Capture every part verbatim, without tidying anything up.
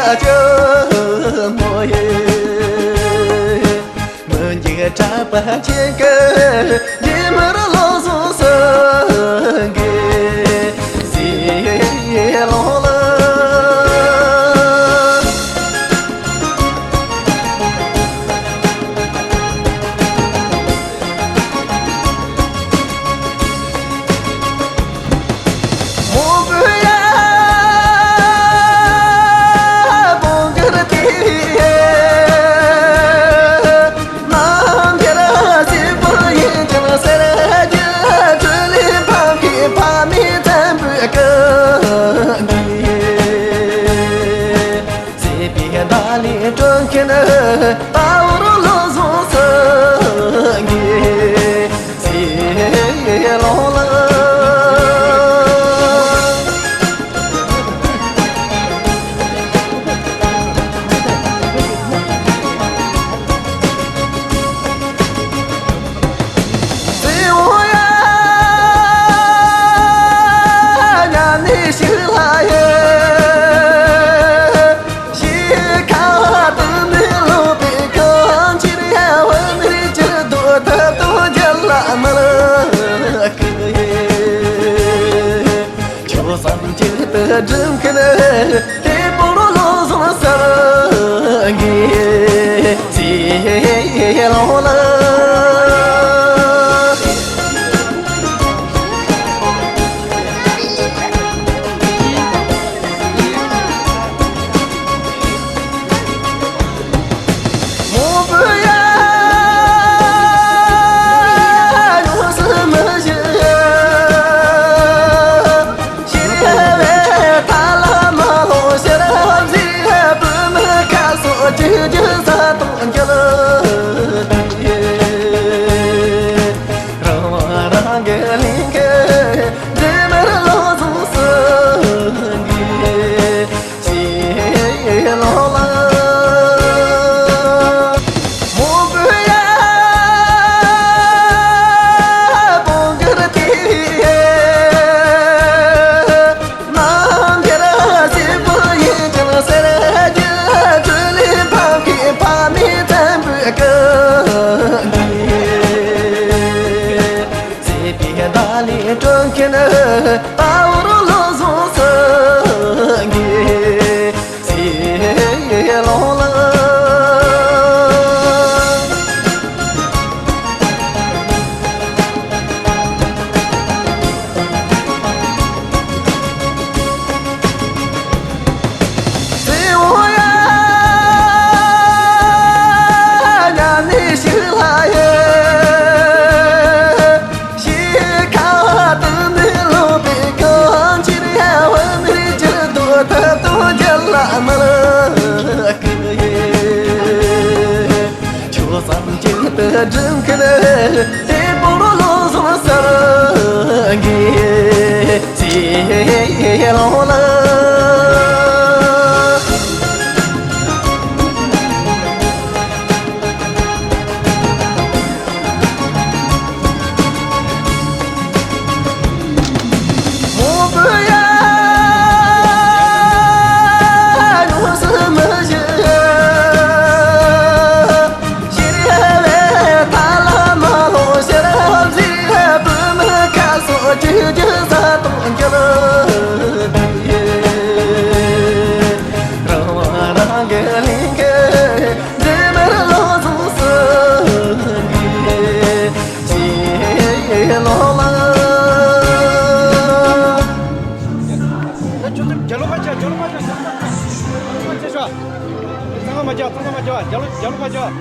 ལྕི་མོ་ཡི། མི་འཇིགས་གྲགས་པ་ཆེ་གི་འདི་མར་ལོ་སོང་སང་གི་སི་ལོ་ལ། མོ་བུ་ཡ་བོང་གུར་དེ། ནམ་མཁར་སྲིད་པོ་ཡིན་ཀྱང་སེར་གྱི་དྲི་ལན་ཕམ་མཁན་ཕ་མའི་བཙན་པོའི་སྐུ་མདུན། སྲིད་པའི་བརྡ་ལས་སྒྲོལ་མཁན་དཔའ་བོར་བློ་བཟང་སེང་གེ་སྲིད་ལོ་ལ། སྲིད་འོང་ཡ་ཉམས་ནས་ཤི་ལ་ཡི། ཤི་ཁ་དུ་ནི་ལོ་པའི་གང་ཕྱིར་ཡ་བུད་མེད་ཀྱི་འདུག་ཐབས་དང་རྒྱལ་ལ་མི་ལ་ཀི་ཡི། ཁྱོད་བསམ་རྒྱུད་དུ་སྒྲུབ་མཁན་དེ་བོར་བློ་བཟང་སེང་གེ་སྲིད་ལོ་ལ། མོ་བུ་ཡ་ཡོངས་སུ་མི་ཤེས། ཤེས་པའི་ཐ་ལ་མ་ལོ་ཤེས་རབ་ཟེར་བུད་མེད་ཁ་སོགས་ཀྱི་རྒྱུ་ས་དང་རྒྱུ། རང་རང་གི་ལས་ཀའི་འདྲེ་མར་ལོ་བཟང་སེང་གེ་སྲིད་ལོ་ལ། མོ་བུ་ཡ་བོང་གུར་དེ། ནམ་མཁར་སྲིད་པོ་ཡིན་ཀྱང་སེར་གྱི་དྲི་ལན་ཕམ་མཁན་ཕ་མའི་བཙན་པོའི་སྐུ་མདུན། སྲིད་པའི་བརྡ་ལས་སྒྲོལ་མཁན་དཔའ་བོར་བློ་བཟང་སེང་གེ་སྲིད་ལོ་ལ། སྲིད་འོང་ཡ་ཉམས་ནས་ཤི་ལ་ཡི། ཤི་ཁ་དུ་ནི་ལོ་པའི་གང་ཕྱིར་ཡ་བུད་མེད་ཀྱི་འདུག་ཐབས་དང་རྒྱལ་ལ་མི་ལ་ཀི་ཡི། ཁྱོད་བསམ་རྒྱུད་དུ་སྒྲུབ་མཁན་དེ་བོར་བློ་བཟང་སེང་གེ་སྲིད་ལོ་ལ། མོ་བུ་ཡ་ཡོངས་སུ་མི་ཤེས། ཤེས་པའི་ཐ་ལ་མ་ལོ་ཤེས་རབ་ཟེར་བུད་མེད་ཁ་སོགས་ཀྱི་རྒྱུ་ས་དང་རྒྱུ། རང་རང་གི་ལས་ཀའི་འདྲེ་མར་ལོ་བཟང་སེང་གེ་སྲིད་ལོ་ལ། རྒྱ་ལོ་མ་རྒྱག་རྒྱ་ལོ་མ་རྒྱག་རྒྱ་ལོ་མ་རྒྱག་ཚང་མ་མ་རྒྱག་ཚང་མ་མ་རྒྱག་རྒྱ་ལོ་རྒྱ་ལོ་མ་རྒྱག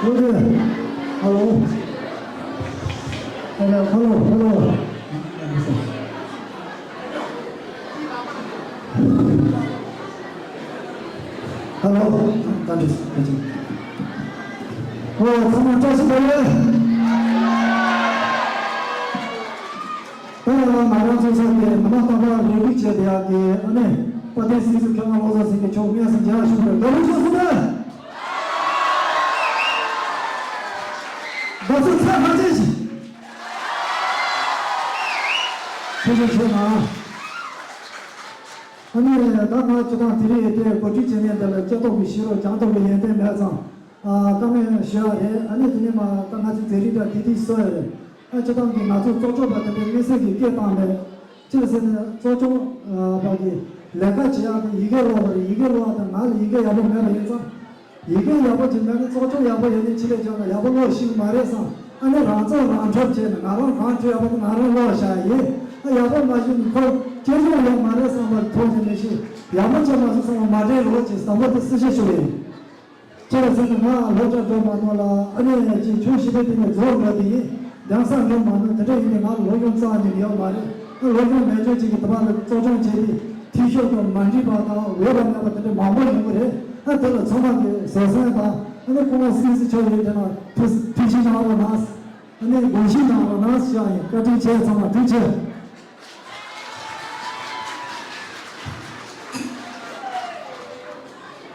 Hello. Hello, hello, hello. Hello. ཨོ། ཚང་མ་བཀྲ་ཤིས་བདེ་ལེགས། ད་ང་རང་ཚོ་ས་དེ་མི་མང་རྟག་པར་རེ་སྒུག་བྱས་བསྡད་ཡག་གི་ཨ་ནི་དཔལ་ལྡན་སྲིད་ཟུར་མཁས་དབང་བློ་བཟང་སེང་གེ་མཆོག་སྙན་སེང་རྒྱག་ཞུ་བར་དགའ་པོ་བྱུང་སོང་ད། དགའ་བསུ་ཚར་ཐག་ཆོད་ཞིག་ཐུགས་རྗེ་ཆེ་གནང་། ཨ་ནི་ད་ང་སྤྱི་བཏང་དེ་རིང་དེ་གོ་སྒྲིག་བྱེད་མཁན་དེ་ལ་སྐྱེ་སྟོབས་ཀྱི་ཤེས་རབ་སྦྱང་སྟོབས་ཀྱི་ཡོན་ཏན་མེད་ཙང་། ཨ། བཀའ་མོལ་ཞུ་ཡ་རེད། ཨ་ནི་དེ་ནས་མ་ད་ང་ཚོའི་མཛད་རིམ་འདྲ་དེ་དུས་སོ་ཡ་རེད། ཨ། སྤྱི་བཏང་གི་ང་ཚོ་ཚོགས་གཙོ་པ་དེ་འདྲའི་དམིགས་བསལ་གྱི་སྐད་བཏང་མེད། ཅི་ཟེར་ན་ཚོགས་ཆུང་། ཨ། པ་གི་ལས་ཀ་བྱེད་ཡག་དེ་ཡི་གེ་ཀློག་པ་རེད། ཡི་གེ་ཀློག་ཡག་དེ་ང་ལ་ཡི་གེ་ཡག་པོ་མེད་པ་ཡིན་ཙང་། ཡི་གེ་ཡག་པོ་ཅིག་མེད་ན་ཚོགས་ཆུང་ཡག་པོ་ཡོད་ནི་ཕྱི་ལས་བྱུང་ན་ཡག་པོ་ཀློག་ཤེས་ཀྱི་མ་རེད་བསམ། ཨ་ནི་རང་ཚོགས་རང་འཁྲབ་བྱས་ནས་ང་རང་གང་བྲིས་ཡག་པོ་དེ་ང་རང་ཀློག་བཞག་ཡིན། ཨ། ཡག་པོ་མ་ཤེས་ནས་ཁོ་སྐྱོན་བརྗོད་ཡོད་མ་རེད་བསམ་པར་མཐོང་ནས་མི་ཤེས། ཡག་པོ་བྱས་མ་སོང་བསམ་པ་མ་དྲན་རོགས་ཅེས་དང་པོ་དེ་གསལ་བཤད་ཞུ་གི་ཡིན། ཁྱེད་ལ་ཟེར་ན་ང་སློབ་གྲྭ་འགྲོ་མ་ནོར་ལ། ཨ་ནི་ཅིག་ཆུང་བྱིས་པའི་སྟེང་ནས་རྫོགས་འགྲོ་དེ་ཡིན། རྒྱང་སར་འགྲོ་མ་ནོར། དེ་འདྲ་ཡིན་ཏེ་ང་ལ་སློབ་སྦྱོང་རྩ་བ་ནས་ཡོད་མ་རེད། ཨ། སློབ་སྦྱོང་མེད་ཆོག་ཅིག་གི་དུ་བ་ལ་གཙོ་སྦྱོང་བྱས་ཏེ་འཐུས་ཤོར་དང་མ་འགྲིག་པ་དང་འོས་པ་མེད་པ་དེ་འདྲ་མང་པོ་ཡོང་གི་རེད། ཨ། དེ་ལ་ཚང་མ་གི་བཟོད་བསྲན་དང་། ཨ་ནི་སྐུ་ངོ་སྲིད་ཟུར་མཆོག་ཡོད་དེ་ན་ཐུགས་ཐུགས་ཞིབ་གནང་རོགས་གནང་། ཨ་ནི་དགོངས་ཞིབ་གནང་རོགས་གནང་ཞུ་ཡ་ཡིན། བཀའ་དྲིན་ཆེ། ཚང་མ་ཐུགས་རྗེ་ཆེ།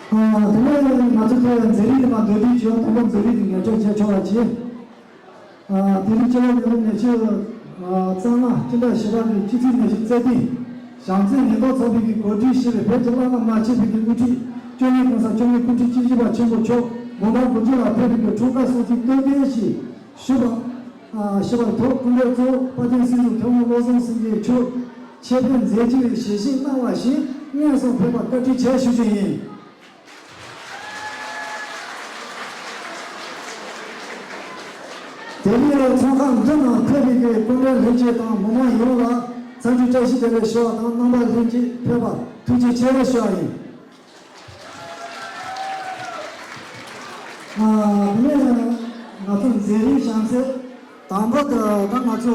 ཨ། དེ་ནས་ང་ཚོ་ཐོག་མཛད་རིམ་དེ་མ་མདོར་བསྡུས་བྱས། དང་པོ་མཛད་རིམ་དེ་ངོ་སྤྲོད་བྱས་ཆོག་པ་བྱས། ཨ། དེ་རིང་སྤྱི་ལོ་ཉིས་སྟོང་ཉི་ཤུ་རྩ་ལྔ་སྤྱི་ཟླ་བཞི་པ་གི་སྤྱི་ཚེས་ཉི་ཤུ་རྩ་བདུན། བྱམས་བརྩེའི་ཉེན་རྟོག་ཚོགས་པའི་གི་གོ་སྒྲིག་ཞུས་པའི་བོད་ཀྱི་བླ་ན་མ་མཆིས་པའི་གི་དབུ་ཁྲིད་བཅོ་ལྔའི་གོང་ས་བཅོ་ལྔའི་སྐུ་ཕྲེང་བཅུ་བཞི་པ་ཆེན་པོ་མཆོག་དགུང་གྲངས་དགུ་བཅུ་ལ་ཕེབས་པའི་གི་འཁྲུངས་སྐར་གསུང་ཆོས་བསྟོད་དཔྱད་ཞིག་ཞུ་བ། ཨ། ཞུ་བར་ཐོག་སྐུ་མགྲོན་གཙོ་བོ་དཔལ་ལྡན་སྲིད་ཟུར་མཁས་དབང་བློ་བཟང་སེང་གེ་མཆོག་ཆེད་ཕེབས་མཛད་རྗེས་ཞལ་བཞེས་གནང་བ་ཞིག་སྙན་སེང་ཕེབས་པར་བཀའ་དྲིན་ཆེ་ཞུ་རྒྱུ་ཡིན། དེ་ནས་ཚོགས་ཁང་འདི་ནང་ཕེབས་པའི་སྐུ་མགྲོན་ལྷན་རྒྱས་དང་མི་མང་ཡོངས་ལ་འཚམས་འདྲི་བཀྲ་ཤིས་བདེ་ལེགས་ཞུ་བ་དང་། རྣམ་པ་ལྷན་རྒྱས་ཕེབས་པར་ཐུགས་རྗེ་ཆེ་ཞུ་བ་ཡིན། ཨ། དེ་ནས་ང་ཚོ་མཛད་རིམ་བྱུང་ཚེ། དང་པོ་དེ་ད་ང་ཚོ་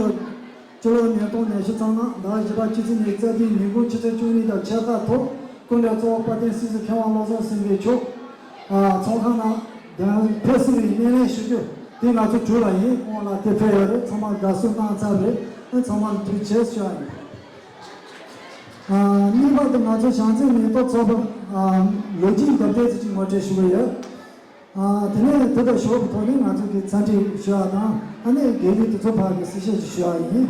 སྤྱི་ལོ་ཉིས་སྟོང་ཉི་ཤུ་རྩ་ལྔ་ཟླ་བཞི་པ་སྤྱི་ཚེས་ཉི་ཤུ་རྩ་བདུན་ཉིན་གུང་ཆུ་ཚོད་བཅུ་གཉིས་དང་ཕྱེད་ཀ་ཐོག་སྐུ་མགྲོན་གཙོ་བོ་དཔལ་ལྡན་སྲིད་ཟུར་མཁས་དབང་བློ་བཟང་སེང་གེ་མཆོག་ཨ། ཚོགས་ཁང་ནང་ཕེབས་གསོལ་བའི་སྣེ་ལེན་ཞུ་རྒྱུ་དེ་ང་ཚོ་གྲོས་ལ་ཡིན། ཁོང་ལ་དེ་ཕེབས་ཡོད་རེད། ཚང་མ་དགའ་བསུ་གནང་ཚར་རེད། ཨ། ཚང་མ་ལ་ཐུགས་རྗེ་ཆེ་ཞུ་བ་ཡིན། ཨ། གཉིས་པ་དེ་ང་ཚོ་བྱམས་བརྩེའི་ཉེན་རྟོག་ཚོགས་པ། ཨ། ལོ་རྒྱུས་འདི་འདྲ་ཅིག་ངོ་སྤྲོད་ཞུ་གི་ཡོད། ཨ། དེ་ནས་དེ་དང་ཞོགས་པའི་ཐོག་ནས་ང་ཚོ་གི་ཚ་འདྲི་ཞུ་བ་དང་། ཨ་ནི་དགེ་ལས་དེ་ཚོ་ཕར་གི་གསལ་བཤད་ཅིག་ཞུ་བ་ཡིན།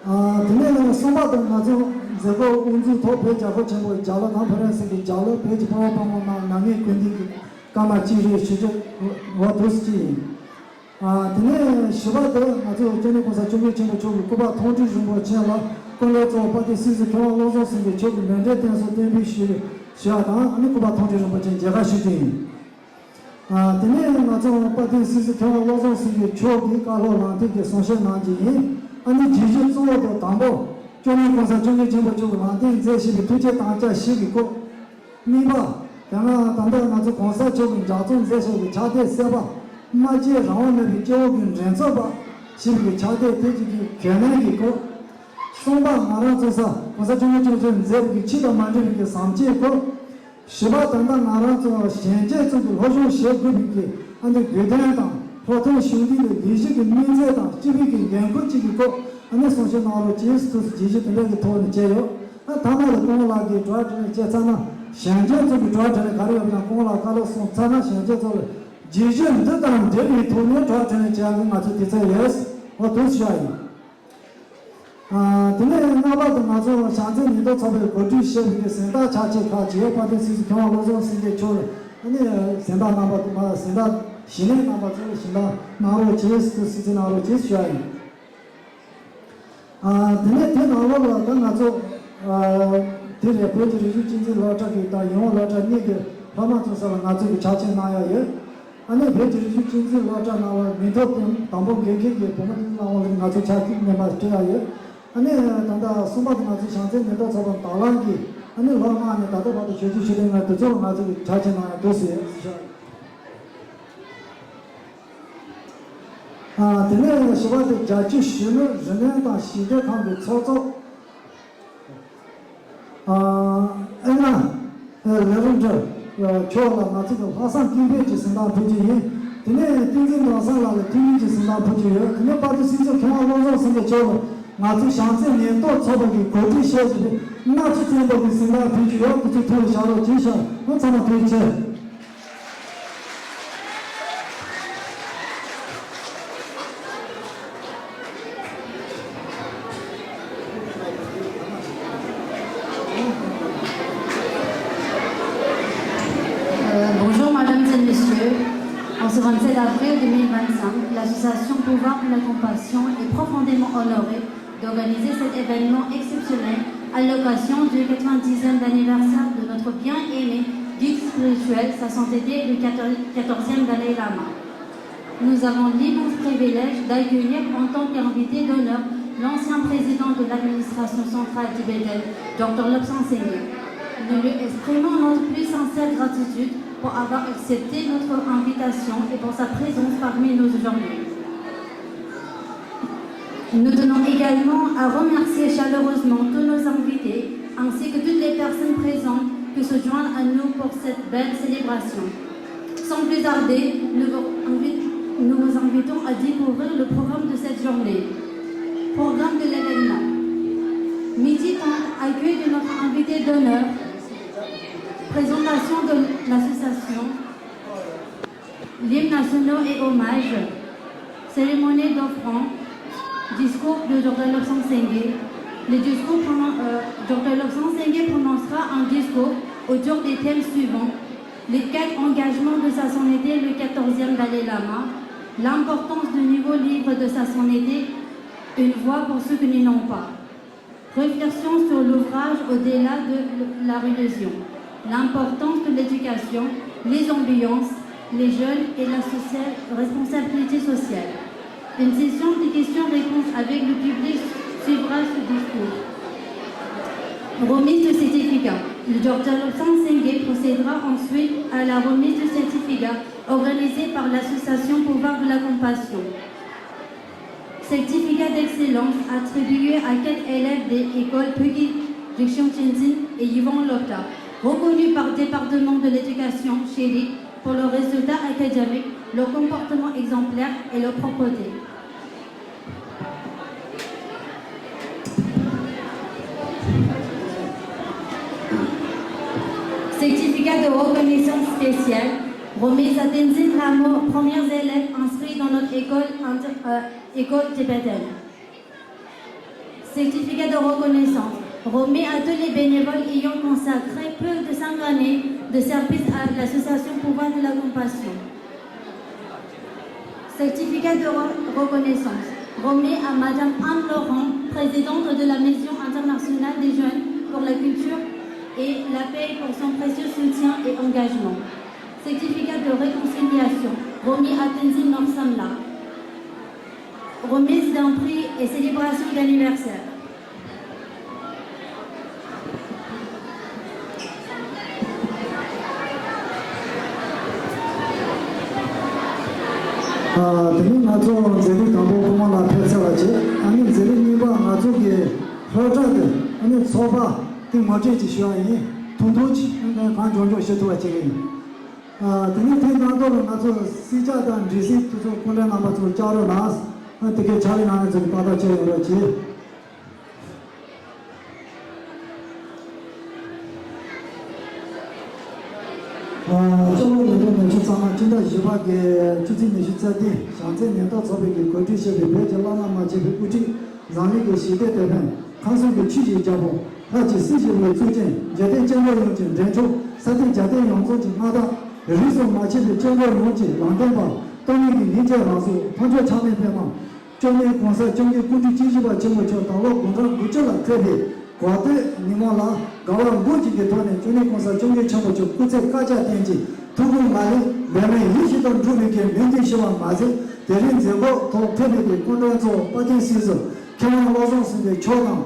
ཨ། དེ་ནས་གསུམ་པ་དེ་ང་ཚོ་མཛད་སྒོ་དབུ་འཛུགས་ཐོག་བོད་རྒྱལ་ཁབ་ཆེན་པོའི་རྒྱལ་གླུ་དང་ཕུན་རོལ་གསེར་གྱི་རྒྱལ་གླུ། བོད་ཀྱི་དཔའ་བོ་དཔའ་མོ་རྣམས་ནམ་ངའི་སྐུ་མདུན་གྱི་སྐར་མ་གཅིག་རེད་ཞུ་རྒྱུ་འོ་དུས་གཅིག་ཡིན། ཨ། དེ་ནས་བཞི་པ་དེ་ང་ཚོ་སྤྱི་ནོར་༸གོང་ས་༸སྐྱབས་མགོན་ཆེན་པོ་མཆོག་གི་སྐུ་པར་མཐོང་གྲོལ་རིན་པོ་ཆེ་ལ་སྐུ་མགྲོན་གཙོ་བོ་དཔལ་ལྡན་སྲིད་ཟུར་མཁས་དབང་བློ་བཟང་སེང་གེ་མཆོག་གིས་མཎྜལ་རྟེན་གསུམ་རྟེན་འབུལ་ཞུ་ཞུ་བ་དང་། ཨ་ནི་སྐུ་པར་མཐོང་གྲོལ་རིན་པོ་ཆེ་མཇལ་ཁ་ཞུ་རྒྱུ་ཡིན། ཨ། དེ་ནས་ང་ཚོ་དཔལ་ལྡན་སྲིད་ཟུར་མཁས་དབང་བློ་བཟང་སེང་གེ་མཆོག་གིས་བཀའ་སློབ་ལམ་སྟོན་གྱི་གསུང་བཤད་གནང་རྒྱུ་ཡིན། ཨ་ནི་བརྗོད་གཞི་གཙོ་བོ་དང་དང་པོ་སྤྱི་ནོར་༸གོང་ས་༸སྐྱབས་མགོན་ཆེན་པོ་མཆོག་གིས་ལམ་སྟོན་མཛད་བཞིན་པའི་ཐུགས་བསྐྱེད་དམ་བཅའ་བཞི་གི་སྐོར། གཉིས་པ། དེ་སྔ་ད་ལྟ་ང་ཚོ་གོང་ས་མཆོག་གིས་ལྗགས་རྩོམ་མཛད་བཞག་པའི་ཕྱག་དེབ་གསར་པ། སྨྲ་བརྗོད་རང་དབང་མེད་པའི་སྐྱེ་བོ་གི་འགྲན་རྩོད་པ་ཞེས་པའི་ཕྱག་དེབ་དེ་གཅིག་གི་གལ་གནད་ཀྱི་སྐོར། གསུམ་པ། ང་རང་ཚོ་ས་གོང་ས་སྐྱབས་མགོན་ཆེན་པོ་མཛད་པའི་ཕྱི་དང་མ་འབྲེལ་བའི་བཟང་སྤྱོད་སྐོར། བཞི་པ། ད་ལྟ་ང་རང་ཚོ་གཞོན་སྐྱེས་ཚོ་གི་སློབ་སྦྱོང་བྱེད་དགོས་པའི་གི་ཨ་ནི་དགོས་དོན་དང་། ལྷོ་ཐོན་གཞུང་འབྲེལ་གྱི་ལས་གཞི་གི་དམིགས་ཚད་དང་སྤྱི་པའི་གི་འགན་ཁུར་བཅས་ཀྱི་སྐོར་ཨ་ནི་གསུང་བཤད་གནང་རོགས་ཅེས་སུ་ཐུགས་སུ་བརྗོད་གཞི་དེ་འདྲ་གི་ཐོག་ནས་བྱས་ཡོད། ཨ། མཐའ་མ་ལ་སྐུ་ངོ་ལགས་ཀྱིས་དྲི་བ་དྲིས་ལན་བྱས་ཚར་ན། གཞོན་སྐྱེས་ཚོ་གི་དྲི་བ་དྲིས་ལན་ག་རེ་ཡོད་པ་དང་། སྐུ་ངོ་ལགས་བཀའ་སློབ་གསུངས་ཚར་ན། གཞོན་སྐྱེས་ཚོ་ལ་བརྗོད་གཞི་འདི་དང་འབྲེལ་བའི་ཐོག་ནས་དྲི་བ་དྲིས་ལན་བྱེད་ཡག་གི་ང་ཚོ་དུས་ཚོད་ཡོད། འོ་དུས་ཚོད་ཡིན། ཨ། དེ་ནས་ལྔ་པ་དེ་ང་ཚོ་བྱམས་བརྩེའི་ཉེན་རྟོག་ཚོགས་པའི་གོ་སྒྲིག་བྱས་པའི་གཟེངས་རྟགས་ཆ་ཆེ་ཁག་ཅིག་ཡོད། དཔལ་ལྡན་སྲིད་ཟུར་མཁས་དབང་བློ་བཟང་སེང་གེ་མཆོག་ལ་ཨ་ནི་གཟེངས་རྟགས་གནང་བ། གཟེངས་རྟགས་གཞི་ནས་གནང་བ་ཚོ་ལ་གཟེངས་རྟགས་གནང་རོགས་ཅེས་སུ་གཟིགས་གནང་རོགས་ཅེས་ཞུ་བ་ཡིན། ཨ། དེ་ནས་དེ་ནང་ལོགས་ལ་ད་ང་ཚོ་ཨ། དེ་རེད། བོད་ཀྱི་རིག་གཞུང་གཅེས་འཛིན་སློབ་གྲྭ་གི་དང་ཡིད་འོང་སློབ་གྲྭ་གཉིས་ཀྱི་སློབ་མ་ཚོ་ས་ལ་ང་ཚོ་གི་ཕྱག་ཆེན་གནང་ཡ་ཡོད། ཨ་ནི་བོད་ཀྱི་རིག་གཞུང་གཅེས་འཛིན་སློབ་གྲྭ་ནང་ལ་མི་ཐོབ་ཐང་དང་པོ་འགན་འཁྱེར་གྱི་བུ་མོ་དེ་གནང་བ་ལ་ང་ཚོ་ཕྱག་གཅིག་ནས་མར་སྤྲད་ཡ་ཡོད། ཨ་ནི་ད་ལྟ་གསུམ་པ་དེ་ང་ཚོ་བྱམས་བརྩེའི་ཉེན་རྟོག་ཚོགས་པ་དང་ལམ་གྱི་ཨ་ནི་ལོ་ལྔ་ནས་ད་ལྟ་བར་དུ་ཞབས་ཞུ་ཞུ་མཁན་དེ་ཚོ་ལ་ང་ཚོ་གི་ཕྱག་ཆེན་གནང་ཡ་འདུག་ཟེར་ཞུ་ཡ་ཡོད། ཨ། དེ་ནས་བཞི་པ་དེ་རྒྱལ་སྤྱིའི་གཞོན་ནུ་རིག་གནས་དང་ཞི་བདེ་ཁང་གི་ཚོགས་གཙོ། ཨ། ཨེ་ན། ཨ། ལེ་རུ་འདྲ། ཨ། ཁྱོད་ལ་ང་ཚོ་གི་ལྷག་བསམ་རྟིང་ཕུད་ཀྱི་གཟེངས་རྟགས་ཕུལ་རྒྱུ་ཡིན། དེ་ནས་བསྟན་འཛིན་ནོར་བཟང་ལགས་ལ་ཐུགས་མཉེས་ཀྱི་གཟེངས་རྟགས་ཕུལ་རྒྱུ་ཡོད། དེ་ནས་དཔལ་ལྡན་སྲིད་ཚོགས་མཁས་དབང་བློ་བཟང་སེང་གེ་མཆོག་ལ་ང་ཚོའི་བྱམས་བརྩེའི་ཉེན་རྟོག་ཚོགས་པ་གི་གོ་སྒྲིག་ཞུས་ཀྱི་མནའ་ཚིག་བཙན་པོ་གི་གཟེངས་རྟགས་ཕུལ་རྒྱུ་ཡོད། དེ་ཚོ་ཐུགས་ལ་བཞག་རོགས་གྱིས་ཤག་ཨོ། ཚང་མ་ཐུགས་རྗེ་ཆེ། Euh, bonjour, Madame et Messieurs. En ce vingt-sept avril deux mille vingt-cinq, l'association Pouvoir de la Compassion est profondément honorée d'organiser cet événement exceptionnel à l'occasion du quatre-vingt-dixième anniversaire de notre bien-aimé guide spirituel, sa sainteté le quatorzième Dalai Lama. Nous avons l'immense privilège d'accueillir en tant qu'invité d'honneur l'ancien président de l'administration centrale tibétaine, docteur Lobsang Sangay. Nous lui exprimons notre plus sincère gratitude pour avoir accepté notre invitation et pour sa présence parmi nous aujourd'hui. Nous tenons également à remercier chaleureusement tous nos invités ainsi que toutes les personnes présentes qui se joignent à nous pour cette belle célébration. Sans plus tarder, nous vous invi-, nous vous invitons à découvrir le programme de cette journée. Programme de l'événement. Midi trente, accueil de notre invité d'honneur. Présentation de l'association. L'hymne national et hommage. Cérémonie d'offrande. Discours de docteur Lobsang Sangay. Le discours pronon-, euh, docteur Lobsang Sangay prononcera un discours autour des thèmes suivants. Les quatre engagements de sa sainteté le quatorzième Dalai Lama, l'importance du nouveau livre de sa sainteté, une voix pour ceux qui n'en ont pas. Réflexion sur l'ouvrage au-delà de la religion, l'importance de l'éducation, les ambiances, les jeunes et la sociale, responsabilité sociale. Une session de questions-réponses avec le public suivra ce discours. Remise de certificat. Le docteur Lobsang Sangay procédera ensuite à la remise de certificat organisée par l'association Pouvoir de la Compassion. Certificat d'excellence attribué à quatre élèves des écoles Phugi, Rikshiung Tenzin et Yvon Lopta, reconnus par le département de l'éducation, Shiri, pour leurs résultats académiques, leur comportement exemplaire et leur propreté. Certificat de reconnaissance spéciale remis à Tenzin Lhamo, premiers élèves inscrits dans notre école inter-, euh, école tibétaine. Certificat de reconnaissance remis à tous les bénévoles ayant consacré plus de cinq années de service à l'association Pouvoir de la Compassion. Certificat de re-, reconnaissance remis à Madame Anne Laurent, présidente de la Mission internationale des jeunes pour la culture et la paix, pour son précieux soutien et engagement. Certificat de réconciliation remis à Tenzin Norsamla. Remise d'un prix et célébration d'anniversaire. ཨ། དེ་ནས་ང་ཚོ་མཛད་རིམ་དང་པོ་སྐུ་ངོ་ལགས་ཕེབས་ཚར་བ་བྱས། ཨ་ནི་མཛད་རིམ་གཉིས་པ་ང་ཚོ་གི་སློབ་གྲྭ་དེ་ཨ་ནི་ཚོགས་པ་དེ་ངོ་སྤྲོད་ཅིག་ཞུ་བ་ཡིན། ཐུང་ཐུང་ཅིག་གང་མགྱོགས་མགྱོགས་ཞུ་ཐུབ་པ་བྱེད་ཀྱི་ཡིན། ཨ། དེ་ནས་དེ་ནང་ཐོག་ལ་ང་ཚོ་སྲིད་ཇུས་དང་སྒྲིག་གཞི་དེ་ཚོ་སྐུ་མགྲོན་རྣམ་པ་ཚོ་བཅར་རོགས་གནང་། ཨ། དེ་གའི་ཕྱག་ལས་གནང་མཁན་ཚོ་གི་པར་དག་བྱས་ཡོང་རོགས་གྱིས། ཨ། གཙོ་བོ་ལས་དོན་ལས་ཆུ་ཚང་མ་སྤྱི་ཟླ་བཞི་པ་གི་ཆུ་ཚོད་ཉི་ཤུ་རྩ་བདུན་བྱམས་བརྩེའི་ཉེན་རྟོག་ཚོགས་པའི་གི་གོ་སྒྲིག་བྱས་པའི་བོད་ཀྱི་བླ་ན་མ་མཆིས་པའི་དབུ་ཁྲིད་འཛམ་གླིང་གི་ཞི་བདེ་དེད་དཔོན་ཁམས་གསུམ་གྱི་ཆོས་ཀྱི་རྒྱལ་པོ། ལྷ་གཅིག་སྲིད་ཞིའི་གཙུག་རྒྱན། འཇིག་རྟེན་སྐྱེ་འགྲོ་ཡོངས་ཀྱི་འདྲེན་མཆོག། ས་སྟེང་རྒྱལ་བསྟན་ཡོངས་རྫོགས་ཀྱི་མངའ་བདག། རིས་སུ་མ་ཆད་པའི་སྐྱེ་འགྲོ་ཡོངས་ཀྱི་ལམ་སྟོན་པ། སྟོང་ཉིད་ཀྱི་སྙིང་རྗེའི་རང་གཟུགས། ཕ་མཆོག་ཆགས་མེད་པདྨ། བཅོམ་ལྡན་གོང་ས་སྐྱབས་མགོན་སྐུ་ཕྲེང་བཅུ་བཞི་པ་ཆེན་པོ་མཆོག་ཟླ་ལོ་དགུང་གྲངས་དགུ་བཅུ་ལ་ཕེབས་པའི་གོ་སྟོན་ཉིན་མོ་ལ་དགའ་བ་འབུམ་གཅིག་གི་ཐོག་ནས་བཅོམ་ལྡན་གོང་ས་སྐྱབས་མགོན་ཆེན་པོ་མཆོག་སྐུ་ཚེ་བསྐལ་བརྒྱར་བརྟན་ཅིང་ཐུགས་དགོངས་མ་ལུས་འབད་མེད་ཡིད་བཞིན་དུ་འགྲུབ་པའི་གི་སྨོན་འདུན་ཞུ་བ་མ་ཟད། དེ་རིང་མཛད་སྒོ་ཐོག་ཕེབས་པའི་གི་སྐུ་མགྲོན་གཙོ་བོ་དཔལ་ལྡན་སྲིད་ཟུར་མཁས་དབང་བློ་བཟང་སེང་གེ་མཆོག་དང་།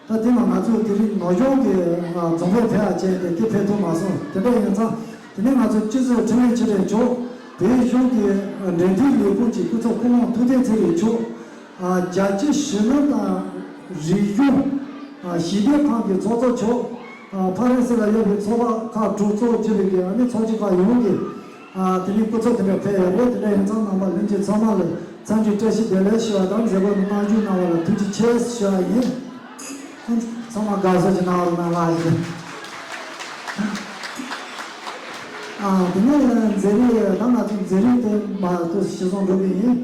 ད་དེ་ནས་ང་ཚོ་དེ་རིང་ནོར་གཞོན་གྱི་རྫོང་དཔོན་ཕེབས་ཡག་བྱས་ཏེ་དེ་ཕེབས་ཐུབ་མ་སོང་། དེ་འདྲ་ཡིན་ཙང་དེ་ནས་ང་ཚོ་སྤྱི་ཟུར་འཕྲིན་ལས་ཆེ་གྲས་མཆོག་བོད་གཞུང་གི་འབྲེལ་མཐུད་ལས་ཁུངས་ཀྱི་སྐུ་ཚབ་སྐུ་ངོ་ཐུབ་བསྟན་ཚེ་རིང་མཆོག་རྒྱལ་སྤྱིའི་གཞོན་ནུ་དང་རིག་གཞུང་ཞི་བདེ་ཁང་གི་ཚོགས་གཙོ་མཆོག་ཕ་རན་སི་ལ་ཡོད་པའི་ཚོགས་པ་ཁག་དྲུག་གཙོ་བོ་བྱས་པའི་གི་ཨ་ནི་ཚོགས་སྐྱིད་ཁག་ཡོངས་ཀྱི་དེ་རིང་སྐུ་ཚབ་དེ་འདྲ་ཕེབས་ཡོད་རེད། དེ་འདྲ་ཡིན་ཙང་རྣམ་པ་ལྷན་རྒྱས་ཚང་མ་ལ་འཚམས་འདྲི་བཀྲ་ཤིས་བདེ་ལེགས་ཞུ་བ་དང་མཛད་སྒོ་ནང་མཉམ་ཞུགས་གནང་བ་ལ་ཐུགས་རྗེ་ཆེ་ཞུ་བ་ཡིན། ཚང་མ་དགའ་བསུ་ཞིག་གནང་རོགས་གནང་ལགས་ཡིན། ཨ་དེ་ནས་མཛད་རིམ་ད་ང་ཚོ་མཛད་རིམ་དེ་མ་གཏོགས་ཞིག་སོང་འགྲོ་གི་ཡིན།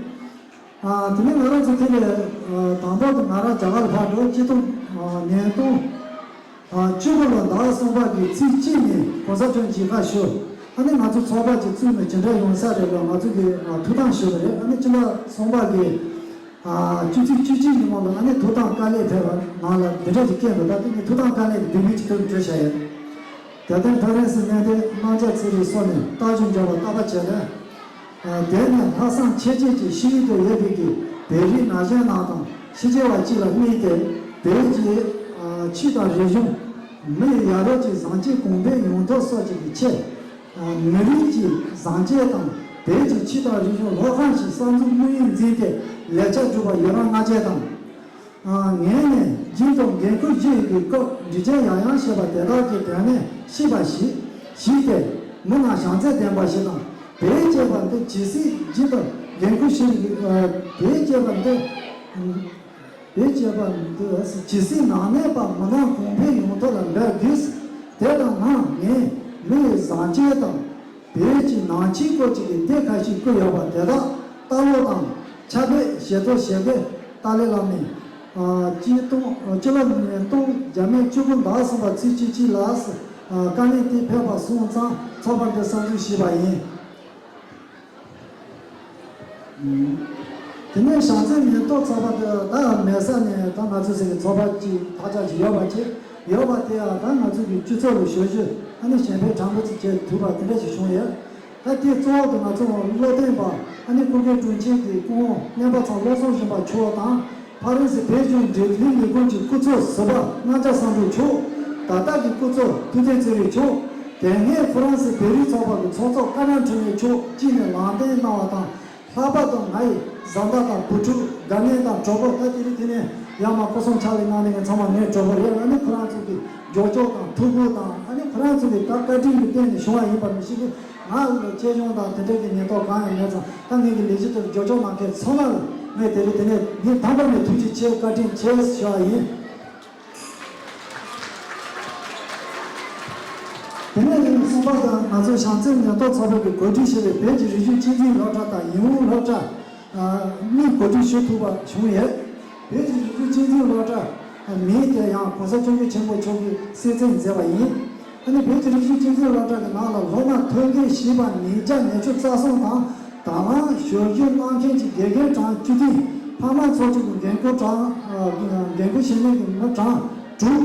ཨ་དེ་ནས་ང་རང་ཚོ་དེ་ལས་དང་པོ་དེ་ང་རང་རྒྱ་གར་ལ་ཕར་འགྲོ་སྤྱི་ཚོགས་ཉིས་སྟོང་བཅུ་དགུ་ལོ་ཟླ་གསུམ་པ་གི་ཚེས་གཅིག་ནས་གོང་ས་མཆོག་མཇལ་ཁ་ཞུ། ཨ་ནི་ང་ཚོ་ཚོགས་པ་ཅིག་བཙུགས་ནས་ཇི་འདྲ་ཡོང་ས་རེད་ལ་ང་ཚོ་གི་ཐུགས་དམ་ཞུ་བ་རེད། ཨ་ནི་སྤྱི་ཟླ་གསུམ་པ་གི་ཨ་བཅུ་ཚེས་བཅུ་གཅིག་ཉིན་མོ་ལ་ཨ་ནི་ཐུགས་དམ་དཀའ་ལས་ཕེབས་པ་ནང་ལ་འདི་འདྲ་ཞིག་སྐད་འདུག་ད་དེ་ནི་ཐུགས་དམ་དཀའ་ལས་ཀྱི་འབུལ་བའི་ཅིག་ཐུགས་བྲོས་བྱ་ཡོད། དེ་ལྟར་ཕ་རན་སི་གནས་བརྟན་གནང་རྒྱ་ཚེ་རིང་སོགས་ནས་རྟགས་བཞིན་འབྱོར་བ་བསྟར་པ་བྱས་ནས། དེ་ནས་ལྷག་བསམ་ཆེ་བསྐྱེད་ཀྱིས་ཤེས་ཡོན་དུ་ཡོད་པའི་གི་བོད་རིགས་ན་གཞོན་རྣམས་དང་ཤེས་བྱ་བ་སྤྱི་ལ་དམིགས་ཏེ་བོད་ཀྱི་ཆོས་དང་རིག་གཞུང་མི་ཡི་ཡ་རབས་ཀྱི་བཟང་སྤྱོད་གོང་འཕེལ་ཡོང་ཐབས་སོགས་ཀྱི་ཆེད། མི་རིགས་ཀྱི་བཟང་སྤྱོད་དང་བོད་ཀྱི་ཆོས་དང་རིག་གཞུང་སློབ་ཁང་ཞིག་གསར་འཛུགས་དམིགས་ཡུལ་འཛིན་ཏེ་ལས་བྱ་བསྒྲུབས་པ་ཡི་རང་བསྔགས་བརྗོད་དང་། ངས་ནས་རྒྱུན་དུ་འགན་ཁུར་ཞུ་ཡི་གི་སྐབས་འདྲི་བྱེད་ཡང་ཡང་བཤད་པ་དེ་དག་གི་དོན་ནས་ཤེས་པ་ཞིག་ཞིག་སྟེ། མི་རྣམས་བྱམས་བརྩེ་ལྡན་པ་ཞིག་དང་བོད་ཅེས་པ་འདི་ཇི་སྲིད་རྒྱུན་དུ་འགན་ཁུར་ཞུ་ཡི་གི་བོད་ཅེས་པ་འདི། བོད་ཅེས་པ་འདི་ཇི་སྲིད་ནང་གནས་པ་མི་རྣམས་གོང་འཕེལ་ཡོང་ཐབས་ལ་འབད་དགོས། དེ་དང་ནང་ངས་མི་ཡི་བཟང་སྤྱོད་དང་བོད་ཀྱི་ནང་ཆོས་སྐོར་གྱི་སྡེ་ཁ་ཤས་བཀོད་ཡོད་པ་དེ་དག་ལྟ་ཀློག་དང་ཕྱག་དཔེ་ཞལ་ཏོག་ཞལ་དགེ་ཏཱ་ལའི་བླ་མས་སྤྱི་སྟོང་སྤྱི་ལོ་ཉིས་སྟོང་བརྒྱ་མེད་བཅུ་དགུ་ཟླ་གསུམ་པ་ཚེས་བཅུ་གཅིག་ལ་བཀའ་ལན་དེ་ཕེབས་པ་སོང་ཙང་ཚོགས་པ་འདི་གསར་འཛུགས་ཞུས་པ་ཡིན། དེ་ནས་བྱམས་བརྩེ་མེ་ཏོག་ཚོགས་པ་དེ་ད་མེད་ས་ནས་ད་ང་ཚོ་ཟེར་གྱི་ཚོགས་པ་གཅིག་ཐག་ཆག་ཅིག་ཡོད་པ་ཅིག་ཡོད་པ་དེ་ཡང་ད་ང་ཚོ་གི་སྤྱི་ཚོགས་ལ་ཞབས་ཞུ་ཨ་ནི་གཞན་ཕན་དྲང་པོ་ཅིག་བྱེད་ཐུབ་པ་དེ་འདྲ་ཞིག་བྱུང་ཡོད། ད་དེ་གཙོ་བོ་དེ་ང་ཚོ་བློ་བསྟན་པ་ཨ་ནི་སྐུ་སྒེར་དྲུང་ཆེ་གི་སྐུ་ངོ་སྨན་པ་ཚང་བློ་བཟང་སྦྱིན་པ་མཆོག་དང་། ཕ་རན་སི་བོད་གཞུང་འབྲེལ་མཐུད་ལས་ཁུངས་ཀྱི་སྐུ་ཚབ་ཟུར་པ་རྣམ་རྒྱལ་བསམ་གྲུབ་མཆོག་ད་ལྟ་གི་སྐུ་ཚབ་ཐུབ་བསྟན་ཚེ་རིང་མཆོག་དེ་སྔའི་ཧྥ་རན་སི་བོད་རིགས་ཚོགས་པ་གི་ཚོགས་གཙོ་ཀ་ན་འཕྲིན་ལས་མཆོག་བཅས་ནས་ལམ་སྟོན་གནང་བ་དང་། ལྷག་པར་དུ་ང་ཡི་བཟའ་ཟླ་དང་བུ་ཕྲུག་དགའ་ཉེ་དང་གྲོགས་པོ་ད་དེ་རིང་དེ་ནས་ཡར་མར་སྐུ་སྲུང་ཕྱག་ལས་གནང་མཁན་ཚང་མ་ངའི་གྲོགས་པོ་རེད། ཨ་ནི་ཁོ་རང་ཚོ་གི་རྒྱབ་སྐྱོར་དང་ཐུགས་ཁུར་དང་ཨ་ནི་ཁོ་རང་ཚོ་གི་ད་བཀའ་དྲིན་གྱི་སྟེང་ནས་བྱུང་བ་ཡིན་པ་མི་ཤེས་གི་ང་ལ་གཅེས་སྐྱོང་དང་དེ་འདྲ་གི་ཉེན་རྟོག་གང་ཡང་མེད་ཙང་ད་ངེད་ཀྱི་ལས་གཞི་དེར་རྒྱབ་སྐྱོར་གནང་མཁན་ཚང་མ་ལ་ངས་དེ་རིང་དེ་ནས་ངས་དམ་པ་ནས་ཐུགས་རྗེ་ཆེ་བཀའ་དྲིན་ཆེ་ཞུ་བ་ཡིན། དེ་ནས་རིམ་གསུམ་པ་དང་ང་ཚོ་བྱམས་བརྩེ་ཉེན་རྟོག་ཚོགས་པ་གིས་གོ་སྒྲིག་བྱས་པའི་བོད་ཀྱི་རིག་གཞུང་གཅེས་འཛིན་སློབ་གྲྭ་དང་ཡིད་འོང་སློབ་གྲྭ་གཉིས་གོ་སྒྲིག་ཞུ་ཐུབ་པ་བྱུང་ཡོད། བོད་ཀྱི་རིག་གཞུང་གཅེས་འཛིན་སློབ་གྲྭ་མིང་དེ་ཡང་གོང་ས་སྐྱབས་མགོན་ཆེན་པོ་མཆོག་གིས་གསོལ་སྩལ་མཛད་པ་ཡིན། ཨ་ནི་བོད་ཀྱི་རིག་གཞུང་གཅེས་འཛིན་སློབ་གྲྭ་གི་ནང་ལ་སློབ་མ་ཐོན་སྐྱེད་བྱས་པ་ཉིས་བརྒྱ་ཉི་ཤུ་རྩ་གསུམ་དང་། དང་བླངས་ཞབས་ཞུ་གནང་མཁན་གྱི་དགེ་རྒན་གྲངས་བཅུ་བདུན། ཕ་མ་ཚོགས་ཆུང་གི་འགན་འཁུར་གྲངས་འགན་འཁུར་བྱེད་མཁན་གྱི་མི་གྲངས་དྲུག་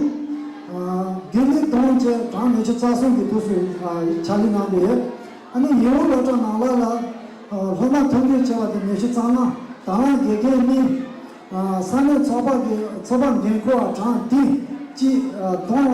དགེ་ལས་དང་བཅས་གྲངས་ཉི་ཤུ་རྩ་གསུམ་གྱི་ཐོག་སུ་ཕྱག་ལས་གནང་དགོས་ཡོད། ཨ་ནི་ཡིད་འོང་སློབ་གྲྭ་ནང་ལ་ལ་སློབ་མ་ཐོན་སྐྱེད་བྱས་པ་དེ་ཉི་ཤུ་རྩ་ལྔ། དང་བླངས་དགེ་རྒན་གཉིས། ས་གནས་ཚོགས་པ་གི་ཚོགས་པ་འགན་འཁུར་བ་གྲངས་བདུན་གཅིག་དང་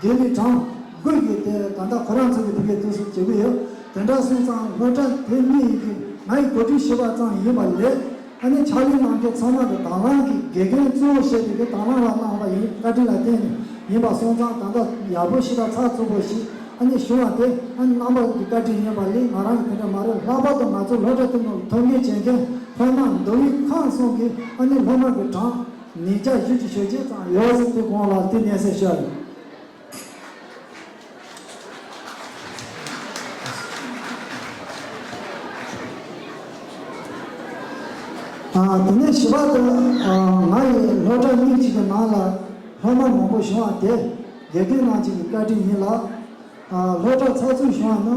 དགེ་ལས་གྲངས་དགུ་གིས་དེ་ད་ལྟ་ཁོ་རང་ཚོ་གི་ཕ་གིའི་དུས་སུ་བྱེད་ཀྱི་ཡོད། དེ་འདྲ་སོང་ཙང་སློབ་གྲྭ་དེ་གཉིས་ཀྱིས་ང་ཡི་གོ་སྒྲིག་ཞུས་པ་ཙམ་ཡིན་པ་ལས་ཨ་ནི་ཕྱག་ལས་གནང་མཁན་ཚང་མ་གི་དང་བླངས་ཀྱི་དགེ་རྒན་གཙོ་བོ་བྱས་ཏེ་གི་དང་བླངས་ལ་གནང་བ་ཡིན། བཀའ་དྲིན་ལ་བརྟེན་ནས་ཡིན་པ་སོང་ཙང་ད་ལྟ་ཡག་པོ་ཞེ་དྲག་ཚགས་ཚུད་པོ་ཞིག་ཨ་ནི་བྱུང་བ་དེ་ཨ་ནི་རྣམ་པ་གི་བཀའ་དྲིན་ཡིན་པ་ལས་ང་རང་གི་དེ་འདྲ་མ་རེད། ལྷག་པར་དུ་ང་ཚོ་སློབ་གྲྭ་དེ་ནང་ཐོན་སྐྱེད་བྱེད་མཁན་སློབ་མ་མདོ་དབུས་ཁག་གསུམ་གྱི་ཨ་ནི་སློབ་མ་གི་གྲངས་ཉིས་བརྒྱ་བཞི་བཅུ་ཞེ་བརྒྱད་ཙམ་ཡོད་ཟེར་དེ་གོང་ལ་དེ་སྙན་སེང་ཞུ་ཡ་ཡིན། ཨ་དེ་ནས་བཞི་པ་དེ་ཨ་ང་ཡི་སློབ་གྲྭ་གཉིས་གཅིག་གི་ནང་ལ་སློབ་མ་མང་པོ་བྱུང་བ་དེ་དགེ་རྒན་རྣམས་ཀྱི་བཀའ་དྲིན་ཡིན་ལ། ཨ་སློབ་གྲྭ་ཚགས་ཚུད་བྱུང་བ་ནི་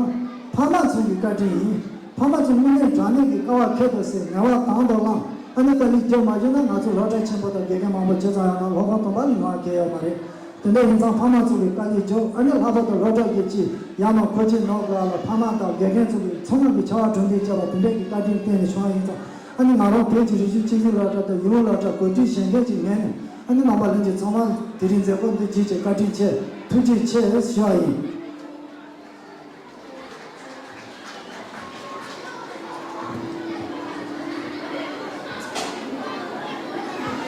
ཕ་མ་ཚོ་གི་བཀའ་དྲིན་ཡིན། ཕ་མ་ཚོ་དངོས་གནས་དྲང་གནས་ཀྱི་དཀའ་བ་ཁྱད་དུ་བསད་ངལ་བ་དང་དུ་བླངས་ཨ་ནི་དཀའ་ལས་བརྒྱབ་མ་བྱུང་ན་ང་ཚོ་སློབ་གྲྭ་ཆེན་པོ་དང་དགེ་རྒན་མང་པོ་ཇི་ཙམ་ཡོད་ན་སློབ་ཁང་དུམ་བུ་ལས་ཉུང་བ་གང་ཡོད་མ་རེད། དེ་འདྲ་ཡིན་ཙང་ཕ་མ་ཚོ་གི་དཀའ་ལས་བརྒྱབ་ཨ་ནི་ལྷག་པར་དུ་སློབ་གྲྭ་གི་ཅིག་ཡར་མར་མཁོ་ཆས་ནོར་དགོས་ལ་ཕ་མ་དང་དགེ་རྒན་ཚོ་གི་ཚང་མ་གི་ཕྱར་བ་གྲུ་འདེགས་བྱས་པ་དེ་འདྲ་གི་བཀའ་དྲིན་བརྟེན་ནས་བྱུང་བ་ཡིན་ཙང་ཨ་ནི་ང་རང་བོད་ཀྱི་རིག་གཞུང་གཅེས་འཛིན་སློབ་གྲྭ་དང་ཡིད་འོང་སློབ་གྲྭ་གོ་སྒྲིག་བྱེད་མཁན་གྱི་ངོས་ནས་ཨ་ནི་རྣམ་པ་ལྷན་རྒྱས་ཚང་མ་དེ་རིང་མཛད་སྒོ་འདི་བརྒྱུད་བྱས་བཀའ་དྲིན་ཆེ་ཐུགས་རྗེ་ཆེ་ཞུ་བ་ཡིན།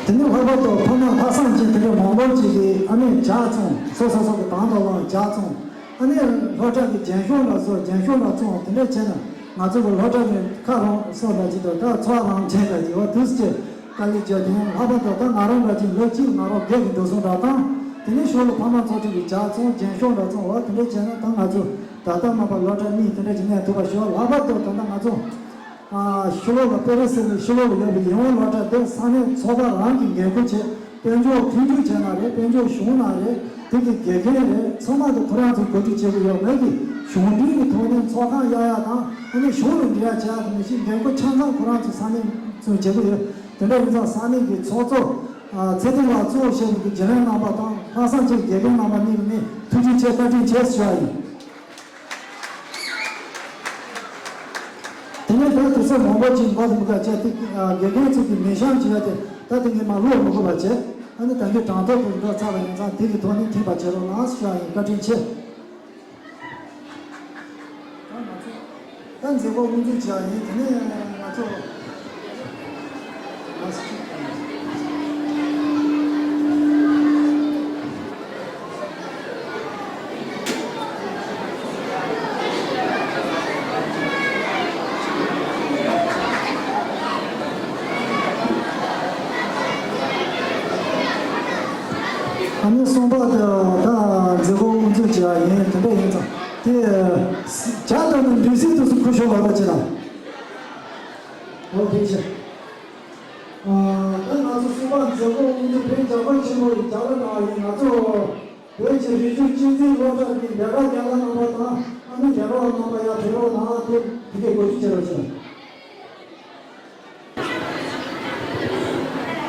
དེ་ནས་ལྷག་པར་དུ་ཕ་མ་ལྷག་བསམ་ཅན་དེ་འདྲ་མང་པོ་ཅིག་གིས་ཨ་ནི་ཇ་བཙོང་། སོ་སོ་སོ་གི་དང་དུ་བླངས་ཇ་བཙོང་། ཨ་ནི་སློབ་གྲྭ་གི་རྒྱན་ཤོག་འདྲ་བཟོ། རྒྱན་ཤོག་འདྲ་བཙོང་། དེ་འདྲ་བྱས་ན་ང་ཚོ་གི་སློབ་གྲྭ་གི་ཁ་རོག་སོགས་འདྲ་ཅིག་དང་། ད་ཚོགས་རང་བྱས་འདྲ་ཅིག་འོ་དུས་ཀྱི་དཀའ་ལས་བརྒྱབ། དེ་ནས་ལྷག་པར་དུ་ད་ང་རང་འདྲ་ཅིག་ལོ་གཅིག་ང་རང་སྒེར་གྱི་འགྲོ་སོང་འདྲ་བཏང་། དེ་ནས་ཞོར་ལ་ཕ་མ་ཚོ་ཁྲིད་ཀྱི་ཇ་བཙོང་། རྒྱན་ཤོག་འདྲ་བཙོང་། འོ་དེ་འདྲ་བྱས་ན་ད་ང་ཚོ་ད་ལྟ་མ་པ་སློབ་གྲྭ་གཉིས་དེ་འདྲ་ཅིག་གནས་ཐུབ་པ་ཞིག་ལྷག་པར་དུ་ད་ལྟ་ང་ཚོ། ཨ། ཕྱི་ལོགས་ལ་པེ་རི་སི་ཟེར་བའི་ཕྱི་ལོགས་ལ་ཡོད་པའི་ཡིད་འོང་སློབ་གྲྭ་དེ་ས་གནས་ཚོགས་པ་རང་གིས་འགན་ཁུར་བྱས། དཔལ་འབྱོར་མཐུན་འགྱུར་བྱས་ན་རེད། དཔལ་འབྱོར་བྱུང་ན་རེད། དེ་གི་དགེ་རྒན་རེད། ཚང་མ་དེ་ཁོ་རང་ཚོས་གོ་སྒྲིག་བྱེད་དགོས་ཡོད་མེད་ཀྱི་གཞུང་འབྲེལ་གྱི་ཐོག་ནས་ཚོགས་ཁང་གཡར་ཡ་དང་། ཨ་ནི་གཞུང་ལ་འབྲེལ་བ་བྱེད་ཡ་དེ་མི་ཤེས། འགན་ཁུར་ཆ་ཚང་ཁོ་རང་ཚོའི་ས་གནས་ཚོས་བྱེད་དགོས་ཡོད། དེ་འདྲ་ཡིན་ཙང་ས་གནས་ཀྱི་ཚོགས་གཙོ། ཨ། ཚེ་བརྟན་ལགས་གཙོ་བོ་བྱས་པའི་རྒྱུན་ལས་རྣམ་པ་དང་ལྷག་བསམ་ཅན་དགེ་རྒན་རྣམ་པ་གཉིས་ནས་ཐུགས་རྗེ་ཆེ། བཀའ་དྲིན་ཆེ་ཞུ་བ་ཡིན། དེ་ནས་ད་དུས་ཚོད་མང་པོ་ཅིག་འགོར་འདུག་ག་བྱས་ཏེ། ཨ། དགེ་རྒན་ཚོ་གི་མི་བཤམས་བྱས་ཏེ། ད་དེ་ངས་མ་ལོག་མི་དགོས་པ་བྱས། ཨ་ནི་ད་གིན་གྲངས་ཐོ་དེ་འགྲོ་ཚར་བ་ཡིན་ཙང་། དེ་གི་ཐོག་ནས་ཐེངས་པ་བྱེད་རོགས་གནང་ཞུ་ཡ་ཡིན། བཀའ་དྲིན་ཆེ། ད་ང་ཚོ་ད་མཛད་སྒོ་དབུ་འཛུགས་བྱེད་ཡ་ཡིན། དེ་ནས་ང་ཚོ། ཨ་ནི་གསུམ་པ་དེ་ད་མཛད་སྒོ་དབུ་འཛུགས་བྱེད་ཡ་ཡིན། དེ་འདྲ་ཡིན་ཙང་དེ་ཇ་དང་ནི་འདུས་སྲིད་དུ་སུ་ཁུ་ཤོ་ལ་ར་ཅི་ལ། ཨོ་ཐེངས་ཆེ། ཨ། ད་ང་ཚོ་གསུམ་པ་མཛད་སྒོ་དབུ་འཛུགས་བོད་རྒྱ་གར་ཆེན་མོ་ཡི་རྒྱ་གར་ནང་ཡིན། ང་ཚོ་བོད་ཀྱི་རིག་གཞུང་གཅེས་འཛིན་སློབ་གྲྭ་གི་ལས་ཀ་རྒན་ལགས་རྣམ་པ་དང་། ཨ་ནི་རྒན་རོགས་རྣམ་པ་ཡར་ཕེབས་རོགས་གནང་། དེ་དེ་གའི་གོ་སྒྲིག་བྱེད་རོགས་བྱེད།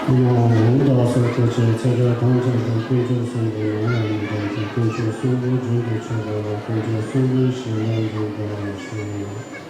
ཡང་འོང་དག་སོགས་ཐུགས་རྗེ་ཆེ། ཚེ་རབས་ཐམས་ཅད་དུ་དཀོན་མཆོག་གསུམ་གྱི་ཡོན་ལ་ཡིན་པའི་དཀོན་མཆོག་གསུམ་པོ་རྒྱུན་དུ་ཆད་པ་ལ་དཀོན་མཆོག་གསུམ་པོའི་ཞིང་ལ་འཇུག་པར་ཤོག།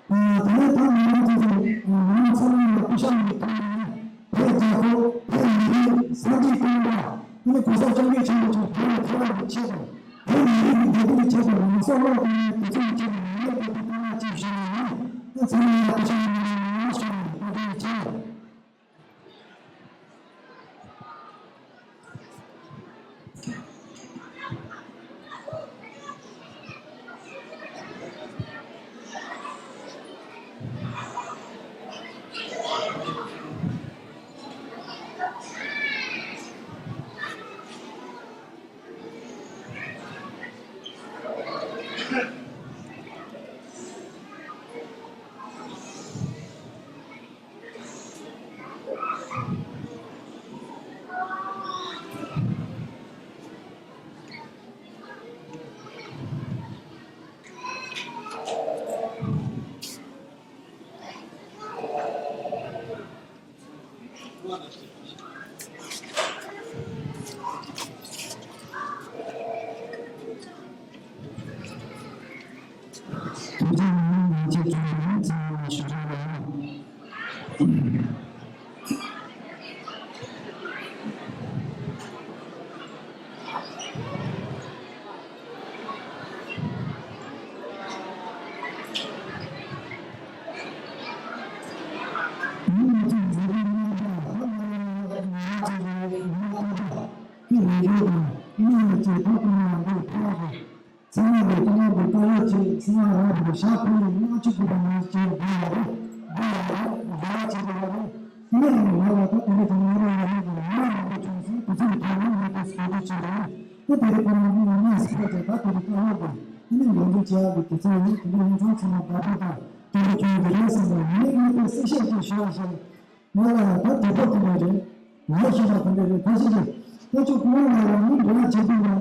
ད་ལྟ་ད་ང་རང་ཚོ་ཚོ་ང་རང་ཚོ་ལ་སྐུ་ཞབས་ནས་ཐོན་ནས་བོད་རྒྱལ་ཁབ་བོད་མི་རིགས་ས་འདི་སྟོང་པ་ཨ་ནི་གོང་ས་སྐྱབས་མགོན་ཆེན་པོ་མཆོག་བོད་ལ་ཐུགས་རྗེ་ཆེ་དང་བོད་མི་རིགས་ཀྱི་བདེ་སྡུག་ཆེད་དུ་ང་ཚོ་བློ་གཏད་ནས་དུས་ཚོད་ཆེད་དུ་ངེས་པར་དུ་བསྟན་པ་ཅིག་ཞུ་ཡིན། ཨ་ཚང་མ་ལ་སྐུ་ཞབས་ནས་ཐོན་ནས་བཀའ་དྲིན་ཆེ། ཚང་མ་ལ་སྐུ་ངོ་གི་བཀའ་སློབ་ཆེད། ཚང་མ་རང་རང་གི་ཞབས་ཕུལ་ནས་དམག་ཆུ་ཕུལ་བ་ནང་བཞིན་བྱས་འདུག་ལ་རེད། འདུག་ལ་རེད། རེ་བ་བྱེད་དགོས་ལ་རེད། དེ་ནས་ང་ལ་ད་དེ་འདྲ་དང་ང་རང་ཡང་ང་རང་གི་མ་རང་པོ་བྱུང་སོང་། དུས་ཚོད་ཐོག་ནས་ང་ཚོ་སྐད་ཆ་བྱེད་རོགས། ད་དེ་རིང་ཁོ་རང་ང་ང་སྐད་ཆ་ད་དེ་རིང་བཀའ་སློབ་དང་དེ་ནས་ལས་འགུལ་བྱེད་ཡག་གི་དུས་ཚོད་ཡིན། དེ་འདྲ་ཡིན་ཙང་ཚང་མ་བདག་པོ་དང་དེ་འདྲ་བྱུང་གི་རེད་བསམ་པ་ངས་ངས་དེ་གསལ་བཤད་ཅིག་ཞུ་བ་ཞིག་ང་ལ་ད་དེ་ཕོག་གི་མ་རེད། ང་ཤེས་པ་དེ་འདྲ་རེད། ད་ཤེས་ཀྱི། ད་ཁྱོད་ཁོང་ལ་ཡང་མི་འགྲོ་བ་བྱེད་དུས་ལ་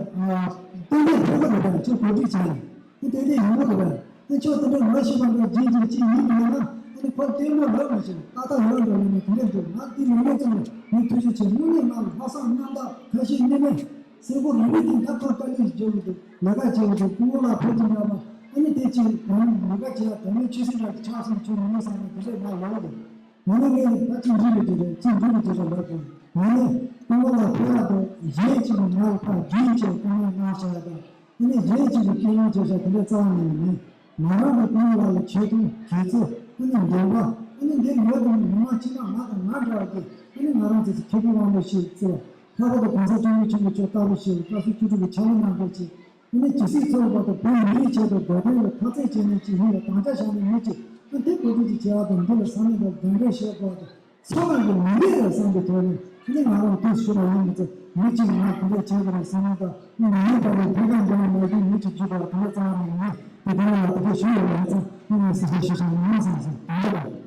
ཏན་ཏན་ཕོག་གི་རེད། ད་ཁྱོད་གོ་སྒྲིག་བྱས་ནས་ད་ཏན་ཏན་ཡོང་གི་རེད། ད་ཁྱོད་དེ་འདྲ་ང་ཤེས་པ་འདྲ་རྗེས་ཀྱི་ཅི་ཡིན་གྱི་ཡོད་ན་ཨ་ནི་ཁོ་ལྟད་མོ་ལབ་མ་བྱེད། ཏག་ཏག་ཡོད་འགྲོ་ལ་ནི་དེ་འདྲ་འདུག་ང་དེ་མི་འདྲ་ཙམ་ལ་ངས་ཐུགས་རྗེ་ཆེ། དངོས་གནས་ང་ལ་ལྷག་བསམ་རྣམ་དག་ཁ་ཞེ་གཉིས་མེད་སེམས་ཁོ་རང་རེ་དེ་ད་ཁོ་ལྟ་ལི་བརྗོད་གི་འདུག་ལས་ཀ་བྱེད་གི་འདུག་སྐུ་ངོ་ལ་ཕེབས་ཀྱི་འདྲ་བ་ཨ་ནི་དེ་ཅི་རང་ལས་ཀ་བྱེད་ཡ་དོན་མེད་ཆུ་སྲིན་འདྲ་གི་ཆགས་སོང་ཆུ་མི་ནུས་བསམ་ནས་དེ་འདྲ་ང་ལབ་གི་འདུག་ང་ནི་ངས་ད་ཅི་འགྲིག་རེད་ཅི་རེད་ཅི་འགྲིག་རེད་ཅི་རེད་ལབ་དུས། ང་ནི་སྐུ་ངོ་ལ་ཕེབས་ཡག་དང་གཞན་གཅིག་གི་ང་ལ་ཕར་རྒྱུན་བཅས་སྐུ་ངོ་གནང་བྱ་ཡག་དང་ཨ་ནི་གཞན་གཅིག་གི་སྐུ་ངོ་བྱེད་བྱ་དེ་འདྲ་རྩ་བ་ནས་མེད། ང་རང་གི་སྐུ་ངོ་ལ་ལ་ཆེ་མཐོང་དགེ་ཚོགས་ཨ་ནི་འདོན་པ་ཨ་ནི་འདི་ངོ་དང་མི་མང་སྤྱི་དང་ང་དང་ང་འདྲ་བ་དེ་ཨ་ནི་ང་རང་ཚོ་ཚོ་མཁས་པའི་དབང་པོ་ཞིག་བརྩི་བ། ལྷག་པར་དུ་གོང་ས་སྐྱབས་མགོན་ཆེན་པོ་མཆོག་ལྟ་བུ་ཞིག་བཀའ་ཟུར་བཅུ་དྲུག་གི་ཕྱག་ལས་གནང་མཁན་ཅིག་ཨ་ནི་ཇི་སྲིད་འཚོ་བའི་བར་དུ་བོད་མི་རིགས་ཆེད་དུ་རྡོག་རྡོག་ལ་ཁ་ཚད་བྱས་ནས་ཅིག་ཡིན་ལ་དམ་བཅའ་བཞག་ནས་མི་ཅིག་ཨ་དེ་གོ་སྒྲིག་ཅིག་བྱེད་ཡག་དང་འདི་ལ་ས་གནས་དང་གདན་འདྲེན་བྱེད་དགོས་དང་ཚང་མ་གི་མི་རིགས་ལ་བསམ་པའི་ཐོག་ནས་ཨ་ནི་ང་རང་དུས་ཤོར་བ་ཡིན་མི་ཚེ་མི་གཅིག་ང་དེ་འདྲ་བྱེད་དགོས་རེད་བསམ་ཡག་དང་ཨ་ནི་ཡིན་པ་ལས་དེ་ག་འདྲ་མ་གི་མི་གཅིག་བརྒྱུད་པར་དེ་འདྲ་རྩ་བ་ནས་ངས་དེ་དོན་ལ་དེ་འདྲ་ཞུ་ཡོད་མ་ཚད་ཨ་ནི་སྲིད་ཇུས་ཞུ་ཆོག་མི་མང་བསམ་སོང་དེ་འདྲ་རེད།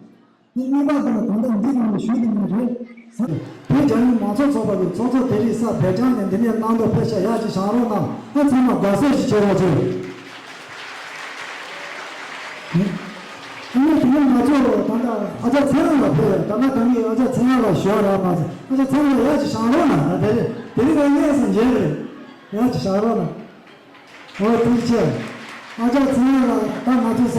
ངས་རྔན་པ་དེ་ལ་ད་ལྟ་འདི་ནང་ལ་ཞུ་གི་ཡོད་རེད་ཟེར། བོད་རྒྱ་མི་མང་གཙོ་ཚོགས་པ་གི་ཚོགས་གཙོ་དེ་རིང་གཟའ་བྷེ་ཅང་ནས་འདི་ནས་གནང་དོ་ཕེབས་ཤག་ཡག་ཅིག་བཞེངས་རོགས་གནང་། ཨ་ཚང་མ་དགའ་བསུ་ཞིག་བྱེད་རོགས་བྱེད། ཨ་ནི་དེ་ནས་ང་ཚོ་ད་ལྟ་ཨ་ཅག་ཚེ་དབང་ལགས་ཕེབས། ད་ང་ད་ངས་ཨ་ཅག་ཚེ་དབང་ལགས་ཞུ་བ་རག་མ་སོང་། ཨ་ཅག་ཚེ་དབང་ལགས་ཡག་ཅིག་བཞེངས་རོགས་གནང་། ད་དེ་རིང་དེ་རིང་ང་གནས་སུ་མཇལ་གི་རེད། ཡག་ཅིག་བཞེངས་རོགས་གནང་། ཨོ་ཐུགས་རྗེ་ཆེ། ཨ་ཅག་ཚེ་དབང་ལགས་ད་ང་ཚོ་ས་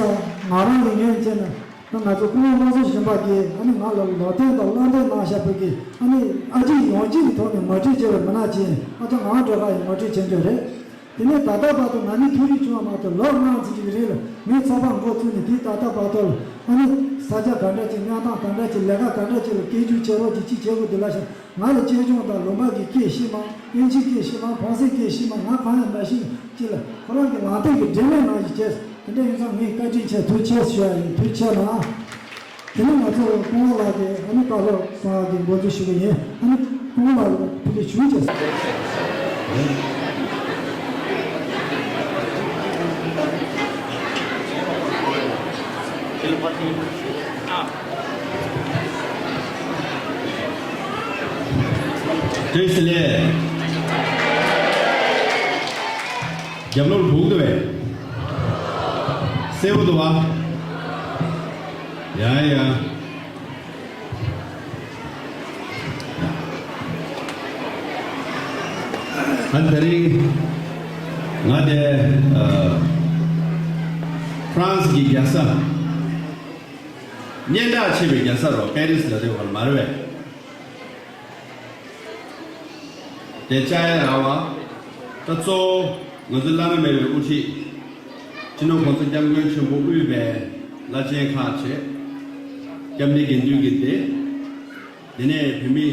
ང་རང་གི་ངོས་ནས་བྱས་ན་ད་ང་ཚོ་སྐུ་ངོ་བློ་བཟང་སྦྱིན་པ་གིས་ཨ་ནི་ང་ལ་ལོ་རྟེན་དང་བློ་གཏད་གནང་བཞག་པའི་གི་ཨ་ནི་ཨ་ཅེ་ཡོངས་ཀྱི་ཐོག་ནས་ངོ་སྤྲོད་བྱས་པའི་མི་སྣ་ཅིག་ཡིན། ཨ་ཅག་ངག་དབང་སྒྲོལ་དཀར་ཡི་ངོ་སྤྲོད་བྱེད་འདོད་རེད། དེ་ནས་ད་ལྟ་བར་དུ་ང་ནི་ཐུགས་རིག་བྱུང་བ་མ་གཏོགས་ལོ་ལྔ་ཙམ་ཞིག་རིང་ལ་ངའི་ཚོགས་པ་འགོ་བཙུགས་ནས་དེའི་ད་ལྟ་བར་དུ་ལ་ཨ་ནི་ས་ཆ་ག་འདྲ་ཅིག་གནས་སྟངས་ག་འདྲ་ཅིག་ལས་ཀ་ག་འདྲ་ཅིག་ལ་སྐད་སྒྱུར་བྱེད་རོགས་ཀྱི་ཅིག་བྱེད་དགོས་འདུག་ལབ་ཤག་ང་ལ་གཅེས་སྐྱོང་དང་ལུང་པ་གི་སྐད་ཤེས་མ་དབྱིན་ཇིའི་སྐད་ཤེས་མ་ཧྥ་རན་སིའི་སྐད་ཤེས་མ་ང་གང་ཡང་མ་ཤེས་ཅིག་ལ་ཁོ་རང་གི་ལམ་སྟོན་གྱི་འབྲེལ་མེད་ནང་ཞིག་བྱས། དེ་འདྲ་ཡིན་ཙང་ངས་བཀའ་དྲིན་ཆེ་ཐུགས་རྗེ་ཆེ་ཞུ་ཡ་ཡིན། ཐུགས་རྗེ་ཆེ་གནང་། དེ་ནས་ང་ཚོ་སྐུ་ངོ་ལགས་ཀྱིས་ཨ་ནི་བཀའ་སློབ་གསར་བ་གི་འགོ་འཛུགས་ཞུ་གི་ཡིན། ཨ་ནི་སྐུ་ངོ་ལགས་ལ་ཐུགས་རྗེ་ཆེ་ཞུ་རྒྱུ། བཀྲ་ཤིས་བདེ་ལེགས། རྒྱབ་ལོགས་སྒུག་འདུག་པས། གསལ་པོ་འདུག་བ། ཡ་ཡ། ཨ་དེ་རིང་ང་དེ་ཨ་ཧྥ་རན་སི་གི་རྒྱལ་ས། སྙན་གྲགས་ཆེ་བའི་རྒྱལ་ས་རུ་པེ་རི་སི་ལ་སླེབས་པ་མ་རེད་པས། དེ་བཅར་ཡ་རག་པ། ད་གཙོ་བོ་ང་ཚོའི་བླ་ན་མེད་པའི་དབུ་ཁྲིད། སྤྱི་ནོར་༸གོང་ས་༸སྐྱབས་མགོན་ཆེན་པོ་དབུས་པའི་བླ་ཆེན་ཁག་བྱས། སྐྱབས་གནས་དགེ་འདུན་གྱི་སྡེ། དེ་ནས་བོད་མིའི་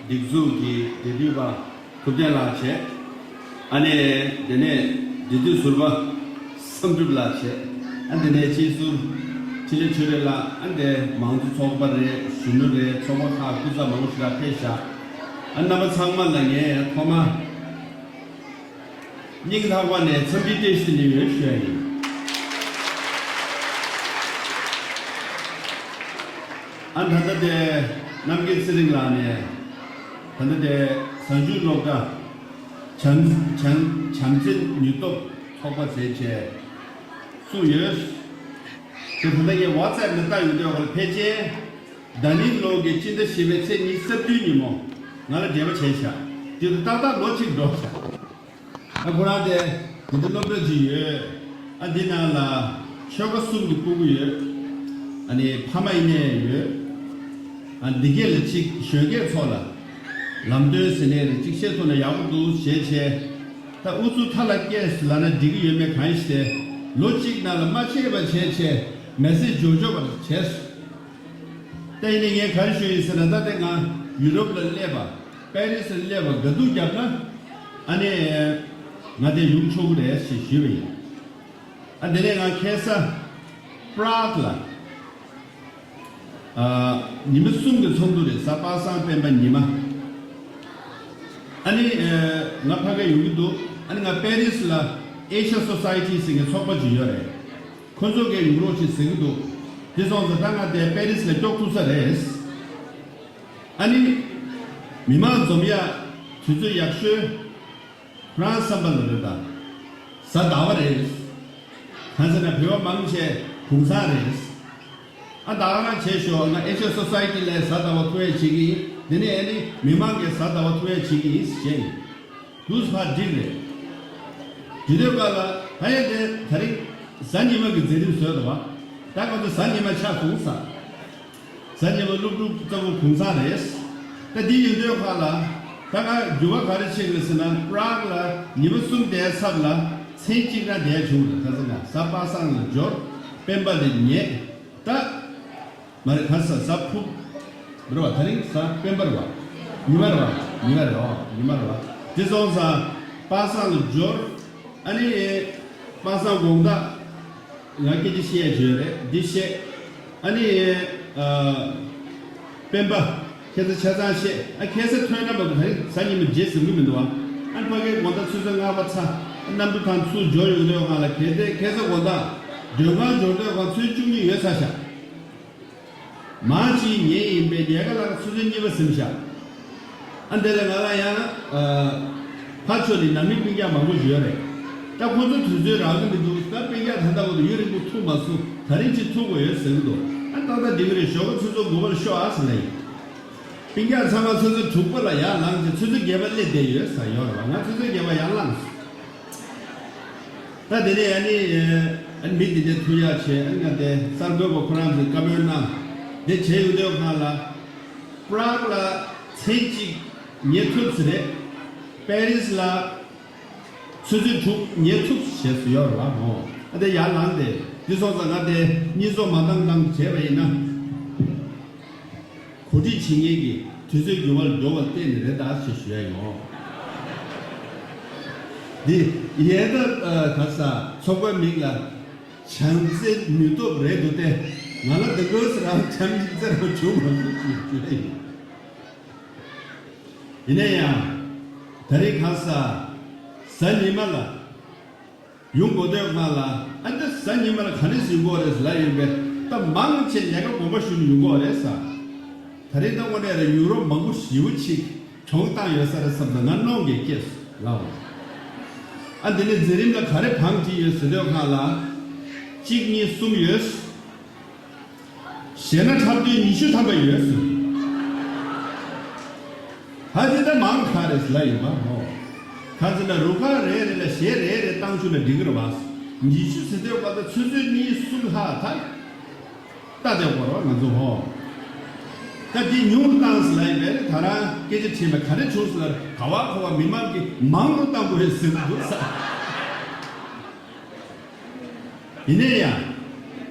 སྒྲིག་འཛུགས་ཀྱི་འབྲེལ་མཐུད་པ་ཐུབ་བསྟན་ལགས་བྱས། ཨ་ནི་དེ་ནས་འབྲེལ་མཐུད་ཟུར་པ་བསམ་གྲུབ་ལགས་བྱས། ཨ་དེ་ནས་སྤྱི་ཟུར་འཕྲིན་ལས་ཆོས་སྒྲོན་ལགས། ཨ་དེ་མང་གཙོ་ཚོགས་པ་རེད། གཞོན་ནུ་རེད། ཚོགས་པ་ཁག་སྐུ་ཚབ་མང་པོ་ཞིག་ལ་ཕེབས་ཤག་ཨ་རྣམ་པ་ཚང་མ་ལ་ངས་ཐོག་མ་སྙིང་ཐག་པ་ནས་འཚམས་འདྲི་བཀྲ་ཤིས་བདེ་ལེགས་ཞུ་ཡ་ཡིན། ཨ་ད་ལྟ་དེ་རྣམ་རྒྱལ་ཚེ་རིང་ལགས་ནས་ད་ལྟ་དེ་གཟའ་མཇུག་སློབ་གྲྭ་བྱམས་བྱམས་བྱམས་བརྩེ་ནུས་སྟོབས་ཚོགས་པ་ཟེར་བྱས་གསུངས་ཡོད། དེ་ད་ལྟ་ངས་ཝ་ཙེབ་ནས་བལྟ་ཡོང་དུས་ཕལ་ཆེར་ཟླ་ནིང་ལོ་གི་སྤྱི་ཟླ་བཞི་པའི་ཚེས་ཉི་ཤུ་རྩ་བདུན་ཉིན་མོ་ང་ལ་འབྲེལ་བ་བྱས་ཤག་དེ་དུས་ཏག་ཏག་ལོ་གཅིག་འགྲོ་ཤག་ཨ་ཁོ་རང་དེ་འདི་འདྲ་སློབ་གྲྭ་ཅིག་ཡོད། ཨ་འདི་ནང་ལ་ཆོལ་ཁ་གསུམ་གྱི་སྤུ་གུ་ཡོད། ཨ་ནི་ཕ་མ་ཡིན་ནའི་ཡོད། ཨ་འདི་གས་ལ་གཅིག་གཞོན་སྐྱེས་ཚོ་ལ་ལམ་སྟོན་ཟེར་ནའི་རེད། གཅིག་བཤད་ཐུབ་ན་ཡག་པོ་འདུག་ཞེས་བྱས། ད་ཨུ་ཚུགས་མཐའ་ལ་སྐྱེལ་ལབ་ན་འགྲིག་གི་ཡོད་མེད་གང་ཡིན་ཞེས། ལོ་གཅིག་ནང་ལ་མ་ཆད་པ་བྱས་བྱས་མེ་སེ་ཇི་འབྱོར་འབྱོར་བ་བྱས། ད་ཡིན་ནའི་ངས་ག་རེ་ཞུ་ཡིན་ཟེར་ན། ད་ལྟ་ང་ཡུ་རོབ་ལ་སླེབས་པ། པེ་རི་སི་ལ་སླེབས་པ་དགའ་སྡུག་བརྒྱབ་ན་ཨ་ནི་ང་དེ་ཡོང་ཆོག་གི་རེད་ཞེས་ཞུས་པ་ཡིན། ཨ་དེ་ནས་ང་ཁ་སང་པྲག་ལ་ཨ་ཉི་མ་གསུམ་གྱི་ཚོགས་འདུ་རེད། གཟའ་པ་སངས་སྤེན་པ་ཉི་མ། ཨ་ནི་ཨ་ང་ཕ་གིར་ཡོང་གི་འདུག་ཨ་ནི་ང་པེ་རི་སི་ལ་ཨེ་ཤ་སོ་སའི་ཊི་ཟེར་མཁན་ཚོགས་པ་ཅིག་ཡོད་རེད། ཁོ་ཚོ་གིས་ཡོང་རོགས་བྱེད་ཟེར་གྱི་འདུག་དེ་སོང་ཙང་ད་ང་དེ་པེ་རི་སི་ལ་སྐྱོད་ཐུབ་ས་རེད། ཨ་ནི་མི་མང་འཛོམས་ཡ་དུས་ཚོད་ཡག་ཤོས་ཁོ་རང་བསམ་པ་ལ་རེད་ད། གཟའ་ཟླ་བ་རེད། གང་ཟེར་ན་བོད་པ་མང་ཆེ་གུང་སེང་རེད། ཨ་ད་ག་རང་བྱས་ཤོག་ང་ཨེ་ཤ་སོ་སའི་ཊི་ལ་གཟའ་ཟླ་བ་ཐུག་ཡ་བྱེད་ཀྱི་ཡིན། དེ་ནས་ཨ་ནི་མི་མང་གིས་གཟའ་ཟླ་བ་ཐུག་ཡ་བྱེད་ཀྱི་ཡིན་ཞེས་ཡིན། འདུག་སེ་ཕར་འགྲིག་རེད། དེ་དུས་སྐབས་ལ་ད་ཡ་དེ་ད་རིང་གཟའ་ཉི་མ་གི་མཛད་རིམ་བཟོས་འདུག་བ། ད་ང་ཚོ་གཟའ་ཉི་མ་ཆགས་སོང་ས། གཟའ་ཉི་མ་སློབ་ཕྲུག་ཚོ་གུང་སེང་རེད། ད་འདི་ཡིན་དུས་སྐབས་ལ་ད་ང་འགྱུར་བ་ག་རེ་ཕྱིན་རེད་ཟེར་ན། པྲག་ལ་ཉི་མ་གསུམ་བསྡད་ཚར་ལ་མཚན་གཅིག་རང་བསྡད་བྱུང་རེད། ག་ཟེར་ན་གཟའ་པ་སངས་ལ་འབྱོར། སྤེན་པ་ལ་ཉལ། ད་མ་རེད། ག་ས་གཟའ་ཕུར་རེད་བ། ད་རིང་གཟའ་སྤེན་པ་རེད་བ། ཉི་མ་རེད་བ། ཉི་མ་རེད། ཨོ་ཉི་མ་རེད་བ། དེ་སོང་ཙང་པ་སངས་ལ་འབྱོར། ཨ་ནི་པ་སངས་དགོང་དག་ང་སྐད་ཆ་བཤད་ཡ་བྱོས་རེད། འདི་བཤད། ཨ་ནི་ཨ་སྤེན་པ་ཁ་སང་ཆ་ཚང་བཤད། ཨ་ཁ་སང་ཐོན་ན་མ་གཏོགས་ད་རིང་གཟའ་ཉི་མ་རྗེས་ཟིན་གི་མི་འདུག་བ། ཨ་ནི་ཕ་གིར་དགོང་དག་ཆུ་ཚོད་ལྔ་པ་ཚ་གནམ་གྲུ་ཐང་ཚུར་འབྱོར་ཡོང་དུས་སྒང་ལ་གལ་ཏེ་ཁ་སང་དགོང་དག་མགྲོན་ཁང་འབྱོར་དུས་སྒང་ཆུ་ཚོད་བཅུ་གཉིས་ཡོལ་ཚར་ཤག་མ་གཅིག་ཉལ་ཡིན་པས་ཉལ་ཁ་ལ་ཆུ་ཚོད་གཉིས་པ་ཟིན་ཤག་ཨ་འདི་ལ་ང་ལ་ཡང་ཨ་ཕར་ཕྱོགས་ནས་ནང་མི་སྤུན་ཀྱག་མང་པོ་ཞིག་ཡོད་རེད། ད་ཁོ་ཚོ་དུས་ཚོད་རག་གི་མི་འདུག་ད་སྤུན་ཀྱག་ད་ལྟ་བར་དུ་ཡུན་རིང་པོ་ཐུག་མ་སོང་། ད་རིང་ཅིག་ཐུག་དགོས་ཡོད་ཟེར་གི་འདུག་ཨ་ཏག་ཏག་འགྲིག་གི་རེད། ཞོགས་པ་ཆུ་ཚོད་དགུ་པར་ཤོག་ཨ་ཟེར་ལབ་ཡིན། སྤུན་ཀྱག་ཚང་མ་ཆུ་ཚོད་དྲུག་པ་ལ་ཡར་ལངས་བྱས་ཆུ་ཚོད་བརྒྱད་པ་སླེབས་བསྡད་ཡོད་ཟེར་ཡོད་རེད་བ། ང་ཆུ་ཚོད་བརྒྱད་པ་ཡར་ལངས་སོང་། ད་དེ་ནས་ཨ་ནི་ཨ་ནི་མི་དེ་འདྲས་ཐུག་ཡག་བྱས། ཨ་ནི་ང་དེ་གསར་འགོད་པ་ཁོ་རང་ཚོས་བཀའ་མོལ་གནང་། དེ་བྱས་ཡོང་དུས་སྒང་ལ་པྲག་ལ་མཚན་གཅིག་ཉལ་ཐུབ་ས་རེད། པེ་རི་སི་ལ་ཆུ་ཚོད་དྲུག་ཉལ་ཐུབ་ཟེར་ཡོད་རེད་བ། ཨ་དེ་ཡར་ལངས་ཏེ་འདི་སོང་ཙང་ང་དེ་གཉིས་སོ་མ་བཏང་བཏང་བྱས་པ་ཡིན་ན། གོ་སྒྲིག་བྱེད་མཁན་གྱི་དུས་ཚོད་འགྱུར་བ་ལ་འགྲོ་བ་བལྟས་ནས་རེད་ད་ཞེས་ཞུ་ཡ་ཡོད། འདི་ཡས་ད་ག་ས་ཚོགས་པའི་མིང་ལ་བྱམས་བརྩེ་ནུས་སྟོབས་རེད་འདུག་སྟེ། ང་ལ་འདི་འདྲ་ཟེར་རང་བྱམས་བརྩེ་རང་བྱུང་མ་སོང་ཞེས་ཞུ་ཡ་ཡིན། ཡིན་ན་ཡང་ད་རེས་ག་ས་གཟའ་ཉི་མ་ལ། ཡོང་དགོས་དུས་སྒང་ལ་ཨ་འདི་གཟའ་ཉི་མ་ལ་ག་འདྲས་ཡོང་གི་ཡོད་རེད་ལབ་ཡོང་པས། ད་མང་ཆེ་ཉལ་ཁ་དགོངས་པ་ཞུས་ནས་ཡོང་གི་ཡོད་རེད་ཟེར། ད་རེས་ད་དངོས་གནས་རེད། ཡུ་རོབ་མང་པོ་ཞེ་པོ་ཅིག་ གྱོང་བཏང་ཡོད་ས་རེད་བསམ་ཙང་ང་གནོང་གིས་སྐྱེས་སོང་ལབ། ཨ་འདི་ནས་མཛད་རིམ་ལ་ག་རེ་བང་བསྒྲིགས་ཡོད་ཟེར་དུས་སྒང་ལ། གཅིག་གཉིས་གསུམ་ཡོད། གཞས་སྣ་འཁྲབ་སྟོན་ཉི་ཤུ་ཐམ་པ་ཡོད་ཟེར། ད་འདི་ད་མང་ག་རེད་ལབ་ཡིན་པ་ཧོ། ག་ཚོད་ན་རུ་ཁག་རེ་རེ་ལ་གཞས་རེ་རེ་བཏང་བཅུག་ན་འགྲིག་གི་རེད་བ། ཉི་ཤུ་ཟེར་དུས་སྒང་ལ་ཆུ་ཚོད་གཉིས་གསུམ་ལྷག་ད། ལྟ་དེ་བོར་བ་ང་ཚོ་ཧོ། ད་འདི་ཉུང་རུ་བཏང་ཟེར་ལབ་ཡིན་པས་ད་རང་སྐད་ཆ་དྲིས་པས་ག་རེ་བྱུང་ཟེར་ན་ག་བ་ག་བ་མི་མང་གིས་མང་རུ་བཏང་དགོས་རེད་ཟེར་གི་འདུག་ས། ཡིན་ནའི་ཡང་།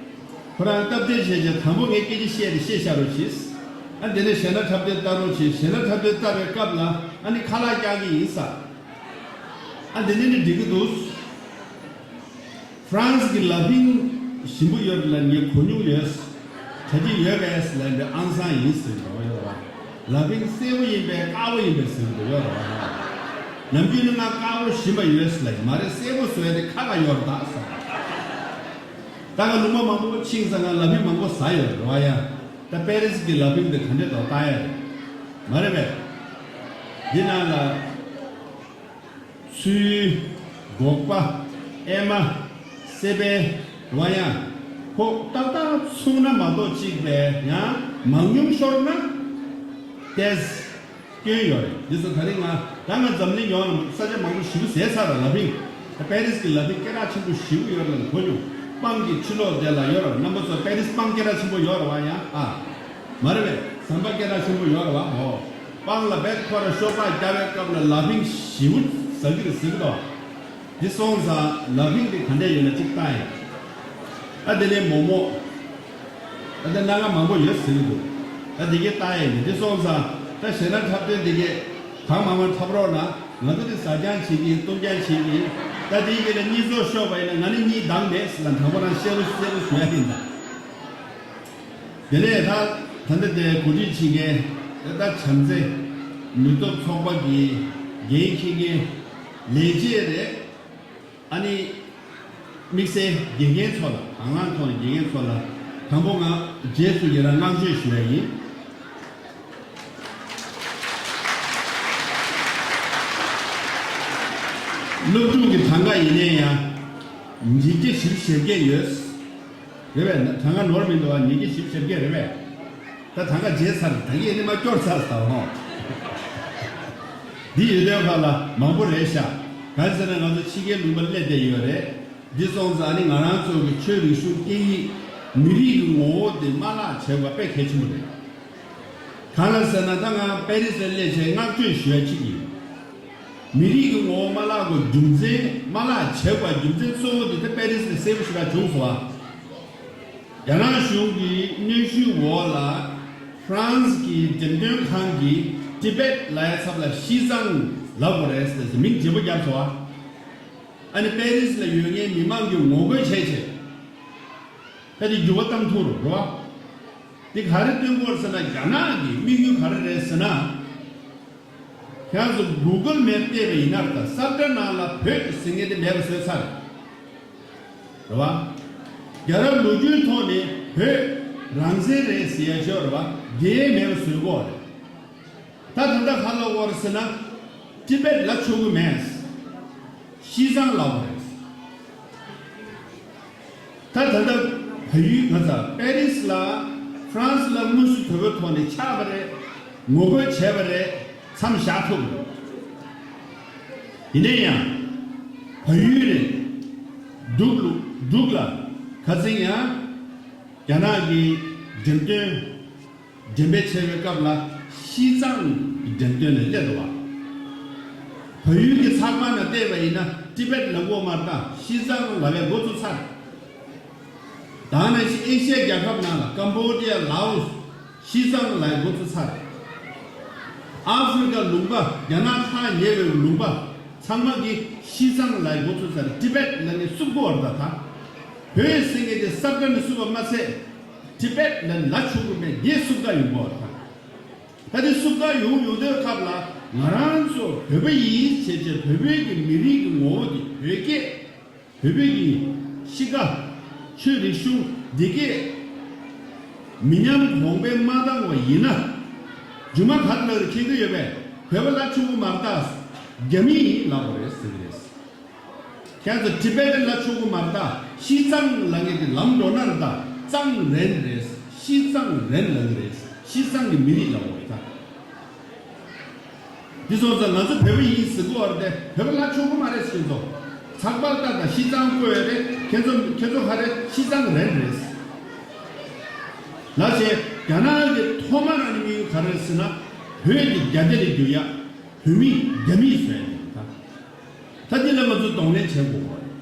ཁོ་རང་སྟབས་བདེ་བྱས་བྱས་དང་པོ་ངས་སྐད་ཆ་བཤད་དེ་བཤད་བཞག་རོགས་གྱིས། ཨ་འདི་ནས་གཞས་སྣ་འཁྲབ་སྟོན་ལྟ་རོགས་གྱིས། གཞས་སྣ་འཁྲབ་སྟོན་ལྟ་བའི་སྐབས་ལ་ཨ་ནི་ཁ་ལག་རྒྱག་གི་ཡིན་ས། ཨ་འདི་ནས་ནི་འགྲིག་གི་འདུག་ཧྥ་རན་སི་གི་ལ་ཕིང་ཞིམ་པོ་ཡོད་ལ་ངས་གོ་མྱོང་ཡོད། གྲ་སྒྲིག་ཡོད་པས་ལབ་པའི་ཨང་སང་ཡིན་ཟེར་འགྲོ་ཡོད་རེད་བ། ལ་ཕིང་སེར་པོ་ཡིན་པས་དཀར་པོ་ཡིན་པས་ཟེར་འགྲོ་ཡོད་རེད་བ། ནམ་རྒྱུན་ནི་ང་དཀར་པོ་ཞིམ་པ་ཡོད་ཟེར་ལ་མ་རེད། སེར་པོ་བཟོས་ཏེ་ཁ་ཁ་ཡོད་རེད་ད་ཟེར། ད་ང་ལུང་པ་མང་པོ་ཕྱིན་ཙང་ང་ལ་ཕིང་མང་པོ་ཟ་ཡོད་རེད་བ་ཡ། ད་པེ་རི་སི་གི་ལ་ཕིང་དེ་ག་འདྲས་འདུག་ལྟ་ཡ་རེད། མ་རེད་པས། འདི་ནང་ལ། ཚུལ། སྒོག་པ། ཨེ་མ། སེ་པན། རེད་བ་ཡ། ཁོག་ཏག་ཏག་ཚུགས་ན་མ་གཏོགས་གཅིག་པས་ཡང་མང་ཉུང་ཤོར་ན། ཏེས། སྐྱོན་ཡོད་རེད། འདི་ཚོ་ད་རིང་ང་ད་ང་འཛམ་གླིང་ཡོངས་ལ་ས་ཆ་མང་པོ་ཞེ་པོ་ཟས་ཚར་ར་ལ་ཕིང་། པེ་རི་སི་གི་ལ་ཕིང་སྐད་གྲགས་ཆེན་པོ་ཞེ་པོ་ཡོད་རེད་ལ་གོ་མྱོང་། སྤང་གི་ཕྱི་ལོགས་དེ་ལ་ཡོད་ར། རྣམ་པ་ཚོ་པེ་རི་སི་སྤང་སྐད་གྲགས་ཆེན་པོ་ཡོད་ར་བ་ཡ་ཨ། མ་རེད་པས། ཟམ་པ་སྐད་གྲགས་ཆེན་པོ་ཡོད་ར་བ་ཧོ། སྤང་ལ་བེད་ཁོ་ར་ཤོ་པ་རྒྱག་པའི་སྐབས་ལ་ལ་ཕིང་ཞེ་པོ་ཟ་གི་རེད་ཟེར་གི་འདུག་འདི་སོང་ཙང་ལ་ཕིང་དེ་ག་འདྲས་ཡོད་ན་གཅིག་ལྟ་ཡིན། ཨ་དེ་ནས་མོག་མོག་ཨ་དེ་སྣ་ཁ་མང་པོ་ཡོད་ཟེར་གི་འདུག་ཨ་དེ་གས་ལྟ་ཡིན། འདི་སོང་ཙང་ད་གཞས་སྣ་འཁྲབ་སྟོན་དེ་གས་གང་མང་མང་འཁྲབ་རོགས་གནང་། ང་ཚོ་དེ་ཟ་རྐྱང་བྱེད་ཀྱིན་བཏུང་རྐྱང་བྱེད་ཀྱིན། ད་དེའི་གས་ལ་གཉིས་ཚོགས་ཤོར་བ་ཡིན་ན་ང་ནི་གཉིས་འདང་མེད་ཟེར་ལ་དང་པོ་རང་གཤེ་རུ་གཤེ་རུ་ཞུ་ཡ་ཡིན་ད། དེ་ནས་ད་ད་ལྟ་དེ་གོ་སྒྲིག་བྱེད་མཁན་ད་ལྟ་བྱམས་བརྩེ་ནུས་སྟོབས་ཚོགས་པ་གི་འགན་འཁྱེར་མཁན་ལས་བྱེད་རེད། ཨ་ནི། དམིགས་བསལ་དགེ་རྒན་ཚོ་ལ་དང་བླངས་ཐོག་ནས་དགེ་རྒན་ཚོ་ལ་དང་པོ་ང་རྗེས་སུ་ཡི་རང་བསྔགས་བརྗོད་ཞུ་ཡ་ཡིན། སློབ་ཕྲུག་གི་གྲངས་ཀ་ཡིན་ནའི་ཡང་། ཉིས་བརྒྱ་བཞི་བཅུ་ཞེ་བརྒྱད་ཡོད། རེད་པས། གྲངས་ཀ་ནོར་མི་འདུག་ཨ། ཉིས་བརྒྱ་བཞི་བཅུ་ཞེ་བརྒྱད་རེད་པས། ད་གྲངས་ཀ་བརྗེད་ཚར། ད་གིན་ནི་མ་སྐྱོར་ཚར་ད་ཧོ། འདི་ཡོད་དོན་ཁག་ལ་མང་པོ་རེད་ཤག་གང་ཟེར་ན་ང་ཚོ་ཕྱི་རྒྱལ་ལུང་པ་སླེབས་བསྡད་ཡོད་རེད། འདི་སོང་ཙང་ནི་ང་རང་ཚོ་གི་ཆོས་རིག་གཞུང་སྐད་ཡིག་མི་རིགས་ཀྱི་ངོ་བོ་དེ་མ་བརླག་བྱེད་དགོས་དཔེ་གལ་ཆེན་པོ་རེད། གང་ལ་ཟེར་ན་ད་ང་པེ་རི་སི་ལ་སླེབས་བྱས་བསྔགས་བརྗོད་ཞུ་ཡ་གཅིག་ཡིན། མི་རིགས་ཀྱི་ངོ་བོ་མ་བརླག་དགོས་རྒྱུ་མཚན་མ་བརླག་བྱེད་དགོས་རྒྱུ་མཚན་གཙོ་བོ་དེ་ད་པེ་རི་སི་ལ་གསལ་པོ་ཞེ་དྲག་བྱུང་སོང་ཨ། རྒྱ་ནག་གཞུང་གི་གནོན་ཤུགས་འོག་ལ་ཧྥ་རན་སི་གི་འགྲེམས་སྟོན་ཁང་གིས་ཏི་བེད་ལབ་ཡ་ཚབ་ལ་ཤི་ཙང་ལབ་དགོས་རེད་ཟེར་ཏེ་མིང་བརྗེ་པོ་བརྒྱབ་སོང་ཨ། ཨ་ནི་པེ་རི་སི་ལ་ཡོད་མཁན་མི་མང་གིས་ངོ་རྒོལ་བྱས་བྱས། ད་དེ་འགྱུར་བ་བཏང་ཐུབ་རོགས་རེད་བ། དེ་ག་རེ་སྟོན་གྱི་ཡོད་རེད་ཟེར་ན་རྒྱ་ནག་གི་དམིགས་ཡུལ་ག་རེ་རེད་ཟེར་ན། ཁྱེད་ཚོ་གུ་གལ་མེབ་བལྟས་པ་ཡིན་ན་ད་ས་བཀྲ་ནང་ལ་བོད་ཟེར་མཁན་དེ་མེད་པ་བཟོས་ཚར། རེད་བ། རྒྱལ་རབས་ལོ་རྒྱུས་ཐོག་ནས་བོད་རང་བཙན་རེད་ཟེར་ཡ་ཅིག་ཡོད་རེད་བ། དེ་མེད་པ་བཟོས་ཀྱི་ཡོད་རེད། ད་ད་ལྟ་ག་ལབ་ཀྱི་ཡོད་རེད་ཟེར་ན། ཏི་བེད་ལབ་ཆོག་གི་མེད། ཤི་ཙང་ལབ་ཀྱི་རེད། ད་ད་ལྟ་བལ་ཡུལ་ང་ཚོ་པེ་རི་སི་ལ་ཧྥ་རན་སི་ལ་དངོས་སུ་དོལ་པོའི་ཐོག་ནས་ཆགས་པ་རེད། ངོ་རྒོལ་བྱས་པ་རེད། མཚམས་བཞག་ཐུབ་པ་རེད། ཡིན་ན་ཡང་བལ་ཡུལ་ནས་འབྲུག་ལ་འབྲུག་ལ་ཁ་སང་ཡང་རྒྱ་ནག་གི་འགྲེམས་སྟོན། འགྲེམས་སྤེལ་བྱས་པའི་སྐབས་ལ་ཤི་ཙང་གི་འགྲེམས་སྟོན་ལ་སླེབས་འདུག་བ། བལ་ཡུལ་གྱི་ཚགས་པར་ནང་བལྟས་པ་ཡིན་ན་ཏི་བེད་ལབ་ཀྱི་ཡོད་མ་རེད་ད། ཤི་ཙང་ལབ་པའི་འགོ་བཙུགས་ཚར། ད་ནང་བཞིན་ཨེ་ཤི་ཡ་རྒྱལ་ཁབ་ནང་ལ་ཀམ་བོ་ཌི་ཡ། ལའོ་སི། ཤི་ཙང་ལབ་པའི་འགོ་བཙུགས་ཚར། ཨ་ཧྥེ་རི་ཀ་ལུང་པ། རྒྱ་ནག་ཐག་ཉེ་བའི་ལུང་པ་ཚང་མ་གིས་ཤི་ཙང་ལབ་པའི་འགོ་བཙུགས་ཚར། ཏི་བེད་ལབ་ནས་བསུབ་ཀྱི་ཡོད་རེད་ད། ད་བོད་ཟེར་མཁན་དེ་ས་བཀྲ་ནས་བསུབ་པ་མ་ཚད། ཏི་བེད་ལབ་ལབ་ཆོག་གི་མེད། དེ་བསུབ་ག་ཡོང་གི་ཡོད་རེད་ད། ད་དེ་བསུབ་ག་ཡོང་ཡོང་དུས་སྐབས་ལ་ང་རང་ཚོ་བོད་པ་ཡིན་བྱས་བྱས་བོད་པའི་གི་མི་རིགས་ཀྱི་ངོ་བོ་དེ། བོད་སྐད། བོད་པའི་གི་གཤིས་ཀ། ཆོས་རིག་གཞུང་འདི་གས་མི་ཉམས་གོང་འཕེལ་མ་བཏང་བ་ཡིན་ན། རྒྱུ་མ་ག་རེ་ལ་མཁྱེན་གྱི་ཡོད་པས། བོད་པ་ལབ་ཆོག་གི་མ་རེད་ད། རྒྱ་མི་ལབ་དགོས་རེད་ཟེར་གི་རེད། ཁྱེད་ཚོ་ཊི་བེ་ཊན་ལབ་ཆོག་གི་མ་རེད་ད། ཤི་ཙང་ལབ་མཁན་དེ་ལམ་འགྲོ་ན་རེད་ད། ཙང་རན་རེད། ཤི་ཙང་རན་ལབ་གི་རེད། ཤི་ཙང་གི་མི་རིགས་ལབ་དགོས་རེད་ད། འདི་སོང་ཙང་ང་ཚོ་བོད་པ་ཡིན་ཟེར་གི་བར་དེ་བོད་པ་ལབ་ཆོག་གི་མ་རེད་ཟེར་ཚོ། ཚགས་པར་ལྟ་དང་ཤི་ཙང་བཀོད་ཡོད་རེད། ཁྱེད་ཚོ་ཁྱེད་ཚོ་ག་རེ་ཤི་ཙང་རན་རེད། ལ་ཞེས་རྒྱ་ནག་གི་ཐོག་མར་ཨ་ནི་དམིགས་ཡུལ་ག་རེ་ཟེར་ན། བོད་ཀྱི་རྒྱ་སྡེ་ལ་བསྒྱུར་ཡ། བོད་མི་རྒྱ་མི་བཟོ་ཡ་ཡིན་ད། ད་འདི་ལ་ང་ཚོ་གདོང་ལེན་བྱེད་དགོས་པ་རེད།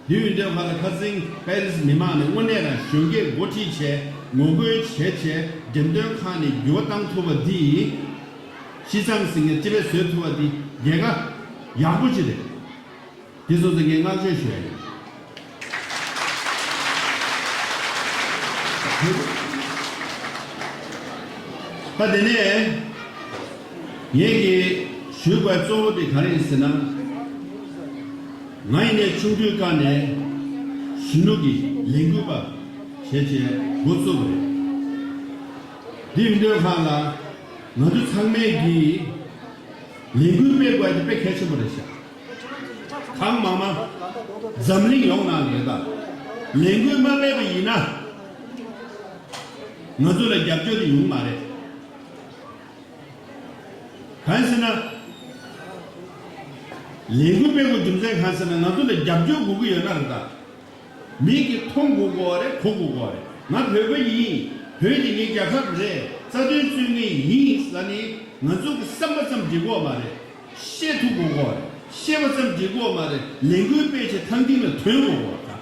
འདི་ཡོད་འདོད་ཁ་ལ་ཁ་སང་པེ་རིས་མི་མང་ནས་དངོས་གནས་རང་གཞོན་སྐྱེས་འགོ་ཁྲིད་བྱས། ངོ་རྒོལ་བྱས་བྱས་འགྲེམས་སྟོན་ཁང་ནས་འགྱུར་བ་བཏང་ཐུབ་པ་འདི། ཤི་ཙང་ཟེར་མཁན་ཊི་བེ་ཊན་བཟོས་ཐུབ་པ་འདི་རྒྱལ་ཁ་ཡག་པོ་ཅིག་རེད། འདི་སོང་ཙང་ངས་བསྔགས་བརྗོད་ཞུ་ཡ་ཡིན། ད་དེ་ནས་ངེད་ཀྱིས་ཞུ་དགོས་གཙོ་བོ་དེ་ག་རེ་ཡིན་ཟེར་ན། ང་ཡིན་ནའི་ཆུང་དུས་སྐབས་ནས་གཞོན་ནུ་གི་ལས་འགུལ་པ་བྱས་བྱས་འགོ་བཙུགས་པ་རེད། འདི་ཡིན་དུས་སྒང་ལ་ང་ཚོ་ཚང་མས་ཀྱིས་ལས་འགུལ་སྤེལ་དགོས་དེ་དཔེ་གལ་ཆེན་པོ་རེད་ཤག་གང་མང་མང་འཛམ་གླིང་ཡོངས་ནང་ལ་རེད་ད། ལས་འགུལ་མ་སྤེལ་བ་ཡིན་ན་ང་ཚོ་ལ་རྒྱབ་སྐྱོར་དེ་ཡོང་མ་རེད། གང་ཟེར་ན། ལས་འགུལ་སྤེལ་དགོས་རྒྱུ་མཚན་གང་ཟེར་ན་ང་ཚོ་ལ་རྒྱབ་སྐྱོར་དགོས་ཀྱི་ཡོད་ན་རེད་ད། མིག་གིས་མཐོང་དགོས་ཀྱི་ཡོད་རེད། གོ་དགོས་ཀྱི་ཡོད་རེད། ང་བོད་པ་ཡིན། བོད་ཀྱི་ངའི་རྒྱལ་ཁབ་རེད། རྩ་དོན་རྩོད་མཁན་ཡིན་ཟེར་ནས་ང་ཚོ་གི་བསམ་པ་ཙམ་འགྲིག་གི་ཡོད་མ་རེད། ཤེས་ཐུབ་དགོས་ཀྱི་ཡོད་རེད། ཤེས་པ་ཙམ་འགྲིག་གི་ཡོད་མ་རེད། ལས་འགུལ་སྤེལ་བྱས་ཐང་སྟེང་ལ་ཐོན་དགོས་ཀྱི་ཡོད་རེད་ད།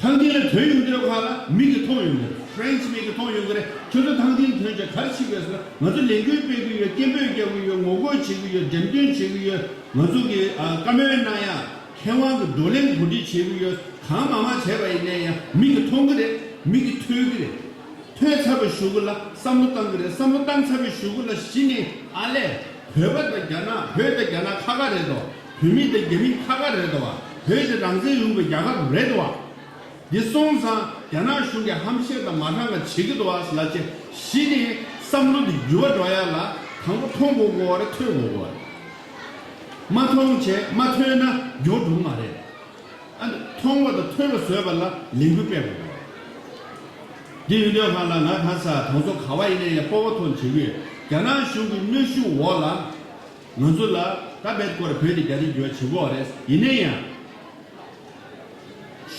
ཐང་སྟེང་ལ་ཐོན་ཡོང་དུས་སྒང་ལ་མིག་གིས་མཐོང་ཡོང་གི་རེད། ཕ་རན་སི་མིག་གིས་མཐོང་ཡོང་གི་རེད། ཁྱོད་ཚོ་ཐང་སྟེང་ཐོན་བྱས་ག་རེ་བྱེད་དགོས་ཟེར་ན་ང་ཚོ་ལས་འགུལ་སྤེལ་གི་ཡོད། སྐད་འབོད་རྒྱག་གི་ཡོད། ངོ་རྒོལ་བྱེད་ཀྱི་ཡོད། འགྲེམས་སྟོན་བྱེད་ཀྱི་ཡོད། ང་ཚོ་གི་ཨ་བཀའ་མོལ་གནང་ཡ། མཁས་དབང་གི་བགྲོ་གླེང་གོ་སྒྲིག་བྱེད་ཀྱི་ཡོད། གང་མང་མང་བྱས་པ་ཡིན་ནའི་ཡང་མིག་གིས་མཐོང་གི་རེད། མིག་གིས་ཐོས་ཀྱི་རེད། ཐོས་ཚར་བའི་གཞུག་གུ་ལ་བསམ་བློ་བཏང་གི་རེད། བསམ་བློ་བཏང་ཚར་བའི་གཞུག་གུ་ལ་གཞི་ནས་ཨ་ལས། བོད་པ་དང་རྒྱ་ནག་བོད་དང་རྒྱ་ནག་ཁ་ཁ་རེད་དོ། བོད་མི་དང་རྒྱ་མི་ཁ་ཁ་རེད་དོ། བོད་དེ་རང་བཙན་ཡོད་པའི་རྒྱལ་ཁབ་རེད་དོ། འདི་སོང་ཙང་རྒྱ་ནག་གཞུང་གིས་ཧམ་བཤད་དང་མ་དྲང་ག་བྱེད་ཀྱི་འདུག་བ་ལ་ཅེ་གཞི་ནས་བསམ་བློ་འདི་འགྱུར་བ་འགྲོ་ཡ་ལ་དང་པོ་མཐོང་དགོས་དགོས་རེད། ཐོས་དགོས་དགོས་རེད། མ་མཐོང་བྱས་མ་ཐོས་ན་འགྱུར་འགྲོ་གི་མ་རེད། ཨ་ནི་མཐོང་བ་དང་ཐོས་པ་བཟོས་པ་ལ་ལས་འགུལ་སྤེལ་དགོས་དགོས་རེད། འདི་ཡོད་དུས་སྒང་ལ་ང་གང་ཟག་དང་ཚོ་ག་བ་ཡིན་ན་ཡང་སྤོབས་པ་ཐོག་བྱེད་ཀྱི་ཡོད། རྒྱ་ནག་གཞུང་གི་གནོན་ཤུགས་འོག་ལ་ང་ཚོ་ལ་ད་བེད་སྐོར་བོད་དེ་རྒྱ་རིགས་འགྱུར་བ་བྱེད་དགོས་རེད། ཡིན་ན་ཡང་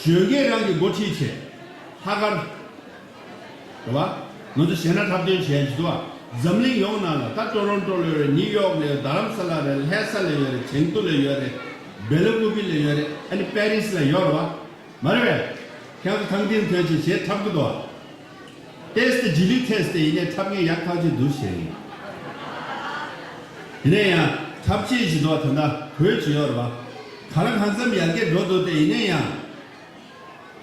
གཞོན་སྐྱེས་རང་གི་འགོ་ཁྲིད་བྱས་ལྷག་དཀར་རེད་བ། ང་ཚོ་གཞས་སྣ་འཁྲབ་སྟོན་བྱས་ཡོད་བ། འཛམ་གླིང་ཡོངས་ནང་ལ་ད་ཊོ་རོན་ཊོ་ལ་ཡོད་རེད། ཉིའུ་ཡོག་ལ་ཡོད། རྡ་རམ་ས་ལ་རེད། ལྷ་ས་ལ་ཡོད་རེད། ཆེང་ཏུ་ལ་ཡོད་རེད། སྦེ་ལ་ཀུ་པི་ལ་ཡོད་རེད། ཨ་ནི་པེ་རི་སི་ལ་ཡོད་རེད་བ། མ་རེད་པས། ཁྱེད་ཚོ་ཐང་སྟེང་ཐོན་ཆེད་གཞས་འཁྲབ་གི་འདུག་བ། ཏེས་ཏེ་རྗེས་ལུས་ཐེས་ཏེ་ཡིན་ནའི་འཁྲབ་མཁན་ཡག་ཐག་ཆོད་འདུག་ཞེས་ཡིན། ཡིན་ན་ཡང་འཁྲབ་ཆས་ཞིག་འདུག་བ། ད་ལྟ་བོད་ཀྱི་ཡོད་རེད་བ། ག་ལ་གང་འཚམ་ཡར་རྒྱས་འགྲོ་འདུག་སྟེ། ཡིན་ན་ཡང་།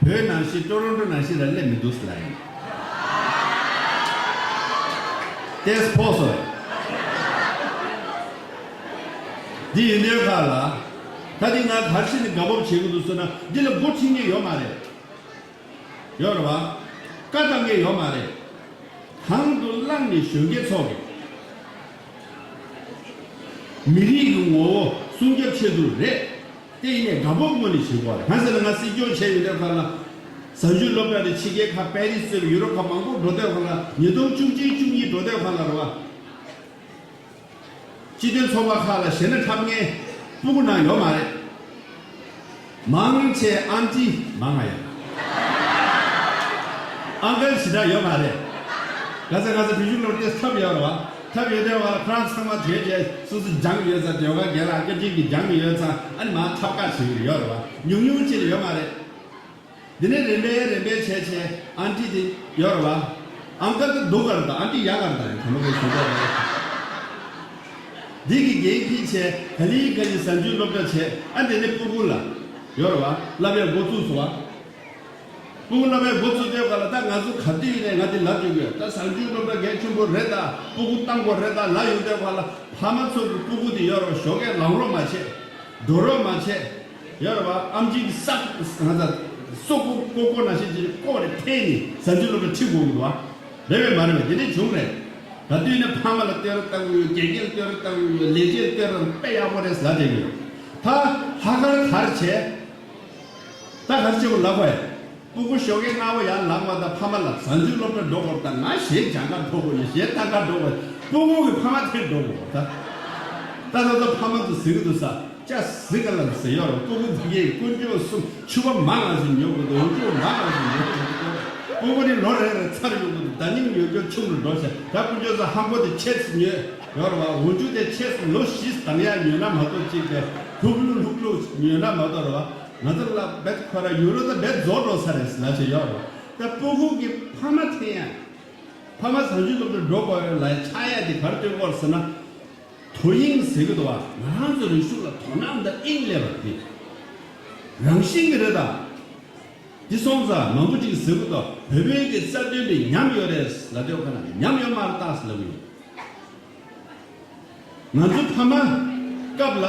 བོད་ནང་བཞིན་ཊོ་རོན་ཊོ་ནང་བཞིན་ར་སླེབས་མི་འདུག་ཟེར་ལ་ཡིན། ཏེས་ཕོ་སོ། འདི་ཡིན་དུས་སྒང་ལ། ད་འདི་ང་ག་རེ་བྱས་ནས་དགའ་སྤོབས་བྱེད་ཀྱི་འདུག་ཟེར་ན་འདི་ལ་འགོ་ཁྲིད་མཁན་ཡོད་མ་རེད། ཡོད་རེད་བ། བཀའ་བཏང་མཁན་ཡོད་མ་རེད། དང་དུ་བླངས་ནས་གཞོན་སྐྱེས་ཚོ་གི་མི་རིགས་ཀྱི་ངོ་བོ་སྲུང་སྐྱོབ་ཆེད་དུ་རེད། དེ་ཡིན་ནས་དགའ་སྤོབས་ངོས་ནས་བྱེད་དགོས་རེད། གང་ཟེར་ན་ང་སྲིད་སྐྱོང་བྱས་ཡོད་དུས་སྒང་ལ། གཟའ་མཇུག་སློབ་གྲྭ་རེད། ཕྱི་རྒྱལ་ཁག་པེ་རི་སི་ཟེར་བའི་ཡུ་རོབ་ཁག་མང་པོ་འགྲོ་དུས་སྒང་ལ་ཉིས་སྟོང་བཅུ་གཅིག་བཅུ་གཉིས་འགྲོ་དུས་སྒང་ལ་རེད་བ། སྤྱི་མཐུན་ཚོགས་པ་ཁག་ལ་གཞས་སྣ་འཁྲབ་མཁན་སྤུ་གུ་ནང་ཡོད་མ་རེད། མང་ཆེ་ཨན་ཊི་མང་ང་ཡོད། ཨང་ཀལ་ཞེ་དྲག་ཡོད་མ་རེད། ག་ཚ་ག་ཚ་བུ་ཆུང་ལོར་ཏེ་འཁྲབ་ཡོད་རེད་བ། འཁྲབ་ཡོད་དུས་སྒང་ལ་ཁོ་རང་ཚང་མ་བྲོས་བྱས་སོ་སོ་སྦྱངས་ཡོད་ཙང་། ཟློས་གར་རྒན་ལགས་ཨང་ཀལ་ཅིག་གིས་སྦྱངས་ཡོད་ཙང་། ཨ་ནི་མར་འཁྲབ་ག་བྱེད་ཀྱི་ཡོད་རེད་བ། ཉུང་ཉུང་ཅིག་ལ་ཡོད་མ་རེད། འདི་ནས་རིམ་པས་རིམ་པས་བྱས་བྱས་ཨན་ཊི་དེ་ཡོད་རེད་བ། ཨང་ཀལ་དེ་སྡུག་ག་རེད་ད། ཨན་ཊི་ཡག་ག་རེད་ད། ཡང་དྲང་པོ་གི་ཞུ་འདོད་རེད། འདི་གི་འགན་འཁྱེར་བྱས་ག་ལེ་ག་ལེ་གཟའ་མཇུག་སློབ་གྲྭ་བྱས། ཨ་འདི་ནས་སྤུ་གུ་ལ་ཡོད་རེད་བ། བསླབ་ཡག་འགོ་བཙུགས་སོང་བ། སྤུ་གུ་བསླབ་ཡག་འགོ་བཙུགས་དུས་སྒང་ལ་ད་ང་ཚོ་ག་དུས་ཡིན་ནའི་ང་འདི་ལབ་བཅུག་གི་ཡོད། ད་གཟའ་མཇུག་སློབ་གྲྭ་གལ་ཆེན་པོ་རེད་ད། སྤུ་གུ་བཏང་དགོས་རེད་ད་ལབ་ཡོང་དུས་སྒང་ལ། ཕ་མ་ཚོ་གི་སྤུ་གུ་དེ་ཡོད་རེད་བ། ཞོགས་ཀས་ལངས་རོགས་མ་བྱེད། འགྲོ་རོགས་མ་བྱེད། ཡོད་རེད་བ། ཨམ་ཆི་གི་ས་ང་ཚ་སོ་ཀོ་ཀོ་ཀོ་ནང་བཞིན་ཅིག་ཀོ་རེ་འཐེན་ནས་གཟའ་མཇུག་སློབ་གྲྭ་ཁྲིད་དགོས་ཀྱི་འདུག་བ། རེད་པས་མ་རེད་པས། དེ་འདྲས་བྱུང་རེད། ད་དུས་ནས་ཕ་མ་ལ་བསྟོད་ར་བཏང་གི་ཡོད། དགེ་རྒན་ལ་བསྟོད་ར་བཏང་གི་ཡོད། ལས་བྱེད་ལ་བསྟོད་ར་དཔེ་ཡག་པོ་རེད་ཟེར་བསྡད་ཀྱི་ཡོད། ད་ལྷག་དཀར་ག་རེ་བྱས། ད་ག་རེ་བྱེད་དགོས་ལབ་དགོས། སྤུ་གུ་ཞོགས་ཀས་སྔ་པོ་ཡར་ལངས་པ་དང་ཕ་མ་ལ་གཟའ་མཇུག་སློབ་གྲྭ་འགྲོ་དགོས་དང་། ང་གཞས་སྦྱང་གར་འགྲོ་དགོས་ཡོད། གཞས་ལྟ་གར་འགྲོ་དགོས། སྤུ་གུ་གི་ཕ་མ་དེར་འགྲོ་དགོས། ད་ད་ད་ད་ཕ་མ་ཚོ་ཟེར་གི་འདུག་ས། ཅག་ཟི་ག་ལ་ཟེར་ཡོད་རེད། སྤུ་གུ་འདི་གས་དཀོན་མཆོག་གསུམ་ཕྱུ་པ་མང་ང་ཞིག་ཉོ་དགོས་འདུག་འོག་འཇུག་མང་ང་ཞིག་ཉོ་དགོས་འདུག་སྤུ་གུ་ནི་ལོ་རེ་རེ་ཚར་ཡོང་གི་འདུག་ད་ནིང་ཡོད་རྒྱུ་ཆུང་རུ་འགྲོ་ཤག་ད་དཀོན་མཆོག་གསུམ་ཧམ་པོ་དེ་ཆེ་ཙམ་ཉོས་ཡོད་རེད་བ། འོག་འཇུག་དེ་ཆེ་ཙམ་ལོ་བཞི་ཙམ་ཡར་ཉོས་ན་མ་གཏོགས། ཅིག་དེ་ལྷུག་ལྷུག་ལྷུག་ལྷུག་ཉོས་ན་མ་གཏོགས་རེད་བ། ང་ཚོ་ལ་བེད་ཁོ་ར་ཡུ་རོ་ད་བེད་རྫོགས་འགྲོ་ས་རེད་ཟེར་ལབ་བྱས་ཡོད་རེད་བ། ད་སྤུ་གུ་གི་ཕ་མ་འཐེན་ཡ། ཕ་མ་གཟའ་མཇུག་སློབ་གྲྭ་འགྲོ་དགོས་ཡོད་ལབ་ཡ་ཆགས་ཡ་དེ་ག་རེ་སྟོན་གྱི་ཡོད་རེད་ཟེར་ན། དོ་དབྱིངས་ཟེར་གི་འདུག་བ། ང་རང་ཚོ་རིག་གཞུང་ལ་དོ་སྣང་དང་དབྱིངས་སླེབས་པ་དེ་རང་བཞིན་གྱི་རེད་ད། འདི་སོང་ཙང་མང་པོ་ཅིག་ཟེར་གི་འདུག་བོད་པའི་གི་རྩ་དོན་དེ་ཉམས་ཡོད་རེད་ལབ་དུས་ཁ་ན་ཉམས་ཡོད་མ་རེད་ད་ཟེར་ལབ་གི་ཡོད། ང་ཚོ་ཕ་མ་སྐབས་ལ་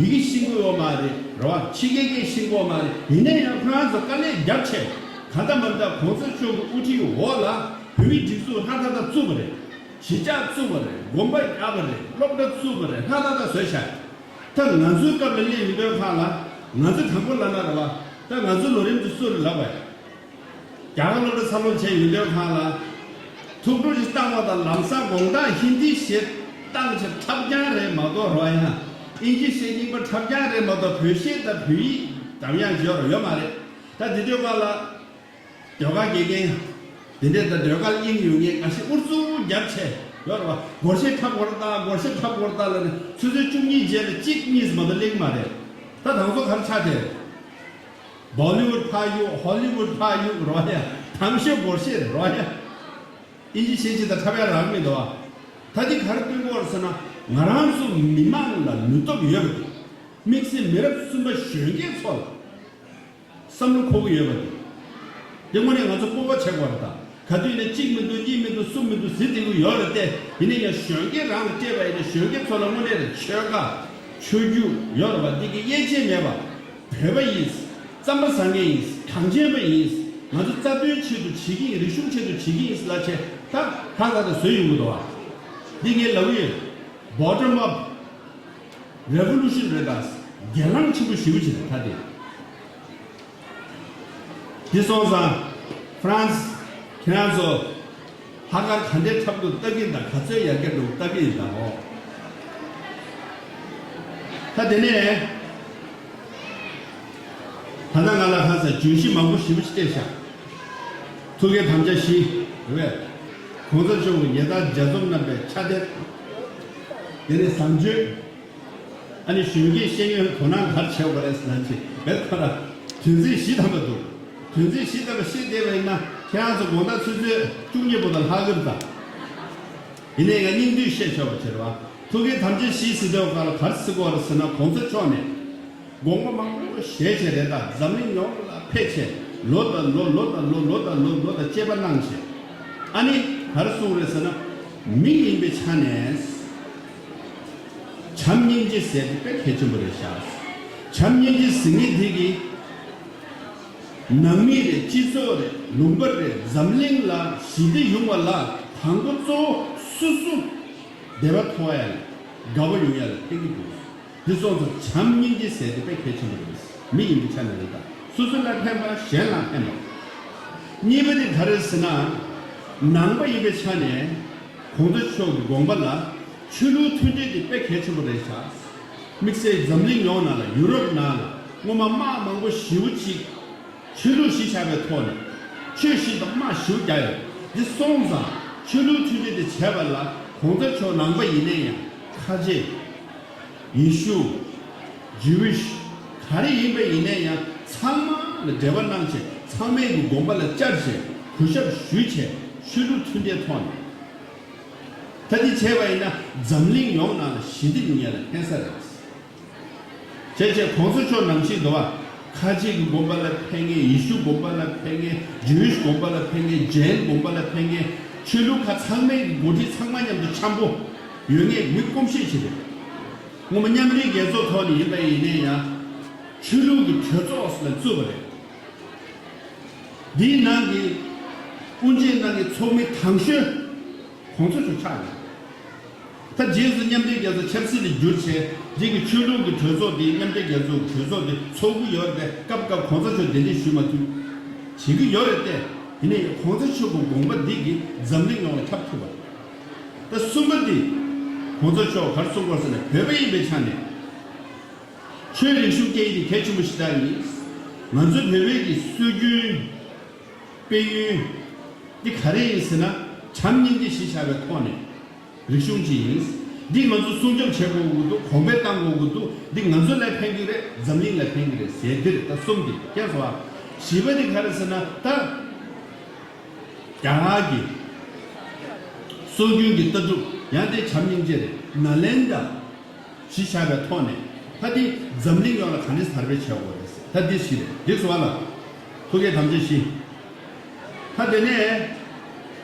ཡི་གེ་ཤེས་ཀྱི་ཡོད་མ་རེད་རེད་བ། ཕྱི་རྒྱལ་སྐད་ཤེས་ཀྱི་ཡོད་མ་རེད། ཡིན་ན་ཡང་ཁོ་རང་ཚོ་དཀའ་ལས་རྒྱབ་བྱས་གང་ལྟར་མ་ལྟར་གོང་ས་མཆོག་གི་དབུ་ཁྲིད་འོག་ལ་བོད་མིའི་སྒྲིག་འཛུགས་ཧྲ་ཐག་ཐག་བཙུགས་པ་རེད། གཞིས་ཆགས་བཙུགས་པ་རེད། དགོན་པ་བརྒྱབ་པ་རེད། སློབ་གྲྭ་བཙུགས་པ་རེད། ཧྲ་ཐག་ཐག་བཟོས་བཞག་ད་ང་ཚོའི་སྐབས་ལ་སླེབས་ཡོང་དུས་ཁ་ལ་ང་ཚོ་དང་པོ་ལབ་ན་རེད་བ། ད་ང་ཚོའི་ལོ་རིམ་དེ་སུ་རེད་ལབ་པ་ཡ། རྒྱ་གར་སློབ་གྲྭ་འཚར་ལོངས་བྱས་ཡོང་དུས་ཁ་ལ། ཐུགས་སྤྲོ་ཞིག་བཏང་བ་དང་ལམ་སང་དགོང་དག་ཧིན་དི་གཞས་བཏང་བྱས་འཁྲབ་རྐྱང་རེད་མ་གཏོགས་རེད་བ་ཡ། ཨིན་ཇི་གཞས་རྙིང་པ་འཁྲབ་རྐྱང་རེད་མ་གཏོགས་བོད་གཞས་དང་བོད་ཡིག་འགྲམ་ཡང་འཇོག་རོགས་ཡོད་མ་རེད། ད་དེ་དུས་ཁ་ལ། ཟློས་གར་དགེ་རྒན། དེ་འདྲས་ད་ཟློས་གར་དབྱིངས་ཡོད་མཁན་འགའ་ཞིག་ཨུ་ཚུགས་རྒྱབ་བྱས་ཡོད་རེད་བ། སྒོར་གཞས་འཁྲབ་དགོས་རེད་ད། སྒོར་གཞས་འཁྲབ་དགོས་རེད་ད་ལབ་ནས་ཆུ་ཚོད་བཅུ་གཉིས་རྗེས་ལ་གཅིག་གཉིས་མ་གཏོགས་གླེང་མ་རེད། ད་དང་ཚོ་ག་རེ་ཆགས་བསྡད་རེད། བོ་ལི་ཝུད་ཕར་གཡུག་ཧོ་ལི་ཝུད་ཕར་གཡུག་རེད་བ་ཡ། དང་ཤོས་སྒོར་གཞས་རེད་བ་ཡ། ཨིན་ཇི་གཞས་ཅིག་ད་འཁྲབ་ཡ་རག་མི་འདུག་བ། ད་འདི་ག་རེ་སྟོན་གྱི་ཡོད་རེད་ཟེར་ན། ང་རང་ཚོ་མི་མང་ལ་ནུས་སྟོབས་ཡོད་པ་དེ། དམིགས་བསལ་མི་རབས་གསུམ་པ་གཞོན་སྐྱེས་ཚོ་ལ་བསམ་བློ་འཁོར་གྱི་ཡོད་པ་དེ། དེ་དངོས་གནས་ང་ཚོ་སྤོབས་པ་བྱེད་དགོས་རེད་ད། ག་དུས་ནས་གཅིག་མི་འདུག་གཉིས་མི་འདུག་གསུམ་མི་འདུག་ཟེར་བསྡད་ཀྱི་ཡོད་རེད་དེ། ཡིན་ན་ཡང་གཞོན་སྐྱེས་རང་ལ་སྤྲད་པ་ཡིན་ན་གཞོན་སྐྱེས་ཚོ་ལ་དངོས་གནས་རེད་ཆོལ་ཁ། ཆོས་བརྒྱུད་ཡོད་རེད་བ། འདི་གི་དབྱེ་འབྱེད་མེད་པ། བོད་པ་ཡིན། རྩམ་པ་ཟ་མཁན་ཡིན། གངས་ཅན་པ་ཡིན། ང་ཚོ་རྩ་དོན་ཆེད་དུ་བྱེད་ཀྱི་ཡིན། རིག་གཞུང་ཆེད་དུ་བྱེད་ཀྱི་ཡིན་ལབ་བྱས་ད་ཧ་ད་ད་བཟོས་ཡོང་གི་འདུག་བ། འདི་ངས་ལབ་ཀྱི་ཡོད། Bottom up revolution རེད་ད། སྒེར་ལངས་ཆེན་པོ་ཞེ་པོ་ཅིག་རེད་ད་དེ། འདི་སོང་ཙང་ཧྥ་རན་སི་ཁྱེད་རང་ཚོ་ལྷག་དཀར་ག་འདྲའི་འཁྲབ་འདུག་ལྟ་གི་ཡིན་ད། ག་ཚོད་ཡར་རྒྱས་འགྲོ་ལྟ་གི་ཡིན་ད། འོ། ད་དེ་ནས་ད་ལྟ་ང་ལ་ཧ་ས་བརྗོད་གཞི་མང་པོ་ཞེ་པོ་ཅིག་སྤྲད་བཞག་ཐུགས་ཀའི་དམ་བཅའ་བཞི་རེད་པས། གོང་ས་མཆོག་གི་ཉེ་ཆར་མཇལ་འཛོམས་རྣམ་པའི་ཕྱག་དེབ། དེ་ནས་བཟང་སྤྱོད། ཨ་ནི་གཞོན་སྐྱེས་ཤེས་ཡོན་དོ་སྣང་ག་རེ་བྱེད་དགོས་རེད་ཟེར་ན་ཅིག་བེད་ཁོ་ར་དོན་ཚན་བཞི་ཐམ་པ་འདུག་དོན་ཚན་བཞི་ཐམ་པ་བཤད་བསྡད་པ་ཡིན་ན་ཁྱེད་རང་ཚོ་དགོང་དག་ཆུ་ཚོད་བཅུ་གཉིས་པོ་དང་ལྷག་གི་རེད་ད། ཡིན་ནའི་ང་སྙིང་བསྡུས་བཤད་ཆོག་པ་བྱེད་རོགས། ཐུགས་ཀའི་དམ་བཅའ་བཞི་ཟེར་དུས་སྒང་ལ་ག་རེ་ཟེར་དགོས་རེད་ཟེར་ན། གོང་ས་མཆོག་ནས་དགོངས་པ་མང་པོ་བཞེས་བྱས་རེད་ད། འཛམ་གླིང་ཡོངས་ལ་ཕེབས་བྱས་ལོ་དང་ལོ་ལོ་དང་ལོ་ལོ་དང་ལོ་ལོ་དང་བཅད་པ་གནང་བྱས། ཨ་ནི་ག་རེ་གསུངས་རེད་ཟེར་ན། མི་ཡིན་པའི་ཆ་ནས་བྱམས་སྙིང་རྗེ་ཟེར་དེ་དཔེ་གལ་ཆེན་པོ་རེད་ཤག་བྱམས་སྙིང་རྗེ་ཟེར་མཁན་དེ་གིས་ནང་མི་རེད། སྤྱི་ཚོགས་རེད། ལུང་པ་རེད། འཛམ་གླིང་ལ་ཞི་བདེ་ཡོང་བ་ལ་དང་པོ་གཙོ་བོ་སོ་སོ་བདེ་བ་ཐོབ་ཡ་ལ་དགའ་བ་ཡོང་ཡ་ལ་ཕན་གྱི་འདུག་འདི་སོང་ཙང་བྱམས་སྙིང་རྗེ་ཟེར་དེ་དཔེ་གལ་ཆེན་པོ་རེད། མི་ཡིན་པའི་ཆ་ནས་རེད་ད། སོ་སོ་ལ་ཕན་པ་གཞན་ལ་ཕན་པ། གཉིས་པ་དེ་ག་རེ་ཟེར་ན། ནང་པ་ཡིན་པའི་ཆ་ནས་གོང་ས་མཆོག་གི་དགོངས་པ་ལ་ཆོས་ལུགས་མཐུན་སྒྲིལ་དེ་དཔེ་གལ་ཆེན་པོ་རེད་ཤག་དམིགས་བསལ་འཛམ་གླིང་ཡོངས་ནང་ལ་ཡུ་རོབ་ནང་ལ་སྔོན་མ་དམག་མང་པོ་ཞེ་པོ་ཅིག་ཆོས་ལུགས་གཞི་བཞག་པའི་ཐོག་ནས་ཆོས་བཞི་དང་དམག་ཞེ་པོ་རྒྱག་ཡོད། འདི་སོང་ཙང་ཆོས་ལུགས་མཐུན་སྒྲིལ་དེ་བྱས་པ་ལ་གོང་ས་མཆོག་ནང་པ་ཡིན་ནའི་ཡང་ཁ་ཆེ། ཡེ་ཤུ། ཇུ་ཝིཤ། ག་རེ་ཡིན་པ་ཡིན་ནའི་ཡང་ཚང་མ་ལ་འབྲེལ་བ་གནང་བྱས། ཚང་མའི་གི་དགོངས་པ་ལ་བཅར་བྱས། གུས་ཞབས་ཞུས་བྱས། ཆོས་ལུགས་མཐུན་སྒྲིལ་ཐོག་ནས། ད་འདི་བྱས་པ་ཡིན་ན་འཛམ་གླིང་ཡོངས་ནང་ལ་ཞི་བདེ་ཡོང་ཡ་ལ་ཕན་ས་རེད། བྱས་བྱས་གོང་ས་མཆོག་ནང་བཞིན་འདུག་བ། ཁ་ཆེ་གི་དགོངས་པ་ལ་ཕན་ངེས། ཡེ་ཤུ་དགོངས་པ་ལ་ཕན་ངེས། ཇུ་ཝིཤ་དགོངས་པ་ལ་ཕན་ངེས། ཇེན་དགོངས་པ་ལ་ཕན་ངེས། ཆོས་ལུགས་ཁག་ཚང་མའི་གི་འགོ་ཁྲིད་ཚང་མ་མཉམ་དུ་འཆམ་པོ་ཡོད་ངེས་མི་སྐུ་མཁྱེན་ཞིག་རེད། སྔོན་མ་མཉམ་འབྲེལ་རྒྱལ་ཚོགས་ཐོག་ནས་ཡིན་པ་ཡིན་ནའི་ཡང་ཆོས་ལུགས་ཀྱི་གྲོས་ཚོགས་ཟེར་ནས་བཙུགས་པ་རེད། འདིའི་ནང་གི་དབུ་འབྱེད་གནང་མཁན་ཚོགས་མི་དང་ཤོས་ གོང་ས་མཆོག་ཆགས་ཡོད། ད་རྗེས་སུ་མཉམ་འབྲེལ་རྒྱལ་ཚོགས་ཆབ་སྲིད་དུ་བསྒྱུར་བྱས་རྗེས་ཀྱི་ཆོས་ལུགས་ཀྱི་གྲོས་ཚོགས་དེ་མཉམ་འབྲེལ་རྒྱལ་ཚོགས་ཀྱི་གྲོས་ཚོགས་དེ་ཚོགས་ཀྱི་ཡོད་རེད་པས། སྐབས་སྐབས་གོང་ས་མཆོག་གདན་འདྲེན་ཞུ་མ་ཐུབ་བྱེད་ཀྱི་ཡོད་རེད་དེ། ཡིན་ནའི་གོང་ས་མཆོག་གི་དགོངས་པ་འདི་གིས་འཛམ་གླིང་ཡོངས་ལ་ཁྱབ་ཐུབ་པ། ད་གསུམ་པ་འདི། གོང་ས་མཆོག་ག་རེ་གསུང་དགོས་ཟེར་ན། བོད་པ་ཡིན་པའི་ཆ་ནས་ཆོས་རིག་གཞུང་སྐད་ཡིག་དེ་གལ་ཆེན་པོ་ཞེ་དྲག་ཡིན། ང་ཚོ་བོད་པའི་གི་སྲོལ་རྒྱུན། དཔལ་ཡོན། འདི་ག་རེ་ཡིན་ཟེར་ན། བྱམས་སྙིང་རྗེ་གཞི་བཞག་པའི་ཐོག་ནས་རིག་གཞུང་ཅིག་ཡིན། འདི་ང་ཚོ་སྲུང་སྐྱོབ་བྱེད་དགོས་ཀྱི་འདུག་གོང་འཕེལ་གཏང་དགོས་ཀྱི་འདུག་འདི་ང་ཚོ་ལ་ཕན་གྱི་རེད། འཛམ་གླིང་ལ་ཕན་གྱི་རེད་ཟེར། འདི་རེད། ད་གསུམ་འདི་ཁྱེད་ཚོ་ཨ། བཞི་པ་འདི་ག་རེ་ཟེར་ན། ད་རྒྱ་གར་གྱི་སྲོལ་རྒྱུན་གྱི་ལྟ་གྲུབ་ཡང་དེ་བྱམས་སྙིང་རྗེ་རེད། ནཱ་ལེནྡྲ་གཞི་བཞག་པའི་ཐོག་ནས་ད་འདི་འཛམ་གླིང་ཡོངས་ལ་ག་འདྲས་དར་སྤེལ་བྱེད་དགོས་རེད་ཟེར། ད་འདི་བཞི་རེད། འགྲིག་སོང་བ་ལ། ཐུགས་རྗེ་དམ་བཅའ་བཞི། ད་དེ་ནས་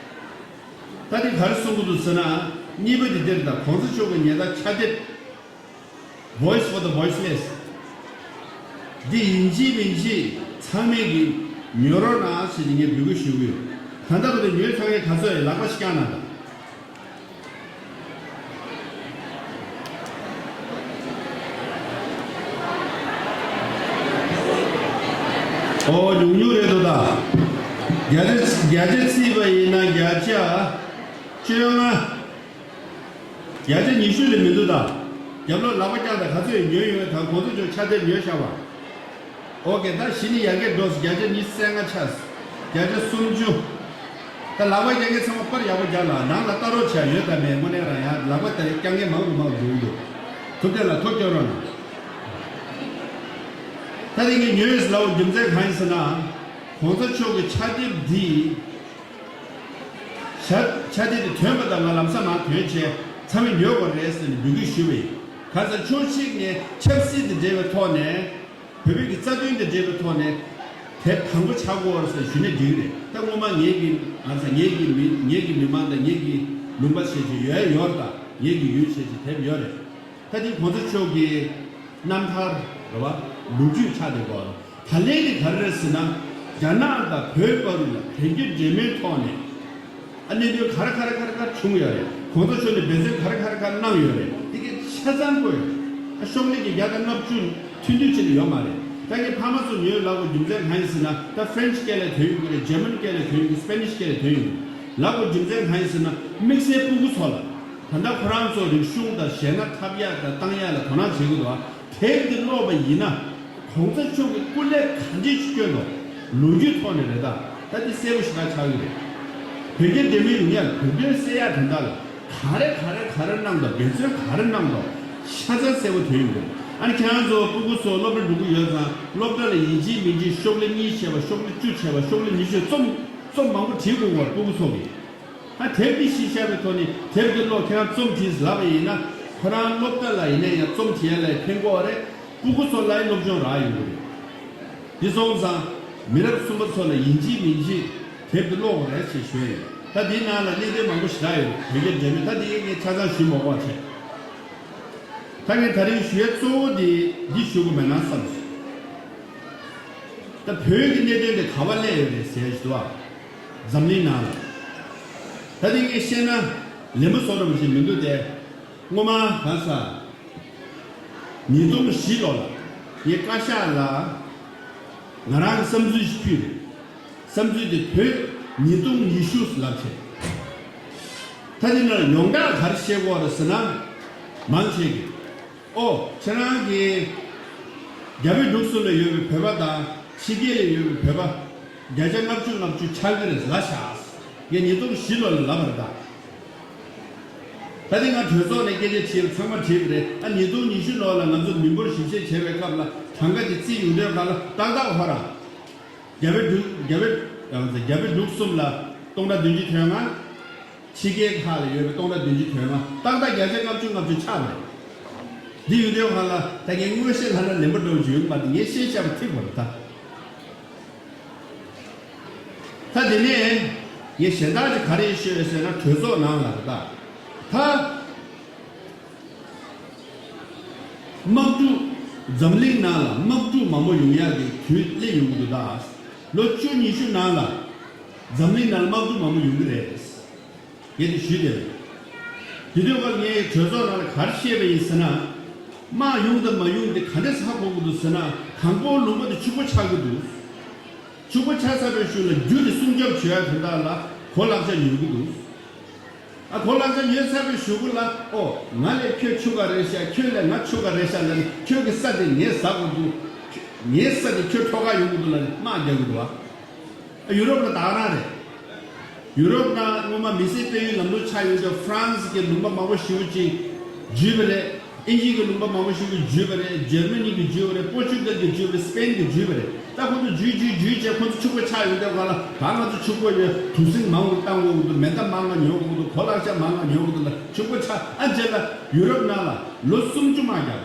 ད་འདི་ག་རེ་གསུང་གི་འདུག་ཟེར་ན། གཉིས་པ་འདི་འདིར་ད་གོང་ས་མཆོག་གི་ཉེ་ད་ཕྱག་དེབ། Voice for the Voiceless། འདི་ཡིན་གཅིག་མིན་གཅིག་ཚང་མས་ཀྱིས་ཉོ་རོགས་གནང་ཞེས་ངས་འབོད་སྐུལ་ཞུ་གི་ཡོད། ད་ལྟ་བར་དུ་ཉོས་ཚར་མཁན་ག་ཚོད་ཡོད། ལག་པ་ཞིག་བརྐྱངས་གནང་དང་། ཨོ། ཉུང་ཉུང་རེད་འདུག་ད། བརྒྱ་ཆ་བརྒྱ་ཆ་བརྩིས་པ་ཡིན་ན་བརྒྱ་ཆ་བཅོ་ལྔ། བརྒྱ་ཆ་ཉི་ཤུ་ལས་མི་འདུག་ད། རྒྱབ་ལོགས་ལག་པ་བརྐྱངས་དང་། ག་ཚོད་ཉོས་ཡོད། ད་གོང་ས་མཆོག་ཕྱག་དེབ་ཉོས་བཞག་པ། ཨོ་ཀེ། ད་གཞི་ནས་ཡར་རྒྱས་འགྲོ་སོང་། བརྒྱ་ཆ་ཉི་ཤུ་རྩ་ལྔ་ཆགས་སོང་། བརྒྱ་ཆ་སུམ་ཅུ། ད་ལག་པ་བརྐྱངས་མཁན་ཚང་མ་པར་ཡག་པོ་རྒྱག་ལ། ནང་ལ་ལྟ་རོགས་བྱས་ཡོད་དམ་མེད། དངོས་གནས་རང་ཡང་ལག་པ་དེ་བརྐྱངས་མཁན་མང་རུ་མང་རུ་འགྲོ་གི་འདུག་ཐུབ་བསྟན་ལགས་ཐུགས་སྐྱོན་རོགས་གནང་། ད་དེ་ངས་ཉོས་ཡོད་ཟེར་ལབ་པའི་རྒྱུ་མཚན་གང་ཡིན་ཟེར་ན། གོང་ས་མཆོག་གི་ཕྱག་དེབ་འདི། ཕྱག་ཕྱག་དེབ་དེ་ཐོན་པ་དང་། ང་ལམ་སང་མར་ཐོན་བྱས་ཚང་མས་ཉོ་དགོས་རེད་ཟེར་ནས་འབོད་སྐུལ་ཞུས་པ་ཡིན། གང་ཟེར་ཕྱོགས་གཅིག་ནས་ཆབ་སྲིད་དང་འབྲེལ་བའི་ཐོག་ནས། བོད་པའི་གི་རྩ་དོན་དང་འབྲེལ་བའི་ཐོག་ནས་དེབ་དང་པོ་ཆགས་ཀྱི་ཡོད་རེད་ཟེར་ཞུས་ན་འགྲིག་གི་རེད། ད་སྔོན་མ་ངེད་ཀྱི་ང་ཚོ་ངེད་ཀྱི་མི་ངེད་ཀྱི་མི་མང་དང་། ངེད་ཀྱི་ལུང་པ་བྱས་བྱས་ཡོད་ཡོད་རེད། ད་ངེད་ཀྱི་ཡུལ་བྱས་བྱས་དེབ་ཡོད་རེད། ད་དེ་གོང་ས་མཆོག་གི་རྣམ་ཐར་རེད་བ། ལོ་རྒྱུས་ཆགས་བསྡད་ཡོད་རེད། ད་ལན་དེ་ག་རེ་རེད་ཟེར་ན། རྒྱ་ནག་དང་བོད་བར་ལ་བོད་རྒྱ་འབྲེལ་མོལ་ཐོག་ནས། ཨ། གནད་དོན་ག་རེ་ག་རེ་ག་རེ་ག་རེ་བྱུང་ཡོད་རེད། གོང་ས་མཆོག་ནས་འབད་བརྩོན་ག་རེ་ག་རེ་ག་རེ་གནང་ཡོད་རེད། དེ་གའི་ཆ་ཚང་བཀོད་ཡོད། ཨ། ཤོག་ལྷེ་གི་བརྒྱ་དང་ལྔ་བཅུ་ཐུང་ཐུང་ཅིག་ལས་ཡོད་མ་རེད། ད་ངས་ཕ་མ་ཚོ་ཉོས་ལབ་པའི་རྒྱུ་མཚན་གང་ཡིན་ཟེར་ན། ད་ཕ་རན་སི་སྐད་ལ་ཐོན་ཡོང་གི་རེད། འཇར་མན་སྐད་ལ་ཐོན་ཡོང་གི། སི་པེ་ནིཤ་སྐད་ལ་ཐོན་ཡོང་གི། ལབ་པའི་རྒྱུ་མཚན་གང་ཡིན་ཟེར་ན། དམིགས་བསལ་སྤུ་གུ་ཚོ་ལ། ད་ལྟ་ཁོ་རང་ཚོ་རིག་གཞུང་དང་གཞས་སྣ་འཁྲབ་ཡག་དང་བཏང་ཡག་ལ་དོ་སྣང་བྱེད་ཀྱི་འདུག་ཨ། དེབ་འདི་ཀློག་པ་ཡིན་ན། གོང་ས་མཆོག་གིས་སྐུ་ལས་ག་འདྲས་ཤིག་བསྐྱོན་འདུག་ལོ་རྒྱུས་ཐོག་ནས་རེད། ད་ད་འདི་གསལ་པོ་ཞེ་དྲག་ཆགས་ཀྱི་རེད། བོད་རྒྱ་འབྲེལ་མོལ་ཡོང་ཡ་ལ་བོད་དོན་སེལ་ཡ་དོན་དག་ལ་ག་རེ་ག་རེ་ག་རེ་གནང་འདུག་འབད་བརྩོན་ག་རེ་གནང་འདུག་ཆ་ཚང་གསལ་པོ་ཐོན་ཡོང་གི་རེད། ཨ་ནི་ཁྱེད་རང་ཚོ་སྤུ་གུ་ཚོ་སློབ་གྲྭ་འགྲོ་གི་ཡོད་ཙང་། སློབ་གྲྭ་ལ་ཡིན་གཅིག་མིན་གཅིག་ཤོག་ལྷེ་གཉིས་བྱས་པ། ཤོག་ལྷེ་བཅུ་བྱས་པ། ཤོག་ལྷེ་ཉི་ཤུ། རྩོམ་རྩོམ་མང་པོ་བྲིས་དགོས་པ། སྤུ་གུ་ཚོ་གིས། ཨ། དེབ་འདི་གཞི་བཞག་པའི་ཐོག་ནས་དེབ་འདི་ཀློག་ཁྱེད་རང་རྩོམ་བྲིས་ལབ་པ་ཡིན་ན། ཁོ་རང་སློབ་གྲྭ་ལ་ཡིན་ན་ཡང་རྩོམ་བྲིས་ཡ་ལ་ཕན་གྱི་རེད། སྤུ་གུ་ཚོ་ལ་ཡང་སློབ་སྦྱོང་རག་ཡོང་གི་རེད། འདི་སོང་ཙང་མི་རབས་གསུམ་པ་ཚོ་ལ་ཡིན་གཅིག་མིན་གཅིག་དེབ་འདི་ཀློག་དགོས་རེད་ཅེས་ཞུ་ཡ་ཡིན། ད་འདིའི་ནང་ལ་གནད་དོན་མང་པོ་ཞེ་དྲག་ཡོད་རེད། བོད་རྒྱ་འབྲེལ་མོལ། ད་འདི་ངས་ཆ་ཚང་ཞུ་མ་དགོས་པ་བྱས། ད་ངས་ད་རིང་ཞུ་ཡ་གཙོ་བོ་འདི་འདི་ཞུ་དགོས་མེད་ན་བསམ་སོང་། ད་བོད་ཀྱི་གནད་དོན་དེ་ག་པར་སླེབས་ཡོད་རེད་ཟེར་ཞུ་བ། འཛམ་གླིང་ནང་ལ། ད་དེ་ངས་བཤད་ན་ལན་པོ་བཟོ་འདྲ་པོ་ཞིག་མི་འདུག་སྟེ། སྔོན་མ་ག་ས་ཉིས་སྟོང་བཞི་ལོ་ལ་ངས་བཀའ་ཤག་ལ་ང་རང་གི་བསམ་ཚུལ་ཞིག་ཕུལ་རེད། བསམ་ཚུལ་དེ་བོད་ཉིས་སྟོང་ཉི་ཤུ་ལབ་བྱས། ད་དེ་ནང་ཡོངས་གྲགས་ག་རེ་བཤད་ཀྱི་ཡོད་རེད་ཟེར་ན། མང་ཆེ་གིས། ཨོ། ཁྱེད་རང་གིས་རྒྱ་བལ་འབྲུག་གསུམ་ལ་ཡོད་པའི་བོད་པ་དང་ཕྱི་རྒྱལ་ལ་ཡོད་པའི་བོད་པ་བརྒྱ་ཆ་ལྔ་བཅུ་ལྔ་བཅུ་ཆགས་ཀྱི་རེད་ལབ་ཤག་ངས་ཉིས་སྟོང་བཞི་ལོ་ལ་ལབ་པ་རེད་ད། ད་དེ་ང་གྲོས་ཚོགས་ནས་སྐད་ཆ་དྲིས་པ་ཚང་མ་དྲིས་པ་རེད། ཨ། ཉིས་སྟོང་ཉི་ཤུ་ལོ་ལ་ང་ཚོ་མི་འབོར་ཞིབ་བཤེར་བྱས་པའི་སྐབས་ལ་གྲངས་ཀ་དེ་བརྩི་ཡོང་དུས་སྒང་ལ་ཏག་ཏག་ཧོ་ར། རྒྱ་བལ་འབྲུག་རྒྱ་བལ་རྒྱ་བལ་འབྲུག་གསུམ་ལ་སྟོང་ཕྲག་བདུན་ཅུ་དོན་ལྔ། ཕྱི་རྒྱལ་ཁག་ལ་ཡོད་པའི་སྟོང་ཕྲག་བདུན་ཅུ་དོན་ལྔ། ཏག་ཏག་བརྒྱ་ཆ་ལྔ་བཅུ་ལྔ་བཅུ་ཆགས་པ་རེད། འདི་ཡོང་དུས་སྒང་ལ་ད་ངས་མངོན་ཤེས་ལྷ་ན་ལེན་པ་འདྲ་བོ་ཅིག་ཡོང་གི་མ་རེད། ངས་བཤད་བཤད་པ་ཐིག་པ་རེད་ད། ད་དེ་ནས་ངས་གཞན་དག་ཅིག་ག་རེ་ཤོད་ཟེར་ན། གྲོས་ཚོགས་ནང་ལ་རེད་ད། ད་དམག་འཁྲུག་འཛམ་གླིང་ནང་ལ་དམག་འཁྲུག་མང་པོ་ཡོང་ཡག་གི་དུས་སླེབས་ཡོང་གི་འདུག་ད། ལོ་བཅུ་ཉི་ཤུ་ནང་ལ་འཛམ་གླིང་ནང་ལ་དམག་འཁྲུག་མང་པོ་ཡོང་གི་རེད། ངས་དེ་ཞུས་བསྡད་པ་ཡིན། དེ་དུས་ཀ་ངས་གྲོས་ཚོགས་ནང་ལ་ག་རེ་བཤད་པ་ཡིན་ཟེར་ན། དམག་ཡོང་དང་མ་ཡོང་དེ་ག་འདྲས་ཧ་གོ་གི་འདུག་ཟེར་ན། དང་པོ་ལུང་པ་དེ་ཕྱུག་པོ་ཆགས་ཀྱི་འདུག་ཕྱུག་པོ་ཆགས་ཚར་བའི་གཞུག་ལ་རྒྱུ་དེ་སྲུང་སྐྱོབ་བྱེད་ཡ་དོན་དག་ལ་གོ་ལག་ཆ་ཉོ་གི་འདུག་ཨ་གོ་ལག་ཆ་ཉོས་ཚར་བའི་གཞུག་གུ་ལ། ཨོ། ང་ལས་ཁྱོད་ཕྱུག་ག་རེད་ཤག་ཁྱོད་ལས་ང་ཕྱུག་ག་རེད་ཤག་ལབ་ནས་ཁྱོད་ཀྱི་ས་དེ་ངས་ཟ་དགོས་འདུག་ངའི་ས་དེ་ཁྱོད་འཕྲོག་ག་ཡོང་གི་འདུག་ལབ་ནས་དམག་རྒྱག་གི་འདུག་ཨ། ཡུ་རོབ་ལ་ད་ག་རང་རེད། ཡུ་རོབ་ནང་སྔོན་མ་མི་སེར་སྤེལ་ཡུལ་ལམ་ལུགས་ཆགས་ཡོད་ཀྱང་ཧྥ་རན་སི་གི་ལུང་པ་མང་པོ་ཞེ་པོ་ཅིག་འཇུས་པ་རེད། ཨིན་ཇི་གི་ལུང་པ་མང་པོ་ཞེ་པོ་ཅིག་འཇུས་པ་རེད། འཇར་མ་ནི་གི་འཇུས་པ་རེད། པོར་ཅུ་གལ་གི་འཇུས་པ་རེད། སི་པེན་གི་འཇུས་པ་རེད། ད་ཁོ་ཚོ་འཇུས་འཇུས་འཇུས་བྱས་ཁོ་ཚོ་ཕྱུག་པོ་ཆགས་ཡོང་དུས་ག་ལ་ད་ང་ཚོ་ཕྱུག་པོ་ཡོད། གྲུ་གཟིངས་མང་པོ་བཏང་དགོས་ཀྱི་འདུག་མེ་མདའ་མང་ང་ཉོ་དགོས་ཀྱི་འདུག་གོ་ལག་ཆ་མང་ང་ཉོ་དགོས་ཀྱི་འདུག་ལ་ཕྱུག་པོ་ཆགས། ཨ་རྗེས་ལ་ཡུ་རོབ་ནང་ལ་ལོ་སུམ་ཅུ་དམག་རྒྱག་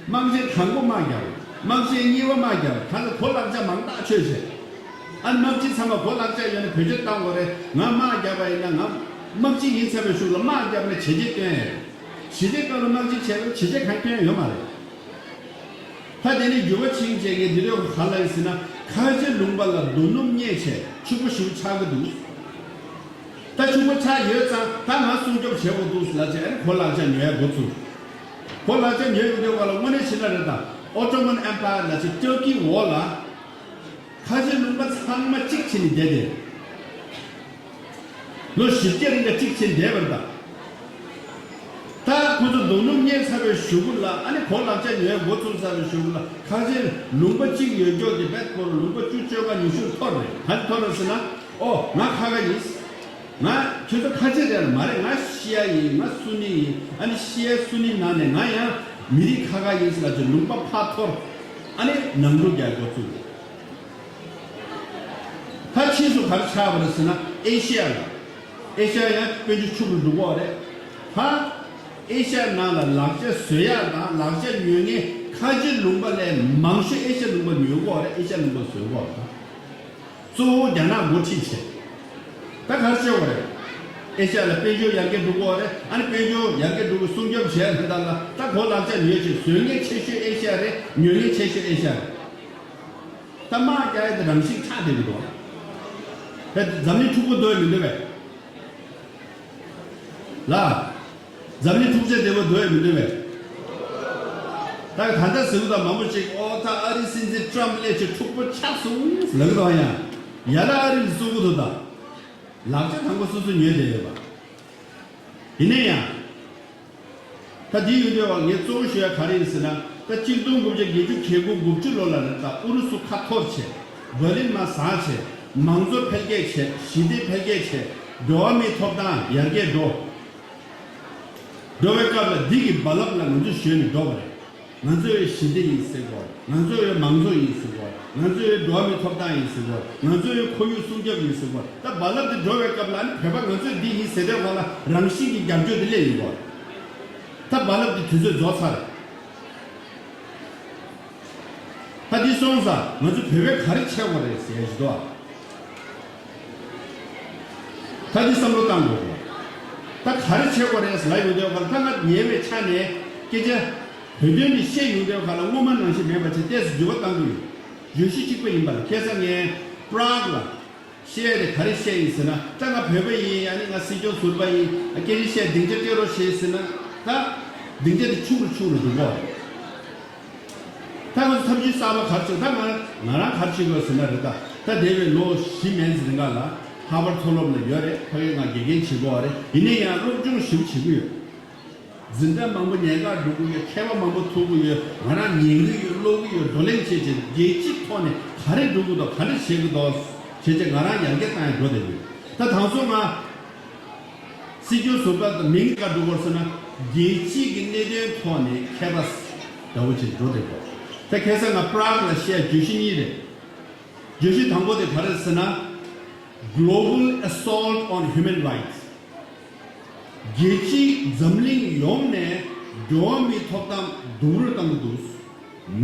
དམག་ཆེན་དང་པོ་དམག་རྒྱག་དམག་ཆེན་གཉིས་པ་དམག་རྒྱག་ད་ཚོ་གོ་ལག་ཆ་མང་ཐག་ཆོད་བྱས། ཨ་ནི་དམག་སྤྱི་ཚང་མ་གོ་ལག་ཆ་ཡོད་ན་བེད་སྤྱོད་བཏང་དགོས་རེད། ང་དམག་རྒྱག་པ་ཡིན་ན་ང་དམག་སྤྱི་ཡིན་ཚར་བའི་གཞུག་ལ་དམག་རྒྱག་ན་བྱས་རྗེས་སྟོན་ཡ་རེད། བྱས་རྗེས་སྟོན་ན་དམག་སྤྱི་བྱས་ན་བྱས་རྗེས་གང་སྟོན་ཡ་ཡོད་མ་རེད། ད་དེ་ནས་འགྱུར་བ་ཕྱིན་བྱས་ངས་འདི་འདྲ་ག་ལ་ཡིན་ཟེར་ན། ཁ་ཆེ་ལུང་པ་ལ་རྡོ་སྣུམ་རྙེད་བྱས་ཕྱུག་པོ་ཞིག་ཆགས་ཀྱི་འདུག་ད་ཕྱུག་པོ་ཆགས་ཡོད་ཙང་ད་ང་སྲུང་སྐྱོབ་བྱེད་དགོས་འདུག་ལབ་བྱས་ཨ་ནི་གོ་ལག་ཆ་ཉོ་ཡ་འགོ་བཙུགས། གོ་ལག་ཆ་ཉོ་ཡོང་དུས་ག་ལ་དངོས་གནས་བྱས་ན་རེད་ད། ཨོ་ཏོ་མན་ཨེམ་པ་ཡར་ལབ་བྱས་ཏུར་ཀི་འོག་ལ། ཁ་ཆེ་ལུང་པ་ཚང་མ་གཅིག་བྱས་ནས་བསྡད་དེ། ལོ་བཞི་བརྒྱ་རིང་ལ་གཅིག་བྱས་བསྡད་པ་རེད་ད། ད་ཁོ་ཚོ་རྡོ་སྣུམ་རྙེད་ཚར་བའི་གཞུག་གུ་ལ་ཨ་ནི་གོ་ལག་ཆ་ཉོ་ཡ་འགོ་བཙུགས་ཚར་བའི་གཞུག་གུ་ལ་ཁ་ཆེ་ལུང་པ་གཅིག་ཡོད་ཀྱོག་དེ་བེད་ཁོ་རང་ལུང་པ་བཅུ་བཅོ་ལྔ་ཉི་ཤུ་འཐོར་རེད། ག་རེ་འཐོར་རེད་ཟེར་ན། ཨོ་ང་ཁ་ཁ་ཡིན། ང་ཁྱོད་ཚོ་ཁ་ཆེ་རེད་ལ་མ་རེད། ང་ཤི་ཡ་ཡིན། ང་སུ་ནི་ཡིན། ཨ་ནི་ཤི་ཡ་སུ་ནི་ནང་ནས་ང་ཡང་མི་རིགས་ཁ་ཁ་ཡིན་ཟེར་ལ་ཅིག་ལུང་པ་ཕར་འཐོར། ཨ་ནི་ནང་འགྲོ་རྒྱག་འགོ་བཙུགས། ད་ཕྱིས་སུ་ག་རེ་ཆགས་པ་རེད་ཟེར་ན་ཨེ་ཤི་ཡ་ལ། ཨེ་ཤི་ཡ་ཡང་དཔལ་འབྱོར་ཕྱུག་པོ་འགྲོ་གི་ཡོད་རེད། ད་ཨེ་ཤི་ཡ་ནང་ལ་ལག་ཆ་བཟོ་ཡག་དང་ལག་ཆ་ཉོ་མཁན་ཁ་ཆེ་ལུང་པ་ལས་མང་ཤོས་ཨེ་ཤི་ཡ་ལུང་པ་ཉོ་གི་ཡོད་རེད། ཨེ་ཤི་ཡ་ལུང་པ་བཟོ་གི་ཡོད་རེད། གཙོ་བོ་རྒྱ་ནག་འགོ་ཁྲིད་བྱས། ད་ག་རེ་བྱེད་དགོས་རེད། ཨེ་ཤ་ཡ་ལ་དཔལ་འབྱོར་ཡར་རྒྱས་འགྲོ་གི་ཡོད་རེད། ཨ་ནི་དཔལ་འབྱོར་ཡར་རྒྱས་འགྲོ་གི་སྲུང་སྐྱོབ་བྱས་ཡ་དེ་དག་ལ་ད་གོ་ལག་ཆ་ཉོས་བྱས་བཟོ་མཁན་ཆེ་ཤོས་ཨེ་ཤ་ཡ་རེད། ཉོ་མཁན་ཆེ་ཤོས་ཨེ་ཤ་ཡ་རེད། ད་དམག་རྒྱག་ཡ་དེ་རང་བཞིན་ཆགས་བསྡད་ཀྱི་འདུག་ད་འཛམ་གླིང་འཁྲུག་པོ་འདོད་མི་འདོད་པས། ལ། འཛམ་གླིང་འཁྲུག་ཆ་དེ་བ་འདོད་མི་འདོད་པས། ད་ག་ད་ཟེར་གི་ད་མང་པོ་ཅིག་ཨོ་ད་ཨ་རིའི་སྲིད་འཛིན་ཊམ་སླེབས་ཆེ་འཁྲུག་པོ་ཆགས་སོང་ལབ་གི་འདུག་ཡང་ཡ་ད་ཨ་རི་ལ་བཙུགས་གི་འདུག་ད་ལག་ཆ་དང་པོ་སོ་སོ་ཉོས་བསྡད་ཡོད་པ། ཡིན་ན་ཡང་། ད་འདི་ཡོད་འདོད་བ་ངས་གཙོ་བོ་ཞུ་ཡ་ག་རེ་ཡིན་ཟེར་ན། ད་གཅིག་སྟོང་དགུ་བརྒྱ་བརྒྱད་ཅུ་གྱ་དགུ་དགུ་བཅུ་ལོ་ལ་ནི་ད་ཨུ་རུ་སུ་ཁ་འཐོར་བྱས། འབར་ལིན་མར་ཟག་བྱས། མང་གཙོ་འཕེལ་རྒྱས་བྱས། ཞི་བདེ་འཕེལ་རྒྱས་བྱས། འགྲོ་བ་མིའི་ཐོབ་ཐང་ཡར་རྒྱས་འགྲོ། འགྲོ་བའི་སྐབས་ལ་འདི་གི་རྦ་རླབས་ལ་ང་ཚོས་ཞོན་ནས་འགྲོ་བ་རེད། ང་ཚོས་ཞི་བདེ་ཡིན་ཟེར་གོ། ང་ཚོས་མང་གཙོ་ཡིན་ཟེར་གོ། ང་ཚོས་འགྲོ་བ་མིའི་ཐོབ་ཐང་ཡིན་ཟེར་གོ། ང་ཚོས་ཁོར་ཡུག་སྲུང་སྐྱོབ་ཡིན་ཟེར་གོ། ད་རྦ་རླབས་འདི་འགྲོ་བའི་སྐབས་ལ་ཨ་ནི་བོད་པ་ང་ཚོས་འདི་ཡིན་ཟེར་དུས་སྒང་ལ་རང་བཞིན་གྱི་རྒྱབ་སྐྱོར་འདི་སླེབས་ཡོང་གོ། ད་རྦ་རླབས་འདི་དུས་ཚོད་རྫོགས་ཚར་རེད། ད་འདི་སོང་ཙང་ང་ཚོ་བོད་པས་ག་རེ་བྱེད་དགོས་རེད་ཟེར་ཡ་ཞིག་འདུག་ཨ། ད་འདི་བསམ་བློ་བཏང་དགོས་གོ། ད་ག་རེ་བྱེད་དགོས་རེད་ཟེར་ལབ་ཡོང་དུས་སྒང་ལ་ད་ང་ཉེ་བའི་ཆ་ནས་སྐད་ཆ་བོད་དོན་འདི་བཤད་ཡོང་དུས་སྒང་ལ་སྔོན་མ་ནང་བཞིན་མེད་པ་བྱས་ཏོག་ཙམ་འགྱུར་བ་གཏང་གི་ཡོད། བརྗོད་གཞི་གཅིག་པ་ཡིན་པ་ལ་ཁ་སང་ངས་པྲག་ལ། བཤད་ཡ་དེ་ག་རེ་བཤད་ཡིན་ཟེར་ན། ད་ང་བོད་པ་ཡིན། ཨ་ནི་ང་སྲིད་སྐྱོང་ཟུར་པ་ཡིན། སྐད་ཆ་བཤད་སྡིངས་ཆ་སྤྲད་རོགས་བྱེད་ཟེར་ན། ད་སྡིངས་ཆ་དེ་ཆུང་རུ་ཆུང་རུ་འགྲོ་གི་ཡོད་རེད། ད་ང་ཚོ་ཐབས་ཇུས་གསར་པ་ག་རེ་བྱེད། ད་ང་ང་རང་ག་རེ་བྱེད་དགོས་ཟེར་ན་རེད། ད་ད་འདས་པའི་ལོ་བཞི་མན་ཙམ་རིང་ག་ལ་ཧར་ཝརཌ་མཐོ་སློབ་ལ་ཡོད་རེད། ཕ་གིར་ང་དགེ་རྒན་བྱེད་ཀྱི་ཡོད་རེད། ཡིན་ན་ཡང་སློབ་སྦྱོང་ཞེ་པོ་བྱེད་ཀྱི་ཡོད། འཛིན་གྲྭ་མང་པོ་ཉན་གར་འགྲོ་གི་ཡོད། མཁས་པ་མང་པོ་ཐུག་གི་ཡོད། ང་རང་ཉན་གི་ཡོད། ཀློག་གི་ཡོད། བགྲོ་གླེང་བྱེད་བྱེད་རྒྱལ་སྤྱིའི་ཐོག་ནས་ག་རེ་འགྲོ་གི་འདུག་ག་རེ་བྱེད་གི་འདུག་བྱེད་བྱེད་ང་རང་ཡར་རྒྱས་བཏང་ཡ་འགྲོ་བསྡད་ཡོད། ད་དང་སོ་ང་སྲིད་སྐྱོང་ཟུར་པ་དང་མིང་ག་འགྲོ་དགོས་ཟེར་ན། རྒྱལ་སྤྱིའི་གི་གནད་དོན་ཐོག་ནས་མཁས་པ་འདྲ་བོ་ཅིག་འགྲོ་བསྡད་དགོས། ད་ཁ་སང་ང་པྲག་ལ་བཤད་བརྗོད་གཞི་གཉིས་རེད། བརྗོད་གཞི་དང་པོ་དེ་ག་རེ་ཟེར་ན། Global Assault on Human Rights། རྒྱལ་སྤྱིའི་འཛམ་གླིང་ཡོངས་ནས་འགྲོ་བ་མིའི་ཐོབ་ཐང་སྡུག་རུས་བཏང་གི་འདུག་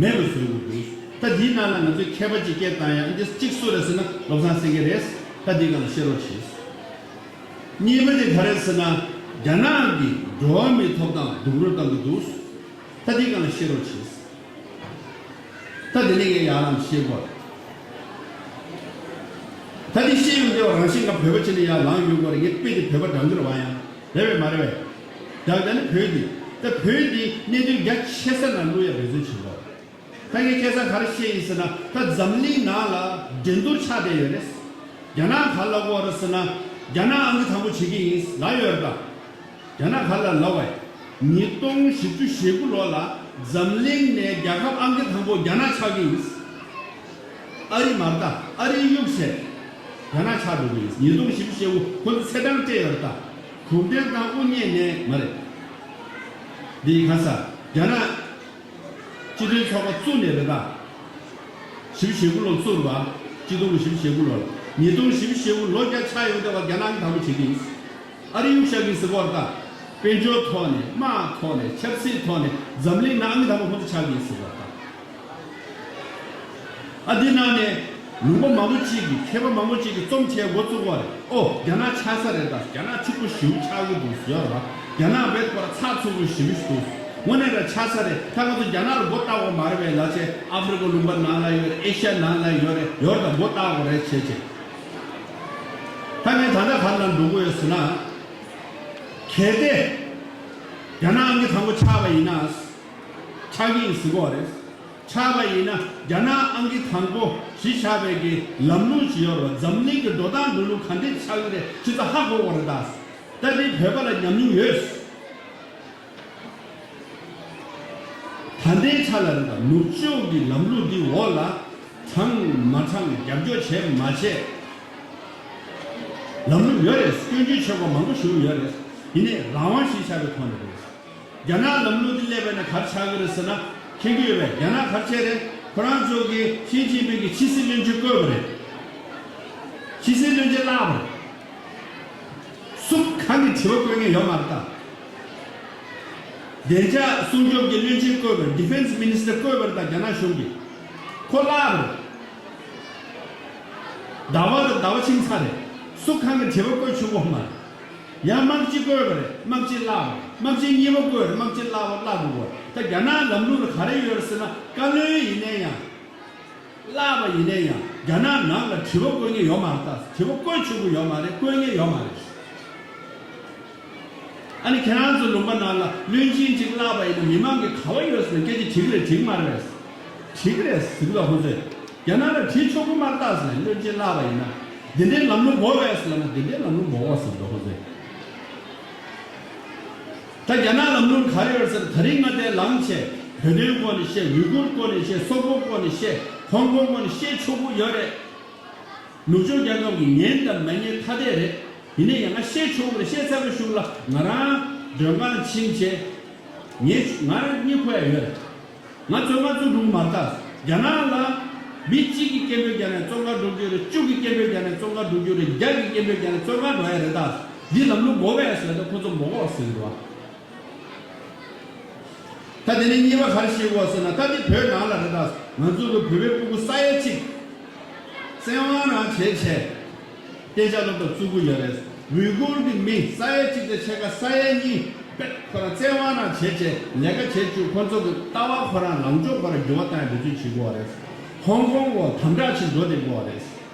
མེད་པ་བཟོ་དགོས་འདུག་ད་འདིའི་ནང་ལ་ང་ཚོས་མཁས་པ་ཅིག་སྐད་བཏང་ཡ། འདི་གཅིག་སུ་རེད་ཟེར་ན་བློ་བཟང་སེང་གེ་རེད། ད་འདིའི་སྒང་ལ་བཤད་རོགས་བྱེད། གཉིས་པ་དེ་ག་རེད་ཟེར་ན། རྒྱ་ནག་གིས་འགྲོ་བ་མིའི་ཐོབ་ཐང་སྡུག་རུས་བཏང་གི་འདུག་ད་འདིའི་སྒང་ལ་བཤད་རོགས་བྱེད། ད་དེ་ནས་ངས་ཡར་ལངས་བཤད་དགོས། ད་འདི་བཤད་ཡོང་དེ་བ་རང་བཞིན་ག་བོད་པ་ཅིག་ནི་ཡར་ལངས་ཡོང་དགོས་རེད། ངས་དཔེ་དེ་བོད་པ་འདྲ་འདུག་བ་ཡང་རེད་པས་མ་རེད་པས། ད་ད་ནི་བོད་འདི་ད་བོད་འདི་གནད་དོན་རྒྱ་ཆེ་ས་ནང་བླུག་ཡ་འབད་བརྩོན་བྱེད་དགོས། ད་ངས་ཁ་སང་ག་རེ་བཤད་ཡིན་ཟེར་ན། ད་འཛམ་གླིང་ནང་ལ་འགྲན་བསྡུར་ཆགས་བསྡད་ཡོད་རེད། རྒྱ་ནག་ག་ལབ་དགོས་རེད་ཟེར་ན། རྒྱ་ནག་ཨང་ཀི་དང་པོ་བྱེད་ཀྱི་ཡིན་ལབ་ཡོད་རེད་ད། རྒྱ་ནག་ག་ལ་ལབ་བས། ཉིས་སྟོང་བཞི་བཅུ་ཞེ་དགུ་ལོ་ལ་འཛམ་གླིང་ནས་རྒྱལ་ཁབ་ཨང་ཀི་དང་པོ་རྒྱ་ནག་ཆགས་ཀྱི་ཡིན། ཨ་རི་མ་རེད་ད། ཨ་རི་གཡུག་བྱས། རྒྱ་ནག་ཆགས་འགྲོ་གི་ཡིན། ཉིས་སྟོང་བཞི་བཅུ་ཞེ་དགུ་ཁོ་ཚོ་ཚེས་གྲངས་སྤྲད་ཡོད་རེད་ད། གུང་ཁྲན་ཏང་དབུ་བརྙེས་ནས་མ་རེད། འདི་ག་ས་རྒྱ་ནག་སྤྱི་མཐུན་ཚོགས་པ་བཙུགས་ནས་རེད་ད། བཞི་བཅུ་ཞེ་དགུ་ལོ་བཙུགས་རེད་པ། སྤྱི་ཟླ་དགུ་བཞི་བཅུ་ཞེ་དགུ་ལོ་ལ། ཉིས་སྟོང་བཞི་བཅུ་ཞེ་དགུ་ལོ་བརྒྱ་ཆགས་ཡོང་དུས་བར་རྒྱ་ནག་གིས་དང་པོ་བྱེད་ཀྱི་ཡིན། ཨ་རི་གཡུག་བཞག་གི་ཟེར་གོ་རེད་ད། དཔལ་འབྱོར་ཐོག་ནས། དམག་ཐོག་ནས། ཆབ་སྲིད་ཐོག་ནས། འཛམ་གླིང་ནང་ཨང་ཀི་དང་པོ་ཁོ་ཚོ་ཆགས་ཀྱི་ཡིན་ཟེར་གོ་རེད་ད། ཨ་འདི་ནང་ནས་ལུང་པ་མང་པོ་གཅིག་གིས། མཁས་པ་མང་པོ་གཅིག་གིས་རྩོམ་བྱས་འགོ་བཙུགས་པ་རེད། ཨོ་རྒྱ་ནག་ཆགས་ས་རེད་ད། རྒྱ་ནག་ཕྱུག་པོ་ཞེ་པོ་ཆགས་ཀྱི་འདུག་ཟེར་ཡོད་རེད་པ། རྒྱ་ནག་བེད་ཁོ་ར་ཚགས་ཚུད་པོ་ཞེ་པོ་ཞིག་འདུག་དངོས་གནས་ར་ཆགས་ས་རེད། ད་ང་ཚོ་རྒྱ་ནག་ལ་མགོ་བཏགས་དགོས་མ་རེད་པས་ལབ་བྱས། ཨ་ཧྥེ་རི་ཁ་ལུང་པ་ནང་ལ་ཡོད་རེད། ཨེ་ཤ་ཡ་ནང་ལ་ཡོད་རེད། ཡོད་རེད་ད། མགོ་བཏགས་དགོས་རེད་བྱས་བྱས། ད་ངས་ད་ལྟ་ག་རེ་ལབ་འགྲོ་གི་ཡོད་ཟེར་ན། གལ་ཏེ་རྒྱ་ནག་ཨང་ཀི་དང་པོ་ཆགས་པ་ཡིན་ན། ཆགས་ཀྱི་ཡིན་ཟེར་གོ་རེད། ཆགས་པ་ཡིན་ན་རྒྱ་ནག་ཨང་ཀི་དང་པོ་གཞི་བཞག་པའི་གི་ལམ་ལུགས་ཅིག་ཡོད་རེད་པ། འཛམ་གླིང་གི་འགྲོ་སྟངས་འགྲོ་ལུགས་ག་འདྲས་ཆགས་ཀྱི་རེད། ཁྱེད་ཚོ་ཧ་གོ་གི་རེད་ད། ད་འདི་བོད་པ་ལ་ཉམས་མྱོང་ཡོད། ད་ལྟའི་ཆ་ལ་རེད་ད། ནུབ་ཕྱོགས་ཀྱི་ལམ་ལུགས་འདི་འོག་ལ་དྲང་མ་དྲང་། རྒྱབ་སྐྱོར་བྱས་མ་བྱས། ལམ་ལུགས་ཡོད་རེད། སྐྱོན་བརྗོད་བྱེད་དགོས་མང་པོ་ཞིག་ཡོད་རེད། ཡིན་ནའི་རང་དབང་གཞི་བཞག་པའི་ཐོག་ནས་རེད། རྒྱ་ནག་ལམ་ལུགས་འདི་སླེབས་པ་ཡིན་ན་ག་རེ་ཆགས་ཀྱི་རེད་ཟེར་ན། མཁྱེན་གྱི་ཡོད་པས། རྒྱ་ནག་ག་རེ་བྱས་རེད། ཁོ་རང་ཚོ་གིས་ཞི་ཅིན་ཕིང་གི་ཕྱི་སྲིད་བློན་ཆེན་བསྐོས་པ་རེད། ཕྱི་སྲིད་བློན་ཆེན་བརླགས་པ་རེད། སུ་གང་གིས་དྲི་བ་བཀོད་མཁན་ཡོད་མ་རེད་ད། བདེ་འཇགས་སྲུང་སྐྱོབ་ཀྱི་བློན་ཆེན་བསྐོས་པ་རེད། Defence Minister བསྐོས་པ་རེད་ད། རྒྱ་ནག་གཞུང་གིས། ཁོ་བརླགས་པ་རེད། ཟླ་བ་དང་ཟླ་བ་ཕྱིན་ཚར་རེད། སུ་གང་གིས་དྲི་བ་བཀོད་བཅུག་གི་ཡོད་མ་རེད། ཡང་དམག་སྤྱི་བསྐོས་པ་རེད། དམག་སྤྱི་བརླགས་པ་རེད། དམག་སྤྱི་གཉིས་པ་བསྐོས་རེད། དམག་སྤྱི་བརླགས་པ་བརླགས་འགྲོ་གི་རེད། ད་རྒྱ་ནག་ལམ་ལུགས་ལ་ག་རེ་ཡོད་རེད་ཟེར་ན། བཀའ་བློན་ཡིན་ན་ཡང་། བརླགས་པ་ཡིན་ན་ཡང་རྒྱ་ནག་ནང་ལ་དྲི་བ་བཀོད་མཁན་ཡོད་མ་རེད་ད། དྲི་བ་བཀོད་ཆོག་གི་ཡོད་མ་རེད། བཀོད་མཁན་ཡོད་མ་རེད། ཨ་ནི་ཁྱེད་རང་ཚོ་ལུང་པ་ནང་ལ་བློན་ཆེན་གཅིག་བརླགས་པ་ཡིན་ན་མི་མང་གིས་ག་བ་ཡོད་ཟེར་ན་སྐད་ཆ་དྲིས་ཀྱི་རེད། དྲིས་ཀྱི་མ་རེད་པས། དྲིས་ཀྱི་རེད་ཟེར་གྱི་འདུག་ཁོ་ཚོས། རྒྱ་ནག་ལ་དྲིས་ཆོག་གི་མ་རེད་ད་ཟེར་ན། བློན་ཆེན་བརླགས་པ་ཡིན་ན་འདི་འདྲའི་ལམ་ལུགས་དགོས་པས་ཟེར་ན། འདི་འདྲའི་ལམ་ལུགས་དགོས་པ་ཟེར་འདུག་ཁོ་ཚོས། ད་རྒྱ་ནག་ལམ་ལུགས་ག་རེ་ཡོད་ཟེར། ད་རིང་ང་དེ་ལངས་བྱས་བོད་དོན་སྐོར་ནས་བཤད། ཝུའི་གུར་སྐོར་ནས་བཤད། སོག་པོ་སྐོར་ནས་བཤད། ཧོང་ཀོང་སྐོར་ནས་བཤད་ཆོག་གི་ཡོད་རེད། ནུབ་ཕྱོགས་རྒྱལ་ཁབ་ཀྱིས་ཉན་དང་མ་ཉན་ཐ་དད་རེད། ཡིན་ན་ཡང་ང་བཤད་ཆོག་གི་རེད། བཤད་ཚར་བའི་གཞུག་ལ་ང་རང་མགྲོན་ཁང་ཕྱིན་བྱས། ངས་ང་རང་གཉིད་ཁུག་ཡ་ཡོད་རེད། ང་བཙོན་ཁང་བཙུགས་འགྲོ་གི་མ་རེད་ད། རྒྱ་ནག་ལ་མི་གཅིག་གིས་སྐད་འབོད་རྒྱག་ནས་བཙོན་ཁང་འགྲོ་རྒྱུ་རེད། བཅུ་གིས་སྐད་འབོད་རྒྱག་ནས་བཙོན་ཁང་འགྲོ་རྒྱུ་རེད། བརྒྱ་གིས་སྐད་འབོད་རྒྱག་ནས་བཙོན་ཁང་འགྲོ་ཡ་རེད་ད། འདི་ལམ་ལུགས་དགོས་པས་ཟེར་ད་ཁོ་ཚོ་མ་དགོས་ཟེར་གྱི་འདུག་བ། ད་དེ་ནས་གཉིས་པ་ག་རེ་བཤད་དགོས་ཟེར་ན། ད་འདི་བོད་ནང་ལ་རེད་ད། ང་ཚོ་གི་བོད་པའི་སྤུ་གུ་ས་ཡ་གཅིག་བཙན་དབང་རང་བྱས་བྱས། གཏན་འཇགས་སློབ་གྲྭ་བཙུགས་ཀྱི་ཡོད་རེད། ཝུའི་གུར་གྱི་མི་ས་ཡ་གཅིག་དང་ཕྱེད་ཀ་ས་ཡ་གཉིས་པད་ཁོ་རང་བཙན་དབང་རང་བྱས་བྱས་ལས་ཀ་བྱེད་བཅུག་ཁོ་ཚོ་གི་ལྟ་བ་ཁོ་རང་ལངས་ཕྱོགས་ཁོ་རང་འགྱུར་བ་བཏང་ཡ་འབད་བརྩོན་བྱེད་དགོས་རེད། ཧོང་ཀོང་འོག་དམ་དྲག་ཕྱིར་འགྲོ་བསྡད་དགོས་རེད།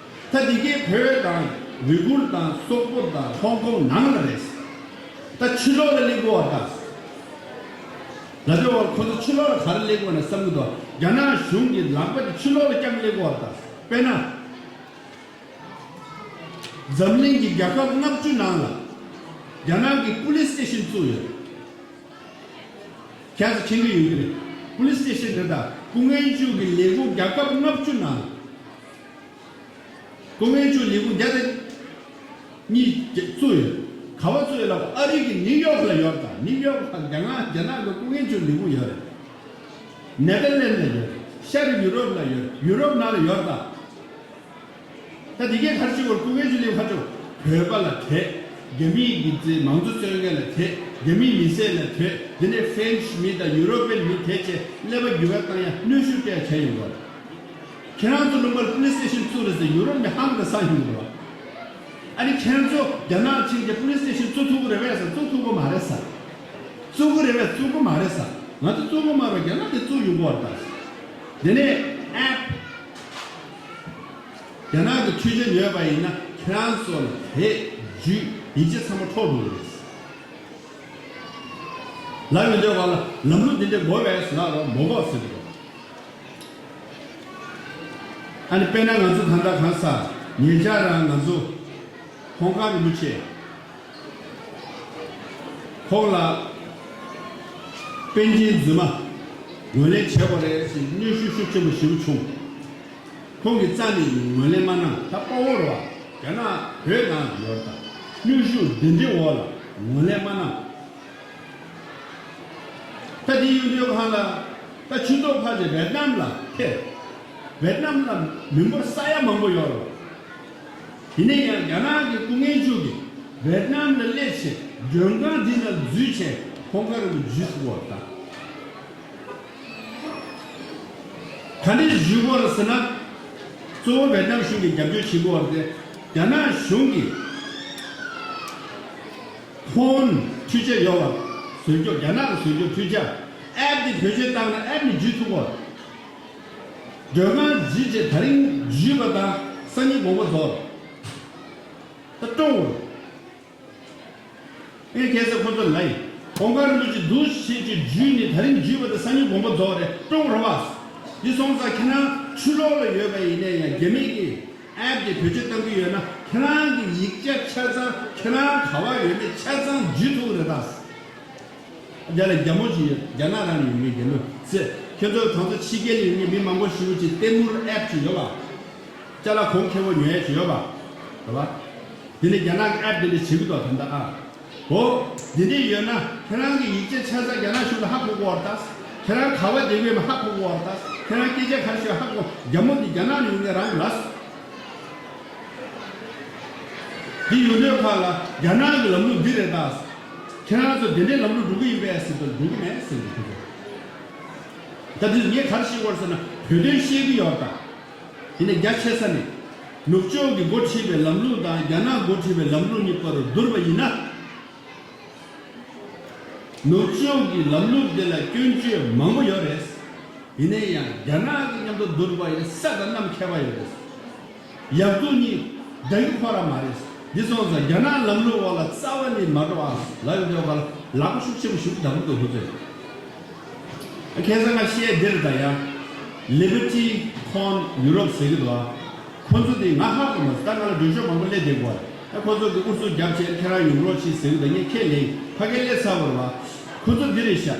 ད་འདི་གའི་བོད་དང་ཝུའི་གུར་དང་སོག་པོ་དང་ཧོང་ཀོང་ནང་ལ་རེད། ད་ཕྱི་ལོགས་ལ་སླེབས་དགོས་རེད་ད། ལ་དེ་བར་ཁོ་ཚོ་ཕྱི་ལོགས་ལ་ག་རེ་སླེབས་དགོས་ན་བསམ་གྱི་འདུག་རྒྱ་ནག་གཞུང་གི་ལག་པ་དེ་ཕྱི་ལོགས་ལ་བརྐྱངས་སླེབས་དགོས་རེད་ད། དཔེར་ན། འཛམ་གླིང་གི་རྒྱལ་ཁབ་ལྔ་བཅུ་ནང་ལ་རྒྱ་ནག་གི་པུ་ལིས་སི་ཊེ་ཤན་བཙུགས་ཡོད། ཁྱེད་ཚོ་མཁྱེན་གྱི་ཡོད་ཀྱི་རེད། པུ་ལིས་སི་ཊེ་ཤན་རེད་ད། སྐུ་ངལ་བཅུག་གི་ལས་ཁུངས་རྒྱལ་ཁབ་ལྔ་བཅུ་ནང་། སྐུ་ངལ་བཅུག་ལས་ཁུངས་བརྒྱ་དང་གཉིས་བཙུགས་ཡོད། ག་པར་བཙུགས་ཡོད་ལབ། ཨ་རི་གི་ནིའུ་ཡོག་ལ་ཡོད་ད། ནིའུ་ཡོག་ལ་རྒྱ་ནག་རྒྱ་ནག་གི་སྐུ་ངལ་བཅུག་ལས་ཁུངས་ཡོད་རེད། ནེ་དར་ལན་ལ་ཡོད། ཤར་ཡུ་རོབ་ལ་ཡོད། ཡུ་རོབ་ནང་ལ་ཡོད་ད། ད་དེ་གའི་ཁར་ཅིག་བར་སྐུ་ངལ་ཅིག་སླེབས་ཁ་ཅིག་བོད་པ་ལ་དེད། རྒྱ་མིའི་གི་ཚེ་མང་གཙོ་རྩོད་མཁན་ལ་དེད། རྒྱ་མིའི་མི་སེར་ལ་དེད། དེ་ནས་ཧྥེན་ཆི་མི་དང་ཡུ་རོ་པན་མི་དེད་བྱས་ཀླད་པ་འགྱུར་བ་བཏང་ཡ་གནོན་ཤུགས་སྤྲད་བྱས་ཡོང་གི་རེད། ཁྱེད་རང་ཚོ་ལུང་པར་པུ་ལིས་སི་ཊེ་ཤན་བཙུགས་རེད་ཟེར་ཡུ་རོབ་མི་ཧང་དང་སང་ཡོང་གི་རེད་བ། ཨ་ནི་ཁྱེད་རང་ཚོ་རྒྱ་ནག་ཕྱིན་བྱས་པུ་ལིས་སི་ཊེ་ཤན་བཙུགས་ཐུབ་ཀྱི་རེད་པས་ཟེར། བཙུགས་ཐུབ་ཀྱི་མ་རེད་ཟེར། བཙུགས་ཀྱི་རེད་པས། བཙུགས་ཀྱི་མ་རེད་ཟེར། ང་ཚོ་བཙུགས་ཀྱི་མ་རེད་པས། རྒྱ་ནག་དེ་བཙུགས་ཡོང་གི་རེད་ད། དེ་ནས་ཨེབ། རྒྱ་ནག་གི་འཕྲུལ་ཆས་ཉོས་པ་ཡིན་ན་ཁྱེད་རང་ཚོ་ལ་དེ་རྒྱུ་ཡིག་ཆ་ཚང་མ་འཕྲོག་འགྲོ་གི་རེད། ལབ་ཡོང་དུས་བར་ལ་ལམ་ལུགས་འདི་འདྲ་དགོས་པས་ཟེར་ལབ་རོགས་མ་དགོས་ཟེར་གི་འདུག་ཨ་ནི་དཔེར་ན་ང་ཚོ་ད་ལྟ་གང་ཟག་ཉེ་ཆར་རང་ང་ཚོ་ཧོང་ཀང་རིན་པོ་ཆེ་ཁོང་ལ་པཎ་ཆེན་རྫུན་མ་ངོས་ལེན་བྱེད་དགོས་རེད་ཟེར་གནོན་ཤུགས་ཤུགས་ཆེན་པོ་ཞེ་པོ་བྱུང་། ཁོང་གི་རྩ་ནས་ངོས་ལེན་མ་གནང་། ད་དཔའ་བོ་རེད་བ། རྒྱ་ནག་བོད་ནང་ཡོད་ད། གནོན་ཤུགས་འདི་འདྲའི་འོག་ལ་ངོས་ལེན་མ་གནང་། ད་དེ་ཡོང་དུས་གང་ལ་ད་ཆུ་མདོག་ཕར་ཚུར་ཝེད་ནམ་ལ་ཐེབས། ཝེད་ནམ་ལ་མི་འབོར་ས་ཡ་མང་པོ་ཡོད་རེད། ཡིན་ན་ཡང་རྒྱ་ནག་གི་སྐུ་ངལ་ཅུ་གིས་ཝེད་ནམ་ལ་སླེབས་བྱས་མགྲོན་ཁང་འདི་ནང་འཛུལ་བྱས་ཧོང་ཀང་རིན་པོ་འཇུས་སོང་བ་དང་། ག་འདྲས་འཇུས་པ་རེད་ཟེར་ན། གཙོ་བོ་ཝེད་ནམ་གཞུང་གིས་རྒྱབ་སྐྱོར་བྱེད་དགོས་པ་རེད་དེ། རྒྱ་ནག་གཞུང་གིས་ཕོན་འཕྲུལ་ཆས་ཡོད་པ་བཟོ་རྒྱུ། རྒྱ་ནག་གི་བཟོ་རྒྱུ་འཕྲུལ་ཆས་ཨེབ་དེ་བེད་སྤྱོད་བཏང་ན་ཨེབ་ནས་འཇུས་ཐུབ་པ་རེད། མགྲོན་ཁང་འཛུལ་རྗེས་ད་རིང་འཇུས་པ་དང་སང་ཉིན་དགོངས་པ་རྫོགས་རེད། ད་སྤྲོ་བོ་རེད། ངས་ཁ་སང་ཁོ་ཚོར་ལབ་ཡིན། ཧོང་ཀང་རིན་པོ་ཆེ་འདུག་བྱེད་ཀྱི་འཇུས་ནས་ད་རིང་འཇུས་པ་དང་སང་ཉིན་དགོངས་པ་རྫོགས་རེད། སྤྲོ་བོ་རེད་བ། འདི་སོང་ཙང་ཁྱེད་རང་ཕྱི་ལོགས་ལ་ཡོད་པ་ཡིན་ནའི་ཡང་རྒྱ་མི་གིས་ཨེབ་དེ་བེད་སྤྱོད་གཏང་གི་ཡོད་ན་ཁྱེད་རང་གི་ཡིག་ཆ་ཆ་ཚང་ཁྱེད་རང་ག་བ་ཡོད་མེད་ཆ་ཚང་འཇུས་ཐུབ་ཀྱི་རེད་ད། རྒྱ་ལ་རྒྱ་མོ་ཅིག་ཡོད། རྒྱ་ནག་རང་ནས་ཡོང་མཁན་རྒྱ་མོ་ཟེར། ཁྱེད་ཚོ་གང་ཚོ་ཕྱི་རྒྱལ་ལ་ཡོང་མཁན་མི་མང་པོ་ཞེ་པོ་ཅིག་ལྟད་མོར་ཨེབ་ཅིག་ཡོད་པ། ཅ་ལག་གོང་ཁེ་པོ་ཉོ་ཡས་ཅིག་ཡོད་པ། རེད་པ། དེ་ནས་རྒྱ་ནག་གི་ཨེབ་དེ་འདྲ་བྱེད་ཀྱི་འདུག་ད་ལྟ་ཨ། འོ། དེ་འདྲ་ཡོད་ན་ཁྱེད་རང་གི་ཡིག་ཆ་ཆ་ཚང་རྒྱ་ནག་གཞུང་ལ་ཧ་གོ་གི་ཡོད་རེད་ད། ཁྱེད་རང་ག་བ་བསྡད་ཀྱི་ཡོད་མེད་ཧ་གོ་གི་ཡོད་རེད་ད། ཁྱེད་རང་སྐད་ཆ་ག་རེ་ཤོད་ཧ་གོ། རྒྱ་མོ་འདི་རྒྱ་ནག་ནས་ཡོང་མཁན་རང་རེད་ལ། འདི་ཡོད་དུས་ཁ་ལ་རྒྱ་ནག་གི་ལམ་ལུགས་འདི་རེད་ད། ཁྱེད་རང་ཚོ་དེ་འདྲའི་ལམ་ལུགས་འགྲོ་གི་ཡིན་པས་ཟེར་དུས་འགྲོ་གི་མེད་ཟེར་གྱི་འདུག་ད་འདི་ངས་ག་རེ་ཤེས་དགོས་ཟེར་ན་བོད་དོན་ཤེས་ཀྱི་ཡོད་ད། ཡིན་ན་རྒྱ་ཆེ་ས་ནས་ནུབ་ཕྱོགས་ཀྱི་འགོ་ཁྲིད་པའི་ལམ་ལུགས་དང་རྒྱ་ནག་འགོ་ཁྲིད་པའི་ལམ་ལུགས་གཉིས་བར་དུ་བསྡུར་བ་ཡིན་ན། ནུབ་ཕྱོགས་ཀྱི་ལམ་ལུགས་དེ་ལ་སྐྱོན་བརྗོད་མང་པོ་ཡོད་རེད། ཡིན་ན་ཡང་རྒྱ་ནག་གི་མཉམ་དུ་བསྡུར་བ་ཡིན་ན་ས་དང་གནམ་ཁྱད་པར་ཡོད་རེད། ཡག་སྡུག་གཉིས་འདྲ་གི་ཁོ་རང་མ་རེད། འདི་སོང་ཙང་རྒྱ་ནག་ལམ་ལུགས་འོག་ལ་རྩ་བ་ནས་མ་འགྲོ་ཨ་ལབ་ཡོང་དུས་ཁ་ལ་ལག་པ་ཤུགས་ཆེན་པོ་ཞིག་བརྡབ་འདུག་ཁོ་ཚོས། ཁ་སང་ང་བཤད་འདིར་ད་ཡ། Liberty Con Europe ཟེར་གི་འདུག་ཨ། ཁོ་ཚོ་དེ་ང་ཧ་གོ་མ་སོང་། ད་ང་ལ་འགྲེལ་བཤད་མང་པོ་སླེབས་བསྡད་དགོས། ཨ་ཁོ་ཚོ་གི་ཨུ་ཚུགས་རྒྱབ་བྱས་ཁྱེད་རང་ཡོང་རོགས་བྱེད་ཟེར་གི་འདུག་ངས་ཁས་ལེན། ཕ་གིར་སླེབས་ཚར་བ་རེད་བ། ཁོ་ཚོ་འདི་རེད་ཤག་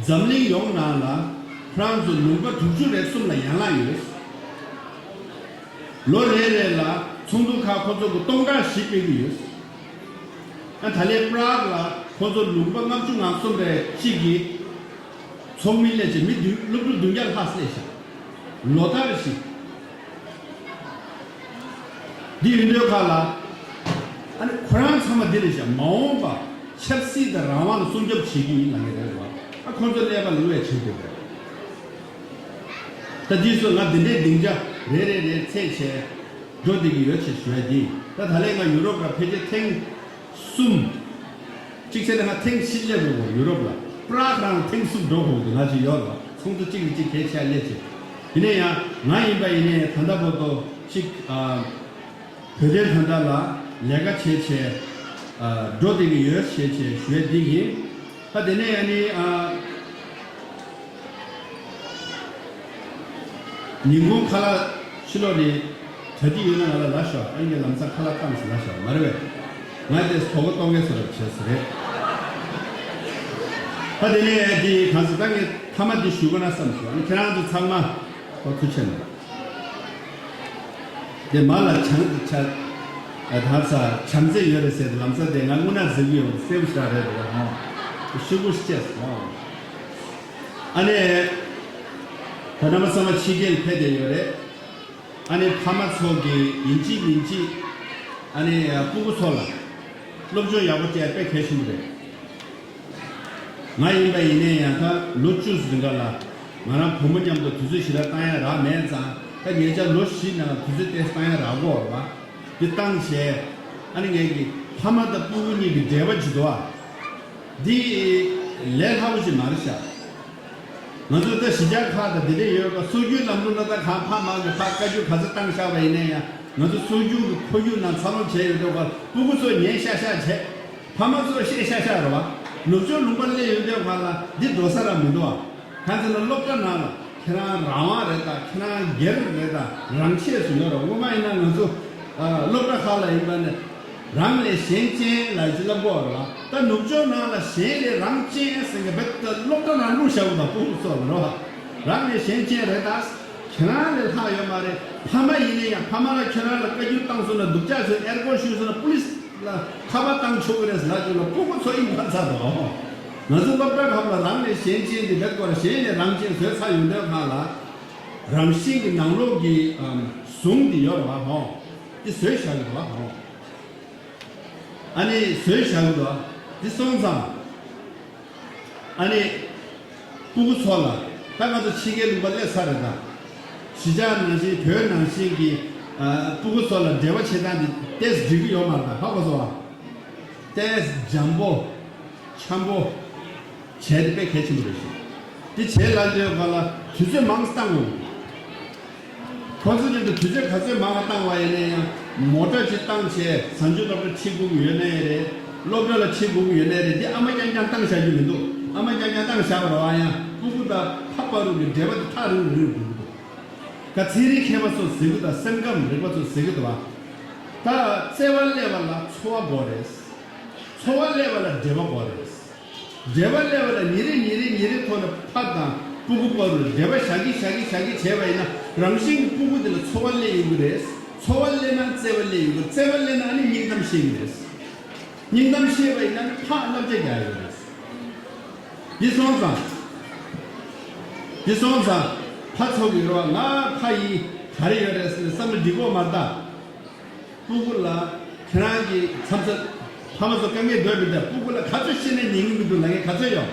འཛམ་གླིང་ཡོངས་ནང་ལ་ཁོ་རང་ཚོ་ལུང་པ་དྲུག་ཅུ་རེ་གསུམ་ལ་ཡན་ལག་ཡོད། ལོ་རེ་རེ་ལ་ཚོགས་འདུ་ཁག་ཁོ་ཚོ་གི་སྟོང་ཕྲག་བཞི་སྤེལ་གྱི་ཡོད། ཨ་ད་ལན་པྲག་ལ་ཁོ་ཚོ་ལུང་པ་ལྔ་བཅུ་ང་གསུམ་རེ་གཅིག་གི་ཚོགས་མི་སླེབས་བྱས་མི་བདུན་སློབ་ཕྲུག་བདུན་བརྒྱ་ལྷག་སླེབས་ཤག་ལོ་ལྟར་བཞིན། འདི་ཡིན་དུས་ཁ་ལ། ཨ་ནི་ཁོ་རང་ཚང་མ་འདི་རེད་ཤག་མ་འོངས་པ་ཆབ་སྲིད་དང་རང་དབང་ལ་སྲུང་སྐྱོབ་བྱེད་ཀྱི་ཡིན་ལབ་མཁན་རེད་བ། ཨ་ཁོ་ཚོ་ཀླད་པ་ལུག་བས་བྱེད་དགོས་པས། ད་འདི་ཚོ་ང་འདི་འདྲའི་སྡིངས་ཆ་རེ་རེ་རེ་ཚད་བྱས་འགྲོ་བསྡད་ཀྱི་ཡོད་ཅེས་ཞུ་ཡ་འདི། ད་ད་ལན་ང་ཡུ་རོབ་ལ་ཕལ་ཆེར་ཐེངས་གསུམ། གཅིག་བྱས་ན་ང་ཐེངས་བཞི་སླེབས་དགོས། ཡུ་རོབ་ལ་པྲག་རང་ཐེངས་གསུམ་འགྲོ་དགོས་འདུག་ང་ཅིག་ཡོད་ལ་ཚོགས་འདུ་གཅིག་ལ་གཅིག་གལ་ཆེ་བ་སླེབས་བྱས། ཡིན་ན་ཡང་ང་ཡིན་པ་ཡིན་ནའི་ད་ལྟ་བར་དུ་གཅིག་ཨ། བོད་དོན་ད་ལྟ་ལ་ལས་ཀ་བྱས་བྱས་ཨ། འགྲོ་བསྡད་ཀྱི་ཡོད་ཞེས་བྱས་ཞུ་ཡ་འདི་ཡིན། ད་དེ་ནས་ཨ་ནི་ཨ། ཉིན་གུང་ཁ་ལག་ཕྱི་ལོགས་ནས་གྲ་སྒྲིག་ཡོད་ན་ང་ལ་ལབ་ཤོག་ཨ་ནི་ངས་ལམ་སང་ཁ་ལག་བཏང་ཟེར་ལབ་ཤོག་མ་རེད་པས། ང་དེ་དོ་དགོང་གཏོང་མཁན་བཟོ་འདྲ་བྱས་ཟེར་རེད། ད་དེ་ནས་ཨ་འདི་གང་ཟེར་ད་ངས་མཐའ་མ་འདི་ཞུ་དགོས་ན་བསམ་སོང་། ཨ་ནི་ཁྱེད་རང་ཚོ་ཚང་མ་ཁོ་ཐུགས་ཆེ་གནང་། དེ་མ་ལ་བྱམས་ཆ། ཨ་ད་ས་བྱམས་བརྩེ་ཡོད་རེད་ཟེར་ཏེ་ལམ་སང་དེ་ང་དངོས་གནས་ཟེར་གི་ཡོད་གསལ་པོ་ཞིག་རེད་འདུག་ཨང་། ཤུགས་པོ་ཤིག་སྐྱེས་སོང་། ཨ་ནི། ད་རྣམ་པ་ཚང་མ་ཕྱི་རྒྱལ་ཕེབས་བསྡད་ཡོད་རེད། ཨ་ནི་ཕ་མ་ཚོ་གི་ཡིན་གཅིག་མིན་གཅིག་ཨ་ནི་སྤུ་གུ་ཚོ་ལ་སློབ་སྦྱོང་ཡག་པོ་སྤྲད་དཔེ་གལ་ཆེན་པོ་རེད། ང་ཡིན་པ་ཡིན་ནའི་ཡང་ད་ལོ་བཅུ་ཟིན་ག་ལ་ང་རང་བུ་མོ་མཉམ་དུ་དུས་ཚོད་ཞེ་དྲག་བཏང་ཡ་རག་མེད་ཙང་ད་ཉེ་ཆར་ལོ་བཞི་ནང་དུས་ཚོད་ཏོག་ཙམ་བཏང་ཡ་རག་གོ་བ། འདི་བཏང་བྱས་ཨ་ནི་ངས་ཀྱི་ཕ་མ་དང་སྤུ་གུ་གཉིས་ཀྱི་འབྲེལ་བ་ཇི་འདུག་ཨ། འདི་ལས་སླ་པོ་ཞིག་མ་རེད་ཤག་ང་ཚོ་ད་གཞིས་ཆགས་ཁག་དང་དེ་འདྲས་ཡོད་པ། སྲོལ་རྒྱུན་ལམ་ལུགས་ལ་ད་གང་ཕ་མ་གི་ཕ་བཀའ་བཀྱོན་ག་ཚོད་བཏང་བཞག་པ་ཡིན་ན་ཡང་། ང་ཚོ་སྲོལ་རྒྱུན་གྱི་ཁོར་ཡུག་ནང་འཚར་ལོངས་བྱས་ཡོད་འདྲ་བ། སྤུ་གུ་ཚོ་ཉན་ཤག་ཤག་བྱས། ཕ་མ་ཚོ་བཤད་ཤག་ཤག་རེད་བ། ནུབ་ཕྱོགས་ལུང་པ་སླེབས་ཡོད་འདྲ་བ་ལ་འདི་འགྲོ་ས་རང་མི་འདུག་བ། གང་ཟེར་ན་སློབ་གྲྭ་ནང་ལ་ཁྱེད་རང་རང་དབང་རེད་ད། ཁྱེད་རང་སྒེར་རེད་ད། རང་ཆས་སུ་ཡོད་རེད། སྔོན་མ་ཡིན་ན་ང་ཚོ་ཨ་སློབ་གྲྭ་ཁག་ལ་ཡིན་པ་ནས། རང་ལས་གཞན་གཅེས་ལབ་ཅིག་ལབ་ཀྱི་ཡོད་རེད་བ། ད་ནུབ་ཕྱོགས་ནང་ལ་གཞན་ལས་རང་གཅེས་ཟེར་མཁན་རྦད་དེ་སློབ་གྲྭ་ནང་བླུགས་བཞག་པ་དང་། སྤུ་གུ་ཚོ་ལ་རེད་བ། རང་ལས་གཞན་གཅེས་རེད་ད། ཁྱེད་རང་ལས་ལྷག་ཡོད་མ་རེད། ཕ་མ་ཡིན་ན་ཡང་ཕ་མ་ལ་ཁྱེད་རང་ལ་བཀའ་བཀྱོན་བཏང་སོང་ན། སྡུག་ཅག་བཟོས། ཨེར་པོ་ཊི་ཞུས་སོང་ན། པུ་ལིས་ལ་ཁ་པར་བཏང་ཆོག་གི་རེད་ལབ་ཅིག་ལ། སྤུ་གུ་ཚོ་ཨིན་ཕར་ཚར་འདུག་ང་ཚོ་སློབ་གྲྭ་ཁག་ལ་རང་ལས་གཞན་གཅེས་འདི་རྦད་དེ་གཞན་ལས་རང་གཅེས་བཟོས་ཚར་ཡོང་དུས་སྒང་ལ། རང་བཞིན་གྱི་ནང་ལོགས་ཀྱི་ཨམ་ཟུངས་འདི་ཡོད་རེད་བ་ཧོ། འདི་བཟོས་བཞག་གི་རེད་བ་ཧོ། ཨ་ནི་བཟོས་བཞག་གི་འདུག་འདི་སོང་ཙང་། ཨ་ནི་སྤུ་གུ་ཚོ་ལ་ད་ང་ཚོ་ཕྱི་རྒྱལ་ལུང་པ་སླེབས་ཚར་རེད་ད། གཞིས་ཆགས་ནང་བཞིན་བོད་ནང་བཞིན་གྱི་ཨ་སྤུ་གུ་ཚོ་ལ་འབྲེལ་བ་བྱེད་སྟངས་འདི་ཏོག་ཙམ་འགྲིག་གི་ཡོད་མ་རེད་ད། ཧ་གོ་སོང་བ། ཏོག་ཙམ་འཇམ་པོ། འཆམ་པོ་བྱས་ཏེ་དཔེ་གལ་ཆེན་པོ་རེད་ཤག་འདི་བྱས་ལབ་དུས་སྒང་ལ་དུས་ཚོད་མང་ཙམ་བཏང་དགོས། ཁོང་ཚོ་མཉམ་དུ་དུས་ཚོད་ག་ཚོད་མང་བ་བཏང་བ་ཡིན་ན་ཡང་། མོ་ཊ་ཅིག་བཏང་བྱས་གཟའ་མཇུག་སློབ་གྲྭ་ཁྲིད་དགོས་ཀྱི་ཡོད་ན་ཡང་རེད། སློབ་གྲྭ་ལ་ཁྲིད་དགོས་ཀྱི་ཡོད་ན་ཡང་རེད། འདི་ཨ་མ་རྐྱང་རྐྱང་བཏང་བཞག་རྒྱུ་མི་འདུག་ཨ་མ་རྐྱང་རྐྱང་བཏང་བཞག་པ་རེད་བ། ཡང་སྤུ་གུ་དང་ཕ་བར་དུ་གི་འབྲེལ་བ་དེ་ཐག་རིང་རིང་དགོས་ཀྱི་འདུག་ག་ཚན་རིག་མཁས་པ་ཚོ་ཟེར་གྱི་འདུག་སེམས་ཁམས་རིག་པ་ཚོ་ཟེར་གྱི་འདུག་བ། ད་བརྩེ་བ་སླེབས་པ་ལ་ཚོར་བ་དགོས་རེད། ཚོར་བ་སླེབས་པ་ལ་འབྲེལ་བ་དགོས་རེད། འབྲེལ་བ་སླེབས་པ་ལ་ཉིན་རེ་ཉིན་རེ་ཉིན་རེ་ཐོག་ནས་ཕ་དང་སྤུ་གུ་བར་དུ་འབྲེལ་བ་བཞག་གི་བཞག་གི་བཞག་གི་བྱས་པ་ཡིན་ན། རང་བཞིན་གྱིས་སྤུ་གུ་དེ་ལ་ཚོར་བ་སླེབས་ཡོང་གི་རེད། ཚོར་བ་སླེབས་ན་བརྩེ་བ་སླེབས་ཡོང་གི་རེད། བརྩེ་བ་སླེབས་ན་ཨ་ནི་སྙིང་གཏམ་བཤད་ཀྱི་རེད། སྙིང་གཏམ་བཤད་པ་ཡིན་ན་ཕར་བསླབ་བྱ་རྒྱག་ཡོང་གི་རེད། འདི་སོང་ཙང་། འདི་སོང་ཙང་། ཕ་ཚོ་གི་རོགས་ང་ཕ་ཡིན་ག་རེ་ཡོད་རེད་ཟེར་ནས་བསམ་བློ་འགྲིག་གོ་མ་རེད་ད། སྤུ་གུ་ལ་ཁྱེད་རང་གི་མཚམས་ཚོད། ཕ་མ་ཚོ་དཀའ་ངལ་འདོད་མི་འདུག་སྤུ་གུ་ལ་ག་ཚོད་བཤད་ནས་ཉན་གི་མི་འདུག་ལབ་མཁན་ག་ཚོད་ཡོད།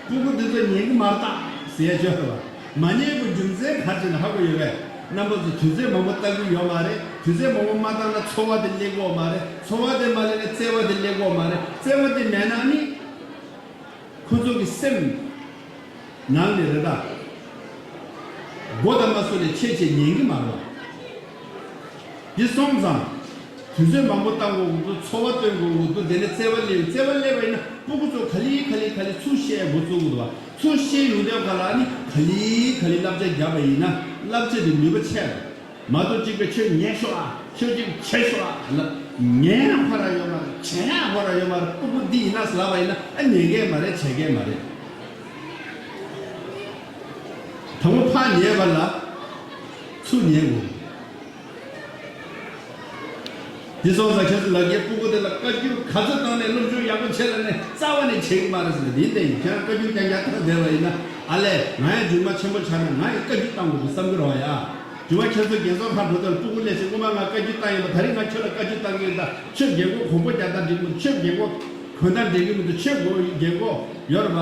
སྤུ་གུ་འདི་ཚོ་ཉན་གི་མ་རེད་ད་ཟེར་ཡ་ཅིག་ཡོད་རེད་བ། མ་ཉན་གི་རྒྱུ་མཚན་ག་རེ་ཟེར་ན་ཧ་གོ་ཡོད་པས། རྣམ་པ་ཚོ་དུས་ཚོད་མང་པོ་ལྟ་གི་ཡོད་མ་རེད། དུས་ཚོད་མང་པོ་མ་བཏང་ན་ཚོར་བ་དེ་སླེབས་ཀྱི་ཡོད་མ་རེད། ཚོར་བ་དེ་མ་སླེབས་ན་བརྩེ་བ་དེ་སླེབས་ཀྱི་ཡོད་མ་རེད། བརྩེ་བ་དེ་མེད་ན་ནི། ཁོ་ཚོ་གི་སེམས་ནང་ནས་རེད་ད། མགོ་དང་མ་སོ་ནས་ཆེ་ཆེ་ཉན་གི་མ་རེད། འདི་སོང་ཙང་། དུས་ཚོད་མང་པོ་བཏང་དགོས་ཀྱི་འདུག་ཚོར་བ་སྟོན་དགོས་ཀྱི་འདུག་དེ་ནས་བརྩེ་བ་སླེབས། བརྩེ་བ་སླེབས་པ་ཡིན་ན་སྤུ་གུ་ཚོ་ག་ལེ་ག་ལེ་ག་ལེ་ཚུར་བཤད་འགོ་བཙུགས་ཀྱི་འདུག་བ། ཚུར་བཤད་ཡོང་དུས་སྒང་ལ་ནི་ག་ལེ་ག་ལེ་བསླབ་བྱ་བརྒྱབ་པ་ཡིན་ན་བསླབ་བྱ་དེ་ནུས་པ་ཆེ་རེད། མ་གཏོགས་གཅིག་པའི་ཁྱོད་ཉན་ཤོག་ཨ། ཁྱོད་ཅིག་བྱེད་ཤོག་ཨ་ལབ། ཉན་ཡང་ཁོ་ར་ཡོད་མ་རེད། བྱེད་ཡང་ཁོ་ར་ཡོད་མ་རེད། སྤུ་གུ་འདི་ཡིན་ན་ཟེར་ལབ་པ་ཡིན་ན་ཨ་ཉན་མཁན་མ་རེད། བྱེད་མཁན་མ་རེད། དང་པོ་ཕར་ཉན་པ་ལ་ཚུར་ཉན་དགོས། འདི་སོང་ཙང་ཁྱེད་ཚོ་ལ་ངས་སྤུ་གུ་དེ་ལ་བཀའ་བཀྱོན་ག་ཚོད་བཏང་ནས་སློབ་སྦྱོང་ཡག་པོ་བྱེད་ལབ་ནས་རྩ་བ་ནས་བྱེད་ཀྱི་མ་རེད་ཟེར་ནས། འདི་འདྲ་ཡིན། ཁྱེད་རང་བཀའ་བཀྱོན་རྐྱང་རྐྱང་བཏང་བསྡད་པ་ཡིན་ན་ཨ་ལས། ང་ཡང་མཇུག་མ་ཆེན་པོ་ཆགས་ན་ང་ཡང་བཀའ་བཀྱོན་བཏང་དགོས་འདུག་བསམ་གྱི་རེད་བ་ཡ། མཇུག་མ་ཁྱེད་ཚོ་རྒན་གསོ་ཁང་འགྲོ་དུས་ལ་སྤུ་གུ་སླེབས་ཤིག་སྔོན་མ་ང་བཀའ་བཀྱོན་བཏང་ཡིན་པ། ད་རེས་ང་ཁྱོད་ལ་བཀའ་བཀྱོན་བཏང་གི་ཡིན། ད་ཁྱོད་རྒན་གོག་གོམ་པ་རྒྱག་སྟངས་འགྲིག་མི་འདུག་ཁྱོད་རྒན་གོག་གོན་སྟངས་འགྲིག་གི་མི་འདུག་ཁྱོད་རྒན་གོག་ཡོད་རེད་བ།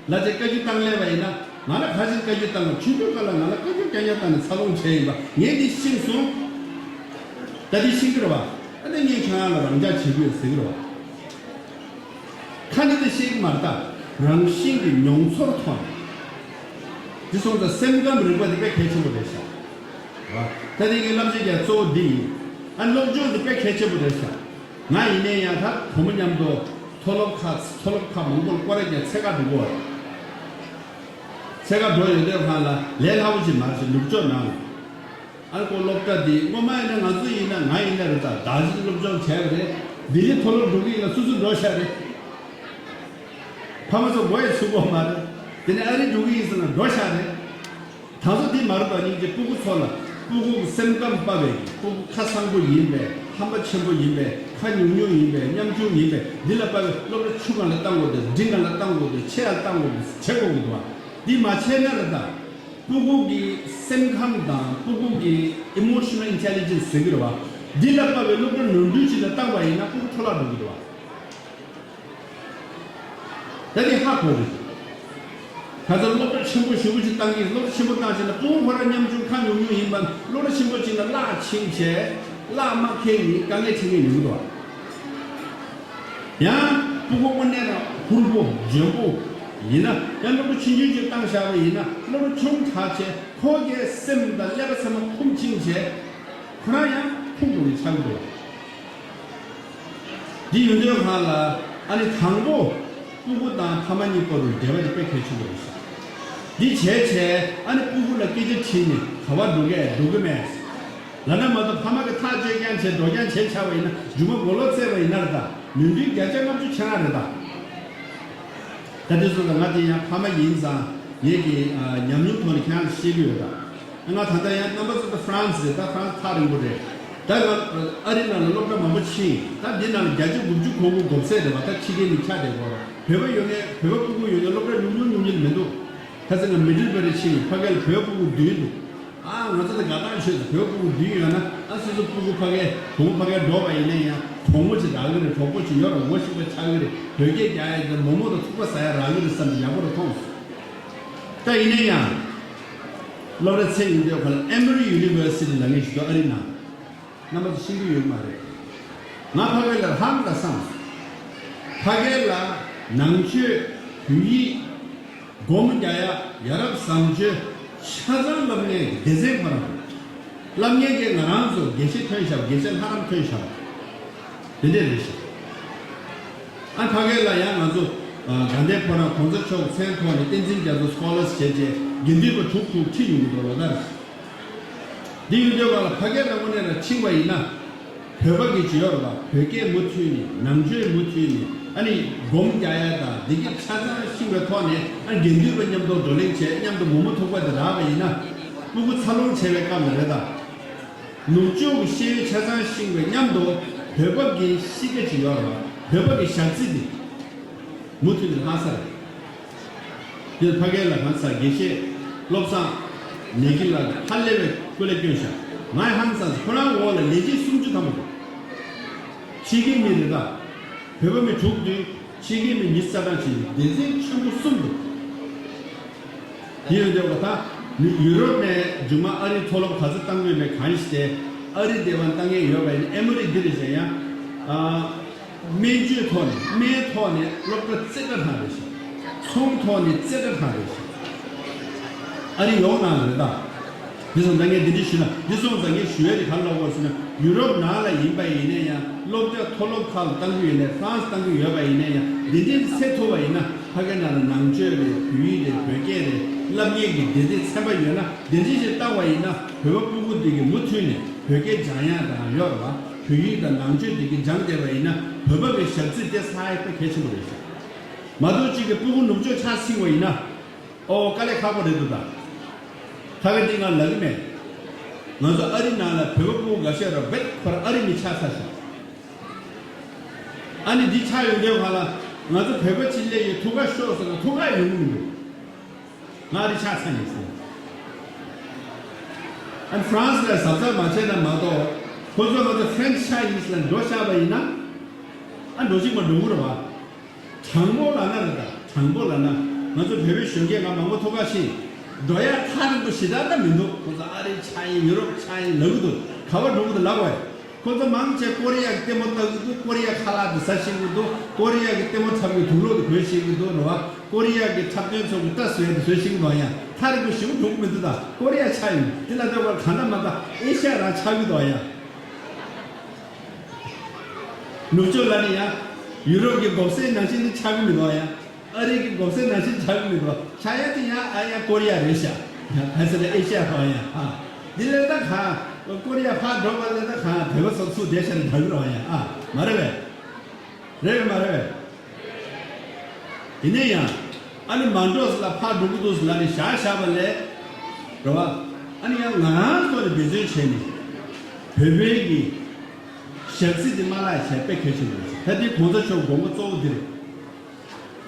ལབ་བྱས་བཀའ་བཀྱོན་བཏང་སླེབས་པ་ཡིན་ན། ང་ལ་ག་ཅིག་བཀའ་བཀྱོན་བཏང་གི། ཆུང་ཆུང་སྐབས་ལ་ང་ལ་བཀའ་བཀྱོན་རྐྱང་རྐྱང་བཏང་ནས་འཚར་ལོངས་བྱས་ཡིན་པ་ངས་འདི་ཤེས་སོང་། ད་འདི་ཤེས་ཀྱི་རེད་བ། ཨ་ནི་ངས་ཁྱེད་རང་ལ་རང་འཇགས་བྱེད་ཀྱི་ཡོད་ཟེར་གྱི་རེད་བ། ཁ་ནས་འདི་བཤད་ཀྱི་མ་རེད་ད། རང་བཞིན་གྱི་མྱོང་ཚོར་ཐོག་ནས། འདི་སོང་ཙང་སེམས་ཁམས་རིག་པ་འདི་དཔེ་གལ་ཆེན་པོ་རེད་ཤག་ད་ནི་ངའི་བསླབ་བྱ་རྒྱག་གཙོ་བོ་འདི་ཡིན། ཨ་སློབ་སྦྱོང་འདི་དཔེ་གལ་ཆེན་པོ་རེད་ཤག་ང་ཡིན་ནའི་ཡང་ད་བུ་མོ་མཉམ་དུ་མཐོ་སློབ་ཁག་མཐོ་སློབ་ཁག་མང་པོར་སྐོར་ར་རྒྱག་འཚོལ་ག་འགྲོ་གི་ཡོད་རེད། འཚོལ་ག་འགྲོ་ཡོང་དུས་སྒང་ལ་ལས་སླ་པོ་ཞིག་མ་རེད་ཤག་ནུབ་ཕྱོགས་ནང་ལ། ཨ་ཁོ་སློབ་གྲྭ་འདི་སྔོན་མ་ཡིན་ན་ང་ཚོ་ཡིན་ན་ང་ཡིན་ན་རེད་ད། ད་གཟོད་སློབ་སྦྱོང་བྱས་པ་རེད། ལྡི་ལི་མཐོ་སློབ་འགྲོ་གི་ཡིན་ན་སོ་སོ་འགྲོ་ཤག་རེད། ཕ་མ་ཚོ་མགོ་ཡང་ཚོས་གི་མ་རེད། དེ་ནས་ཨ་རི་འགྲོ་གི་ཡིན་ཟེར་ན་འགྲོ་ཤག་རེད། ད་གཟོད་འདི་མ་རེད་པ། སྙིང་རྗེ། སྤུ་གུ་ཚོ་ལ་སྤུ་གུ་གི་སེམས་ཁམས་དཔའ་བའི་གི། སྤུ་གུ་ཁ་གསང་པོ་ཡིན་པས། ཧམ་པ་ཆེན་པོ་ཡིན་པས། ཁ་ཉུང་ཉུང་ཡིན་པས། ཉམ་ཆུང་ཡིན་པས། འདི་ལ་དཔའ་བའི་སློབ་གྲྭ་ཆུང་སྒང་ལ་བཏང་དགོས་འདུག་འབྲིང་སྒང་ལ་བཏང་དགོས་འདུག་ཆེ་ཡར་བཏང་དགོས་འདུག་བྱེད་དགོས་ཀྱི་འདུག་བ། འདི་མ་བྱས་ན་རེད་ད། སྤུ་གུ་གི་སེམས་ཁམས་དང་སྤུ་གུ་གི་emotional intelligence་ཟེར་གྱི་རེད་བ། འདི་ལ་དཔའ་བའི་སློབ་གྲྭ་ནོར་འཁྲུལ་ཅིག་ལ་བཏང་བ་ཡིན་ན་སྤུ་གུ་འཕྲོ་བརླག་འགྲོ་གི་རེད་བ། ད་འདི་ཧ་གོ་རེད། ད་ལྟ་སློབ་གྲྭ་ཆེན་པོ་ཞེ་པོ་ཅིག་བཏང་གི། སློབ་གྲྭ་ཆེན་པོ་བཏང་བྱས་ན་སྤུ་གུ་ཁོ་རང་ཉམ་ཆུང་ཁ་ཉུང་ཉུང་ཡིན་པ། སློབ་གྲྭ་ཆེན་པོ་ཅིག་ལ་གླ་ཕྱིན་བྱས་གླ་མ་འཁེལ་ནི་དཀའ་ངལ་འཕྲད་མཁན་ཡོང་གི་འདུག་བ། ཡང་སྤུ་གུ་དངོས་གནས་ལ་ཧུར་པོ་འཇོན་པོ། ཡིན་ན་ཡང་སློབ་གྲྭ་ཆུང་ཆུང་ཅིག་བཏང་བཞག་པ་ཡིན་ན་སློབ་གྲྭ་ཆུང་དྲགས་བྱས་ཁོ་གའི་སེམས་དང་ཀླད་པ་ཚང་མ་ཁུངས་ཕྱིན་བྱས་ཁོ་རང་ཡང་ཁུངས་འགྲོ་གི་ཆགས་ཀྱི་འདུག་འདི་ཡོད་དུས་སྒང་ལ་ཨ་ནི་དང་པོ་སྤུ་གུ་དང་ཕ་མ་གཉིས་བར་དུ་འབྲེལ་བ་དེ་དཔེ་གལ་ཆེན་པོ་རེད་ཤག་འདི་བྱས་བྱས་ཨ་ནི་སྤུ་གུ་ལ་སྐད་ཆ་དྲིས་ནས་ག་པར་འགྲོ་གས་འགྲོ་གི་མེད། ལབ་ན་མ་གཏོགས་ཕ་མ་གི་ཐག་གཅོད་རྐྱང་བྱས་འགྲོ་རྐྱང་བྱས་ཆགས་པ་ཡིན་ན་རྒྱུ་མ་མགོ་ལོག་བཙལ་བ་ཡིན་ན་རེད་ད། མི་འདུན་བརྒྱ་ཆ་ལྔ་བཅུ་ཆ་ན་རེད་ད། ད་དེ་ཚོ་ད་ང་དེ་ཡང་ཕ་མ་ཡིན་ཙང་ངེད་ཀྱི་ཨ་ཉམས་མྱོང་ཐོག་ནས་ཁྱེད་རང་ལ་བཤད་ཀྱི་ཡོད་ད། ང་ད་ལྟ་ཡང་རྣམ་པ་ཚོ་ད་ཧྥ་རན་སི་རེད་ད། ཧྥ་རན་སི་ཐག་རིང་པོ་རེད། ད་ང་ཨ་རི་ནང་ལ་སློབ་གྲྭ་མང་པོ་ཕྱིན། ད་འདི་ནང་ལ་བརྒྱ་ཆ་དགུ་བཅུ་གོ་དགུ་གོ་ཚད་རེད་བ། ད་ཕྱི་རྒྱལ་མི་ཆགས་བསྡད་ཡོད་རེད། བོད་པ་ཡོད་ནས་བོད་པ་སྤུ་གུ་ཡོད་ནས་སློབ་གྲྭ་ཉུང་ཉུང་ཉུང་ཉུང་མི་འདུག་ཁ་སང་ང་མི་ཌལ་བྷ་རི་ཕྱིན། ཕ་གི་ལ་བོད་སྤུ་གུ་བདུན་འདུག་ཨ་ང་ཚོ་ད་དགའ་ཐག་ཆོད་དུ་བོད་སྤུ་གུ་བདུན་ཡོད་ན་ཨ་སོ་སོ་སྤུ་གུ་ཕ་གི་བུ་མོ་ཕ་གི་འགྲོ་བ་ཡིན་ན་ཡང་གྲོགས་མོ་ཅིག་རག་གི་རེད། གྲོགས་པོ་ཅིག་ཡོད་ར་ངོ་ཤེས་པ་ཆགས་གི་རེད། བོད་སྐད་རྒྱག་ཡ་དེ་མོག་མོག་དང་ཐུག་པ་ཟ་ཡ་རག་གི་རེད་བསམ་ནས་ཡག་པོ་རུ་མཐོང་སོང་། ད་ཡིན་ན་ཡང་སློབ་གྲྭ་ཚད་ཡིན་དུས་ཁ་ལ་ཨེ་མོ་རི་ཡུ་ནི་ཝར་སི་ཊི་ལབ་མཁན་ཞིག་འདུག་ཨ་རི་ནང་། རྣམ་པ་ཚོ་ཤེས་ཀྱི་ཡོད་མ་རེད། ང་ཕ་གི་ལ་ཧང་ལ་སངས། ཕ་གི་ལ་ནང་ཆོས་བོད་ཡིག་སྒོམ་རྒྱག་ཡ་ཡ་རབས་བཟང་སྤྱོད་ཆ་ཚང་བསླབ་མཁན་སྡེ་ཚན་ཁོ་རང་རེད། བསླབ་མཁན་གྱི་ང་རང་ཚོ་དགེ་བཤེས་ཐོན་བཞག་དགེ་བཤེས་ལྷ་རམས་ཐོན་བཞག་དེ་འདྲས་རེད་ཤག་ཨ་ཕ་གི་ལ་ཡང་ང་ཚོ་དགའ་ལྡན་ཕོ་བྲང་གོང་ས་མཆོག་མཚན་ཐོག་ནས་བསྟན་འཛིན་རྒྱ་མཚོ་སྐོ་ལར་བྱས་རྗེས་དགེ་འདུན་པ་དྲུག་དྲུག་ཁྲིད་ཡོང་གི་འདུག་ལོ་ལྟར། འདི་ཡོད་དུས་སྒང་ལ་ཕ་གིར་དངོས་གནས་ལ་ཕྱིན་པ་ཡིན་ན། བོད་པ་གི་ཇི་ཡོར་ལ་བོད་སྐད་མུ་མཐུད་ནས་ནང་ཆོས་མུ་མཐུད་ནས་ཨ་ནི་སྒོམ་རྒྱག་ཡ་དང་འདི་གི་ཆ་ཚང་ཤེས་པའི་ཐོག་ནས་ཨ་དགེ་འདུན་པ་མཉམ་དུ་བགྲོ་གླེང་བྱས་མཉམ་དུ་མོག་མོག་ཐུག་པ་དེ་རག་པ་ཡིན་ན། སྤུ་གུ་འཚར་ལོངས་བྱས་པའི་སྐབས་ལ་རེད་ད། ནུབ་ཕྱོགས་ཀྱི་ཤེས་ཡོན་ཆ་ཚང་ཤེས་པའི་མཉམ་དུ་བོད་པ་གི་གཤིས་ཀ་ཅིག་ཡོད་རེད་བ། བོད་པ་གི་ཞག་རྩི་དེ་མུ་མཐུད་ནས་ལྷག་ས་རེད། དེར་ཕ་གི་ལ་གང་ཟག་དགེ་བཤེས་བློ་བཟང་ནེ་གི་ལ་ཧ་ལས་པའི་སྐུ་ལས་བསྐྱོན་ཤག་ང་ཧང་སངས་ཁོ་རང་འོག་ལ་ལས་བྱེད་སུམ་ཅུ་ཐམ་པ་འདུག་ཕྱི་རྒྱལ་མི་རེ་ད། བོད་པ་མི་དྲུག་འདུས། ཕྱི་རྒྱལ་མི་ཉི་ཤུ་རྩ་གྲངས་ཅིག་འདུས། སྡེ་ཚན་ཆེན་པོ་གསུམ་འདུག་དེ་ཡོད་དེ་བ་ད་ནི་ཡུ་རོབ་ནས་མཇུག་མ་ཨ་རིའི་མཐོ་སློབ་ག་ཚོད་བཏང་དགོས་མེད་གང་ཞིག་དེ་ཨ་རི་སྡེ་བ་བཏང་མཁན་ཡོད་པ་ཡིན་ན་ཨེ་མོ་རི་འདི་རེད་ཟེར་ཡང་། སྨན་བཅོས་ཐོག་ནས་སྨན་ཐོག་ནས་སློབ་གྲྭ་རྩེ་གྲ་ཐང་རེད་ཤག་ཚོང་ཐོག་ནས་རྩེ་གྲ་ཐང་རེད་ཤག་ཨ་རི་ཡོང་ནང་རེད་ད། འདི་སོང་ཙང་ངས་འདི་འདྲ་ཞུས་ན་འདི་སོང་ཙང་ངས་ཞུ་ཡ་དེ་ག་རེ་ལབ་དགོས་ཟེར་ན་ཡུ་རོབ་ནང་ལ་ཡིན་པ་ཡིན་ན་ཡང་སློབ་གྲྭ་མཐོ་སློབ་ཁག་ལ་བཏང་གི་ཡོད་ནའི་ཧྥ་རན་སི་བཏང་གི་ཡོད་པ་ཡིན་ན་ཡང་འདི་འདྲའི་སེལ་ཐུབ་པ་ཡིན་ན་ཕ་གི་ནང་ལ་ནང་ཆོས་རེད་བོད་ཡིག་རེད་བོད་སྐད་རེད་བསླབ་མཁན་གྱི་སྡེ་སྡེ་ཚན་པ་ཡོད་ན་འདི་འདྲ་ཞིག་བཏང་བ་ཡིན་ན་བོད་པ་སྤུ་གུ་འདི་གི་མུ་མཐུད་ནས་བོད་སྐད་སྦྱང་ཡ་དང་ཡོད་རེད་བ། བོད་ཡིག་དང་ནང་ཆོས་འདི་གི་སྦྱང་བསྡད་པ་ཡིན་ན་བོད་པ་གི་ཞབས་རྩི་དེ་ས་ཡ་དཔེ་གལ་ཆེན་པོ་རེད་ཤག་མ་གཏོགས་གཅིག་གི་སྤུ་གུ་ནུབ་ཕྱོགས་ཆགས་སྲིད་པ་ཡིན་ན། ཨོ་དཀའ་ལས་ཁག་པོ་རེད་འདུག་ད། ད་ག་འདི་ང་ལབ་གི་མེད། ང་ཚོ་ཨ་རི་ནང་ལ་བོད་པ་སྤུ་གུ་འགའ་ཤས་ར་བེད་ཁོ་ར་ཨ་རི་མི་ཆགས་ཚར་ཤག་ཨ་ནི་འདི་ཆགས་ཡོང་དུས་ང་ལ་ང་ཚོ་བོད་པ་ཅིག་སླེབས་ཡོད་ཐུག་ཁ་ཤོག་ཟེར་ན་ཐུག་ཁ་ཡོང་གི་མི་འདུག་ང་ཨ་རི་ཆགས་ཚར་ཡིན་ཟེར། ཨ་ནི་ཧྥ་རན་སི་ལ་གཟབ་གཟབ་མ་བྱས་ན་མ་གཏོགས་ཁོ་ཚོ་ང་ཚོ་ཧྥ་རེན་ཆི་ཆགས་ཡིན་ཟེར་ན་འགྲོ་བཞག་པ་ཡིན་ན་ཨ་འགྲོ་ཅིག་མ་འགྲོ་གི་རེད་བ། དྲང་པོ་ལབ་ན་རེད་ད། དྲང་པོ་ལབ་ན་ང་ཚོ་བོད་པའི་གཞོན་སྐྱེས་ང་མང་པོ་ཐུག་ག་ཕྱིན། འགྲོ་ཡ་ཐག་རིང་པོ་ཞེ་དྲག་ད་མི་འདུག་ཁོ་ཚོ་ཨ་རི་ཆགས་ཡིན་ཡུ་རོབ་ཆགས་ཡིན་ལབ་གི་འདུག་ག་པར་འགྲོ་གི་འདུག་ལབ་དགོས། ཁོ་ཚོ་མང་ཆེ་ཀོ་རི་ཡ་གི་ལྟད་མོ་ལྟ་གི་འདུག་ཀོ་རི་ཡ་ཁ་ལག་དེ་ཟ་ཤེས་གི་འདུག་ཀོ་རི་ཡ་གི་ལྟད་མོ་འཁྲབ་གི་དུག་ལོག་དེ་གོན་ཤེས་གི་འདུག་རེད་བ། ཀོ་རི་ཡ་གི་འཁྲབ་སྟོན་ཚོ་གི་སྐྲ་བཟོ་ཡ་དེ་བཟོ་ཤེས་གི་འདུག་ཡ་ཐག་རིང་པོ་ཞེ་པོ་འགྲོ་གི་མི་འདུག་ད་ཀོ་རི་ཡ་ཆགས་ཡིན་དེ་ལ་ལྟོས་པར་གང་ལྟར་མ་ལྟ་ཨེ་ཤ་ཡ་རང་ཆགས་གི་འདུག་ཡ། ནུབ་ཕྱོགས་ལ་ནི་ཡང་ཡུ་རོབ་ཀྱི་གོམས་སྲོལ་ནང་བཞིན་དུ་ཆགས་ཀྱི་མི་འདུག་ཡ། ཨ་རི་གི་གོམས་སྲོལ་ནང་བཞིན་ཆགས་ཀྱི་མི་འདུག་ཆགས་ཡ་དེ་ཡང་ཨ་ཡ་ཀོ་རི་ཡ་རེད་ཤག་ཡང་ཕལ་ཆེར་ཨེ་ཤ་ཡ་ཐོག་ཡ་ཨ། འདི་ལས་ད་གང་ཀོ་རི་ཡ་ཕར་འགྲོ་བ་ལས་ད་གང་བོད་པ་ཚོ་ཚུར་བསྡད་ཤག་ནི་འདྲ་གི་རོགས་ཡ་ཨ། མ་རེད་པས། རེད་པས་མ་རེད་པས། ཡིན་ནའི་ཡང་ཨ་ནི་མ་འགྲོ་ཟེར་ལ་ཕར་འགྲོ་གི་འདུག་ཟེར་ལ་ནི་བཞག་བཞག་པ་ལས། རེད་བ། ཨ་ནི་ཡང་ང་རང་ཚོ་ནས་འབད་བརྩོན་བྱས་ནས་བོད་པའི་གི་ཞབས་རྩི་འདི་མ་བརླག་བྱས་དཔེ་གལ་ཆེན་པོ་རེད། ད་འདི་གོང་ས་མཆོག་དགོངས་པ་གཙོ་བོ་འདི་རེད།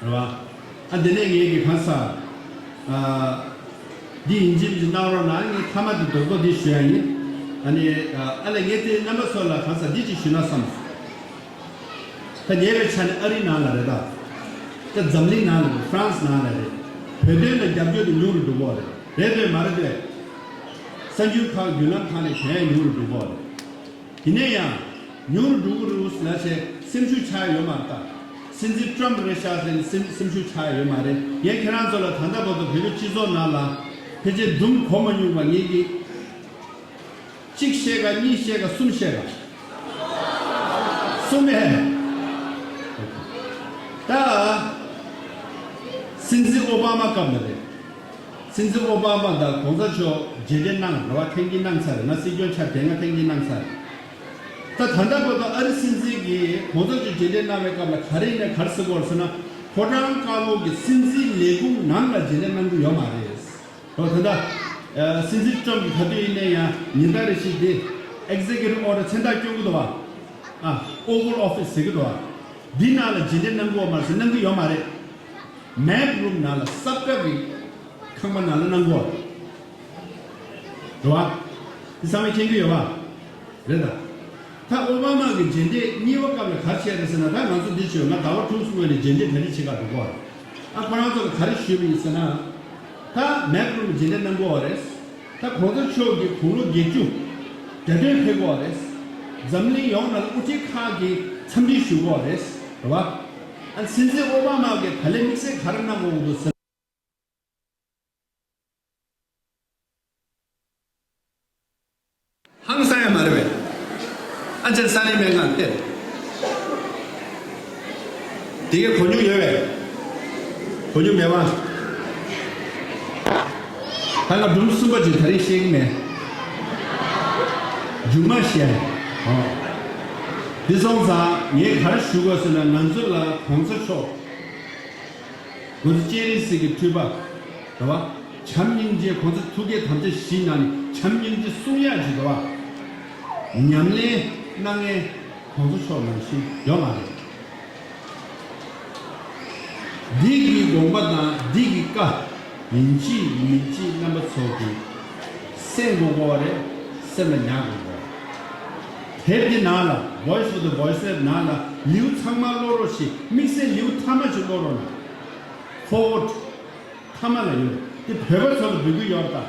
རེད་བ། ཨ་འདི་ནས་ངས་ཀྱི་གང་ཟག་ཨ། འདི་ཡིན་གཅིག་མིན་གཅིག་གནང་རོགས་གནང་། ངས་མཐའ་མ་འདི་རྡོག་རྡོག་འདི་ཞུ་ཡ་ཡིན། ཨ་ནི་ཨ་ལས་ངས་དེ་རྣམ་པ་ཚོ་ལ་གང་ཟག་འདི་ཅིག་ཞུས་ན་བསམ་སོང་། ད་ཉེ་བའི་ཆ་ནས་ཨ་རིའི་ནང་ལ་རེད་ད། ད་འཛམ་གླིང་ནང་ལ་རེད། ཧྥ་རན་སི་ནང་ལ་རེད། བོད་དོན་ལ་རྒྱབ་སྐྱོར་དེ་ཉུང་རུ་འགྲོ་གི་རེད། རེད་འདོད་མ་རེད་འདོད། གསར་འགྱུར་ཁག་བརྒྱུད་ལམ་ཁག་ནས་དོན་ཉུང་རུ་འགྲོ་གི་རེད། ཡིན་ན་ཡང་། ཉུང་རུ་འགྲོ་གི་རེད་ལབ་བྱས་སེམས་ཤུགས་ཆག་ཡོད་མ་རེད་ད། སྲིད་འཛིན་ཊམ་རེད་ཤག་ཟེར་ནས་སེམས་སེམས་ཤུགས་ཆག་ཡོད་མ་རེད། ངས་ཁྱེད་རང་ཚོ་ལ་ད་ལྟ་བར་དུ་བོད་པའི་སྤྱི་ཚོགས་ནང་ལ་ཕལ་ཆེར་འདུམ་གོ་མ་མྱོང་བ་ངེད་ཀྱིས་གཅིག་བཤད་ག་གཉིས་བཤད་ག་གསུམ་བཤད་ག་གསུམ་ཨེ། ད་སྲིད་འཛིན་ཨོ་བྷ་མ་སྐབས་ལ་རེད། སྲིད་འཛིན་ཨོ་བྷ་མ་དང་གོང་ས་མཆོག་མཇལ་འཕྲད་གནང་རེད་བ། ཐེངས་གཉིས་གནང་ཚར་རེད། ང་སྲིད་སྐྱོང་ཆགས་དེ་སྔ་ཐེངས་གཉིས་གནང་ཚར་རེད། ད་ད་ལྟ་བར་དུ་ཨ་རི་སྲིད་འཛིན་གྱིས་གོང་ས་མཆོག་མཇལ་འཕྲད་གནང་བའི་སྐབས་ལ་ག་རེ་ཡིན་ནའི་ག་རེ་ཟེར་གྱི་ཡོད་རེད་ཟེར་ན། ཕོ་བྲང་དཀར་པོ་གི་སྲིད་འཛིན་ལས་ཁུངས་ནང་ལ་མཇལ་འཕྲད་གནང་གི་ཡོད་མ་རེད། འོ་ད་ལྟ་སྲིད་འཛིན་ཊམ་གྱིས་ག་དུས་ཡིན་ནའི་ཡང་ཉིན་ལྟར་རེ་བཞིན་དེ་ཨེག་ཛེ་ཀུ་ཊིབ་ཨོར་ཌར་མཚན་རྟགས་སྐྱོན་གྱི་འདུག་བ། ཨ་ཨོ་ཝལ་ཨོ་ཕི་སི་ཟེར་གྱི་འདུག་བ། འདི་ནང་ལ་མཇལ་འཕྲད་གནང་གི་ཡོད་མ་རེད་ཟེར། གནང་གི་ཡོད་མ་རེད། མེག་རུམ་ནང་ལ་སྲབ་ཀ་གི་ཁང་པ་ནང་ལ་གནང་གོ། རེད་བ། འདི་ཚང་མས་མཁྱེན་གྱི་ཡོད་བ། རེད་ད། ད་ཨོ་བྷ་མ་གི་མཇལ་འཕྲད་གཉིས་པ་སྐབས་ལ་ག་རེ་བྱས་རེད་ཟེར་ན། ད་ང་ཚོ་འདི་བྱོས། ང་ཟླ་བ་དྲུག་སྔོན་ནས་མཇལ་འཕྲད་ག་རེ་བྱེད་ག་འགྲོ་གོ། ཨ་ཁོ་རང་ཚོ་ལ་ག་རེ་ཞུས་པ་ཡིན་ཟེར་ན། ད་མེག་རུམ་མཇལ་འཕྲད་གནང་གོ་རེད། ད་གོང་ས་མཆོག་གིས་དགུང་ལོ་བརྒྱད་ཅུ་གྱ་སྟོན་ཕེབས་གོ་རེད། འཛམ་གླིང་ཡོངས་ནང་ལ་དབུ་ཁྲིད་ཁག་གི་འཚམས་འདྲི་ཞུ་གོ་རེད། རེད་བ། ཨ་སྲིད་འཛིན་ཨོ་བྷ་མ་གིས་ད་ལན་དམིགས་བསལ་ག་རེ་གནང་དགོས་འདུག་ཟེར། ཧང་སང་ཡ་མ་རེད་པས། ཨ་ཅེ་ས་ནས་མེད་ང་ཐེ། དེ་གའི་གོ་མྱོང་ཡོད་པས། གོ་མྱོང་མེད་པ། ད་ང་སྒྲུང་གསུམ་པ་ཅིག་ད་རེས་བཤད་ཀྱི་མེད། མཇུག་མ་བཤད། ཨོ། འདི་སོང་ཙང་ངས་ག་རེ་ཞུ་དགོས་ཟེར་ན། ང་ཚོ་ལ་གོང་ས་མཆོག་ང་ཚོ་སྤྱན་རས་གཟིགས་ཀྱི་སྤྲུལ་པ། རེད་བ། བྱམས་སྙིང་རྗེ། གོང་ས་ཐུགས་བསྐྱེད་དམ་བཅའ་བཞི་ནང་ནས་བྱམས་སྙིང་རྗེ་གསུང་ཡག་ཅིག་འདུག་བ། ཉམས་ལེན་གནང་མཁན་གོང་ས་མཆོག་ནང་བཞིན་ཡོད་མ་རེད། འདི་གི་དགོངས་པ་དང་འདི་གི་བཀའ་ཡིན་གཅིག་མིན་གཅིག་རྣམ་པ་ཚོ་གིས་གསན་དགོས་ཀྱི་རེད། སེམས་ལ་ཉར་དགོས་ཀྱི་རེད། དེབ་འདི་ནང་ལ། Voice of the Voiceless ནང་ལ་ལེའུ་ཚང་མ་ཀློག་རོགས་ཞེས། དམིགས་བསལ་ལེའུ་མཐའ་མ་ཅིག་ཀློག་རོགས་གནང་། Foreword མཐའ་མ་ལ་ཡོད། དེ་བོད་པ་ཚོ་ལ་འབུལ་གྱི་ཡོད་རེད་ད།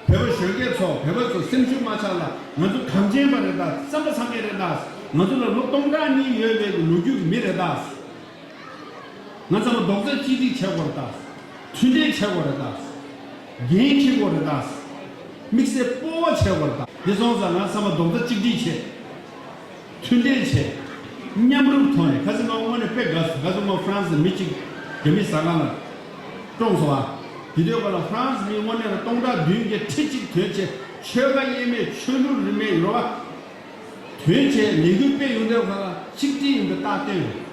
བོད་པ་གཞོན་སྐྱེས་ཚོ། བོད་པ་ཚོ་སེམས་ཤུགས་མ་ཆག་ལ། ང་ཚོ་གངས་ཅན་པ་རེད་ད། བསམ་པ་ཚང་མཁན་རེད་ད། ང་ཚོ་ལ་ལོ་སྟོང་ཕྲག་གཉིས་ཡོད་པའི་ལོ་རྒྱུས་ཀྱི་མི་རེད་ད། ང་ཚང་མ་རྡོག་རྩ་གཅིག་སྒྲིལ་བྱེད་དགོས་རེད་ད། མཐུན་སྒྲིལ་བྱེད་དགོས་རེད་ད། འགན་འཁྱེར་དགོས་རེད་ད། དམིགས་བསལ་སྤོབས་པ་བྱེད་དགོས་རེད་ད། འདི་སོང་ཙང་ང་ཚང་མ་རྡོག་རྩ་གཅིག་སྒྲིལ་བྱེད། མཐུན་སྒྲིལ་བྱས། མཉམ་རུབ་ཐོག་ནས། ཁ་སང་ང་དངོས་གནས་དཔེ་དགའ་སོང་། ཁ་སང་ང་ཧྥ་རན་སི་མི་གཅིག་རྒྱ་མི་ཟ་ཁང་ལ་བཀྲོངས་སོང་བ། དེ་དུས་སྐབས་ལ་ཧྥ་རན་སི་མི་དངོས་གནས་ལ་སྟོང་ཕྲག་བདུན་བརྒྱ་ཁྲི་གཅིག་ཐོན་བྱས། ཆོལ་ཁ་དབྱེ་མེད། ཆོས་ལུགས་རིས་མེད་ཡོད་རེད་བ། ཐོན་བྱས་ལས་འགུལ་སྤེལ་ཡོང་དུས་སྐབས་ལ་གཅིག་སྒྲིལ་ཡིན་པའི་རྟགས་སྟོན་རེད།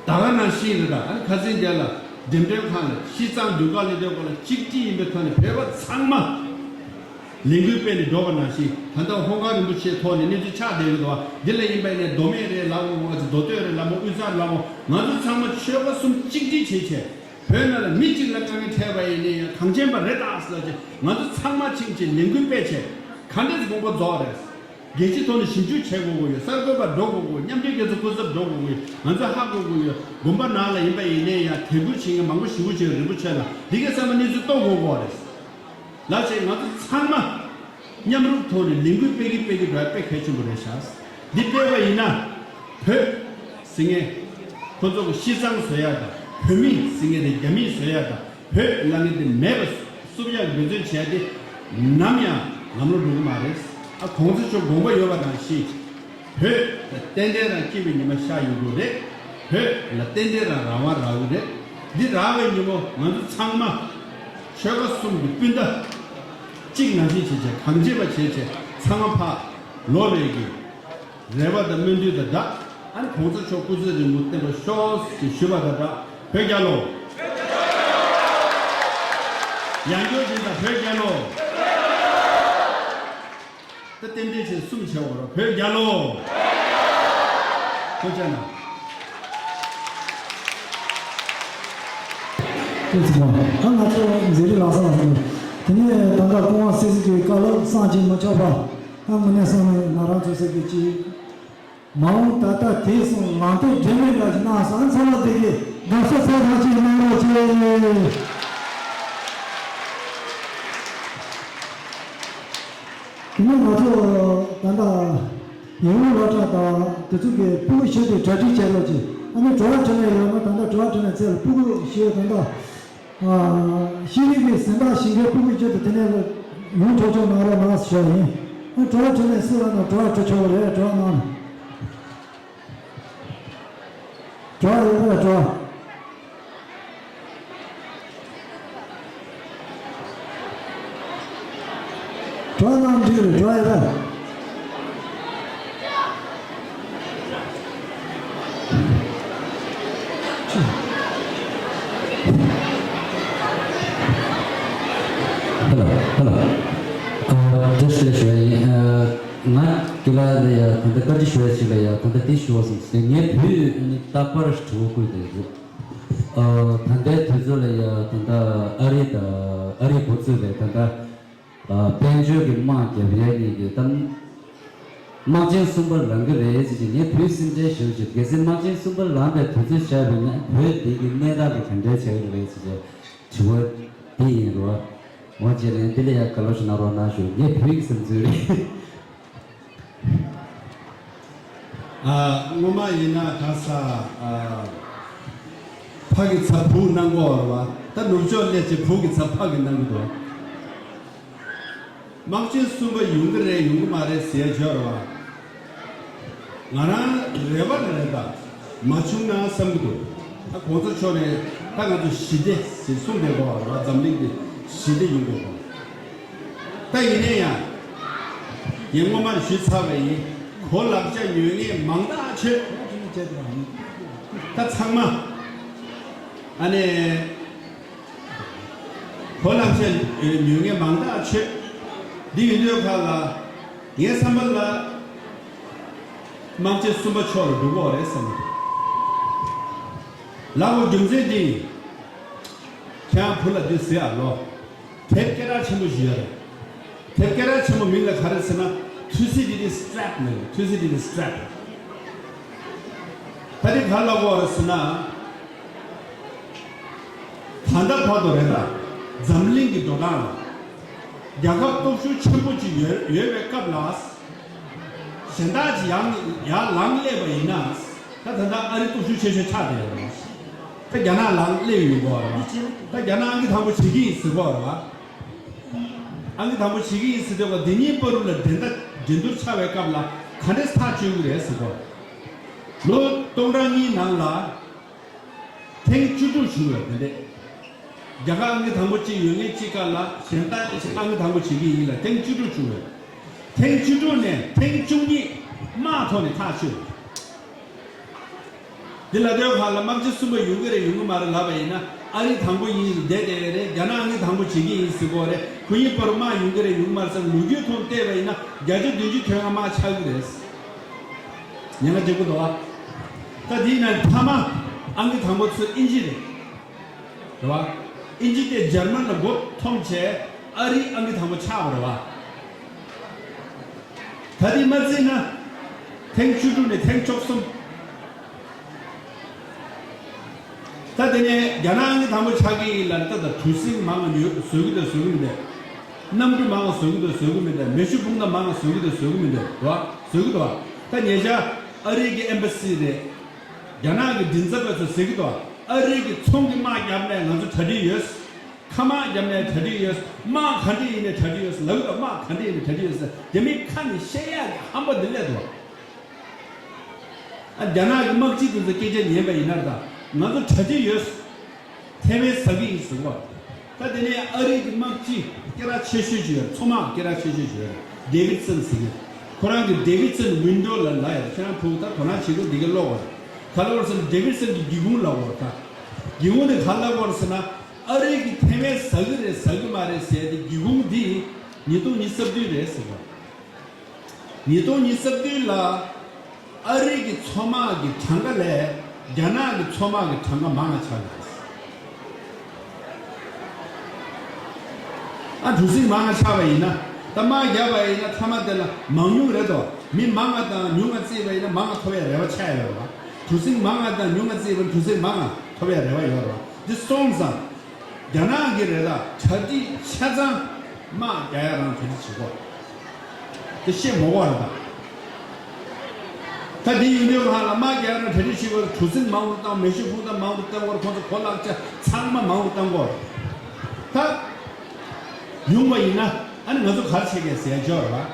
ད་ག་ནང་བཞིན་རེད་ད། ཨ་ནི་ཁ་སང་དེ་ལ་འགྲེམས་སྟོན་ཁང་ལ་སྤྱི་བཏང་དུས་སྐབས་ལ་དེ་སྐོར་ལ་གཅིག་སྒྲིལ་ཡིན་པའི་ཐོག་ནས་བོད་པ་ཚང་མ་ལས་འགུལ་སྤེལ་ནས་འགྲོ་བ་ནང་བཞིན། ད་ལྟ་ཧོང་ཀང་རིན་པོ་ཆེའི་ཐོག་ནས་གནས་ཚུལ་ཆགས་བསྡད་ཡོད་འདུག་བ། འདི་ལ་ཡིན་པ་ཡིན་ནའི་མདོ་སྨད་རེད་ལབ་དགོས། ང་ཚོ་མདོ་སྟོད་རེད་ལབ་དགོས། དབུས་གཙང་ལབ་དགོས། ང་ཚོ་ཚང་མ་ཆོལ་ཁ་གསུམ་གཅིག་སྒྲིལ་བྱེད་བྱས། བོད་ནང་ལ་མི་གཅིག་ལ་དཀའ་ངལ་འཕྲད་པ་ཡིན་ནའི་ཡང་གངས་ཅན་པ་རེད་ད་ཟེར་ལབ་བྱས། ང་ཚོ་ཚང་མ་ཕྱིན་བྱས་ལས་འགུལ་སྤེལ་བྱས། ག་འདྲས་དགོངས་པ་རྫོགས་རེད། རྒྱལ་སྤྱིའི་ཐོག་ནས་ཞིབ་འཇུག་བྱེད་དགོས་ཀྱི་ཡོད། གསར་འགོད་པ་འགྲོ་དགོས་ཀྱི་ཡོད། མཉམ་འབྲེལ་རྒྱལ་ཚོགས་སྐུ་ཚབ་འགྲོ་དགོས་ཀྱི་ཡོད། ང་ཚོས་ཧ་གོ་དགོས་ཀྱི་ཡོད། དགོན་པ་ནང་ལ་ཡིན་པ་ཡིན་ནའི་ཡང་དད་གུས་བྱེད་མཁན་མང་པོ་ཞེ་པོ་ཅིག་ཡོད། རིན་པོ་ཆེ་ལ་འདི་གའི་ཚང་མ་གནས་ཚུལ་གཏོང་དགོས་ཀྱི་རེད། ལགས་བྱས། ང་ཚོ་ཚང་མ་མཉམ་རུབ་ཐོག་ནས་ལས་འགུལ་སྤེལ་གྱི་སྤེལ་གྱི་འགྲོ་ཡ་དཔེ་གལ་ཆེན་པོ་རེད་ཤག་འདི་སྤེལ་བ་ཡིན་ན། བོད་ཟེར་མཁན་ཁོ་ཚོ་གི་གཤིས་གཙང་བཟོ་ཡ་དང་། བོད་མི་ཟེར་མཁན་དེ་རྒྱ་མི་བཟོ་ཡ་དང་། བོད་ལབ་མཁན་དེ་མེད་པ་བསུབ་ཡག་འབད་བརྩོན་བྱས་ཏེ་ནམ་ཡང་ལམ་ལྷོང་འགྲོ་གི་མ་རེད། ཨ་གོང་ས་མཆོག་དགོངས་པ་ཡོད་པ་ནང་བཞིན། བོད་ལ་ཏན་ཏན་རང་སྐྱིད་པའི་ཉི་མ་ཤར་ཡོང་གི་རེད། བོད་ལ་ཏན་ཏན་རང་རང་དབང་རག་གི་རེད། འདི་རག་པའི་ཉིན་མོ་ང་ཚོ་ཚང་མ་ཆོལ་ཁ་གསུམ་གྱི་སྤུན་ཟླ་གཅིག་ནང་བཞིན་བྱས་བྱས། གངས་ཅན་པ་བྱས་བྱས། ཚང་མ་ཕར་ལོག་རེས་ཀྱི་རེ་བ་དང་སྨོན་འདུན་དང་སྦྲགས། ཨ་ནི་གོང་ས་མཆོག་སྐུ་ཚེ་རིང་པོ་བརྟན་པར་ཤོག་ཅེས་ཞུས་པ་དང་སྦྲགས། བོད་རྒྱལ་ལོ། ཡང་བསྐྱར་བྱས་ན་བོད་རྒྱལ་ལོ། ད་རྟེན་འབྲེལ་ཆེ་གསུམ་བྱེད་འོ་རོགས། བོད་རྒྱལ་ལོ། ཐུགས་རྗེ་གནང་། ཐུགས་རྗེ་གནང་། ད་ང་ཚོ་མཛད་རིམ་ལམ་སང་ལ་སོང་། དེ་ནས་ད་ལྟ་སྐུ་ངོ་སྲིད་ཟུར་གྱི་བཀའ་སློབ་གསང་ཆེན་མི་ཆོག་པ། ད་དངོས་གནས་བསམ་ན་ང་རང་ཚོ་སྲིད་ཀྱི་ཅིག་མ་འོངས་ད་ལྟ་དེ་སོང་ངང་ཐོག་འབྲེལ་མེད་ལ་ཞིག་གནང་སོང་། ཚང་མ་དེ་གའི་དགའ་བསུ་ཚོགས་ཐག་ཆོད་གནང་རོགས་གྱིས། དེ་ནས་ང་ཚོ་ད་ལྟ་ཡིད་འོང་སློབ་གྲྭ་དང་དེ་ཚོ་གི་ཕྲུ་གུ་ཞིག་ཏུ་གྲ་སྒྲིག་བྱེད་རོགས་གྱིས། ཨ་ནི་དྲི་བ་དྲིས་ནས་ཡོད་ན། ད་ལྟ་དྲི་བ་དྲིས་ནས་ཚེ་ལ་སྤུ་གུ་ཤི་ཡོད་ད་ལྟ། ཨ། ཤེས་རིག་གི་ཟིན་བྲིས་ཞིག་གི་སྤུ་གུ་ཆེད་དུ་དེ་ནས་ཡུན་འཕྲོག་ཆོག་གནང་རོགས་གནང་ཞུ་ཡ་ཡིན། ཨ། དྲི་བ་དྲིས་ནས་སུ་ཡོད་ན་དྲི་བ་དྲི་ཆོག་གི་རེད། དྲི་བ་གནང་། དྲི་བ་ཡོད་རེད། དྲི་བ། དྲི་བ་གནང་འགྲིག་རེད། དྲི་བ་ཡོད་རེད། ཧེ་ལོ། ཧེ་ལོ། ཨ། བཀྲ་ཤིས་བདེ་ལེགས་ཞུ་ཡ་ཡིན། ཨ། ང་ཀི་ལ་ལ་ཡ་ད་ལྟ་བཀའ་འདྲི་ཞུ་ཡ་ཞིག་ལ་ཡ་ད་ལྟ་འདི་ཞུ་བ་སོང་ཟེར། ངའི་བུས་ནི་རྟག་པར་དྲི་བ་བཀོད་བསྡད་འདུག་ཨ། ད་ལྟའི་དུས་ཚོད་ལ་ཡ་ད་ལྟ་ཨ་རི་དང་ཨ་རི་འགོ་བཙུགས་པའི་ད་ལྟ། ཨ། དཔལ་འབྱོར་གྱི་དམག་རྒྱབ་ཡས་གཉིས་ཀྱི་གཏམ། དམག་ཆེན་གསུམ་པ་ལངས་ཀྱི་རེད་ཟེར་གྱི། ངས་བོད་སེམས་ཁྲལ་ཞེ་པོ་ཅིག་གལ་སྲིད་དམག་ཆེན་གསུམ་པ་ལངས་པའི་དུས་ཚོད་ཆགས་པ་ཡིན་ན། བོད་འདི་གི་གནས་སྟངས་དེ་ག་འདྲས་ཆགས་ཀྱི་རེད་ཟེར་གྱི་དྲི་བ་འདི་ཡིན་རོ། འོ་བྱས་ནས་འདི་ལ་ཡ་བཀའ་སློབ་ཞིག་གནང་རོགས་གནང་ཞུ། ངས་བོད་ཀྱི་སེམས་ཚོད་རེད། ཨ། སྔོན་མ་ཡིན་ན་ག་ས། ཨ། ཕ་གི་ཚབ་བུ་གནང་གོ་ར་བ། ད་ནུབ་ཕྱོགས་སླེབས་རྗེས་བུ་གི་ཚབ་ཕ་གི་གནང་གི་འདུག་དམག་ཆེན་གསུམ་པ་ཡོང་གི་རེད་ཡོང་གི་མ་རེད་ཟེར་བརྗོད་ར་བ། ང་རང་རེ་བ་རེད་ད། མ་བྱུང་ན་བསམ་གི་འདུག་ད་གོང་ས་མཆོག་ནས་ད་ང་ཚོ་ཞི་བདེ་ཟེར་གསུངས་བསྡད་གོ་ར་བ། འཛམ་གླིང་འདི་ཞི་བདེ་ཡོང་དགོས་གོ། ད་ཡིན་ན་ཡང་། ངས་སྔོན་མར་ཞུས་ཚར་བ་ཡིན། གོ་ལག་ཆ་ཉོ་མཁན་མང་ཐག་ཆོད། ད་ཚང་མ་ཨ་ནི་གོ་ལག་ཆ་ཉོ་མཁན་མང་ཐག་ཆོད། འདི་ཡིན་དུས་ཁ་ལ་ངའི་བསམ་པ་ལ་དམག་ཆེན་གསུམ་པ་ཕྱོགས་ལ་འགྲོ་གི་རེད་བསམ་གི་འདུག་ལབ་དགོས་རྒྱུ་མཚན་འདི། ཁྱེད་རང་བུ་ལ་འདི་ཟེར་ཨ་ལོ། དེབ་སྐད་གྲགས་ཆེན་པོ་ཞིག་ཡོད་རེད། དེབ་སྐད་གྲགས་ཆེན་པོ་མིང་ལ་ག་རེ་ཟེར་ན། Thucydides Trap ནས། Thucydides Trap། ད་དེ་ག་ལ་གོ་རེད་ཟེར་ན། ད་ལྟ་བར་དུ་རེད་ད། འཛམ་གླིང་གི་འགྲོ་སྟངས་ལ་རྒྱལ་ཁབ་སྟོབས་ཤུགས་ཆེན་པོ་ཅིག་ཡོད་ཡོད་པའི་སྐབས་ལ། གཞན་དག་ཅིག་ཡར་ཡར་ལངས་སླེབས་པ་ཡིན་ན། ད་ད་ལྟ་ཨ་རི་སྟོབས་ཤུགས་ཆེ་ཤོས་ཆགས་བསྡད་ཡོད་རེད། ད་རྒྱ་ནག་ལངས་སླེབས་ཡོད་གོ་རེད་བ། ད་རྒྱ་ནག་ཨང་ཀི་དང་པོ་བྱེད་ཀྱི་ཡིན་ཟེར་གོ་རེད་བ། ཨང་ཀི་དང་པོ་བྱེད་ཀྱི་ཡིན་ཟེར་དུས་སྐབས་འདི་གཉིས་བར་དུ་ལ་འགྲན་ཟླ་འགྲན་བསྡུར་ཆགས་པའི་སྐབས་ལ་ག་འདྲས་ཐག་གཅོད་ཀྱི་རེད་ཟེར་གོ། ལོ་སྟོང་ཕྲག་གཉིས་ནང་ལ་ཐེངས་བཅུ་དྲུག་བྱུང་ཡོད་དེ་འདྲས། རྒྱ་གར་ཨང་ཀི་དང་པོ་གཅིག་ཡོད་མཁན་གཅིག་སྒང་ལ་གཞན་དག་ཨང་ཀི་དང་པོ་བྱེད་ཀྱི་ཡིན་ལ་ཐེངས་བཅུ་དྲུག་བྱུང་ཡོད། ཐེངས་བཅུ་དྲུག་ནས་ཐེངས་བཅུ་གཉིས་དམག་ཐོག་ནས་ཐག་ཆོད། འདི་ལ་དོན་ཁ་ལ་དམག་ཆེན་གསུམ་པ་ཡོང་གི་རེད་ཡོང་གི་མ་རེད་ལབ་པ་ཡིན་ན། ཨ་རི་དང་པོ་ཡིན་བསྡད་བསྡད་རེད། རྒྱ་ནག་ཨང་ཀི་དང་པོ་བྱེད་ཀྱི་ཡིན་ཟེར་གོ་རེད། ཁོ་གཉིས་བར་དུ་དམག་ཡོང་གི་རེད་ཡོང་གི་མ་རེད་ཟེར་ལོ་རྒྱུས་ཐོག་བལྟས་པ་ཡིན་ན་བརྒྱ་ཆ་བདུན་ཅུ་དོན་ལྔ་དམག་ཆགས་ཀྱི་རེད། ཉེན་ཁ་ཆེན་པོ་འདུག་བ། ད་དེའི་ནང་མཐའ་མ་ཨང་ཀི་དང་པོ་ཚུར་ཨིན་ཇི་རེད། རེད་བ། ཨིན་ཇི་དེ་འཇར་མན་ལ་མགོ་འཐོམས་བྱས་ཨ་རིའི་ཨང་ཀི་དང་པོ་ཆགས་པ་རེད་བ། ད་དེ་མ་བརྩིས་ན། ཐེངས་བཅུ་དྲུག་ནས་ཐེངས་བཅུ་གསུམ། ད་དེ་ནས་རྒྱ་ནག་ཨང་ཀི་དང་པོ་ཆགས་ཀྱི་ཡིན་ལབ་ད། ད་གྲུ་གཟིངས་མང་ང་ཉོ་བཟོ་གི་འདུག་བཟོ་གི་མི་འདུག་གནམ་གྲུ་མང་ང་བཟོ་གི་འདུག་བཟོ་གི་མི་འདུག་མེ་ཤུགས་དཔུང་རྡོ་མང་ང་བཟོ་གི་འདུག་བཟོ་གི་མི་འདུག་རེད་བ། བཟོ་གི་འདུག་བ། ད་ཉེ་ཆར་ཨ་རིའི་གི་ཨེམ་བྷ་སི་རེད། རྒྱ་ནག་གི་མགྲིན་ཚབ་པ་ཚོ་ཟེར་གི་འདུག་ཨ་རི་གི་ཚོང་གི་དམག་བརྒྱབ་ནས་ང་ཚོ་གྲ་སྒྲིག་ཡོད། མཁའ་དམག་བརྒྱབ་ནས་གྲ་སྒྲིག་ཡོད། དམག་ག་འདྲ་ཡིན་ནས་གྲ་སྒྲིག་ཡོད་ལབ་གི་འདུག་དམག་ག་འདྲ་ཡིན་ནས་གྲ་སྒྲིག་ཡོད་ཟེར། རྒྱ་མི་ཁ་ནས་བཤད་ཡག་གི་ཧམ་པ་འདི་སླེབས་འདུག་ཨ། རྒྱ་ནག་གི་དམག་སྤྱི་དེ་ཚོ་སྐད་ཆ་ཉན་པ་ཡིན་ན་ད་ང་ཚོ་གྲ་སྒྲིག་ཡོད། ཐེ་ཝན་ཟ་གི་ཡིན་ཟེར་བ། ད་དེ་ནས་ཨ་རི་གི་དམག་སྤྱི་སྐད་གྲགས་ཆེ་ཤོས་ཤིག་ཡོད། མཚོ་དམག་སྐད་གྲགས་ཆེ་ཤོས་ཤིག་ཡོད། ཌེ་ཝིད་སན་ཟེར་གི། ཁོ་རང་གི་ཌེ་ཝིད་སན་ཝིན་ཌོ་ལ་ལ་ཡ། ཁྱེད་རང་ཕུག་ད་དོ་སྣང་བྱེད་དགོས། འདི་ག་ཀློག་དགོས། ག་ལ་བར་སོང་ཌེ་ཝིད་སན་གྱི་སྒེའུ་ཁུང་ལ་བར་ད། སྒེའུ་ཁུང་དེ་ག་ལ་བར་སོང་ན། ཨ་རི་གི་ཐེ་ཝན་ཟ་གི་རེད་ཟ་གི་མ་རེད་ཟེར་ཏེ། སྒེའུ་ཁུང་འདི་ཉིས་སྟོང་ཉི་ཤུ་རྩ་བདུན་རེད་ཟེར་བ། ཉིས་སྟོང་ཉི་ཤུ་རྩ་བདུན་ལ་ཨ་རི་གི་མཚོ་དམག་གི་གྲངས་ཀ་ལས་རྒྱ་ནག་གི་མཚོ་དམག་གི་གྲངས་ཀ་མང་ང་ཆགས་ཡོད་རེད། ཨ། གྲུ་གཟིངས་མང་ང་ཆགས་པ་ཡིན་ན། ད་དམག་བརྒྱབ་པ་ཡིན་ན་མཐའ་མ་དེ་ལ་མང་ཉུང་རེད་དོ། མི་མང་ང་དང་ཉུང་ང་བརྩིས་པ་ཡིན་ན་མང་ང་ཐོབ་ཡ་རེ་བ་ཆགས་ཡོད་རེད་བ། གྲུ་གཟིངས་མང་ང་དང་ཉུང་ང་བརྩིས་པ་ན་གྲུ་གཟིངས་མང་ང་ཐོབ་ཡ་རེ་བ་ཡོད་རེད་བ། འདི་སོང་ཙང་། རྒྱ་ནག་གི་རེད་ད། གྲ་སྒྲིག་ཆ་ཚང་། དམག་རྒྱག་ཡ་རང་གྲ་སྒྲིག་བྱེད་དགོས། དེ་བཤད་མ་དགོས་རེད་ད། ད་དེ་ཡིན་དུས་ང་ལ་དམག་རྒྱག་ན་གྲ་སྒྲིག་བྱེད་དགོས། གྲུ་གཟིངས་མང་རུ་བཏང་། མེ་ཤིང་འཕུར་མདའ་མང་རུ་བཏང་དགོས། ཁོང་ཚོ་གོ་ལག་ཆ་ཚང་མ་མང་རུ་བཏང་དགོས། ད་ཡོང་བ་ཡིན་ན་ཨ་ནི་ང་ཚོ་ག་རེ་བྱེད་དགོས་ཟེར་ཡ་ཅིག་ཡོད་རེད་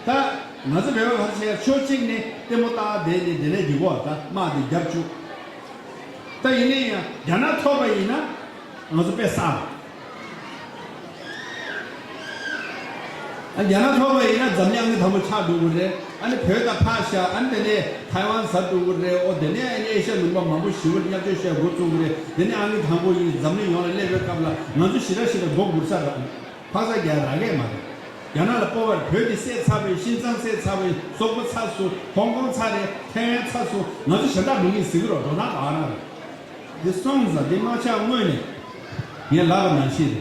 པ། ད་ང་ཚོ་བོད་པ་ག་རེ་བྱེད་ཡ། ཕྱོགས་གཅིག་ནས་ལྟད་མོ་ལྟ་བསྡད་ནས་དེ་ནས་འགྲིག་གོ། ད་དམག་དེ་རྒྱབ་བཅུག་ད་ཡིན་ན་ཡང་རྒྱ་ནག་ཐོབ་པ་ཡིན་ན་ང་ཚོ་དཔེ་བསགས། ཨ་རྒྱ་ནག་ཐོབ་པ་ཡིན་ན་འཛམ་གླིང་ཨང་ཀི་དང་པོ་ཆགས་འགྲོ་གི་རེད། ཨ་ནི་བོད་དང་ཕར་བཞག་ཨ་ནི་དེ་ནས་ཐའེ་ཝན་ཟ་འགྲོ་གི་རེད། ཨོ་དེ་ནས་ཨ་ནི་ཨེ་ཤ་ཡ་ལུང་པ་མང་པོ་ཞེ་པོ་མཉམ་སྤྱོད་བྱས་འགོ་བཙུགས་གི་རེད། དེ་ནས་ཨང་ཀི་དང་པོ་ཡིན། འཛམ་གླིང་ཡོངས་ལ་སླེབས་པའི་སྐབས་ལ་ང་ཚོ་ཞེ་དྲག་ཞེ་དྲག་མགོ་སྒུར་ས་རག་ཕག་ཚ་རྒྱག་རག་གི་མ་རེད། རྒྱ་ནག་ལ་སྤོབས་པ་རེད། བོད་འདི་བསད་ཚར་བས། ཤིན་ཅང་བསད་ཚར་བས། སོག་པོ་ཚར་སོང་། ཧོང་ཀོང་ཚར་རེད། ཐའེ་ཝན་ཚར་སོང་། ང་ཚོ་གཞན་དག་མི་ངན་ཟེར་གི་རེད། འགྲོ་སྟངས་ག་རང་རེད། འདི་སོང་ཙང་འདི་དམག་འཆར་དངོས་ནས་ངས་ལབ་པ་ནང་བཞིན་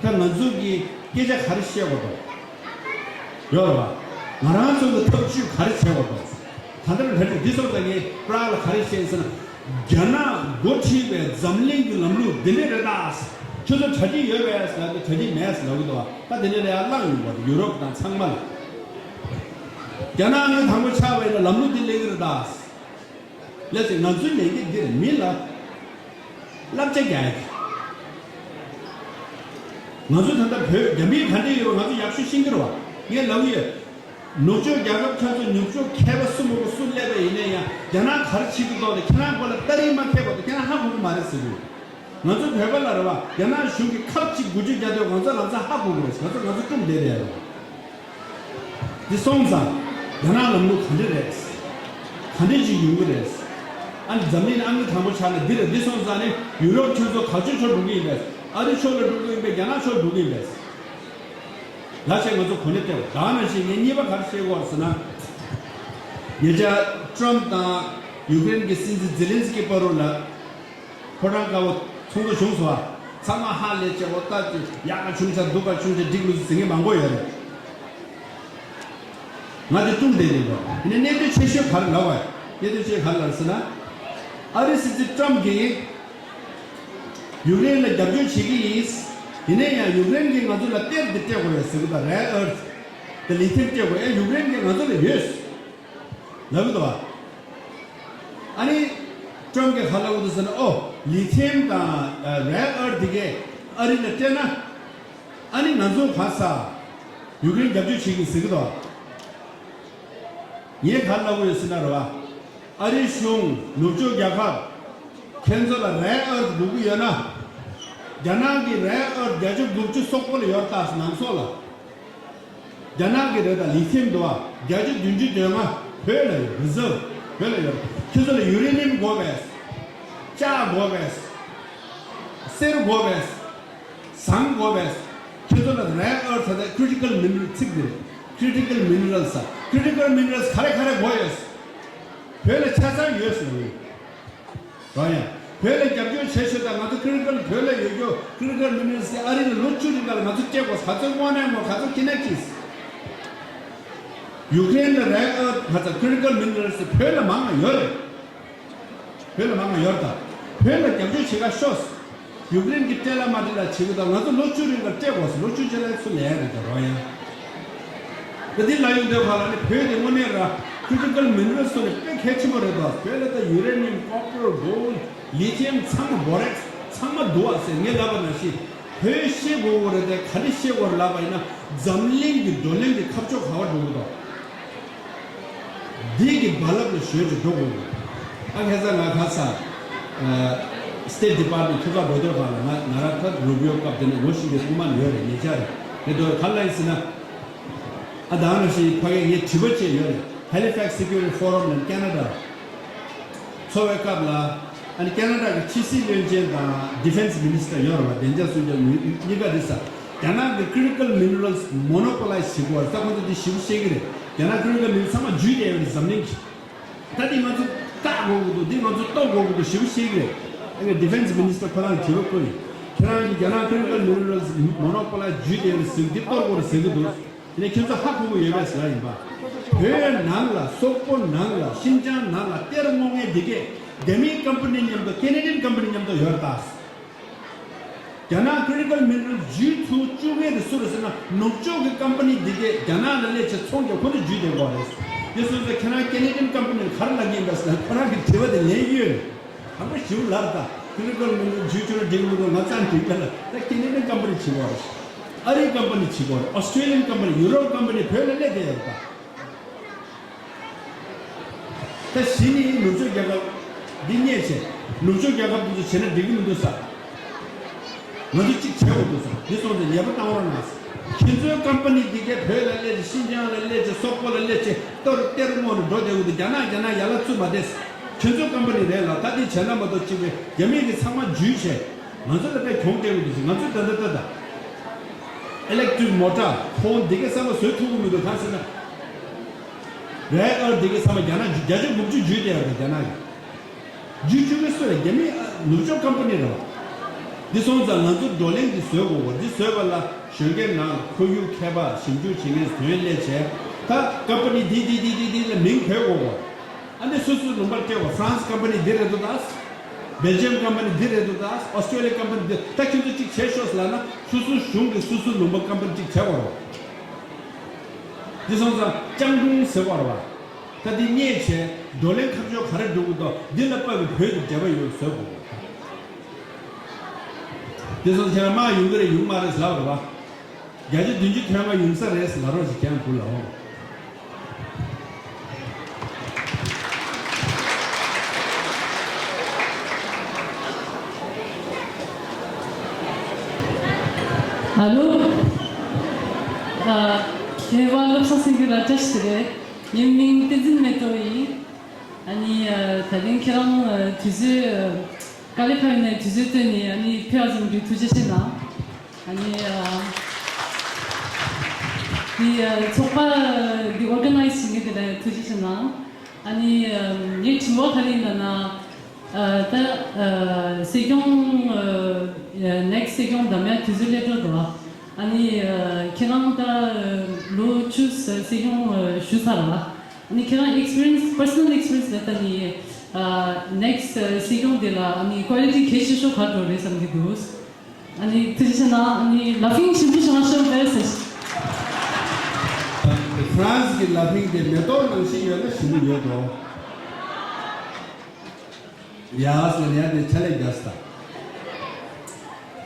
རེད། ད་ང་ཚོ་གིས་སྐད་ཆ་ག་རེ་བཤད་དགོས་འདུག་ཡོད་རེད་པ། ང་རང་ཚོ་གི་ཐབས་ཇུས་ག་རེ་བྱེད་དགོས་འདུག་ད་ལྟར་བོད་འདི་སོང་ཙང་ངས་པྲག་ལ་ག་རེ་བཤད་ཟེར་ན། རྒྱ་ནག་འགོ་ཁྲིད་པའི་འཛམ་གླིང་གི་ལམ་ལུགས་འདི་འདྲ་རེད་ད། ཁྱོད་ཚོ་གྲ་སྒྲིག་ཡོད་པས་ལབ་དུས་གྲ་སྒྲིག་མེད་ལབ་གི་འདུག་ད་དེ་འདྲ་ལ་ཡང་བླངས་ཡོང་བ་རེད། ཡུ་རོབ་དང་ཚང་མ་ལ། རྒྱ་ནག་ནི་དང་པོ་ཆགས་པ་ཡིན་ན་ལམ་ལུགས་འདི་སླེབས་ཀྱི་རེད་ད། ལགས་སེ། ང་ཚོའི་ལས་འགན་འདིར་མི་ལ་བསླབ་བྱ་རྒྱག་ཡ་དེ། ང་ཚོ་ད་ལྟ་བོད་རྒྱ་མིའི་ག་འདྲ་ཡོད་པ་ང་ཚོ་ཡག་ཤོས་ཤེས་ཀྱི་རེད་པ། ངས་ལབ་ཀྱི་ཡོད། ནུབ་ཕྱོགས་རྒྱལ་ཁབ་ཁྱེད་ཚོ་ནུབ་ཕྱོགས་མཁས་པ་སུ་མང་པོ་སུ་སླེབས་པ་ཡིན་ན་ཡང་རྒྱ་ནག་ག་རེ་བྱེད་ཀྱི་འདུག་དང་ཁྱེད་རང་སྐོར་ལ་ལྟ་རིན་མ་མཁས་པ་དང་ཁྱེད་རང་ཧ་གོ་གི་མ་རེད་ཟེར་གྱི་ཡོད། ང་ཚོ་བོད་པ་ལ་རེད་པ། རྒྱ་ནག་གཞུང་གིས་ཁབ་གཅིག་འགུལ་སྐྱོད་རྒྱག་དུས་ང་ཚོ་ལམ་སང་ཧ་གོ་གི་རེད། ང་ཚོ་ང་ཚོ་སྐྲུན་བསྡད་རེད། འདི་སོང་ཙང་རྒྱ་ནག་ལམ་ལུགས་ག་འདྲ་རེད། ག་འདྲ་ཅིག་ཡོང་གི་རེད། ཨ་ནི་འཛམ་གླིང་ནང་ཨང་ཀི་དང་པོ་ཆགས་ན་འདི་རེད། འདི་སོང་ཙང་ནི་ཡུ་རོབ་ཁྱོད་ཚོ་ག་ཚོད་ཕྱོགས་འགྲོ་གི་ཡིན་པས། ཨ་རི་ཕྱོགས་ལ་འགྲོ་གི་ཡིན་པས། རྒྱ་ནག་ཕྱོགས་འགྲོ་གི་ཡིན་པས། ལ་ཆེ་ང་ཚོ་གོ་གནས་སྤྲད་པ་དག་ནང་བཞིན་ངས་གཉིས་པ་ག་རེ་བཤད་དགོས་ཟེར་ན། ཉེ་ཆར་ཀྲམ་དང་ཡུ་ཀེ་རེན་གྱི་སྲིད་འཛིན་ཛེ་ལན་སི་ཀི་བར་དུ་ལ། ཕོ་བྲང་དཀར་པོ་ཚོགས་འདུ་བྱུང་སོང་ཨ། ཚང་མ་ཧ་ལས་བྱས་འོ་ལྟ་ཅི་ཡག་ག་བྱུང་ཤག་སྡུག་ག་བྱུང་ཤག་འགྲིག་མི་འདུག་ཟེར་མཁན་མང་པོ་ཡོད་རེད། ང་དེ་ཀྲུང་བསྡད་ཡིན་པ། ཡིན་ནའི་གནད་དོན་ཆེ་ཤོས་ག་རེ་ལབ་པ། གནད་དོན་ཆེ་ག་རེ་ལབ་ཟེར་ན། ཨ་རི་སྲིད་འཛིན་ཀྲམ་གྱིས་ཡུཀ་རེན་ལ་རྒྱབ་སྐྱོར་བྱེད་ཀྱི་ཡིན། ཡིན་ནའི་ཡང་ཡུཀ་རེན་གྱིས་ང་ཚོ་ལ་གཏེར་འདི་སྤྲད་དགོས་རེད་ཟེར་གི་འདུག་རེར་ཨར་ཐི་དང་ལི་ཐིམ་སྤྲད་དགོས། ཨེ་ཡུཀ་རེན་གྱིས་ང་ཚོ་ལ་ཡོད་ལབ་གི་འདུག་བ། ཨ་ནི་ཀྲམ་གྱིས་ག་ལབ་གི་འདུག་ཟེར་ན། ཨོ་ལི་ཐིམ་དང་རེར་ཨར་ཐི་དེ་གས་ཨ་རི་ལ་སྤྲད་ན། ཨ་ནི་ང་ཚོ་ག་ས་ཡུཀ་རེན་རྒྱབ་སྐྱོར་བྱེད་ཀྱི་ཟེར་གི་འདུག་ངས་ག་ལབ་གི་ཡོད་ཟེར་ན་རེད་བ། ཨ་རི་གཞུང་ནུབ་ཕྱོགས་རྒྱལ་ཁབ་ཁྱེད་ཚོ་ལ་རེར་ཨར་ཐི་དགོས་ཀྱི་ཡོད་ན། རྒྱ་ནག་གི་རེར་ཨར་ཐི་བརྒྱ་ཆ་དགུ་བཅུ་སོག་པོ་ལ་ཡོད་ད་ནང་སོག་ལ། རྒྱ་ནག་གི་རེད་ད་ལི་ཐིམ་འདུག་བ། བརྒྱ་ཆ་བདུན་ཅུ་དོན་ལྔ་བོད་ལ་ཡོད། རི་ཛརབ་བོད་ལ་ཡོད། ཁྱེད་ཚོ་ལ་ཡུ་རེ་ནི་ཡམ་དགོས་པས། ལྕགས་དགོས་པས། གསེར་དགོས་པས། ཟངས་དགོས་པས། ཁྱེད་ཚོ་ལ་རེར་ཨར་ཐི་ད་ཀི་རི་ཊི་ཀལ་མི་ནི་རལ་ཚིག་འདི་རེད། ཀི་རི་ཊི་ཀལ་མི་ནི་རལ་ས། ཀི་རི་ཊི་ཀལ་མི་ནི་རལ་ག་རེ་ག་རེ་དགོས་ཡོད། བོད་ལ་ཆ་ཚང་ཡོད་ཟེར་བས། རོ་ཡ། བོད་ལ་རྒྱབ་སྐྱོར་བྱེད་ཤོག་ད། ང་ཚོ་ཀི་རི་ཊི་ཀལ་བོད་ལ་ཡོད་རྒྱུ་ཀི་རི་ཊི་ཀལ་མི་ནི་རལ་སི་ཨ་རི་ལ་ལོ་བཅུ་རིང་ག་ལ་ང་ཚོ་སྤྲད་དགོས། ག་ཚོད་དངོས་གནས་ངོ་ག་ཚོད་ཁྱི་ན་ཁྱིས། ཡུ་ཀེ་རེན་ལ་རེར་ཨར་ཐི་ང་ཚོ་ཀི་རི་ཊི་ཀལ་མི་ནི་རལ་སི་བོད་ལ་མང་ང་ཡོད་རེད། བོད་ལ་མང་ང་ཡོད་རེད་ད། བོད་ལ་རྒྱབ་སྐྱོར་བྱེད་ག་ཤོག་ཡུཀ་རེན་གྱི་སྤྲད་ལ་མ་སྤྲད་ལ་བྱེད་གི་འདུག་ང་ཚོ་ལོ་བཅུ་རིང་ལ་སྤྲད་དགོས་སོ། ལོ་བཅུ་རྗེས་ལ་ཚུར་ལེན་རེད་ད་རོ་ཡ། ད་འདི་ལ་ཡོང་དུས་ཁ་ལ་ནི་བོད་དེ་དངོས་གནས་ར་ཀི་རི་ཊི་ཀལ་མི་ནི་རལ་སི་སོགས་ནི་དཔེ་གལ་ཆེན་པོ་རེད་དོ། བོད་ལ་ད་ཡུ་རེ་ནི་ཡམ། ཀོ་པར། གོལ་ཌི། ལི་ཐི་ཡམ་ཚང་མ། བོ་རེག་སི་ཚང་མ་འདུག་བ་ཟེར་ངས་ལབ་པ་ནང་བཞིན་བོད་ཤེས་དགོས་གོ་རེད་དེ། ག་རེ་ཤེས་དགོས་རེད་ལབ་པ་ཡིན་ན་འཛམ་གླིང་གི་བགྲོ་གླེང་གི་ཁ་ཕྱོགས་ག་པར་འགྲོ་གི་འདུག་འདི་གི་རྦ་རླབས་ལ་གཞོལ་ཏེ་འགྲོ་དགོས། ཨ་ཁ་སང་ང་ཁ་སང་ཨ་སི་ཊེ་ཊི་ཌི་པཱར་མེན་ཊི་ཐུག་ག་འགྲོ་དུས་ག་ལ་ང་ང་རང་ད་རུ་བི་ཡོ་སྐབས་དེ་ནས་ལོ་བཞི་བཅུ་ཐོག་མ་ཡོད་རེད། ཉེ་ཆར་རེད་དོ། ག་ལ་ཡིན་ཟེར་ན། ཨ་ད་ནང་བཞིན་ཕ་གིར་ངས་དྲི་བ་བཅས་ཡོད་རེད། Halifax Security Forum ནས་ཁེ་ན་ཌ་འཚོགས་པའི་སྐབས་ལ། ཨ་ནི་ཁེ་ན་ཌ་གི་ཕྱི་སྲིད་བློན་ཆེན་དང་ཌི་ཕེན་སི་མི་ནི་སི་ཊར་ཡོད་རེད་བ། བདེ་འཇགས་སྲུང་སྐྱོབ་གཉིས་ཀ་རེད་ས། རྒྱ་ནག་གི་ཀི་རི་ཊི་ཀལ་མི་ནི་རལ་སི་མོ་ནོ་པོ་ལའི་ཛི་བྱེད་དགོས་རེད་ས། ཁོང་ཚོ་འདི་ཞིབ་ཤེས་ཀྱི་རེད། རྒྱ་ནག་ཀི་རི་ཊི་ཀལ་མི་ནི་རལ་སི་ཚང་མ་འཇུས་བསྡད་ཡོད་རེད་འཛམ་གླིང་གི། ད་འདི་ང་ཚོ་བཀག་དགོས་ཀྱི་འདུག་འདི་ང་ཚོ་གཏོར་དགོས་ཀྱི་འདུག་ཞིབ་ཤེས་ཀྱི་རེད། ཨ་ནི་ཌི་ཕེན་སི་མི་ནི་སི་ཊར་ཁོ་རང་གི་དྲི་བ་བཀོད་ཡིན། ཁྱེད་རང་གིས་རྒྱ་ནག་ཀི་རི་ཊི་ཀལ་མི་ནི་རལ་སི་མོ་ནོ་པོ་ལའི་ཛི་འཇུས་བསྡད་ཡོད་རེད་ཟེར། འདི་གཏོར་དགོས་རེད་ཟེར་གྱི་འདུག་དེ་ནས་ཁྱོད་ཚོ་ཧ་གོ་གི་ཡོད་པས་ཟེར་ཡིན་པ། བོད་ནང་ལ། སོག་པོ་ནང་ལ། ཤིན་ཅང་ནང་ལ་གཏེར་སྔོག་མཁན་འདི་གས་རྒྱ་མིའི་ཀམ་པ་ནི་མཉམ་དུ། ཀེ་ནེ་ཌི་ཡན་ཀམ་པ་ནི་མཉམ་དུ་ཡོད་རེད་ད། རྒྱ་ནག་ཀི་རི་ཊི་ཀལ་མི་ནི་རལ་སི་འཇུས་ཚུར་བཅུག་མཁན་དེ་སུ་རེད་ཟེར་ན། ནུབ་ཕྱོགས་ཀྱི་ཀམ་པ་ནི་འདི་གས་རྒྱ་ནག་ལ་སླེབས་བྱས་ཚོང་རྒྱག་ཁོ་ཚོ་འཇུས་བསྡད་ཡོད་རེད། དེ་སོང་ཙང་ཁྱེད་རང་ཀེ་ནེ་ཌི་ཡན་ཀམ་པ་ནི་ལ་ག་རེ་ལབ་ཀྱི་ཡིན་པ་ཟེར་ན། ཁོ་རང་གི་དྲི་བ་དེ་ལན་གཡོལ་ནས། དང་པོ་ཞིབ་ལབ་ད། ཁི་ལི་ཀལ་མི་འདུག། འཇུ་ཆུ་ར་འགྲིག་མི་འདུག། ང་རྩ་འགྲིག་ག་ལ། ད་ཀེ་ནེ་ཌི་ཡན་ཀམ་པ་ནི་བྱེད་དགོས་རེད། ཨ་རིའི་ཀམ་པ་ནི་བྱེད་དགོས་རེད། ཨོ་སི་ཀྲེ་ལི་ཡན་ཀམ་པ་ནི། ཡུ་རོབ་ཀམ་པ་ནི་བོད་ལ་སླེབས་བསྡད་ཡོད་རེད་ད། ད་གཞི་ནི་ནུབ་ཕྱོགས་རྒྱལ་ཁབ་འདི་མཉེས་བྱས། ནུབ་ཕྱོགས་རྒྱལ་ཁབ་འདི་ཚོ་བྱས་ན་འགྲིག་གི་མི་འདུག་ཟེར། ང་ཚོ་གཅིག་བྱེད་དགོས་འདུག་ཟེར། འདི་སོང་ཙང་ཉེས་པ་བཏང་རོགས་གནང་ཟེར། ཁྱེད་ཚོའི་ཀམ་པ་ནི་འདི་གས་བོད་ལ་སླེབས་བྱས། ཤིན་ཅང་ལ་སླེབས་བྱས། སོག་པོ་ལ་སླེབས་བྱས། ལྟོ་རུ་སྟེར་རུ་སྔོག་ནས་འགྲོ་བསྡད་དགོས་འདུག། རྒྱ་ནག་རྒྱ་ནག་ཡར་ལ་བཙུགས་མ་བསྡད་ཟེར། ཁྱེད་ཚོའི་ཀམ་པ་ནི་རེད་ལ། ད་འདི་བྱས་ན་མ་གཏོགས་གཅིག་པའི་རྒྱ་མི་གི་ཚང་མ་འཇུས་བྱས། ང་ཚོ་ལ་དཔེ་གྱོང་སྤྲད་དགོས་འདུག་ཟེར། ང་ཚོས་ད་ལྟ་ལྟ་ད། ཨི་ལེག་ཊི་རིག་མོ་ཊ། ཁོང་འདི་གས་ཚང་མ་བཟོ་ཐུབ་ཀྱི་མི་འདུག། གང་ཟེར་ན། རེར་ཨར་ཐི་འདི་གས་ཚང་མ་རྒྱ་ནག་བརྒྱ་ཆ་དགུ་བཅུ་འཇུས་བསྡད་ཡོད་རེད། རྒྱ་ནག་གིས་འཇུས་བཅུག་གི་སུ་རེད། རྒྱ་མི་ནུབ་ཕྱོགས་ཀམ་པ་ནི་རེད་བ། འདི་སོང་ཙང་ང་ཚོ་བགྲོ་གླེང་འདི་བཟོ་དགོས་པ། འདི་བཟོས་པ་ལ་གཞོན་སྐྱེས་ནང་ཁོར་ཡུག་མཁས་པ་ཞིབ་འཇུག་བྱེད་མཁན་དོན་སླེབས་བྱས། ད་ཀམ་པ་ནི་འདི་འདི་འདི་འདི་འདི་ལ་མིང་བོས་དགོས་པ། ཨ་ནི་སོ་སོའི་ལུང་པར་སྤྲད་པ། ཧྥ་རན་སི་ཀམ་པ་ནི་འདི་རེད་འདུག་ད། སྦེལ་ཇམ་ཀམ་པ་ནི་འདི་རེད་འདུག་ད། ཨོ་སི་ཀྲེ་ལི་ཡ་ཀམ་པ་ནི་འདི། ད་ཁྱེད་ཚོ་གཅིག་བྱས་ཤོག་ཟེར་ལབ་ན། སོ་སོའི་གཞུང་གི་སོ་སོའི་ལུང་པ་ཀམ་པ་ནི་གཅིག་བྱས་པ་རེད། འདི་སོང་ཙང་སྤྱང་གྲུང་ཟེར་བ་རེད་བ། ད་འདི་མཉེས་བྱས། བགྲོ་གླེང་ཁ་ཕྱོགས་ག་རེ་འགྲོ་གི་འདུག། འདི་ལ་དཔག་པའི་བོད་ཀྱི་འབྲེལ་བ་ཡོད་བཟོ་དགོས། འདི་སོང་ཙང་ཁྱེད་རང་མར་ཡོང་གི་རེད། ཡོང་མ་རེད་ཟེར་ལབ་པ་རེད་བ། བརྒྱ་ཆ་བདུན་ཅུ་དོན་ལྔ་ཡོང་ས་རེད་ཟེར་ལབ་རོགས་ཞེས་ཀྱང་བུ་ལ་འོང་། ཨ་ལོ། ཨ། མཁས་པ་བློ་བཟང་སེང་གེ་ལགས་བཀྲ་ཤིས་བདེ་ལེགས། ངའི་མིང་བསྟན་འཛིན་མེ་ཏོག་ཡིན། ཨ་ནི་ཨ། ད་ཐེངས་ཁྱེད་རང་ཨ། དུས་ཚོད་ཨ། དཀའ་ལས་ཁག་ཡིན་ནའི་དུས་ཚོད་བཏོན་ནས་ཨ་ནི་ཕེབས་ཙམ་གྱི་ཐུགས་རྗེ་ཆེ་གནང་། ཨ་ནི་ཨ། འདི་ཨ། ཚོགས་པ་འདི་ཨོར་ག་ནའིཛ་བྱེད་མཁན་དེ་ལ་ཐུགས་རྗེ་ཆེ་གནང་། ཨ་ནི་ཨ། ངའི་དྲི་བ་ག་རེ་ཡིན་ལབ་ན། ཨ། ད་ཨ། སྲིད་སྐྱོང་ཨ། ནེག་སི་སྲིད་སྐྱོང་འདེམས་ཡ་དུས་ཚོད་སླེབས་འགྲོ་འདུག་ཨ། ཨ་ནི་ཨ། ཁྱེད་རང་ད་ལོ་བཅུ་སྲིད་སྐྱོང་ཨ། ཞུ་ཚར་བ། ཨ་ནི་ཁྱེད་རང་ཨེག་སི་པི་རི་ཡན་སི། པར་སོ་ནལ་ཨེག་སི་པི་རི་ཡན་སི་ལ་ད་ནི་ཨ། ནེག་སི་ཨ། སྲིད་སྐྱོང་དེ་ལ་ཨ་ནི་ཀོ་ལི་ཊི་གལ་ཆེ་ཤོས་ག་འགྲོ་རེད་བསམ་གྱི་འདུག། ཨ་ནི་ཐུགས་རྗེ་ཆེ་གནང་། ཨ་ནི་ལ་ཕིང་ཞིབ་ཏུ་བྱུང་བ་ཤོག་ཟེར། ཧྥ་རན་སི་གི་ལ་ཕིང་དེ་མེ་ཏོག་ནང་བཞིན་ཡོད་ན་ཞིམ་པོ་ཡོད་དོ། ཡ་ཟེར་ཡ་དེ་ཆ་ལས་རྒྱ་སྟ།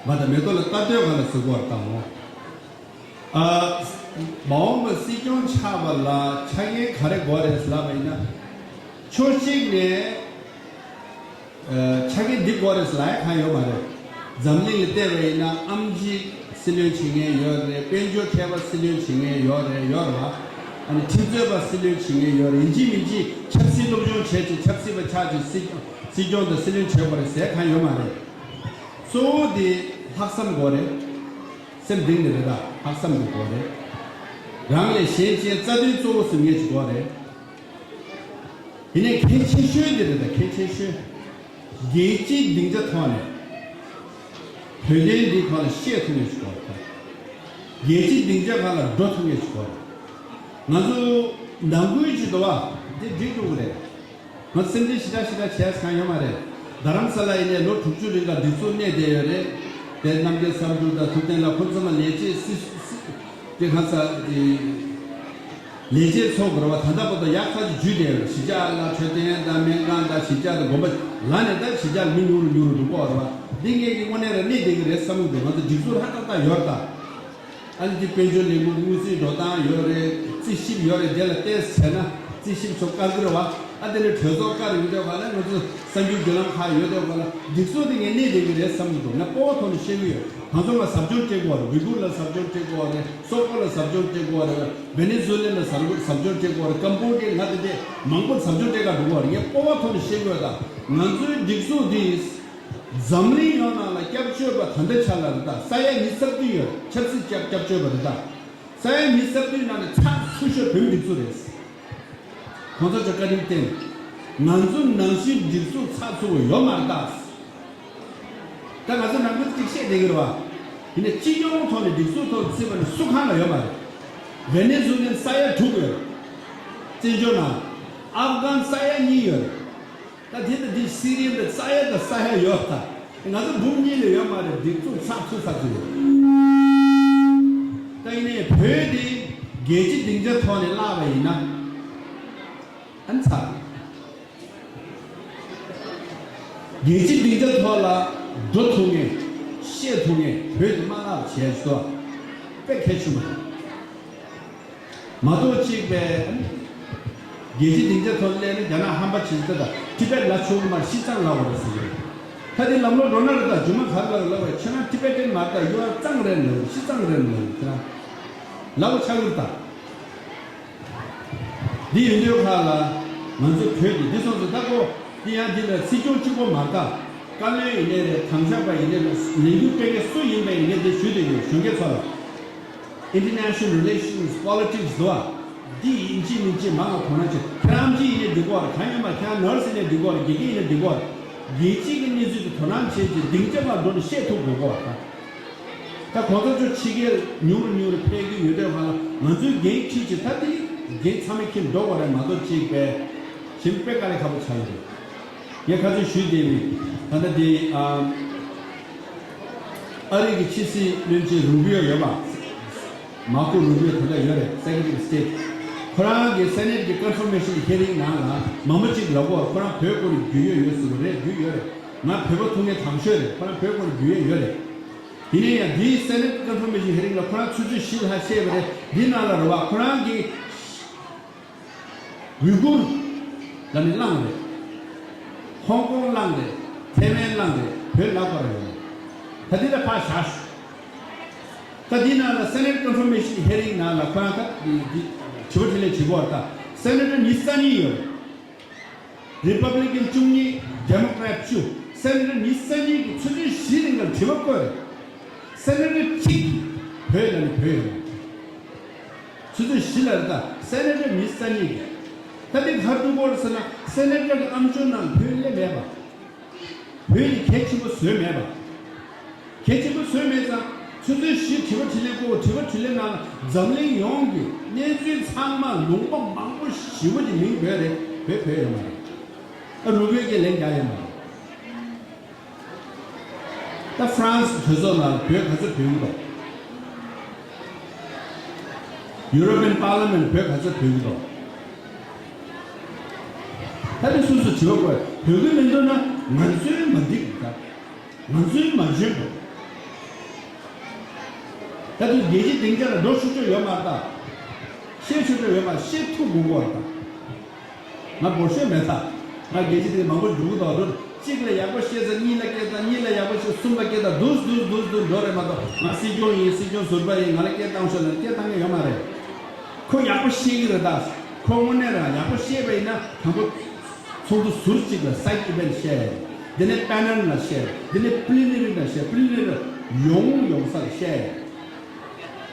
མ་ད་མེ་ཏོག་ལ་ལྟ་འདོད་ག་ལ་ཟེར་གོ་བར་བཏང་ངོ་། ཨ། མ་འོངས་པ་སྲིད་སྐྱོང་ཆགས་པ་ལ་ཆ་རྐྱེན་ག་རེ་དགོས་རེད་ལབ་པ་ཡིན་ན། ཕྱོགས་གཅིག་ནས་ཨ། ཆ་རྐྱེན་འདི་དགོས་རེད་ལབ་ཡ་གང་ཡོད་མ་རེད། འཛམ་གླིང་ལ་བལྟས་པ་ཡིན་ན་ཨེམ་ཆི་སྲིད་བློན་བྱེད་མཁན་ཡོད་རེད། དཔལ་འབྱོར་མཁས་པ་སྲིད་བློན་བྱེད་མཁན་ཡོད་རེད། ཡོད་རེད་བ། ཨ་ནི་ཁྲིམས་རྩོད་པ་སྲིད་བློན་བྱེད་མཁན་ཡོད་རེད། ཡིན་གཅིག་མིན་གཅིག་ཆབ་སྲིད་སློབ་སྦྱོང་བྱས་བྱས་ཆབ་སྲིད་པ་ཆགས་བྱས་སྲིད་སྲིད་སྐྱོང་དང་སྲིད་བློན་བྱེད་དགོས་རེད་ཟེར་གང་ཡོད་མ་རེད། གཙོ་བོ་དེ་ལྷག་བསམ་དགོས་རེད། སེམས་གཏིང་ནས་རེད་ད། ལྷག་བསམ་དེ་དགོས་རེད། རང་ལས་གཞན་གཅེས་རྩ་དོན་གཙོ་བོ་ཟེར་མཁན་ཅིག་དགོས་རེད། དེ་ནས་གལ་ཆེ་ཤོས་དེ་རེད་ད། གལ་ཆེ་ཤོས། རྒྱལ་སྤྱིའི་སྡིངས་ཆ་ཐོག་ནས་བོད་དོན་འདིའི་ཐོག་ལ་བཤད་ཐུབ་མཁན་ཞིག་དགོས་རེད། རྒྱལ་སྤྱིའི་སྡིངས་ཆ་སྒང་ལ་འགྲོ་ཐུབ་མཁན་ཞིག་དགོས་རེད། ང་ཚོ་ནང་ཁུལ་གྱི་འགྲོ་བ་འདི་འགྲིག་འགྲོ་གི་རེད། ང་ཚོ་སེམས་ཅན་ཞེ་དྲག་ཞེ་དྲག་བྱས་ས་གང་ཡོད་མ་རེད། རྡ་རམ་ས་ལ་ཡིན་ནའི་ལོ་དྲུག་ཅུ་རིང་ལ་སྒྲིག་འཛུགས་གནས་བསྡད་ཡོད་རེད། དེ་རྣམ་རྒྱལ་བསམ་གྲུབ་དང་ཐུབ་བསྟན་ལགས་ཁོང་ཚང་མ་ལས་བྱེད་སྲིད་སྲིད། དེ་གང་ཟག་དེ་ལས་བྱེད་ཚོགས་དགོས་རེད་བ། ད་ལྟ་བར་དུ་ཡག་ཐག་ཆོད་འཇུས་བསྡད་ཡོད་རེད། གཞིས་ཆགས་ལ་འཕྲོད་བསྟེན་དང་སྨན་ཁང་དང་གཞིས་ཆགས་དང་དགོན་པ་ལ་ནས་ད་གཞིས་ཆགས་ལ་མི་ཉུང་རུ་ཉུང་རུ་འགྲོ་གི་ཡོད་རེད་བ། འདི་ངེད་ཀྱི་དངོས་གནས་རང་གནས་བསྡད་ཀྱི་རེད་བསམ་གྱི་འདུག། ང་ཚོ་སྒྲིག་འཛུགས་ཧྲ་ཏག་ཏག་ཡོད་རེད་ད། ཨ་ནི་འདི་དཔལ་འབྱོར་ལས་ཁུངས་ཀྱི་དངུལ་རྩིས་འགྲོ་སྟངས་ཡོད་རེད། རྩིས་ཞིབ་ཡོད་རེད། དེ་ལ་བལྟས་བྱས་ན་རྩིས་ཞིབ་ཚོ་བཀའ་འགྱུར་བ། ཨ་དེ་ནས་གྲོས་ཚོགས་བཀའ་རེ་ཡོད་དེ་བ་ལ་ང་ཚོ་གསར་འགྱུར་བརྒྱུད་ལམ་ཁག་ཡོད་དེ་བ་ལ་སྒྲིག་འཛུགས་དེ་ངས་གནས་བསྡད་ཀྱི་རེད་བསམ་གྱི་འདུག། ང་སྤོབས་པ་ཐོག་ནས་བཤད་ཀྱི་ཡོད། གང་ཚོ་ང་ཟབ་སྦྱོང་སྤྲད་དགོས་རེད། ཝི་གུར་ལ་ཟབ་སྦྱོང་སྤྲད་དགོས་རེད། སོག་པོ་ལ་ཟབ་སྦྱོང་སྤྲད་དགོས་རེད། ཝེ་ནེ་ཛུ་ལ་ལ་ཟབ་ཟབ་སྦྱོང་སྤྲད་དགོས་རེད། ཀམ་པོ་ཌི་ཡ། ང་དེ་དེ་མང་པོ་ཟབ་སྦྱོང་སྤྲད་ག་འགྲོ་གི་ཡོད་རེད། ངས་སྤོབས་པ་ཐོག་ནས་བཤད་ཀྱི་ཡོད། ད་ང་ཚོའི་སྒྲིག་འཛུགས་འདི་འཛམ་གླིང་ཡོངས་ནང་ལ་སྐྱབས་བཅོལ་བ་ད་ལྟ་ཆ་ལ་རེད་ད། ས་ཡ་ཉི་ཤུ་རྩ་བདུན་ཡོད། ཆབ་སྲིད་སྐྱབས་སྐྱབས་བཅོལ་བ་རེད་ད། ས་ཡ་ཉི་ཤུ་རྩ་བདུན་ནང་ནས་ཚགས་ཚུད་ཤོས་བོད་མི་སྒྲིག་འཛུགས་རེད། གོང་ས་མཆོག་བཀའ་དྲིན་བརྟེན། ང་ཚོ་ནང་བཞིན་སྒྲིག་འཛུགས་ཚགས་ཚུད་པོ་ཡོད་མ་རེད་ད། ད་ང་ཚོ་ནང་ཁུལ་གཅིག་བཤད་བསྡད་ཀྱི་རེད་བ། ཡིན་ནའི་སྤྱི་ཡོངས་ཐོག་ནས་སྒྲིག་འཛུགས་ཐོག་བརྩིས་པ་ནི་སུ་གང་ལ་ཡོད་མ་རེད། ཝེ་ནེ་ཛུ་ལན་ས་ཡ་དྲུག་ཡོད་རེད། བཙན་བྱོལ་ནང་། ཨབ་གྷན་ས་ཡ་གཉིས་ཡོད་རེད། ད་དེ་དང་དེ་སི་རི་ཡ་ད་ས་ཡ་དང་ས་ཡ་ཡོད་ད། ང་ཚོ་འབུམ་གཉིས་ལས་ཡོད་མ་རེད། སྒྲིག་འཛུགས་ཚགས་ཚུད་ཚགས་ཚུད་ཡོད། ད་ཡིན་ནའི་བོད་དེ་རྒྱལ་སྤྱིའི་སྡིངས་ཆ་ཐོག་ནས་བརླགས་པ་ཡིན་ན། ཨ་ནི་ཚར། རྒྱལ་སྤྱིའི་སྡིངས་ཆ་ཐོག་ལ་འགྲོ་ཐུབ་མཁན། བཤད་ཐུབ་མཁན་བོད་དུ་མ་ལབ་བྱས་སོ། དཔེ་གལ་ཆེན་པོ་རེད། མ་གཏོགས་གཅིག་པས། རྒྱལ་སྤྱིའི་སྡིངས་ཆ་ཐོག་སླེབས་ན་རྒྱ་ནག་ཧམ་པ་བྱེད་ཀྱི་ད། ཊི་བེཊ་ལ་ཆོག་གི་མ་རེད། ཤི་གཙང་ལབ་དགོས་རེད་ཟེར་གྱི་རེད། ད་དེ་ལམ་ལོག་འགྲོ་ན་རེད། ད་རྒྱུ་མ་ག་རེ་ལབ་ལབ་པ། ཁྱེད་རང་ཊི་བེ་ཊན་མ་རེད། ད་ཡུ་ཨར་གཙང་རེད་ལབ། ཤི་གཙང་རེད་ལབ། ཁྱེད་རང་ལབ་པ་ཆགས་ཀྱི་རེད་ད། འདི་ཡོད་དུས་ཁ་ལ་ང་ཚོ་བོད་ཀྱི་འདི་སོང་ཙང་ད་ཀོ། འདི་ཡང་འདི་ལ་སྲིད་སྐྱོང་གཅིག་པོ་མ་རེད་ད། བཀའ་བློན་ཡིན་ནའི་རེད། དམ་བཞག་པ་ཡིན་ནའི་རེད། ལས་འགུལ་སྤེལ་མཁན་སུ་ཡིན་པ་ཡིན་ནའི་འདི་ཞུ་བསྡད་ཡོད། གཞོན་སྐྱེས་ཚོ་ལ། International Relations Politics དོ། འདི་ཡིན་གཅིག་མིན་གཅིག་མང་ང་དོ་སྣང་བྱེད། ཁྱེད་རང་ཅི་ཡིན་ནའི་འགྲིག་གོ་རེད། གང་ཡིན་མ། ཁྱེད་རང་ནར་སི་ཡིན་ནའི་འགྲིག་གོ་རེད། དགེ་རྒན་ཡིན་ནའི་འགྲིག་གོ་རེད། རྒྱལ་སྤྱིའི་གི་གནས་ཚུལ་དེ་དོ་སྣང་བྱེད་ཅིག་སྡིངས་ཆ་ལ་འགྲོ་ནས་བཤད་ཐུབ་དགོས་གོ་རེད། ད་གོང་ས་མཆོག་ཕྱི་རྒྱལ་ཉུང་རུ་ཉུང་རུ་ཕེབས་ཀྱི་ཡོད་དུས་ཧ་ལ་ང་ཚོའི་འགན་འཁྱེར་ཅིག་ད་དེ་འགན་ཚང་མས་འཁྱེར་འགྲོ་དགོས་རེད། མ་གཏོགས་གཅིག་པས་གཞན་དཔེ་དཀའ་ལས་ཁག་པོ་ཆགས་ཡོད་རེད། ངས་ཁ་ཚོན་ཞུས་བསྡད་མེད། ད་ལྟ་དེ་ཨ་ཨ་རི་གི་ཕྱི་སྲིད་བློན་ཆེན་རུ་བི་ཡོ་ཡོད་པ། མར་ཀོ་རུ་བི་ཡོ་ད་ལྟ་ཡོད་རེད། Secretary of State། ཁོ་རང་གི་Senate གི་Confirmation hearing ནང་ལ་མང་པོ་ཅིག་ལབ་གོ། ཁོ་རང་བོད་སྐོར་རྒྱུས་ཡོད་ཡོད་ཟེར་གོ་རེད། རྒྱུས་ཡོད་རེད། ང་བོད་པ་ཐུག་མཁན་དང་ཤོས་རེད། ཁོ་རང་བོད་སྐོར་རྒྱུས་ཡོད་ཡོད་རེད། ཡིན་ན་ཡང་འདིའི་Senate Confirmation hearing ལ་ཁོ་རང་ཆུ་ཚོད་བཞི་ལྷག་བཤད་པ་རེད། འདི་ནང་ལ་རེད་བ། ཁོ་རང་གིས་ཝི་གུར་ལ་ནི་བླངས་རེད། ཧོང་ཀོང་བླངས་རེད། ཐའེ་ཝན་བླངས་རེད། བོད་ལབ་པ་རེད། ད་འདི་ལ་ཕར་བཞག་ཞུ། ད་འདི་ནང་ལ་Senate Confirmation hearing ནང་ལ་ཁོ་རང་ད་འདི་འདི་དྲི་བ་དྲིས་ལན་བྱེད་དགོས་རེད། ད་Senator ཉི་ཤུ་རྩ་གཉིས་ཡོད་རེད། Republican བཅུ་གཉིས། Democrat བཅུ། Senator ཉི་ཤུ་རྩ་གཉིས་ཀྱིས་ཆུ་ཚོད་བཞི་རིང་ལ་དྲི་བ་བཀོད་རེད། Senator གཅིག་གིས་བོད་ལ་ནི་བོད་ཡོད། ཆུ་ཚོད་བཞི་ལ་རེད་ད། Senator ཉི་ཤུ་རྩ་གཉིས་ཀྱིས། ད་དེ་ག་རེ་འདུག་གོ་རེད་ཟེར་ན། Senator གི་ཨམ་ཅོག་ནང་བོད་སླེབས་མེད་པ། བོད་ནི་གལ་ཆེན་པོ་བཟོས་མེད་པ། གལ་ཆེན་པོ་བཟོས་མེད་ཙང་། ཆུ་ཚོད་བཞི་དྲི་བ་དྲིས་ལན་བསྐོར། དྲི་བ་དྲིས་ལན་ནང་ལ་འཛམ་གླིང་ཡོངས་ཀྱི་གནས་ཚུལ་ཚང་མ་ལུང་པ་མང་པོ་ཞེ་པོ་ཅིག་མིང་བོད་རེད། བོད་བོད་ཡོད་མ་རེད། ཨ་རུ་བོད་ཀྱི་ལན་རྒྱག་ཡོད་མ་རེད། ད་France གྲོས་ཚོགས་ནང་བོད་ག་ཚོད་ཕེབས་ཀྱི་འདུག European Parliament བོད་ག་ཚོད་ཕེབས་ཀྱི་འདུག་ད་དེ་སོ་སོ་དྲི་བ་བཀོད། བོད་ཀྱི་མི་འདུག་ན་ང་ཚོའི་མ་འགྲིག་ད། ང་ཚོའི་མ་འཇོན་པ། ད་དུང་རྒྱལ་སྤྱིའི་སྡིངས་ཆ་ལ་འགྲོ་ཆོག་ཆོག་ཡོད་མ་རེད་ད། བཤད་ཆོག་ཆོག་ཡོད་མ་རེད། བཤད་ཐུབ་དགོས་གོ་རེད་ད། ང་འབོར་ཤོས་མེད་ད། ང་རྒྱལ་སྤྱིའི་སྡིངས་མང་པོ་འགྲོ་གི་འདུག་འགྲོ། གཅིག་ལ་ཡག་པོ་བཤད་ཙང་གཉིས་ལ་སྐད་བཏང་། གཉིས་ལ་ཡག་པོ་བཤད། གསུམ་ལ་སྐད་བཏང་། འདུག་འདུག་འདུག་འདུག་འགྲོ་རེད་མ་གཏོགས། ང་སྲིད་སྐྱོང་ཡིན། སྲིད་སྐྱོང་ཟུར་པ་ཡིན། ང་ལ་སྐད་བཏང་ཤོག་ལབ་ན་སྐད་བཏང་མཁན་ཡོད་མ་རེད། ཁོ་ཡག་པོ་ཤེས་ཀྱི་རེད་ད། ཁོ་དངོས་གནས་རང་ཡག་པོ་ཤེས་པ་ཡིན་ན་དང་པོ་ཚོགས་འདུ་ཟུར་གཅིག་ལ་side event བཤད། དེ་ནས་panel ལ་བཤད། དེ་ནས་plenary ལ་བཤད། plenary ལ་ཡོང་ཡོང་ས་ལ་བཤད།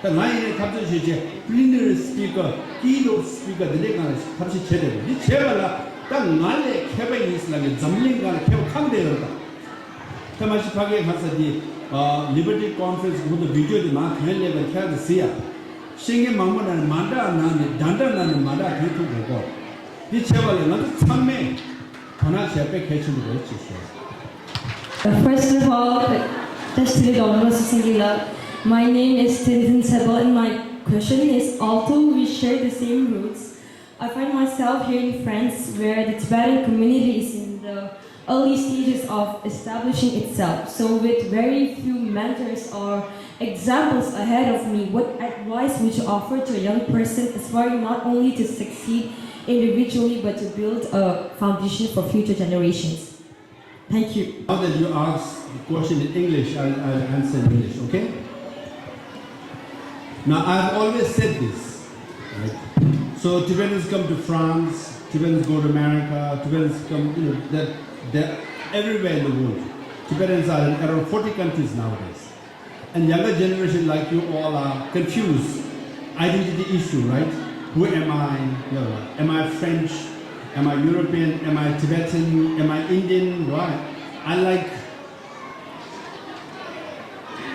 ད་ང་ཡིན་ནའི་འཐབ་རྩོད་བྱེད་བྱེད་plenary speaker, keynote speaker དེ་འདྲའི་སྒང་ལ་འཐབ་རྩོད་བྱེད་བསྡད་པ་འདི་བྱས་པ་ལ། ད་ང་ལས་མཁས་པ་ཡིན་ཟེར་ལབ་ནས་འཛམ་གླིང་སྒང་ལ་མཁས་པ་གང་བསྡད་ཡོད་རེད་ད། ད་མ་གཞི་ཕ་གིའི་ཁ་ས་དེ་Liberty Conference གི་ཧུ་ཏུ་video དེ་མ་ཐོན་སླེབས་པ་ཁྱེད་ཀྱིས་གཟིགས་ཡ། ཤེས་མཁན་མང་པོ་ནང་ནས་མ་འདྲ་ནང་ནས་འདྲ་འདྲ་ནང་ནས་མ་འདྲ་ཐོན་ཐུབ་དགོས་གོ། འདི་བྱས་པ་ལས་ང་ཚོ་ཚང་མས་དོ་སྣང་བྱས་པ་དཔེ་གལ་ཆེན་པོ་རེད་ཅེས་ཞུ། First of all, that's really the most singular. My name is Tenzin Sebel, and my question is, although we share the same roots, I find myself here in France, where the Tibetan community is in the early stages of establishing itself. So, with very few mentors or examples ahead of me, what advice would you offer to a young person aspiring not only to succeed individually but to build a foundation for future generations? Thank you. Now that you ask the question in English, I'll, I'll answer in English, okay? Now, I've always said this, right? So Tibetans come to France, Tibetans go to America, Tibetans come, you know, they're, they're everywhere in the world. Tibetans are in around forty countries nowadays. And younger generation like you all are confused. Identity issue, right? Who am I? You know, am I French? Am I European? Am I Tibetan? Am I Indian? Right? I like,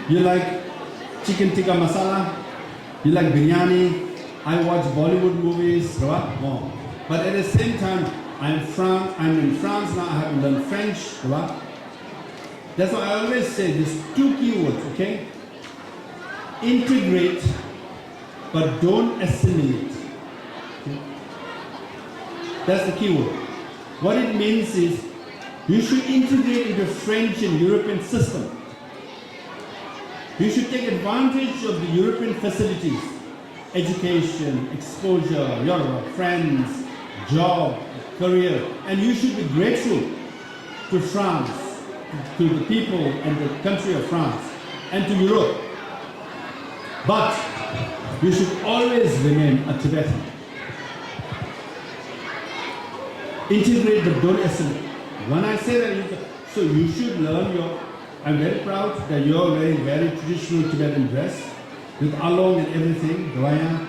you like chicken tikka masala? You like biryani? I watch Bollywood movies, right? Oh. But at the same time, I'm France, I'm in France now, I have to learn French, right? That's why I always say these two keywords, okay? Integrate, but don't assimilate. That's the key word. What it means is you should integrate into French and European system. You should take advantage of the European facilities, education, exposure, your friends, job, career, and you should be grateful to France, to the people and the country of France, and to Europe. But you should always remain a Tibetan. Integrate, but don't assimilate. When I say that, you, so you should learn your. I'm very proud that you're wearing very traditional Tibetan dress with along and everything, doyen.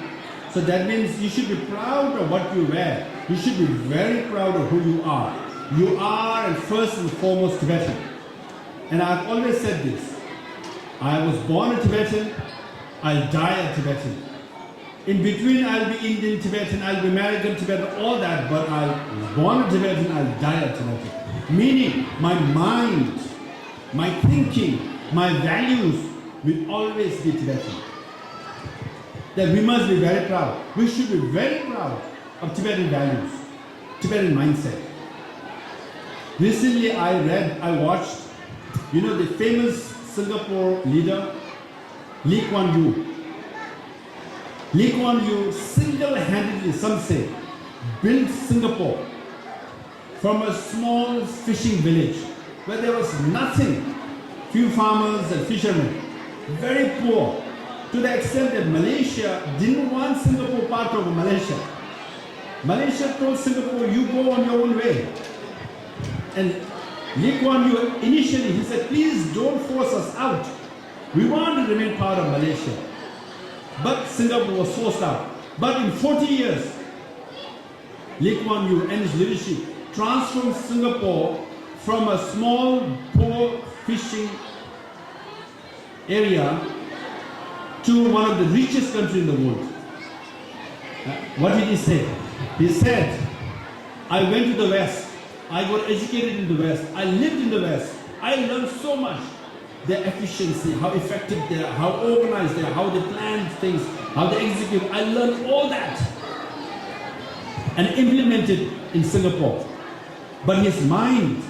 So that means you should be proud of what you wear. You should be very proud of who you are. You are, and first and foremost, Tibetan. And I've always said this. I was born a Tibetan. I'll die a Tibetan. In between, I'll be Indian Tibetan, I'll be American Tibetan, all that, but I was born a Tibetan, I'll die a Tibetan. Meaning, my mind, my thinking, my values will always be Tibetan. That we must be very proud. We should be very proud of Tibetan values, Tibetan mindset. Recently, I read, I watched, you know, the famous Singapore leader, Lee Kuan Yew. Lee Kuan Yew single-handedly, some say, built Singapore from a small fishing village where there was nothing, few farmers and fishermen, very poor, to the extent that Malaysia didn't want Singapore part of Malaysia. Malaysia told Singapore, "You go on your own way." And Lee Kuan Yew initially, he said, "Please don't force us out. We want to remain part of Malaysia." But Singapore was forced out. But in forty years, Lee Kuan Yew and his leadership transformed Singapore from a small, poor fishing area to one of the richest countries in the world. Uh, what did he say? He said, "I went to the West. I got educated in the West. I lived in the West. I learned so much." Their efficiency, how effective they are, how organized they are, how they plan things, how they execute. I learned all that and implemented in Singapore. But his mind,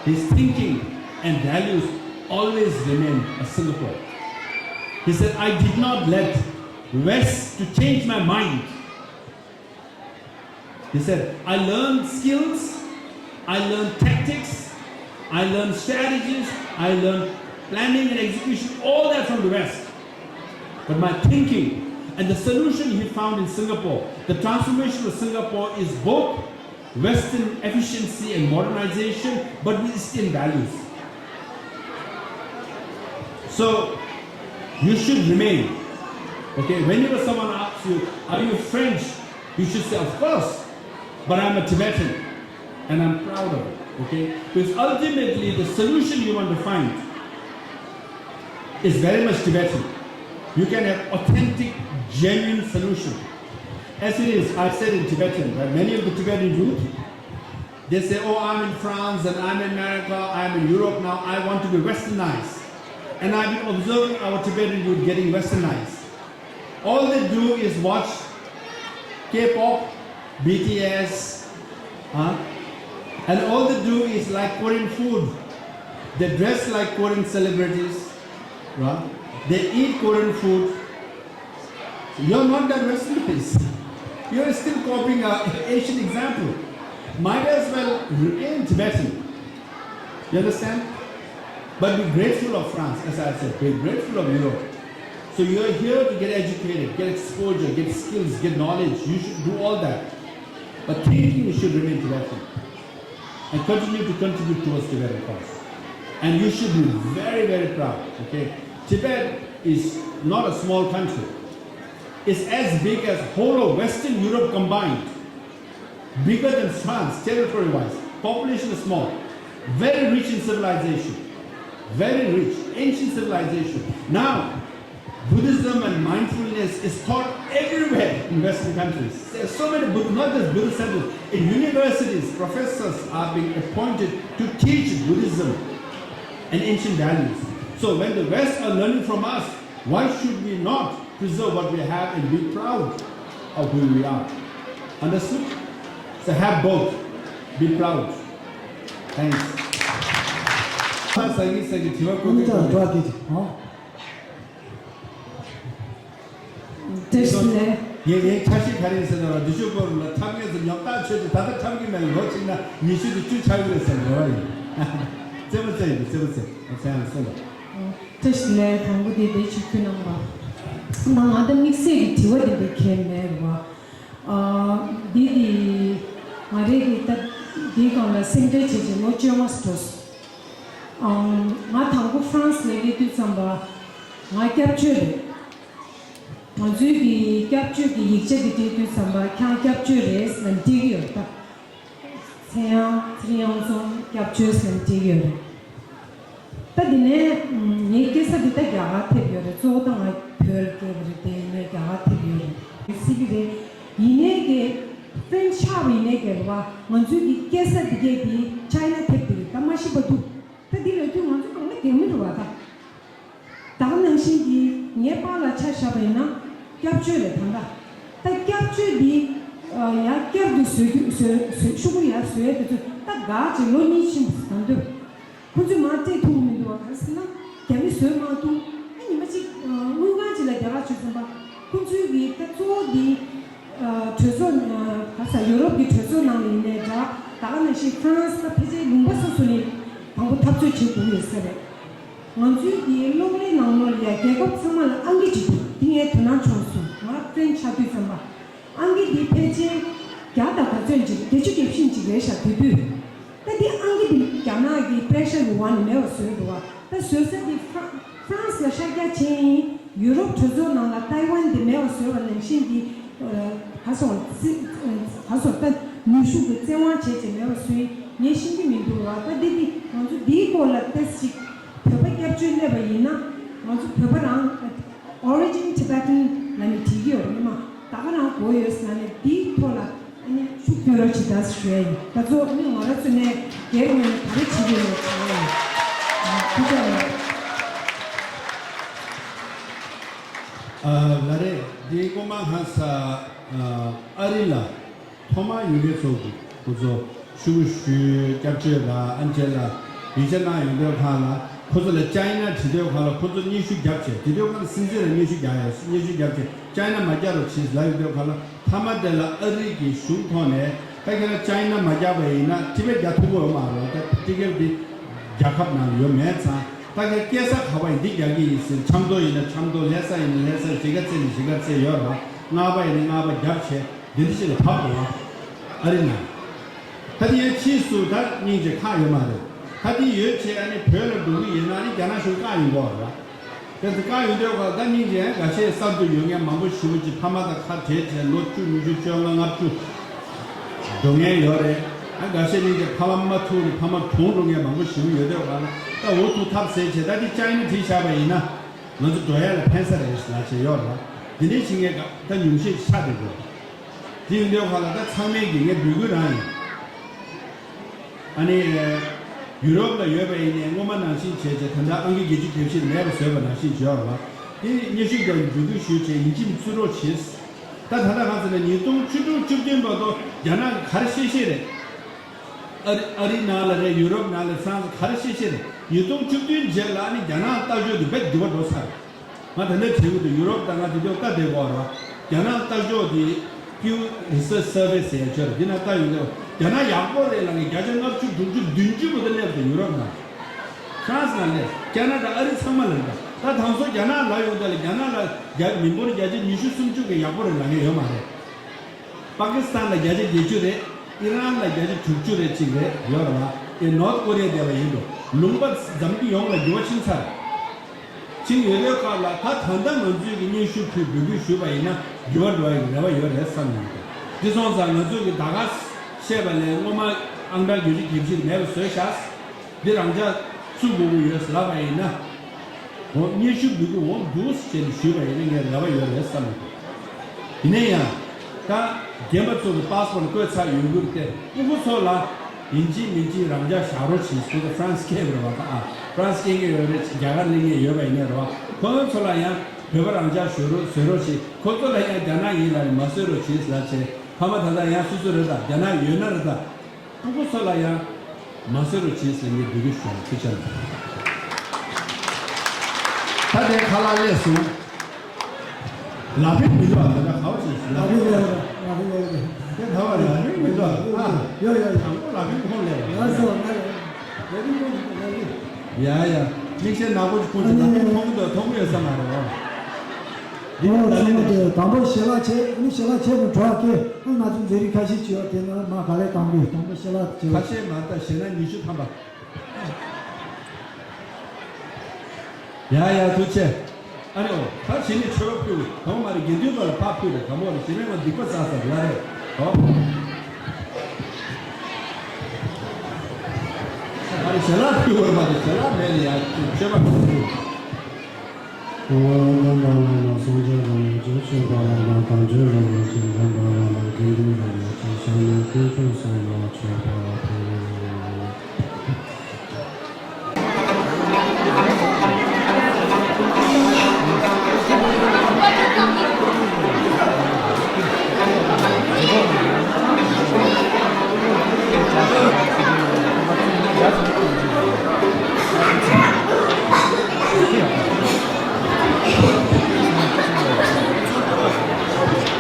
his thinking, and values always remain a Singapore. He said, "I did not let West to change my mind." He said, "I learned skills, I learned tactics, I learned strategies, I learned planning and execution, all that from the West. But my thinking and the solution he found in Singapore, the transformation of Singapore is both Western efficiency and modernization, but with Eastern values." So, you should remain. Okay, whenever someone asks you, "Are you French?" You should say, "Of course, but I'm a Tibetan and I'm proud of it." Okay, because ultimately the solution you want to find is very much Tibetan. You can have authentic, genuine solution. As it is, I've said in Tibetan, that many of the Tibetan youth, they say, "Oh, I'm in France and I'm in America, I'm in Europe now, I want to be westernized." And I've been observing our Tibetan youth getting westernized. All they do is watch K-pop, B T S, huh? And all they do is like Korean food. They dress like Korean celebrities, right? They eat Korean food. You're not that westernized. You're still copying an Asian example. Might as well remain Tibetan. You understand? But be grateful of France, as I said, be grateful of Europe. So you are here to get educated, get exposure, get skills, get knowledge. You should do all that. But thinking should remain Tibetan and continue to contribute towards Tibetan cause. And you should be very, very proud, okay? Tibet is not a small country. It's as big as whole of Western Europe combined. Bigger than France, territory-wise. Population is small. Very rich in civilization. Very rich, ancient civilization. Now, Buddhism and mindfulness is taught everywhere in Western countries. There are so many Buddh, not just Buddhist centers. In universities, professors are being appointed to teach Buddhism and ancient values. So when the West are learning from us, why should we not preserve what we have and be proud of who we are? Understood? Have both. Be proud. Thanks. ཁ་ས་གི་ས་གི་དྲི་བ་བཀོད་ཨ་ནི་ཀྱང་འགྲོ་བ་སྐད་ཅིག་ཨོ། བཀྲ་ཤིས་བདེ་ལེགས། ངས་ངའི་འཆར་གཞི་ག་རེ་ཡིན་ཟེར་ན། འདི་ཆོས་སྐོར་ལ་འཁྲབ་མཁན་ཚོ་ཉོག་ཐག་ཆོད་ཅིག་ད་ལྟ་འཁྲབ་ཀྱི་མེད་ལ། ལོ་གཅིག་ན་ཉི་ཤུ་དང་བཅུ་ཆགས་ཀྱི་རེད་ཟེར་རེ་བ་ཡིན། རྩེད་མོ་རྩེ་ཡིན། རྩེད་མོ་རྩེ་ཡིན། ཨ་ཚེ་ཡང་གསུངས་པ། བཀྲ་ཤིས་བདེ་ལེགས། དང་པོ་དེ་བདེ་ཆུ་ཁྱུ་ནང་པ། ང་ང་ད་དམིགས་བསལ་གྱི་དྲི་བ་དེ་འདྲ་གང་ཡང་མེད་རེད་བ། ཨ། འདི་དེ་ང་རེ་གི་ད་འདིའི་སྒང་ལ་སེམས་ཁྲལ་བྱེད་ཀྱི་ལོ་བཅོ་ལྔ་འགྲོ་སོང་། ཨང་། ང་དང་པོ་ཧྥ་རན་སི་ལ་སླེབས་དུས་ཙམ་པ་ང་སྐྱབས་བཅོལ་རེད། ང་ཚོའི་གི་སྐྱབས་བཅོལ་གྱི་ཡིག་ཆ་དེ་སྤྲད་དུས་ཙམ་པ་ཁྱེད་རང་སྐྱབས་བཅོལ་རེད་ཟེར་ནས་སྤྲད་ཀྱི་ཡོད་རེད་ད། ཚེ་དབྱངས་ཚེ་རིང་དབྱངས་འཛོམས་སྐྱབས་བཅོལ་ཟེར་ནས་སྤྲད་ཀྱི་ཡོད་རེད། ད་དེ་ནས་ངའི་སྐྱེ་ས་དེ་ད་རྒྱ་གར་ཐེབས་ཡོད་རེད། གཙོ་བོ་ད་ང་བོད་ལ་སྐྱེས་པ་རེད། དེ་ནས་རྒྱ་གར་ཐེབས་ཡོད་རེད། སྲིད་ཀྱི་རེད། ཡིན་ནའི་གི་ཧྥ་རན་སི་ཆགས་པ་ཡིན་ནའི་གི་རེད་བ། ང་ཚོའི་གི་སྐྱེ་ས་དེ་གས་དེ་ཆའི་ན་ཐེབས་དེ་རེད། ད་མ་ཤི་བ་འདུག་ད་འདི་ལ་དུས་ང་ཚོ་གང་ལ་བསྡད་མི་འགྲོ་བ་ད། ད་ག་ནང་བཞིན་གྱི་ངའི་པཱ་ལགས་ཆ་བཞག་པ་ཡིན་ན་སྐྱབས་བཅོལ་ལས་ད་ལྟ། ད་སྐྱབས་བཅོལ་འདི་ཡར་བསྐྱར་དུ་བཟོ་རྒྱུ་བཟོ་བཟོ་ཤོག་གུ་ཡར་བཟོ་ཡས་དེ་ཚོ་ད་འགག་ཅིག་ལོ་གཉིས་ཕྱིན་པ་ཟེར་འདོད། ཁོ་ཚོས་མར་སྤྲད་ཐུབ་ཀྱི་མི་འདུག་བ། ག་རེ་ཟེར་ན་རྒྱ་མི་བཟོས་མ་ཐུབ། ཨ་ཉི་མ་གཅིག་དངུལ་ཁང་ཅིག་ལ་རྒྱ་གར་བྱོས་ཙམ་པ་ཁོ་ཚོའི་གི་ད་གཙོ་བོ་འདི་གྲོས་ཚོགས་ག་ས་ཡུ་རོབ་ཀྱི་གྲོས་ཚོགས་ནང་ལ་ཡིན་ནའི་འདྲ། ད་ག་ནང་བཞིན་ཧྥ་རན་སི་ད་ཕལ་ཆེར་ལུང་པ་སོ་སོ་ནས་དང་པོ་འཐབ་རྩོད་བྱེད་དགོས་ཡོད་ས་རེད། ང་ཚོའི་འདིའི་གློག་ཀླད་ནང་ལོགས་ལ་ཡ་རྒྱལ་ཁབ་ཚང་མ་ལ་ཨང་ཀི་གཅིག་འདུག་འདི་ངའི་དོ་སྣང་བྱུང་སོང་། ང་ཧྥ་རན་སི་ཆགས་དུས་ཙམ་པ་ཨང་ཀི་འདི་ཕལ་ཆེར་བརྒྱ་དང་ག་ཚོད་ཅིག་བརྒྱད་ཅུ་གྱ་བཞི་ཅིག་རེད་ཤག་དེ་དུས། ད་འདི་ཨང་ཀི་འདི་རྒྱ་ནག་གི་པེ་ཤ་གི་ཝན་ནས་མེད་པ་བཟོས་འདུག་བ། ད་བཟོས་ས་འདི་ཧྥ་རན་སི་ལ་ཤར་རྒྱག་བྱས་ཡིན། ཡུ་རོབ་གྲོས་ཚོགས་ནང་ལ་ཏའེ་ཝན་འདི་མེད་པ་བཟོས་པ་ནང་བཞིན་གྱི་ག་སོང་སི་ག་སོང་ད་ནུས་ཤུགས་ཀྱི་བཙན་དབང་བྱས་བྱས་མེད་པ་བཟོས་ཡིན། ངས་ཤེས་ཀྱི་མི་འདུག་བ། ད་འདི་འདི་ང་ཚོ་འདིའི་སྐོར་ལ་ཏོག་ཙམ་ཅིག་བོད་པ་སྐྱབས་བཅོལ་སླེབས་པ་ཡིན་ན་ང་ཚོ་བོད་པ་རང་། Origin Tibetan ལ་ནི་བྲིས་ཀྱི་ཡོད་རེད། མ་ད་ག་རང་གོ་ཡོད་ཟེར་ན་ནི་དེའི་ཐོག་ལ་ཨ་ནི་ཤུགས་སྐྱོན་རོགས་བྱེད་ད་ཞུ་ཡ་ཡིན། ད་ཚོ་ཨ་ནི་ང་རང་ཚོ་ནས་སྒེར་ངོས་ནས་ག་རེ་བྱེད་ཀྱི་ཡོད་ཟེར་ན་ཐུགས་རྗེ་གནང་། ཨ་ལ་རེད། འདི་ཀོ་མ་ཧ་ས་ཨ་རི་ལ། ཐོག་མར་ཡུ་གེ་ཚོ་གི་ཁོ་ཚོ་ཤུ་གུ་ཤུའི་སྐྱབས་བཅོལ་ལ་ཨན་ཅེ་ལ་ཡིག་ཆ་གནང་ཡོང་དུས་ཁ་ལ་ཁོ་ཚོ་ལ་ཅའི་ན་བྲིས་དུས་ཁ་ལ་ཁོ་ཚོ་སྙན་ཞུ་བརྒྱབ་བྱས། དེ་དུས་ཁ་ལ་སྲིད་འཛིན་ལ་སྙན་ཞུ་རྒྱག་ཡ་སྙན་ཞུ་བརྒྱབ་བྱས་ཅའི་ན་མ་རྒྱག་རོགས་བྱེད་ལབ་ཡོང་དུས་ཁ་ལ་མཐའ་མ་དེ་ལ་ཨ་རི་གི་གཞུང་ཐོག་ནས་ད་ཁྱེད་རང་ཅའི་ན་མ་རྒྱག་པ་ཡིན་ན་ཊི་ཀེ་ཊི་རྒྱག་ཐུབ་ཀྱི་ཡོད་མ་རེད། ད་ཊི་ཀེ་ཊི་དེ་རྒྱལ་ཁབ་ནང་ལ་ཡོད་མེད་ཚང་། ད་ཁྱེད་སྐྱེ་ས་ག་པ་ཡིན་འདི་རྒྱག་གི་ཡིན་ཟེར། ཆབ་མདོ་ཡིན་ན་ཆབ་མདོ། ལྷ་ས་ཡིན་ན་ལྷ་ས། གཞིས་ཀ་རྩེ་ཡིན་ན་གཞིས་ཀ་རྩེ་ཡོད་རེད་བ། རྔ་པ་ཡིན་ན་རྔ་པ་རྒྱབ་བྱས། འདི་འདྲ་ཞིག་ལ་བབས་འགྲོ་བ་ཨ་རི་ནང་། ད་དེ་ཡང་ཕྱིས་སུ་ད་སྙིང་རྗེ་ཁག་ཡོད་མ་རེད། ད་དེ་ཡོད་བྱས་ཨ་ནི་བོད་ལ་འགྲོ་གི་ཡིན་ན་ཨ་ནི་རྒྱ་ནག་གཞུང་བཀག་ཡོང་གི་ཡོད་རེད། དེ་ཚོ་བཀག་ཡོང་དུས་ད་སྙིང་རྗེ་འགའ་ཤས་གསར་དུ་ཡོང་མཁན་མང་པོ་ཞེ་པོ་ཅིག་ཕ་མ་དང་ཁ་བྲལ་བྱས་ལོ་བཅུ་ཉི་ཤུ་བཅོ་ལྔ་ལྔ་བཅུ་འགྲོ་མཁན་ཡོད་རེད། ཨ་འགའ་ཤས་སྙིང་རྗེ་ཕ་མ་མ་ཐུག་ནས་ཕ་མ་གྲོངས་འགྲོ་མཁན་མང་པོ་ཞེ་པོ་ཡོད་དུས་ད་འུ་ཐུག་ཐབས་ཟད་བྱས་ད་དེ་ཅའི་ན་བྲིས་བཞག་པ་ཡིན་ན། ང་ཚོ་འགྲོ་ཡ་ལ་ཕན་ས་རེད་ལབ་བྱས་ཡོད་རེད། འདི་འདྲའི་ཞིག་ངས་ད་ཉུང་ཤས་ཆགས་བསྡད་འདུག་དེ་ཡིན་དུས་ཁ་ལ་ད་ཚང་མས་ཀྱི་ངས་འབོད་སྐུལ་རང་ཡིན། ཨ་ནི། ཡུ་རོབ་ལ་ཡོད་པ་ཡིན་ནའི་སྔོན་མ་ནང་བཞིན་བྱས་བྱས་ད་ལྟ་ཨང་ཀི་བརྒྱད་ཅུ་གྱ་བཞི་མེད་པ་བཟོས་པ་ནང་བཞིན་བྱས་ཡོད་རེད་བ། དེ་སྙན་ཞུ་ཀྱང་འབོད་སྐུལ་ཞུས་བྱས་ཡིན་གཅིག་མིན་གཅིག་བརྩི་རོགས་བྱེད། ད་ད་ལྟ་ང་ཚོ་ལ་ཉིས་སྟོང་བཅུ་དྲུག་བཅུ་བདུན་བར་དུ་རྒྱ་ནག་གིས་ག་རེ་བཤད་བཤད་རེད། ཨ་རི་ཨ་རི་ནང་ལ་རེད། ཡུ་རོབ་ནང་ལ་ཧྥ་རན་སི་ག་རེ་བཤད་བཤད་རེད། ཉིས་སྟོང་བཅུ་བདུན་རྗེས་ལ་ཨ་ནི་རྒྱ་ནག་ལྟ་ཕྱོགས་དེ་དཔེ་འགྱུར་བ་འགྲོ་ཚར། ང་ད་ལྟ་དྲན་གྱི་འདུག་ཡུ་རོབ་དང་ང་དེ་དུས་ལྟ་བསྡད་ཀྱི་ཡོད་རེད་བ། རྒྱ་ནག་ལྟ་ཕྱོགས་དེ་Pew Research Survey ཟེར་ཡ་ཅིག་ཡོད་རེད། དེ་ནང་ལྟ་ཡོང་དུས་རྒྱ་ནག་ཡག་པོ་རེད་ལབ་མཁན་བརྒྱ་ཆ་ལྔ་བཅུ་དྲུག་ཅུ་བདུན་ཅུ་བར་དུ་སླེབས་འདུག་ཡུ་རོབ་ནང་། ཧྥ་རན་སི་ནང་སླེབས། ཁ་ན་ཌ་ཨ་རི་ཚང་མ་ལ་རེད། ད་དང་སོ་རྒྱ་ནག་ལ་ཡོང་དུས་ལ་རྒྱ་ནག་ལ་རྒྱ་མི་འབོར་བརྒྱ་ཆ་ཉི་ཤུ་སུམ་ཅུ་གི་ཡག་པོ་རེད་ལབ་མཁན་ཡོད་མ་རེད། པ་ཀི་སི་ཐན་ལ་བརྒྱ་ཆ་བརྒྱད་ཅུ་རེད། ཨི་རན་ལ་བརྒྱ་ཆ་དྲུག་ཅུ་རེད་ཅིག་རེད་ཡོད་རེད་བ། དེ་ནོར་ཐ་ཀོ་རི་ཡ་བསྡད་པ་ཡིན་འགྲོ། ལུང་པ་འཛམ་གླིང་ཡོངས་ལ་འགྱུར་བ་ཕྱིན་ཚར། ཕྱིན་ཡོད་དུས་སྐབས་ལ་ད་ད་ལྟ་ང་ཚོས་ཀྱི་སྙན་ཞུ་ཕུལ་འབོད་སྐུལ་ཞུས་པ་ཡིན་ན་འགྱུར་བ་འགྲོ་ཡ་གི་རེ་བ་ཡོད་རེད་བསམ་ཡོང་གི་འདུག་འདི་སོང་ཙང་ང་ཚོས་ཀྱི་ད་ག་བཤད་པ་ལས་སྔོན་མ་ཨང་གྲངས་བརྒྱད་ཅུ་གྱ་བཞི་མེད་པ་བཟོས་ཤག་འདི་རང་འཇགས་བཙུགས་དགོས་ཀྱི་ཡོད་ལབ་པ་ཡིན་ན། འོ་སྙན་ཞུ་འབོད་སྐུལ་འོང་འདུག་ཅེས་ཞུས་པ་ཡིན་ན་ངས་རེ་བ་ཡོད་རེད་བསམ་གྱི་འདུག་ཡིན་ན་ཡང་། ད་རྒན་པ་ཚོ་གི་པ་སི་པོར་ཊི་བཀོད་ཚར་ཡོད་རྒྱུ་དེ་སྤུ་གུ་ཚོ་ལ་ཡིན་གཅིག་མིན་གཅིག་རང་འཇགས་བཞག་རོགས་བྱེད་ཟེར། ད་ཧྥ་རན་སི་སྐད་རེད་བ། ད་ཨ་ཧྥ་རན་སི་སྐད་མཁན་ཡོད་རེད། རྒྱ་གར་གླེང་མཁན་ཡོད་པ་ཡིན་ན་རེད་བ། ཁོ་ཚོ་ལ་ཡང་བོད་པ་རང་འཇགས་བཟོ་རོགས་བཟོ་རོགས་བྱེད། ཁོ་ཚོ་ལ་ཡང་རྒྱ་ནག་ཡིན་ལབ་ནས་མ་བཟོ་རོགས་བྱེད་ལབ་བྱས། ཕ་མ་ད་ལྟ་ཡང་སོ་སོ་རེད་ད། རྒྱ་ནག་ཡོད་ན་རེད་ད། ཕྲུ་གུ་ཚོ་ལ་ཡང་མ་ཟེར་རོགས་བྱེད་ཟེར་ངས་འབོད་སྐུལ་ཞུ་བ། ཐུགས་རྗེ་ཆེ། ད་དེ་ཁ་ལག་སླེབས་སོང་། ལག་པས་མི་འདུག་ཨ། ད་ལྟ་ག་བ་བྱས་སོང་། ལག་པས་ལག་པས་ལག་པས་ལག་པས། དེ་ད་བ་ལག་པས་མི་འདུག་ཨ། ཡོད་ཡོད་ཡོད། དང་པོ་ལག་པས་ཁོང་སླེབས་པ། ལགས་སོ་ལགས་སོ། ལག་པས་ཁོང་ལག་པས། ཡ་ཡ། མིག་ཤེལ་ནག་པོ་ཅིག་ཕུད་ཅིག་ད་མཐོང་གི་འདུག་མཐོང་གི་ཡོད་ས་མ་རེད་བ། འདི་ནི་ད་ལན་རེད། དང་པོ་ཞལ་ལག་བྱས། ཨ་ནི་ཞལ་ལག་བྱས་ནས་གྲོགས་ཀྱིས། ཨ་ནི་ང་ཚོ་མཛད་རིམ་ཁ་ཤས་ཅིག་ཡོད། དེ་ནང་མ་ག་ལེར་དང་པོས་དང་པོ་ཞལ་ལག་བྱས། ཁ་ཤས་མ་རེད་ད། ཞེ་ན་ཉི་ཤུ་ཐམ་པ། ཡ་ཡ་ཐུགས་རྗེ་ཆེ། ཨ་ནི་འོ་ད་གཞི་ནས་མཆོད་པ་ཕུལ། དང་པོ་མ་རེད། དགེ་འདུན་པ་ལ་ཕར་ཕུལ་རེད། དང་པོ་རེད། གཞི་ནས་ང་སྡིག་པ་བསགས་ས་རེད་ལ་རེད། འོ། ཨ་ནི་ཞལ་ལག་ཕུལ་བར་མ་རེད། ཞལ་ལག་མེད་ནས་ཡ་མཆོད་པ་ཕུལ། ཨོ་རྣམ་པར་སྨིན་པ་སངས་རྒྱས་རིན་པོ་ཆེ། མཆོད་པ་རྣམ་པར་དམ་ཆོས་རིན་པོ་ཆེ། འཛིན་པ་རྣམ་པར་དགེ་འདུན་རིན་པོ་ཆེ། ཞལ་ནས་དཀོན་མཆོག་གསུམ་ལ་མཆོད་པ་ཕུལ།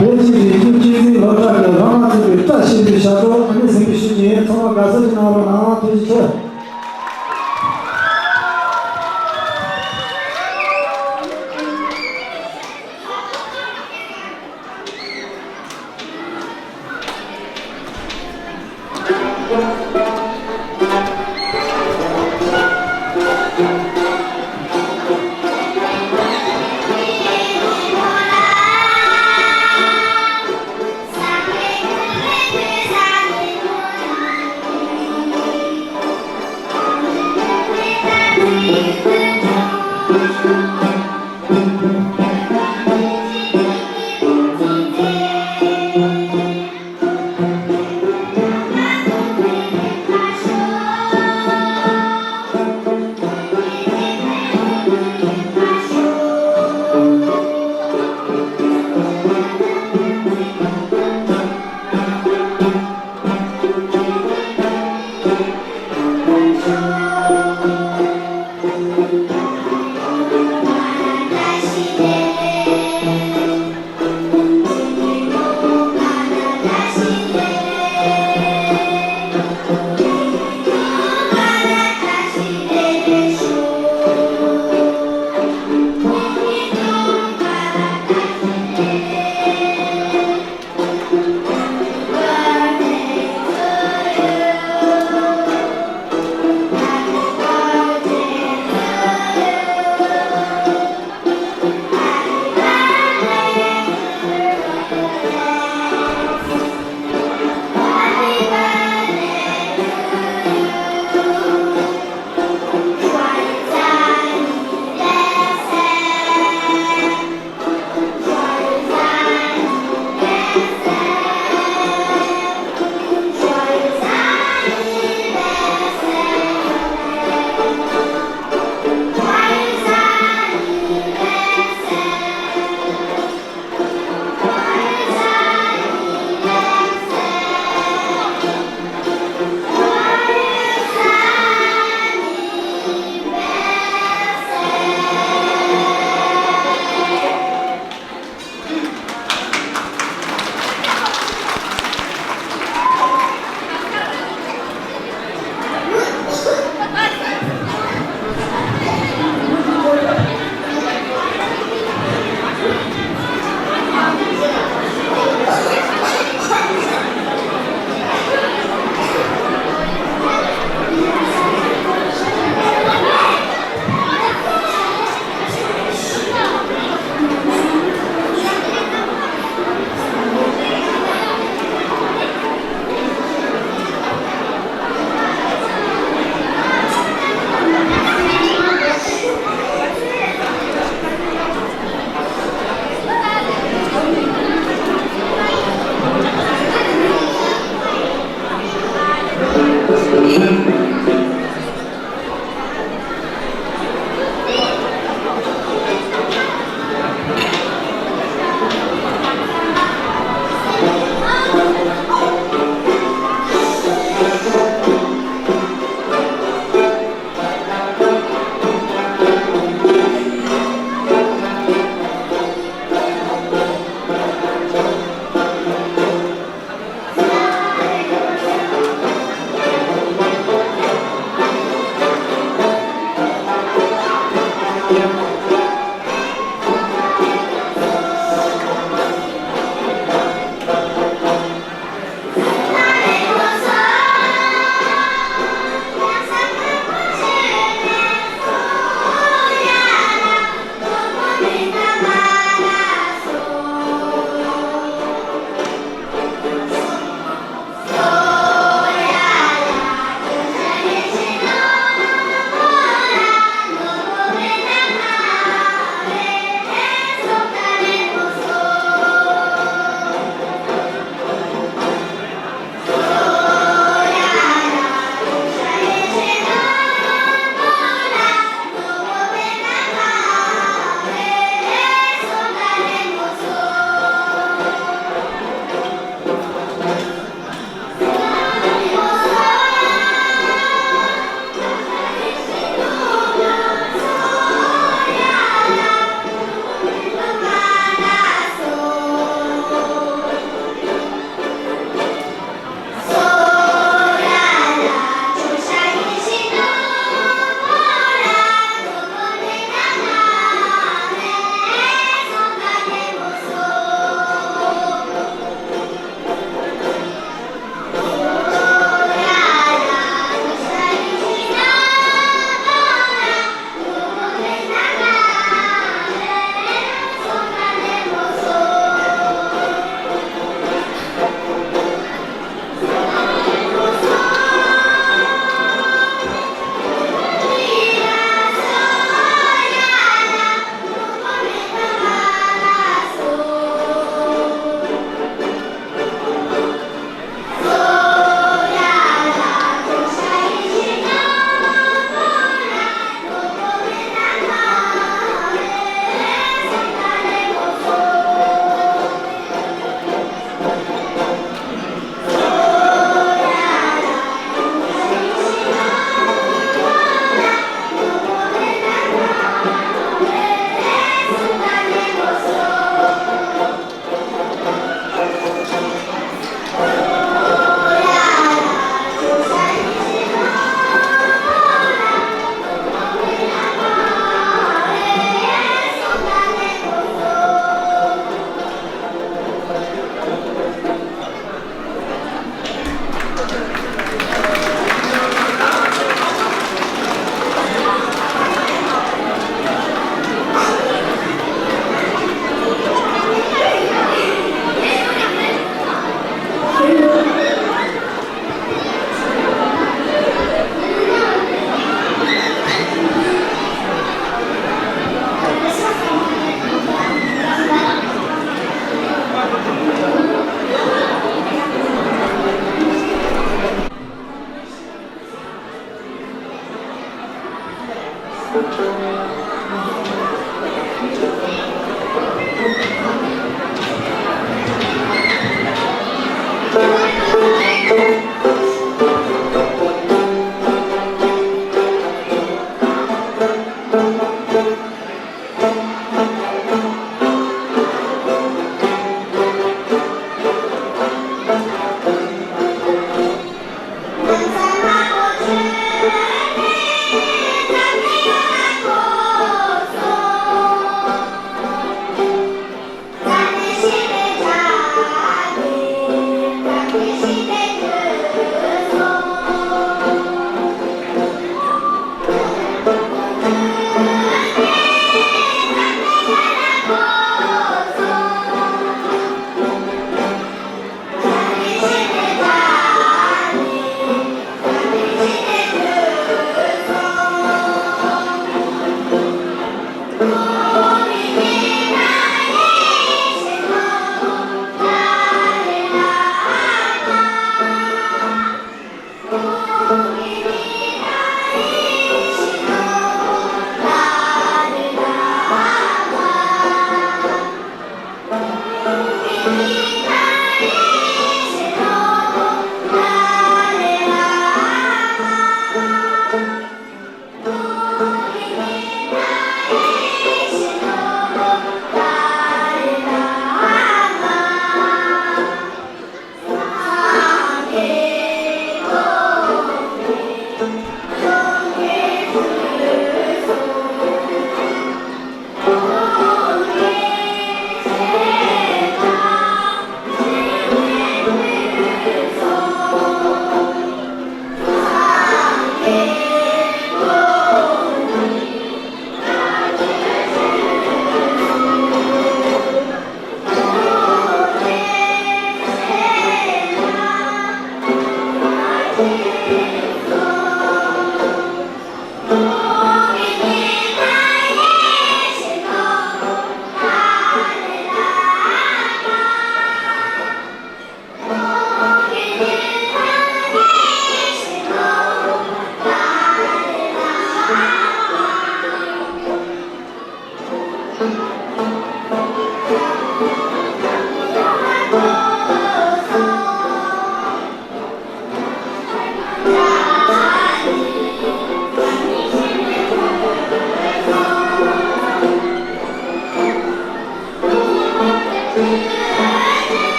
བོད་ཀྱི་རིག་གཞུང་སྤྱི་འཛིན་སློབ་གྲྭ་གི་རང་དབང་ཚོགས་པའི་བཀྲ་ཤིས་པའི་ཞབས་བྲོ་ཨ་ནི་གཟིགས་འབུལ་ཞུ་རྒྱུ་ཡིན། ཚང་མ་དགའ་བསུ་ཞིག་གནང་རོགས་གནང་། ཐུགས་རྗེ་ཆེ།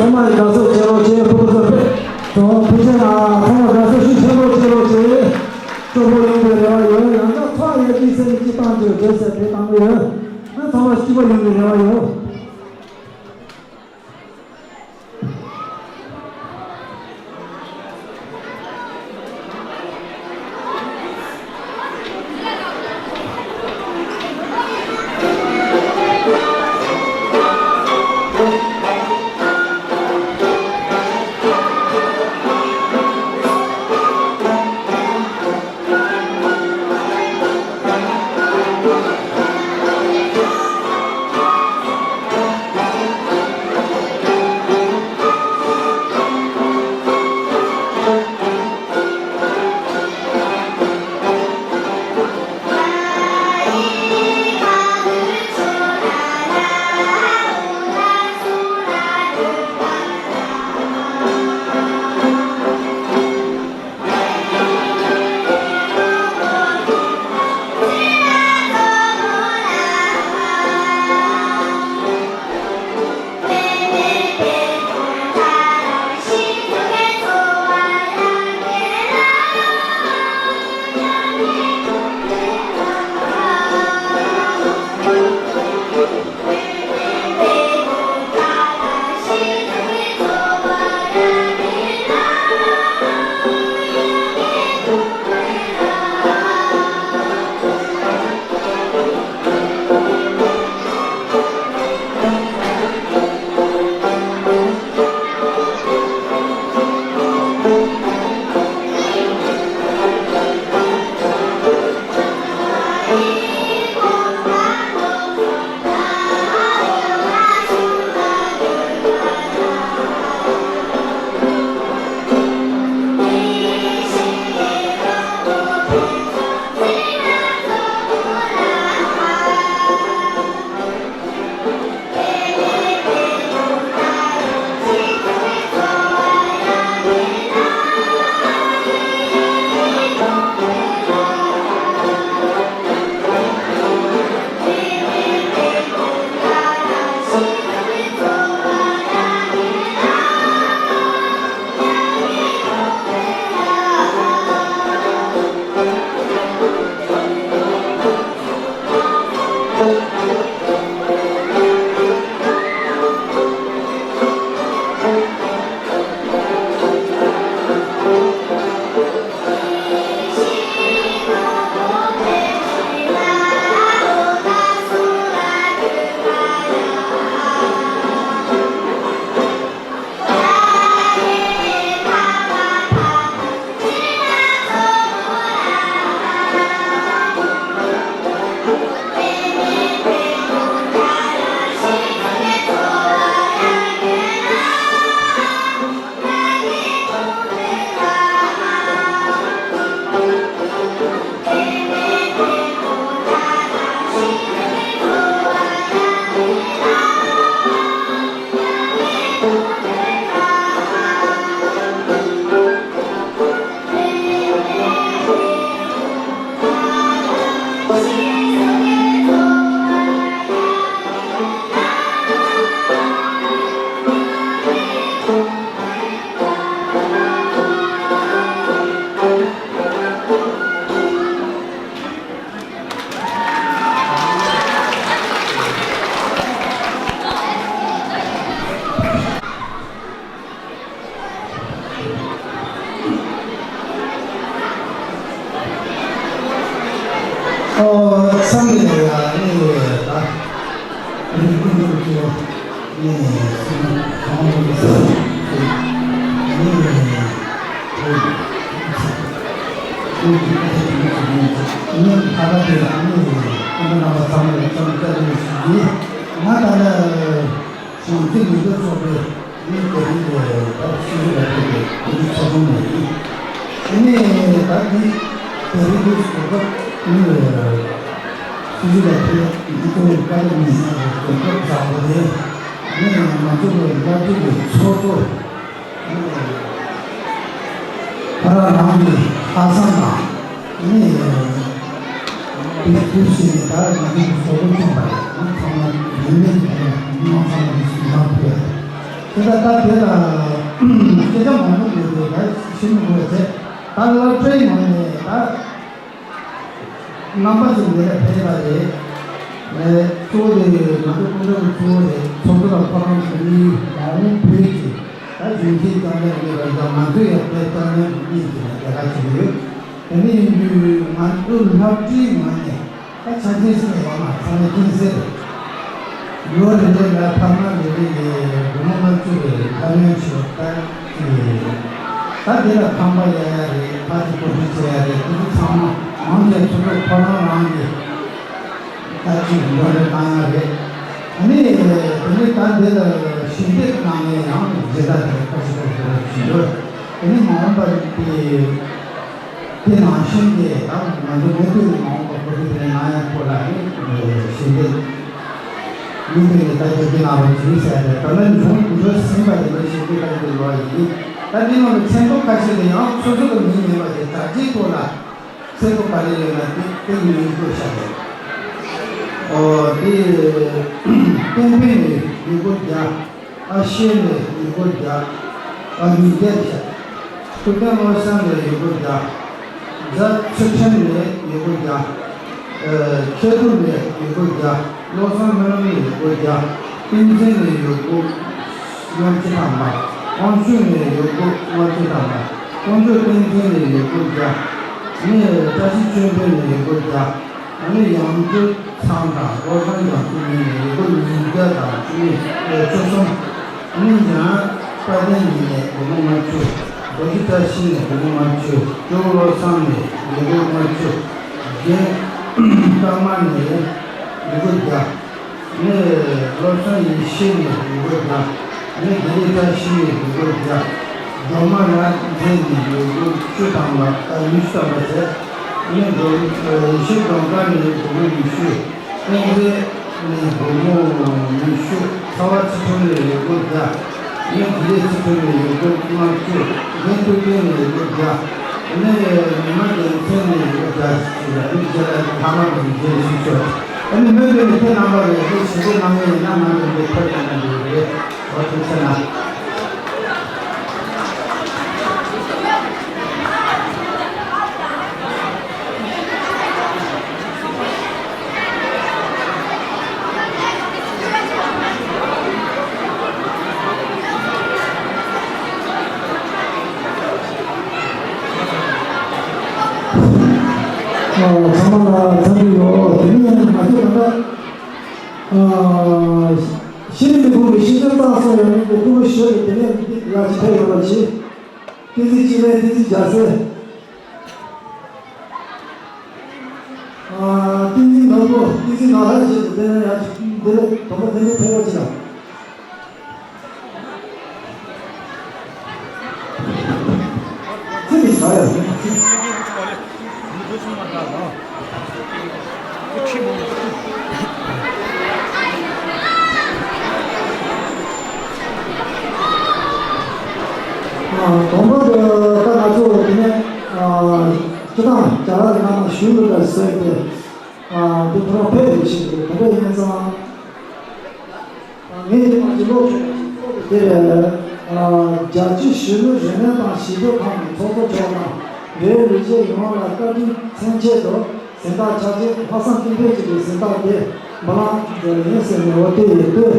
ཚང་མ་ལ་དགའ་བསུ་ཆེན་པོ་བྱེད་ཕུལ་དགོས་སོ། ཚང་མ་ཕུལ་ཆེན་ལ་ཚང་མ་དགའ་བསུ་ཤུགས་ཆེན་པོ་ཆེན་པོ་བྱེད། སྤྲོ་པོ་ཡོང་བའི་རེ་བ་ཡོད། ཡང་ན་ཚོགས་ཡར་རྒྱས་ཚད་ནས་སྤྱི་བཏང་རྒྱུ་རེད་ཟེར་དེ་བཏང་གི་ཡོད། ང་ཚང་མ་སྐྱིད་པོ་ཡོང་བའི་རེ་བ་ཡོད། ཨོ། བསམ་མེད་ལ་ཡ་ནི་ད་ནི་ཀུན་ཏུ་ཀྱི་ནི་སུ་གང་རུང་ས་ནི་ནི་ཁ་ཁ་དེ་ལ་ནི་ཁོང་རྣམ་པ་ཚང་མ་ལ་ཚང་བཀྲ་ཤིས་ཞུ་རྒྱུ། ང་ད་ལ་གཞུང་འཛིན་མི་འདུག་ཚོགས་པའི་མི་དེ་རིང་གི་ད་སྲིད་ཇུས་ལ་ཕེབས་པའི་སྐུ་ཚེ་ཚོགས་ཆུང་ནས་ཡིན། དེ་ནས་ད་འདི་དེ་རིང་གི་གོ་སྐབས་ནི་སྲིད་ཇུས་ལ་ཕེབས་འདི་ཚོ་བཀའ་སློབ་ནས་གོ་སྐབས་བཟང་པོ་རེད། ནི་ང་ཚོ་གི་བླ་སྤྲུལ་གྱི་ཚོགས་གཙོ་ཕ་ར་རང་གི་ལྷག་བསམ་དང་། ནི། དེ་དུས་ཕྱིན་ནས་ད་ང་ཚོའི་བཟོ་བཀོད་བྱུང་བ་རེད། མི་ཚང་མ་རིན་མེད་ཀྱི་དེ་ལ་མི་མང་ཚང་མ་རིན་མང་ཐུབ་ཡ་རེད། དེ་ལྟར་ད་དེ་ལ་སྐད་ཆ་མང་པོ་ཡོད་དེ་ད་ཤེས་མི་དགོས་ཚེ་ད་སློབ་གྲྭའི་ངོས་ནས་ད་རྣམ་པ་ཚོ་འདི་ལ་ཕེབས་པ་རེད། ཨེ་གཙོ་བོ་དེ་ང་ཚོ་སྐུ་མགྲོན་གཙོ་བོ་རེད། ཚོགས་གཙོ་ལ་ཁོ་རང་གི་མི་མང་པོ་ཕེབས་ཀྱི་ད་གཞོན་སྐྱེས་རྐྱང་རྐྱང་མེད་པ་ཡིན་ཙང་ང་ཚོས་ཡང་དེ་རྐྱང་རྐྱང་གི་མི་ཡིན་ཟེར་ནས་ལས་ཀ་བྱེད་ཀྱི་ཡོད། དེ་འདྲ་ཡིན་དུས་ང་ཚོ་སློབ་གྲྭའི་ངོས་ནས་ད་ཆ་རྐྱེན་ཟེར་ཡོད་མ་ཚང་མས་མཁྱེན་གསལ་རེད། ལོ་རེ་རེ་ལ་ཕ་མ་རེ་རེ་ལས་སྒོར་མོ་ལྔ་བཅུ་རེ་ཕ་ཡོན་ཆེ་བ་ལྟར་གྱི་ད་དེ་ལ་ཁང་པ་གཡར་ཡ་རེད། ཕ་གི་གོ་སྒྲིག་བྱེད་ཡ་རེད། དེ་ཚོ་ཚང་མ་མང་ཆེ་ཚོ་ཚོ་ཁོ་རང་རང་གི་ད་ཅིག་འགྲོ་རེ་བཏང་ཡ་རེད། ཨ་ནི་དེ་ནི་ད་འདི་ལ་ཞལ་འདེབས་གནང་ནས་ཡང་མཇལ་དར་དེ་ཁ་ཤས་ཁ་ཤས་རེ་ཞུ་འདོད། དེ་ནི་མ་འོངས་པ་དེ། དེ་ནང་བཞིན་གྱི་ད་ང་ཚོ་མུ་མཐུད་ནས་མ་འོངས་པ་གོ་སྒྲིག་དེ་ནང་ཡང་ཁོ་ལ་ནི་ཞལ་འདེབས་མུ་མཐུད་ནས་ད་རྒྱབ་སྐྱོར་གནང་རོགས་གྱིས་ཟེར་ཏེ། ད་ལན་གཞུང་དུ་འགྲོ་ཟིན་པ་དེ་ལ་ཞལ་འདེབས་ཁ་ཡོད་ལོ་ཡིན། ད་འདི་ནང་གི་མཚན་ཐོ་ཁ་ཤས་དེ་ཡང་སོ་སོ་གི་མིང་མེད་པ་དེ་དྲ་རྒྱའི་ཐོག་ལ་མཚན་ཐོ་ག་རེ་ཡོད་ན་དེ་དེ་ཡིན་ཡིན་པོ་བཞག་རེད། ཨོ་དེ་སྟོན་པའི་ཡུལ་སྐོར་རྒྱ། ཨ་ཤེ་ནས་ཡུལ་སྐོར་རྒྱ། ཨ་ཉིས་བརྒྱ་བཞག་ཐུབ་བསྟན་བློ་བཟང་ནས་ཡུལ་སྐོར་བརྒྱ། རྫ་ཚུལ་ཁྲིམས་ནས་ཡུལ་སྐོར་བརྒྱ། ཨ་མཁས་གྲུབ་ནས་ཡུལ་སྐོར་བརྒྱ། བློ་བཟང་སྨོན་ལམ་ནས་ཡུལ་སྐོར་བརྒྱ། བསྟན་འཛིན་ནས་ཡུལ་སྐོར་ལྔ་བཅུ་ཐམ་པ། དབང་ཕྱུག་ནས་ཡུལ་སྐོར་ལྔ་བཅུ་ཐམ་པ། དཀོན་མཆོག་བསྟན་འཛིན་ནས་ཡུལ་སྐོར་བརྒྱ། ནས་བཀྲ་ཤིས་ཆོས་འཕེལ་ནས་ཡུལ་སྐོར་བརྒྱ། ཨ་ནི་ཡང་སྤྲུལ་ཚང་དང་བློ་བཟང་རྒྱ་མཚོ་གཉིས་ནས་ཡུལ་སྐོར་ཉིས་བརྒྱ་དང་བཅུ་གསུམ། ཨ་ནི་འཇང་དཔལ་ལྡན་གཉིས་ནས་སྒོར་མོ་ལྔ་བཅུ། རྡོ་རྗེ་བཀྲ་ཤིས་ནས་སྒོར་མོ་ལྔ་བཅུ། སྐྱོ་བོ་བློ་བཟང་ནས་ཡུལ་སྐོར་ལྔ་བཅུ། རྒན་ཀརྨ་ནས་ཡུལ་སྐོར་བརྒྱ། ནས་བློ་བཟང་ཡེ་ཤེས་ནས་ཡུལ་སྐོར་བརྒྱ། ནས་དགེ་ལེགས་བཀྲ་ཤིས་ནས་ཡུལ་སྐོར་བརྒྱ། སྒྲོལ་མ་རབ་མཛེས་ནས་ཡུལ་སྐོར་བཅུ་ཐམ་པ། ཨ་ཉི་ཤུ་ཐམ་པ་བྱས། ནས་སྒྲོལ་ཡེ་ཤེས་སྒྲོལ་དཀར་ནས་སྒོར་མོ་ཉི་ཤུ། བསྟན་འཛིན་ནས་སྒོར་མོ་ཉི་ཤུ། ཚ་བ་ཚུལ་ཁྲིམས་ནས་ཡུལ་སྐོར་བརྒྱ། ནས་དགེ་ལེགས་ཚུལ་ཁྲིམས་ནས་ཡུལ་སྐོར་ལྔ་བཅུ། རྒན་ཐུབ་བསྟན་ནས་ཡུལ་སྐོར་བརྒྱ། ནས་ཉི་མ་རྒྱལ་མཚན་ནས་ཡུལ་སྐོར་བརྒྱ་ཞིག་ལ་ནི་རྗེས་ལ་ཐ་མ་དང་རྗེས་ཞུ་ཆོག་ཨ་ནི་མོས་པས་ནི་ཁྱེད་རྣམ་པ་རེ་ཞིག་ཞུ་གཏུག་གནང་མཁན་ཡིན་ན་ང་ཚོ་འདི་ཐོབ་ཀྱི་ན་འདི་རེད། ཨོ་ཐུགས་རྗེ་གནང་། ཚང་མ་ལ་འཚམས་འདྲི་ཡོད། དེ་ནས་ང་ཚོ་ད་ལྟ་ཨ་ཤེས་རིག་ལས་ཁུངས་ཀྱི་ཤེས་ཚད་བཏང་སོང་ཡོད་མཁན་གྱི་སྐུ་ངོ་ཞོལ་གྱི་དེ་ནས་འདི་ལ་ཅིག་ཕེབས་ཡོང་བ་བྱེད། བསྟན་འཛིན་སྤྱི་བླ། བསྟན་འཛིན་རྒྱལ་མཚན། ཨ་བསྟན་འཛིན་ནོར་བུ། བསྟན་འཛིན་ནོར་ལྷ་བཅས་ཀྱི་དེ་ནས་ཡང་འདི་ལ་དོ་པོ་དེ་ནས་ཕེབས་པ་བྱེད་དང་། ཚེ་འདི་ཟ་ཡ་ཡིན། དང་པོ་དེ་ད་ང་ཚོ་དེ་ནས་སྤྱི་བཏང་རྒྱ་གར་ནང་ཞུ་འདུག་ད་ཟེར་ཏེ། འདི་ཁོ་རང་ཕེབས་རེ་བྱེད་དགོས། དེ་འདྲ་ཡིན་ཙང་། ངས་འདི་མ་གཅིག་ཀློག་ཆོག་དེ་རེད། རྒྱལ་སྤྱིའི་གཞོན་ནུ་རིག་གནས་དང་ཞི་བདེ་ཁང་གི་ཚོགས་གཙོ་མཆོག་དང་བོད་རིགས་གཞོན་ནུ་ཡོངས་ལ་བཀའ་དྲིན་མཚོན་ཆེད་དུ་གཟེངས་རྟགས་ཆ་ཚང་ལྷག་བསམ་རྟེན་འབྲེལ་གྱི་གཟེངས་རྟགས་དེ་མ་ལང་དེ་ཡིན་ཟེར་ནས་འོ་དེ་ཡིན་དུས།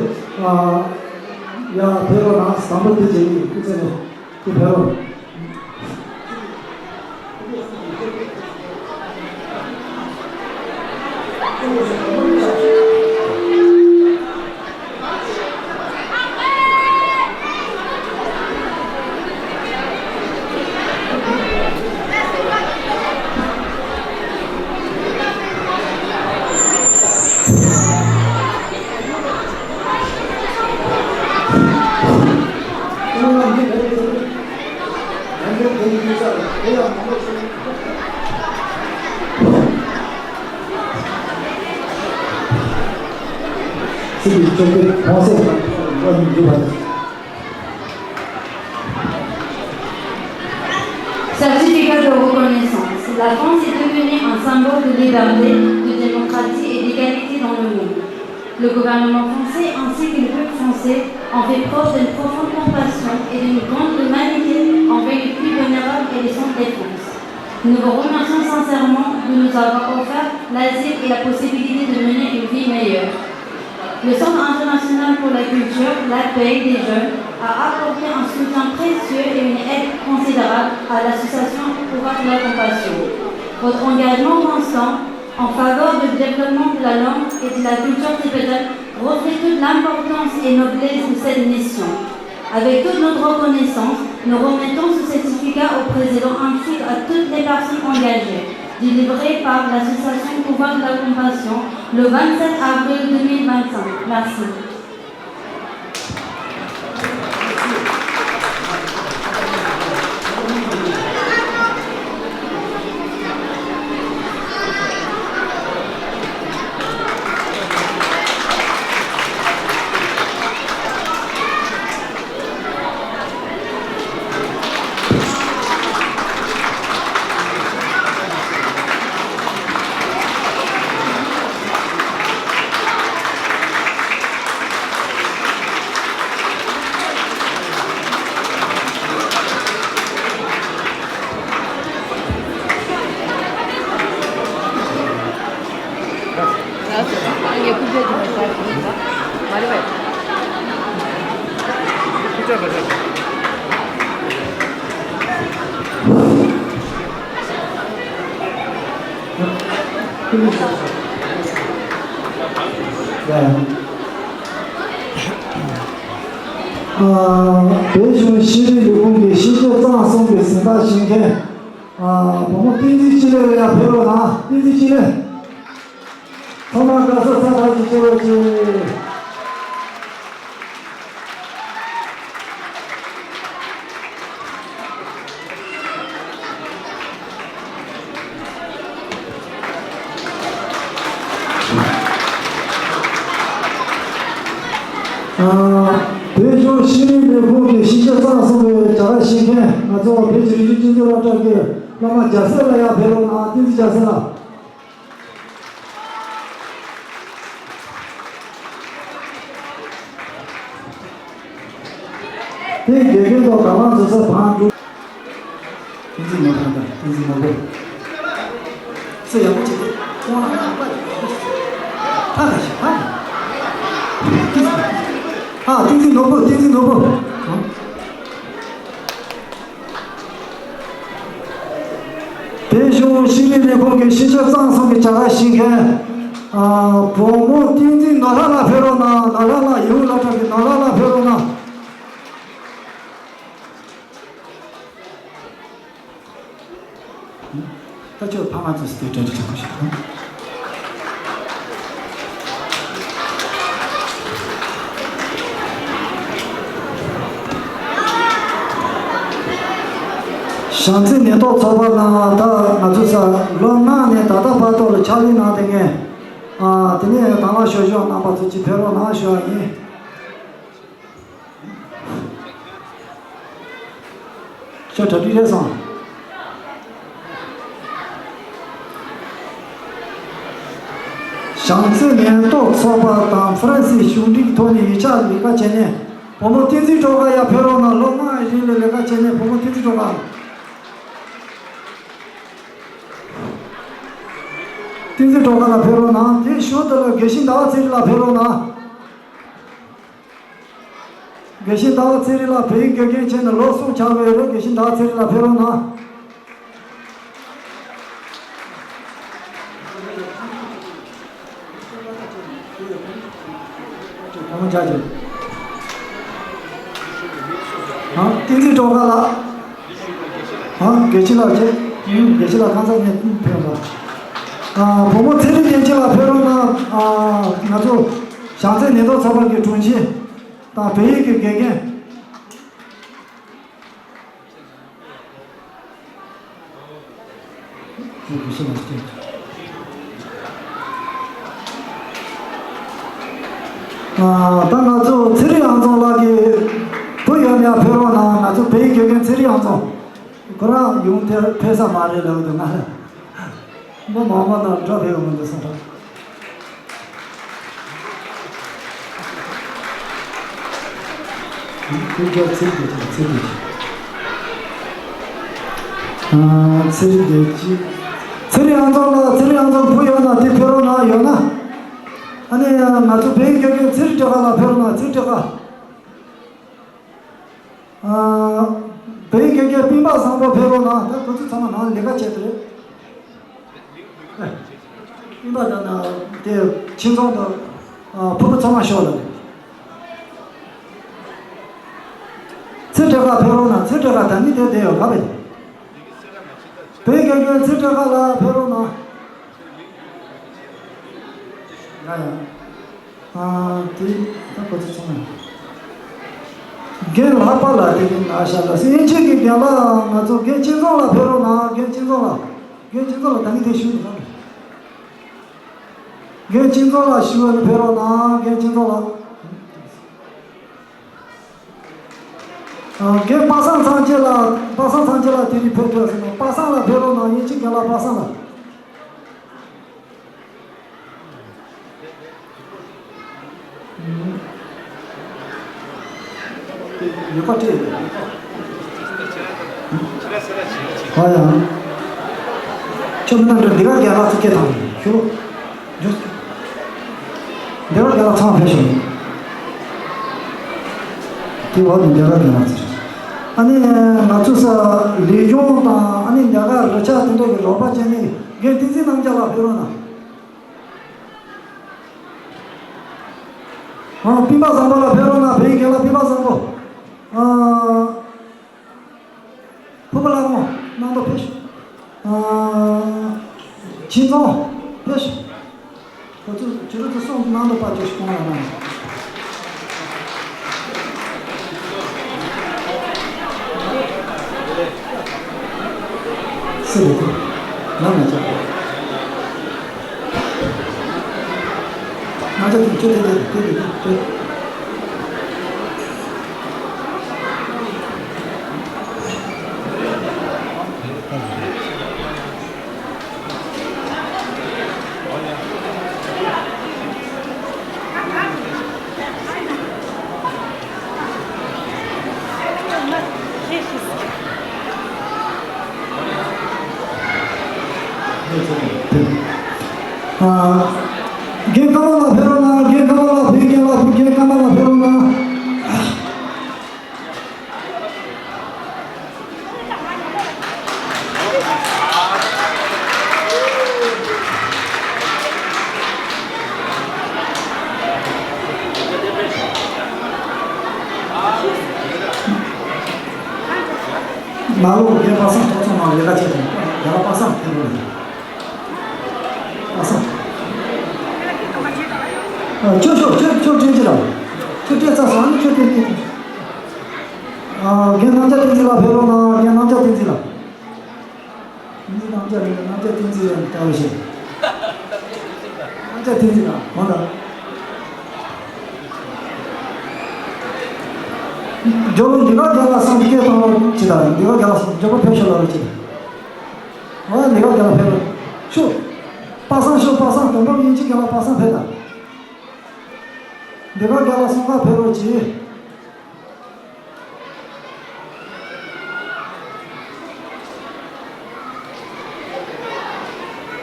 ཡ་ཕེབས་རོགས་གནང་། བཟང་པོ་དེ་བྱེད་ཀྱི་ཡིན། སྐུ་ཚེ་ནས་དེ་ཕེབས་རོགས། དེ་ཡང་མང་པོ་ཞིག་ཚིག་གི་བཅོས་དཔེ་གོང་གསལ་དང་འགྲོ་མི་འདུག་པ། Certificat de reconnaissance. La France est devenue un symbole de liberté, de démocratie et d'égalité dans le monde. Le gouvernement français ainsi que le peuple français ont fait preuve d'une profonde compassion et d'une grande humanité envers les plus vulnérables et les sans défense. Nous vous remercions sincèrement de nous avoir offert l'asile et la possibilité de mener une vie meilleure. Le Centre international pour la culture, la paix des jeunes, a apporté un soutien précieux et une aide considérable à l'association Pouvoir de la Compassion. Votre engagement constant en faveur du développement de la langue et de la culture tibétaine reflète toute l'importance et noblesse de cette mission. Avec toute notre reconnaissance, nous remettons ce certificat au président ainsi qu'à toutes les personnes engagées, délivré par l'association Pouvoir de la Compassion le vingt-sept avril deux mille vingt-cinq. Merci. བོད་གཞུང་ཤེས་རིག་ལས་ཁུངས་ཀྱི་ཤེས་བྱ་གཙང་གསུམ་གྱི་གཟེངས་རྟགས་བཞེས་མཁན། ཨ། བུ་མོ་བསྟན་འཛིན་སྤྱི་ལེ་ལ་ཡར་ཕེབས་རོགས་གནང་། བསྟན་འཛིན་སྤྱི་ལེ། ཐོག་མར་དགའ་བསུ་ཚ་ཐག་ཆོད་ཅིག་ཞུ་རོགས་གྱིས། ཨ། བོད་གཞུང་ཤེས་རིག་ལས་ཁུངས་ཀྱི་ཤེས་བྱ་གཙང་གསུམ་པའི་བྱ་དགའ་བཞེས་མཁན་ང་ཚོ་བོད་ཀྱི་རིག་གཞུང་སྤྱི་ཚོགས་སློབ་གྲྭ་གི་སློབ་མ་རྒྱལ་སྲས་ལགས་ཡར་ཕེབས་རོགས་གནང་། བསྟན་འཛིན་རྒྱལ་སྲས་ལགས། དེ་དགེ་རྒན་དང་དགའ་ལགས་ཚོ་ས་བང་འགྲོ། བསྟན་འཛིན་ནོར་བུ་དང་བསྟན་འཛིན་ནོར་བུ། ཚེ་ཡག་པོ་བྱེད་དེ་ཁོང་ལ་ཕ་ག་ཞིག་ཕ་ག་ཨ། བསྟན་འཛིན་ནོར་བུ། བསྟན་འཛིན་ནོར་བུ། བོད་གཞུང་ཤེས་རིག་ལས་ཁུངས་ཀྱི་ཤེས་བྱ་གཙང་གསུམ་གྱི་བྱ་དགའ་བཞེས་མཁན། ཨ། བུ་མོ་བསྟན་འཛིན་ནོར་ལྷ་ལགས་ཕེབས་རོགས་གནང་། ནོར་ལྷ་ལགས། ཡིའུ་སློབ་གྲྭ་གི་ནོར་ལྷ་ལགས་ཕེབས་རོགས་གནང་། ད་ཁྱོད་ཕ་མ་ཚོ་སྟེ་གྲ་སྒྲིག་བྱེད་དགོས་ཤིག་དང་། བྱམས་བརྩེ་ནད་ཐོག་ཚོགས་པ་ནང་ད་ང་ཚོ་ས་ལོ་ལྔ་ནས་ད་ལྟ་བར་དུ་ལ་ཕྱག་ལས་གནང་བསྡད་མཁན། ཨ། དེ་ནས་དང་བླངས་ཞུ་ཞུ་གནང་བ་ཚོ་ཅིག་ཕེབས་རོགས་གནང་ཞུ་བ་ཡིན། ཁྱོད་གྲ་སྒྲིག་རེད་སོང་། བྱམས་བརྩེ་ནད་ཐོག་ཚོགས་པ་དང་ཧྥ་རན་སིའི་གཞུང་འབྲེལ་གྱི་ཐོག་ནས་ཡིག་ཆ་ལས་ཀ་བྱས་ནས། བུ་མོ་བསྟན་འཛིན་སྒྲོལ་དཀར་ཡར་ཕེབས་རོགས་གནང་། ལོ་ལྔ་རིང་ལ་ལས་ཀ་བྱས་ནས། བུ་མོ་བསྟན་འཛིན་སྒྲོལ་དཀར། བསྟན་འཛིན་སྒྲོལ་དཀར་ལགས་ཕེབས་རོགས་གནང་། དེའི་གཞུག་ཏུ་ལ་དགེ་བཤེས་ཟླ་བ་ཚེ་རིང་ལགས་ཕེབས་རོགས་གནང་། དགེ་བཤེས་ཟླ་བ་ཚེ་རིང་ལགས་བོད་ཡིག་དགེ་རྒན་བྱས་ནས་ལོ་གསུམ་ཆགས་པ་རེད། དགེ་བཤེས་ཟླ་བ་ཚེ་རིང་ལགས་ཕེབས་རོགས་གནང་། ཨ། བསྟན་འཛིན་སྒྲོལ་དཀར་ལགས། ཨ། དགེ་བཤེས་ལགས་བྱས། ཨུམ། དགེ་བཤེས་ལགས་ཁ་སང་ནས་ཕེབས་པ། ཨ། བུ་མོ་ཚེ་རིང་བསྟན་འཛིན་ལགས་ཕེབས་རོགས་གནང་། ཨ། ང་ཚོ་བྱམས་བརྩེ་ནད་ཐོག་ཚོགས་པ་གི་དྲུང་ཆེ་དང་བོད་ཡིག་གི་དགེ་རྒན། ཨ། ད་ང་ཚོ་ཚེ་རིང་ཨང་ཚང་ལགས་ཀྱི་བུ་ཡོད་ན་ཕེབས་རོགས་གནང་། ང་ཚོ་བོད་ཡིག་དགེ་རྒན་ཚེ་རིང་ཨང་ཚང་། ཁོ་རང་ཡོང་ཐེ་ཕེབས་ས་མ་རེད་ལབ་འདུག་ང་ལ་མི་མང་པོ་དང་འདྲ་ཕེབས་ཡོང་གི་འདུག་བསམ་ར། ཁྱེད་ཚོ་ཚེ་རིང་བདེ་སྐྱིད། ཚེ་རིང་བདེ་སྐྱིད། ཨ། ཚེ་རིང་བདེ་སྐྱིད། ཚེ་རིང་ཨང་ཚང་ལགས། ཚེ་རིང་ཨང་ཚང་བུ་ཡོད་ན་དེ་ཕེབས་རོགས་གནང་། ཡོད་ན། ཨ་ནི་ང་ཚོ་བོད་ཡིག་དགེ་རྒན་ཚེ་རིང་སྒྲོལ་དཀར་ལགས་ཕེབས་རོགས་གནང་། ཚེ་རིང་སྒྲོལ་དཀར། ཨ། བོད་ཡིག་དགེ་རྒན་སྤེན་པ་བཟང་པོ་ཕེབས་རོགས་གནང་། ད་ཁོ་ཚོ་ཚང་མ་ནང་ལས་ཀ་བྱས་ཏེ་རེད། སྤེན་པ་དང་ན་དེ་ཁྱིམ་ཚང་དང་། ཨ། ཕུ་བོ་ཚང་མ་ཤོག་ལ། ཚེ་སྒྲོལ་དཀར་ཕེབས་རོགས་གནང་། ཚེ་སྒྲོལ་དཀར་ད་ནི་དེ་བསྡད་ཡོད་ག་བས། བོད་ཡིག་དགེ་རྒན་ཚེ་སྒྲོལ་དཀར་ལགས་ཕེབས་རོགས་གནང་། ཡ་ཡ། ཨ། དེ་ད་ཁོ་ཚོ་ཚང་མ། རྒན་ལྷག་པ་ལགས་དེ་གི་ན་ཤ་ལ་སེ་ཡན་ཆད་ཀྱི་རྒན་ལགས། ང་ཚོ་རྒན་སྤྱི་ཚོགས་ལགས་ཕེབས་རོགས་གནང་། རྒན་སྤྱི་ཚོགས་ལགས། རྒན་སྤྱི་ཚོགས་ལགས་ད་ནི་དེ་ཞུ་ཡིན་ན། རྒན་སྤྱི་ཚོགས་ལགས་ཞུ་བ་ནི་ཕེབས་རོགས་གནང་། རྒན་སྤྱི་ཚོགས་ལགས། ཨ། རྒན་པ་སངས་ཚང་ཆེ་ལགས། པ་སངས་ཚང་ཆེ་ལགས་དེ་རིང་ཕེབས་ཐུབ་ཟིན་ན། པ་སངས་ལགས་ཕེབས་རོགས་གནང་། ཡན་ཆད་རྒན་ལགས་པ་སངས་ལགས། ཡོད་པ་སྤྲད། ཨ་ཡ། ཁྱོད་མི་ནང་འགྲོ། འདི་ག་རྒན་ལགས་ཚུགས་སྐད་བཏང་ཞུ། འདི་ག་རྒན་ལགས་ཚང་ཕེབས་ཤོག་དེ་འོག་ནས་འདི་ག་རྒན་ལགས་ཚུགས། ཨ་ནི་ང་ཚོ་ས་ལས་གཞུང་དང་། ཨ་ནི་འདི་ག་རུ་ཆ་དེ་འདྲ་གི་རོགས་པ་བྱས་ནས་རྒན་བསྟན་འཛིན་རྣམ་རྒྱལ་ལགས་ཕེབས་རོགས་གནང་། ཨ། སྤེན་པ་བཟང་པོ་ལགས་ཕེབས་རོགས་གནང་། བོད་ཡིག་རྒན་ལགས་སྤེན་པ་བཟང་པོ། ཨ། ཕུར་བུ་ལྷ་མོ་གནང་དོ་ཕེབས་ཤོག་ཨ། ཁྱིམ་ཚང་ཕེབས་ཤོག་ཁོ་ཚོ་ཁྱེད་རང་ཚོ་སོང་གནང་དོ་ཕར་ཅིག་གོང་ལ་གནང་། སུ་རེད་དེ། ང་མ་ཆགས། ང་ཚོ་དེ་ཁྱོད་དེ་དེ་དེ་དེ་དེ། ཨ། རྒན་ཀརྨ་ལགས་ཕེབས་རོགས་གནང་། རྒན་ཀརྨ་ལགས། བོད་རྒན་ལགས། བོད་རྒན་ཀརྨ་ལགས་ཕེབས་རོགས་གནང་། ནང་ལོགས་རྒན་པ་སངས་ཐོག་ཚང་ནང་ལས་ཀ་བྱེད་དང་། རྒན་ལགས་པ་སངས་ཕེབས་རོགས་གནང་། པ་སངས། ཨ། ཁྱོད་ཤོག་ཁྱོད་ཁྱོད་སྤྲད་ཅི་ར། ཁྱོད་སྤྲད་ཚར་སོང་། ཨ་ནི་ཁྱོད་སྤྲད་སྤྲད། ཨ། རྒན་རྣམ་རྒྱལ་བསྟན་འཛིན་ལགས་ཕེབས་རོགས་གནང་། རྒན་རྣམ་རྒྱལ་བསྟན་འཛིན་ལགས། རྣམ་རྒྱལ་བསྟན་འཛིན། རྣམ་རྒྱལ་བསྟན་འཛིན་ལགས་ལྟ་བུ་ཞིག་རྣམ་རྒྱལ་བསྟན་འཛིན་ལགས་འོང་དང་། མགྱོགས་པོ་འདི་ག་རྒན་ལགས་སོང་སྐད་བཏང་རོགས་གྱིས་དང་། འདི་ག་རྒན་ལགས་སོང་། མགྱོགས་པོ་ཕེབས་ཤོག་ལབ་རོགས་གྱིས། འོ་འདི་ག་རྒན་ལགས་ཕེབས་རོགས་ཤོག་པ་སངས་ཤོག་པ་སངས། དོན་དག་ཡིན་གཅིག་རྒན་ལགས་པ་སངས་ཕེབས་དང་། འདི་ག་རྒན་ལགས་སོང་ག་ཕེབས་རོགས་གྱིས།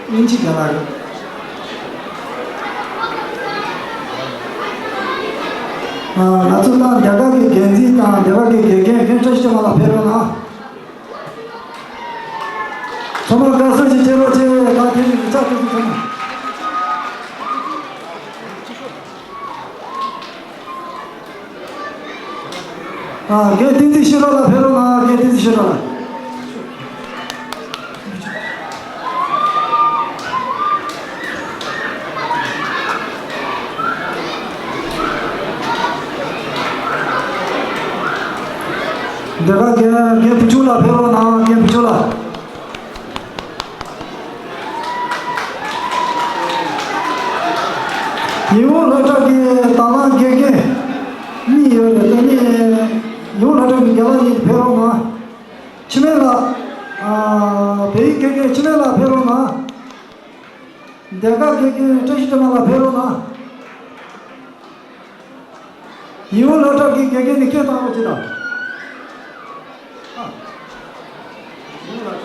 དབྱིན་ཇི་རྒན་ལགས་རེད། ཨ། ང་ཚོ་ད་རྒྱ་གར་གྱི་འགན་འཛིན་དང་རྒྱ་གར་གྱི་དགེ་རྒན་རྒན་བཀྲ་ཤིས་ལགས་ཕེབས་རོགས་གནང་། ཚང་མ་དགའ་བསུ་ཞིག་བྱེད་རོགས་བྱེད། ད་དེ་རིང་གི་ཕྱག་ཐུག་ཐུག་ཚང་མ། ཨ། རྒན་བསྟན་འཛིན་ཤེས་རབ་ལགས་ཕེབས་རོགས་གནང་། རྒན་བསྟན་འཛིན་ཤེས་རབ་ལགས། འདི་ག་རྒན་རྒན་བུ་ཆུང་ལགས་ཕེབས་རོགས་གནང་། རྒན་བུ་ཆུང་ལགས། ཡིད་འོང་སློབ་གྲྭ་གི་དང་བླངས་དགེ་རྒན་གཉིས་ཡོད་རེད། དེ་ནས་ཡིད་འོང་སློབ་གྲྭ་གི་རྒན་ལགས་གཉིས་ཕེབས་རོགས་གནང་། འཆི་མེད་ལགས། ཨ། བོད་ཡིག་དགེ་རྒན་འཆི་མེད་ལགས་ཕེབས་རོགས་གནང་། ལྡན་ཁ་དགེ་རྒན་བཀྲ་ཤིས་སྒྲོལ་མ་ལགས་ཕེབས་རོགས་གནང་། ཡིད་འོང་སློབ་གྲྭ་གི་དགེ་རྒན་ནས་སྐད་བཏང་རོགས་བྱེད་དང་། ཨ། ཡིད་འོང་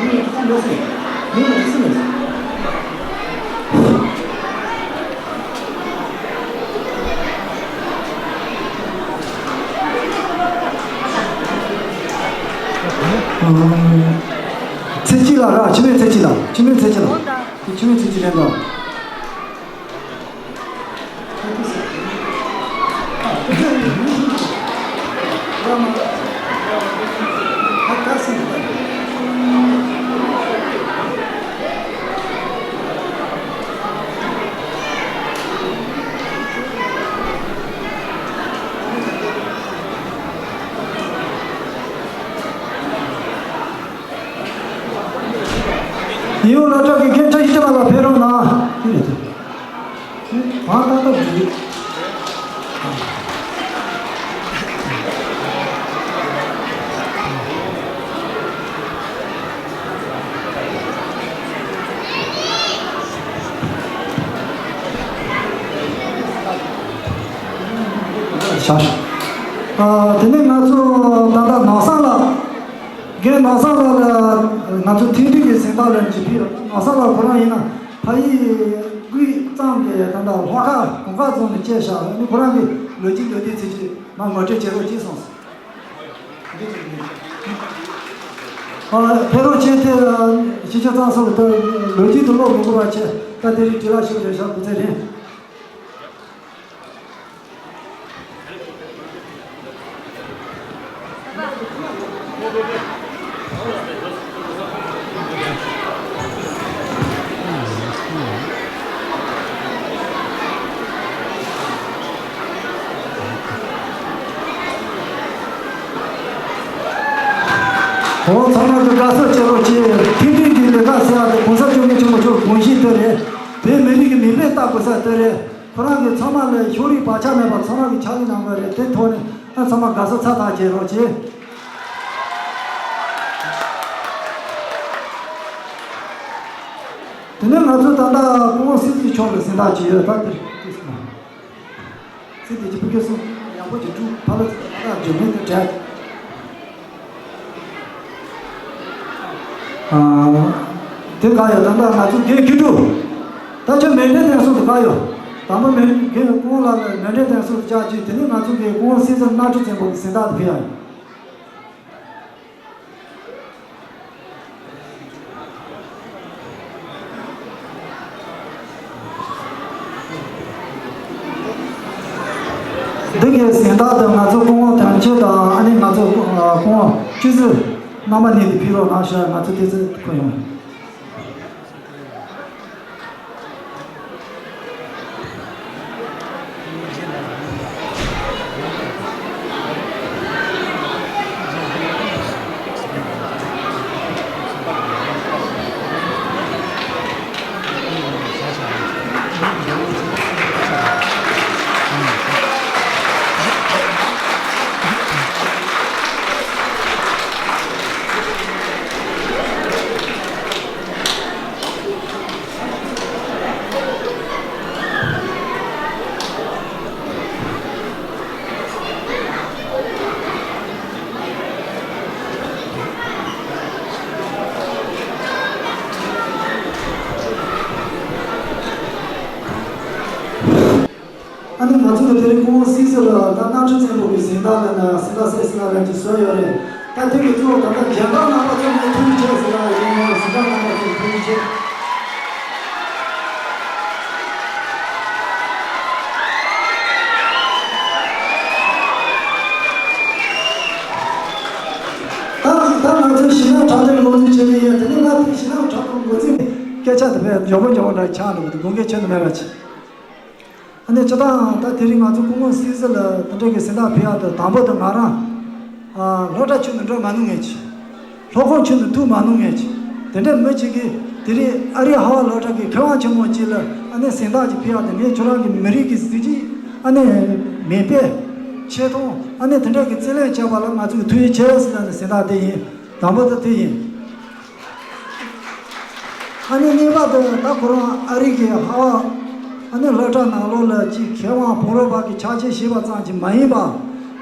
སློབ་གྲྭ། ཡིད་འོང་སློབ་གྲྭ། ཡིད་འོང་སློབ་གྲྭ། ཡིད་འོང་སློབ་གྲྭ། ཚེ་སྐྱིད་ལགས་ར། འཆི་མེད་ཚེ་སྐྱིད་ལགས། འཆི་མེད་ཚེ་སྐྱིད་ལགས། འཆི་མེད་ཚེ་སྐྱིད་ལགས་འདུག། ཡིད་འོང་སློབ་གྲྭ་གི་དགེ་རྒན་བཀྲ་ཤིས་སྒྲོལ་མ་ལགས་ཕེབས་རོགས་གནང་། ཅི་རེད་དེ། བང་ཏག་ཏག་འདུག། ཤག། ཨ། དེ་ནས་ང་ཚོ་ད་ལྟ་ནགས་བཟང་ལགས། རྒན་ནགས་བཟང་ལགས་ལ་ང་ཚོ་ཐེངས་འདི་གི་གཟེངས་རྟགས་ལ་ཅིག་ཕུལ། ནགས་བཟང་ལགས་ཁོ་རང་ཡིན་ན་ཕ་ཡུལ་སྐུ་ཡིག་གཙང་གི་ད་ལྟ་ལྷོ་ཁ་གུང་དཀར་རྫོང་ནས་སྐྱེས་ཤག། ཨ་ནི་ཁོ་རང་གི་ལོ་རྒྱུས་མདོར་བསྡུས་ཚིག་གཅིག་མར་ངོ་སྤྲོད་བྱེད་རོགས་གྱིས་གསུངས་སོང་། ཨ། ཕེབས་རོགས་བྱས་ཏེ། སྤྱི་ཁྱབ་གཙང་སོགས་ལ་ད་ལོ་རྒྱུས་དུ་ཀློག་མི་དགོས་པ་བྱས། ད་དེ་རིང་དྲི་བ་ཞིག་རེད་ཤག། སྐུ་ཚེ་རིང་། འོ། ཚང་མ་གི་དགའ་བསུ་བྱེད་རོགས་གྱིས། ཐེངས་འདི་གི་ལས་ཀ་ཟེར་ཡ་དེ་གོང་ས་སྐྱབས་མགོན་ཆེན་པོ་མཆོག་དགོངས་གཞི་དེ་རེད། བོད་མི་རིགས་ཀྱི་མིག་དཔེ་ལྟ་དགོས་ས་དེ་རེད། ཁོ་རང་གིས་ཚང་མ་ལ་ཕྱོགས་རིས་བག་ཆགས་མེད་པར་ཚང་མ་གིས་ཕྱག་ལས་གནང་དགོས་རེད། དེ་ཐོག་ནས་ཨ། ཚང་མ་དགའ་བསུ་ཚ་ཐག་བྱེད་རོགས་གྱིས། དེ་ནས་ང་ཚོ་ད་ལྟ་སྐུ་ངོ་སྲིད་སྐྱོང་མཆོག་ལ་གཟེངས་རྟགས་ཅིག་ཡོད། ད་དེ་དེ་སོང་། ཚེ་འདི་ཕྱི་བུ་སྐྱོ་སོང་། ཡག་པོ་ཅིག་འགྲུབ། ཕ་ལ་ཚེ་ད་ལྟ་འཇོན་མེད་དུ་བྲལ། ཨ། དེ་ག་ཡོད། ད་ལྟ་ང་ཚོ་དགེ་རྒན་དུ། ད་ཆ་མཎྜལ་གདན་ས་དུ་ག་ཡོད། དང་པོ་མི་རྒན་སྐུ་ངོ་ལགས་ལ་མཎྜལ་གདན་ས་དུ་བཅར་གྱིས། དེ་ནས་ང་ཚོ་གི་སྐུ་ངོ་སྲིད་ཟུར་གནམ་གྲུ་བཙན་པོ་གི་གཟེངས་རྟགས་དེ་ཕུལ་ཡ་ཡིན། འདི་གའི་གཟེངས་རྟགས་དེ་ང་ཚོ་སྐུ་ངོ་དོན་གཅོད་དང་། ཨ་ནི་ང་ཚོ་སྐུ་ངོ་སྤྱི་ཟུར་རྣམ་པ་གཉིས་ཀྱིས་ཕུལ་རོགས་གནང་ཞེས་ང་ཚོ་དེ་ཚོ་ཁོ་ཡོང་། ཨ་ནི་ང་ཚོ་ལ་དེ་རིང་སྐུ་ངོ་སྲིད་ཟུར་ལ་ད་གནམ་གྲུ་བཙན་པོ་གི་གཟེངས་རྟགས་དེ་ན་གཟེངས་རྟགས་སེ་སི་ལ་རན་གྱི་བཟོས་ཡོད་རེད། ད་དེ་གི་གཙོ་བོ་ད་ལྟ་རྒྱལ་ཁབ་རྣམ་པ་ཚོ་ནས་ཐུགས་རྗེ་ཆེ་ཟེར་ཡ་ཡིན། གཟེངས་རྟགས་རྣམ་པ་ཚོ་ཐུགས་རྗེ་ཆེ། ད་ད་ང་ཚོའི་གཞིས་ནག་དྲ་ཐོག་ལ་ངོས་འཛིན་བྱེད་ཀྱི་ཡོད། དེ་ནས་ང་ཚོའི་གཞིས་ནག་དྲ་ཐོག་ངོས་འཛིན་སྐད་ཆ་དེ་བས་མགྱོགས་པོ་མགྱོགས་པོ་འདྲ་ཆགས་འགྲོ་གི་འདུག། དགོངས་འགལ་ཁྱོན་ནས་མེད་པ་བྱེད། ཨ་ནི་སྤྱིར་བཏང་ད་དེ་རིང་ང་ཚོ་སྐུ་ངོ་སྲིད་ཟུར་ལ་དེ་འདྲ་གི་གཟེངས་རྟགས་ཕུལ་ཡག་དེ། དང་པོ་དེ་ང་རང་ཨ་སློབ་གྲྭ་ཁྱོན་ནས་འགྲོ་མ་མྱོང་མཁན་ཅིག། སློབ་ཁང་ཁྱོན་ནས་ཐུག་མ་མྱོང་མཁན་ཅིག། དེ་འདྲ་མི་གཅིག་གིས་ དེ་རིང་ཨ་རིའི་ཧ་ཝ་སློབ་གྲྭ་གི་མཁས་དབང་ཆེན་མོ་གཅིག་ལ་ཨ་ནི་གཟེངས་རྟགས་ཅིག་ཕུལ་ཡག་དེ། ངས་ཁྱོད་རང་གི་མི་རིགས་ཀྱི་གཟི་བརྗིད། ཨ་ནི་མིང་དཔེ། ཆེ་མཐོང་། ཨ་ནི་དེ་འདྲ་གི་རྩིས་ལེན་བྱས་པ་ལ་ང་ཚོས་ཐུགས་རྗེ་ཆེ་ཟེར་ལབ་ནས་གཟེངས་རྟགས་དེ་ཡིན། དང་པོ་དེ་དེ་ཡིན། ཨ་ནི་གཉིས་པ་དེ་ད་ཁོ་རང་ཨ་རི་གི་ཧ་ཝ་ཨ་ནི་སློབ་གྲྭ་ནང་ལོགས་ལ་ཅིག་མཁས་དབང་བོད་རིག་པ་གི་ཕྱག་ཕྱིད་བཞེས་པ་ཙམ་གྱིས་མ་ཡིན་པ།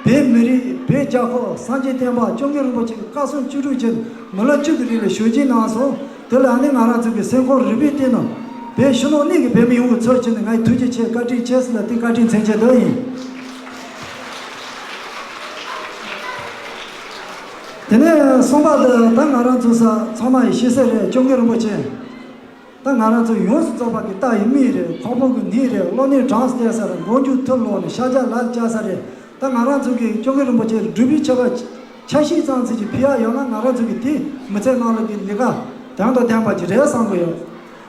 བོད་མི་རིགས། བོད་རྒྱལ་ཁབ། སངས་རྒྱས་བསྟན་པ། སྐྱབས་མགོན་རིན་པོ་ཆེ་གི་བཀའ་གསུང་བཅུ་དྲུག་བཅས་མི་ལོ་བཅུ་གི་རིང་ལ་ཞབས་ཕྱི་གནང་སོང་། དེ་ལ་ཨ་ནི་ང་རང་ཚོ་གི་སེམས་ཁོང་རུས་པའི་གཏིང་ནས་བོད་གཞོན་ནུ་གནས་ཀྱི་བོད་མི་ཡོངས་ཀྱི་ཚབ་བྱས་ནས་ངས་ཐུགས་རྗེ་ཆེ། བཀའ་དྲིན་ཆེ་ཟེར་ལབ། དེ་བཀའ་དྲིན་མཚོན་བྱེད་དེ་ཡིན། དེ་ནས་གསུམ་པ་དེ་ད་ང་རང་ཚོ་ས་ཚང་མ་ཡིས་ཤེས་གསལ་རེད། སྐྱབས་མགོན་རིན་པོ་ཆེ། ད་ང་རང་ཚོ་ཡོངས་སུ་རྫོགས་པ་གི་རྟ་ཡི་མིག་རེད། ཁོག་པ་གི་སྣེ་རེད། གློ་ནས་དྲངས་སུ་བསྡད་ས་རེད། མགོ་མཇུག་ཐུར་ལོག་ནས་ཤ་རྒྱགས་ལ་བཅག་ས་རེད། ད་ང་རང་ཚོ་གི་སྐྱབས་མགོན་རིན་པོ་ཆེ་ལ་སྒྲུབ་པའི་ཆོ་ག་ཆ་ཤས་ཙམ་ཅིག་ཕུལ་ཡག་ཡོད་ན། ང་རང་ཚོ་གི་དེ་མི་ཚེ་ནང་ལ་གི་ལས་ཀ་དོན་དང་ལྡན་པ་ཅིག་རེད་བསམ་གི་ཡོད།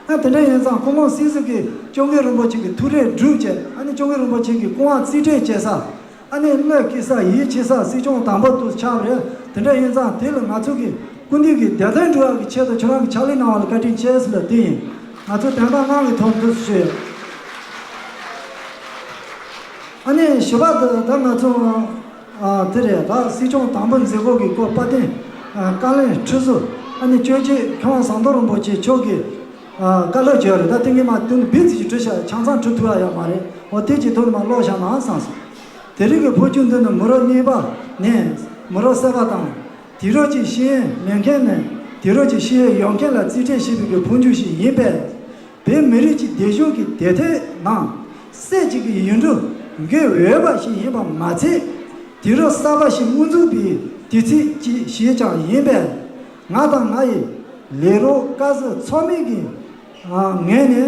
ཨ་དེ་འདྲ་ཡིན་ཙང་སྐུ་ངོ་སྲིད་ཟུར་གྱིས་སྐྱབས་མགོན་རིན་པོ་ཆེ་གི་ཐུགས་རེ་སྒྲུབ་བྱས། ཨ་ནི་སྐྱབས་མགོན་རིན་པོ་ཆེ་གི་སྐུ་དབང་རྩིས་སྤྲོད་བྱེད་ས། ཨ་ནི་བློ་སྐྱིད་ས། ཡིད་ཆེས་ས། སྲིད་སྐྱོང་དང་པོ་དེ་ཆགས་པ་རེད། དེ་འདྲ་ཡིན་ཙང་དེ་ལ་ང་ཚོ་གི་སྐུ་མདུན་གྱི་བདེ་དོན་སྒྲུབ་ཡག་གི་ཆེད་དུ་ཁྱོད་རང་གིས་ཕྱག་ལས་གནང་བ་ལ་བཀའ་དྲིན་ཆེ་ཟེར་ལབ་དེ་ཡིན། ང་ཚོ་དོན་དག་ལྔ་གི་ཐོག་འདུག་སེ་ཞུས་ཡོད། ཨ་ནི་བཞི་པ་དེ་ད་ང་ཚོ་ཨ་དེ་རེད། ད་སྲིད་སྐྱོང་དང་པོ་མཛད་སྒོ་གི་སྐོར་དཔལ་ལྡན་ཨ་བཀའ་བློན་ཁྲི་ཟུར། ཨ་ནི་སྐྱབས་རྗེ་མཁས་དབང་ཟམ་གདོང་རིན་པོ་ཆེ་མཆོག་གིས་ཨ་བཀའ་སློབ་བྱས་ཡོད་རེད། ད་དེ་ངས་མར་དོན་འདི་བི་ཙི་ཞིག་བྲིས་བཞག་ཆང་ཚང་བྲི་ཐུབ་ཡག་ཡོད་མ་རེད། འོ་དེ་ཅིག་ཐོག་ནས་མར་ཀློག་བཞག་ན་བསམ་སོང་། དེ་རིང་གི་ཕུལ་བྱུང་འདི་ནི་མི་རབས་གཉིས་པ་ནས་མི་རབས་གསར་པ་དང་། དུས་རབས་ཀྱི་ཤེས་ཡོན་མེད་མཁན་ནས་དུས་རབས་ཀྱི་ཤེས་ཡོན་ཡོད་མཁན་ལ་རྩིས་སྤྲོད་བྱེད་པའི་གི་ཕུལ་བྱུང་ཞིག་ཡིན་པས། བོད་མི་རིགས་ཀྱི་སྡེབ་སྦྱོར་གྱི་དེབ་ཐེར་ནང་གསེར་གྱི་གི་ཡིག་འབྲུ་འགོད་འོས་པ་ཞིག་ཡིན་པ་མ་ཚད། དུས་རབས་གསར་པ་ཞིག་དབུ་འཛུགས་པའི་དུས་ཚིགས་ཅིག་ཞིག་ཀྱང་ཡིན་པས། ང་དང་ང་ཡི་ལས་རོགས་དཀར་གསལ་ཚོགས་མི་གི་ངོས་ནས་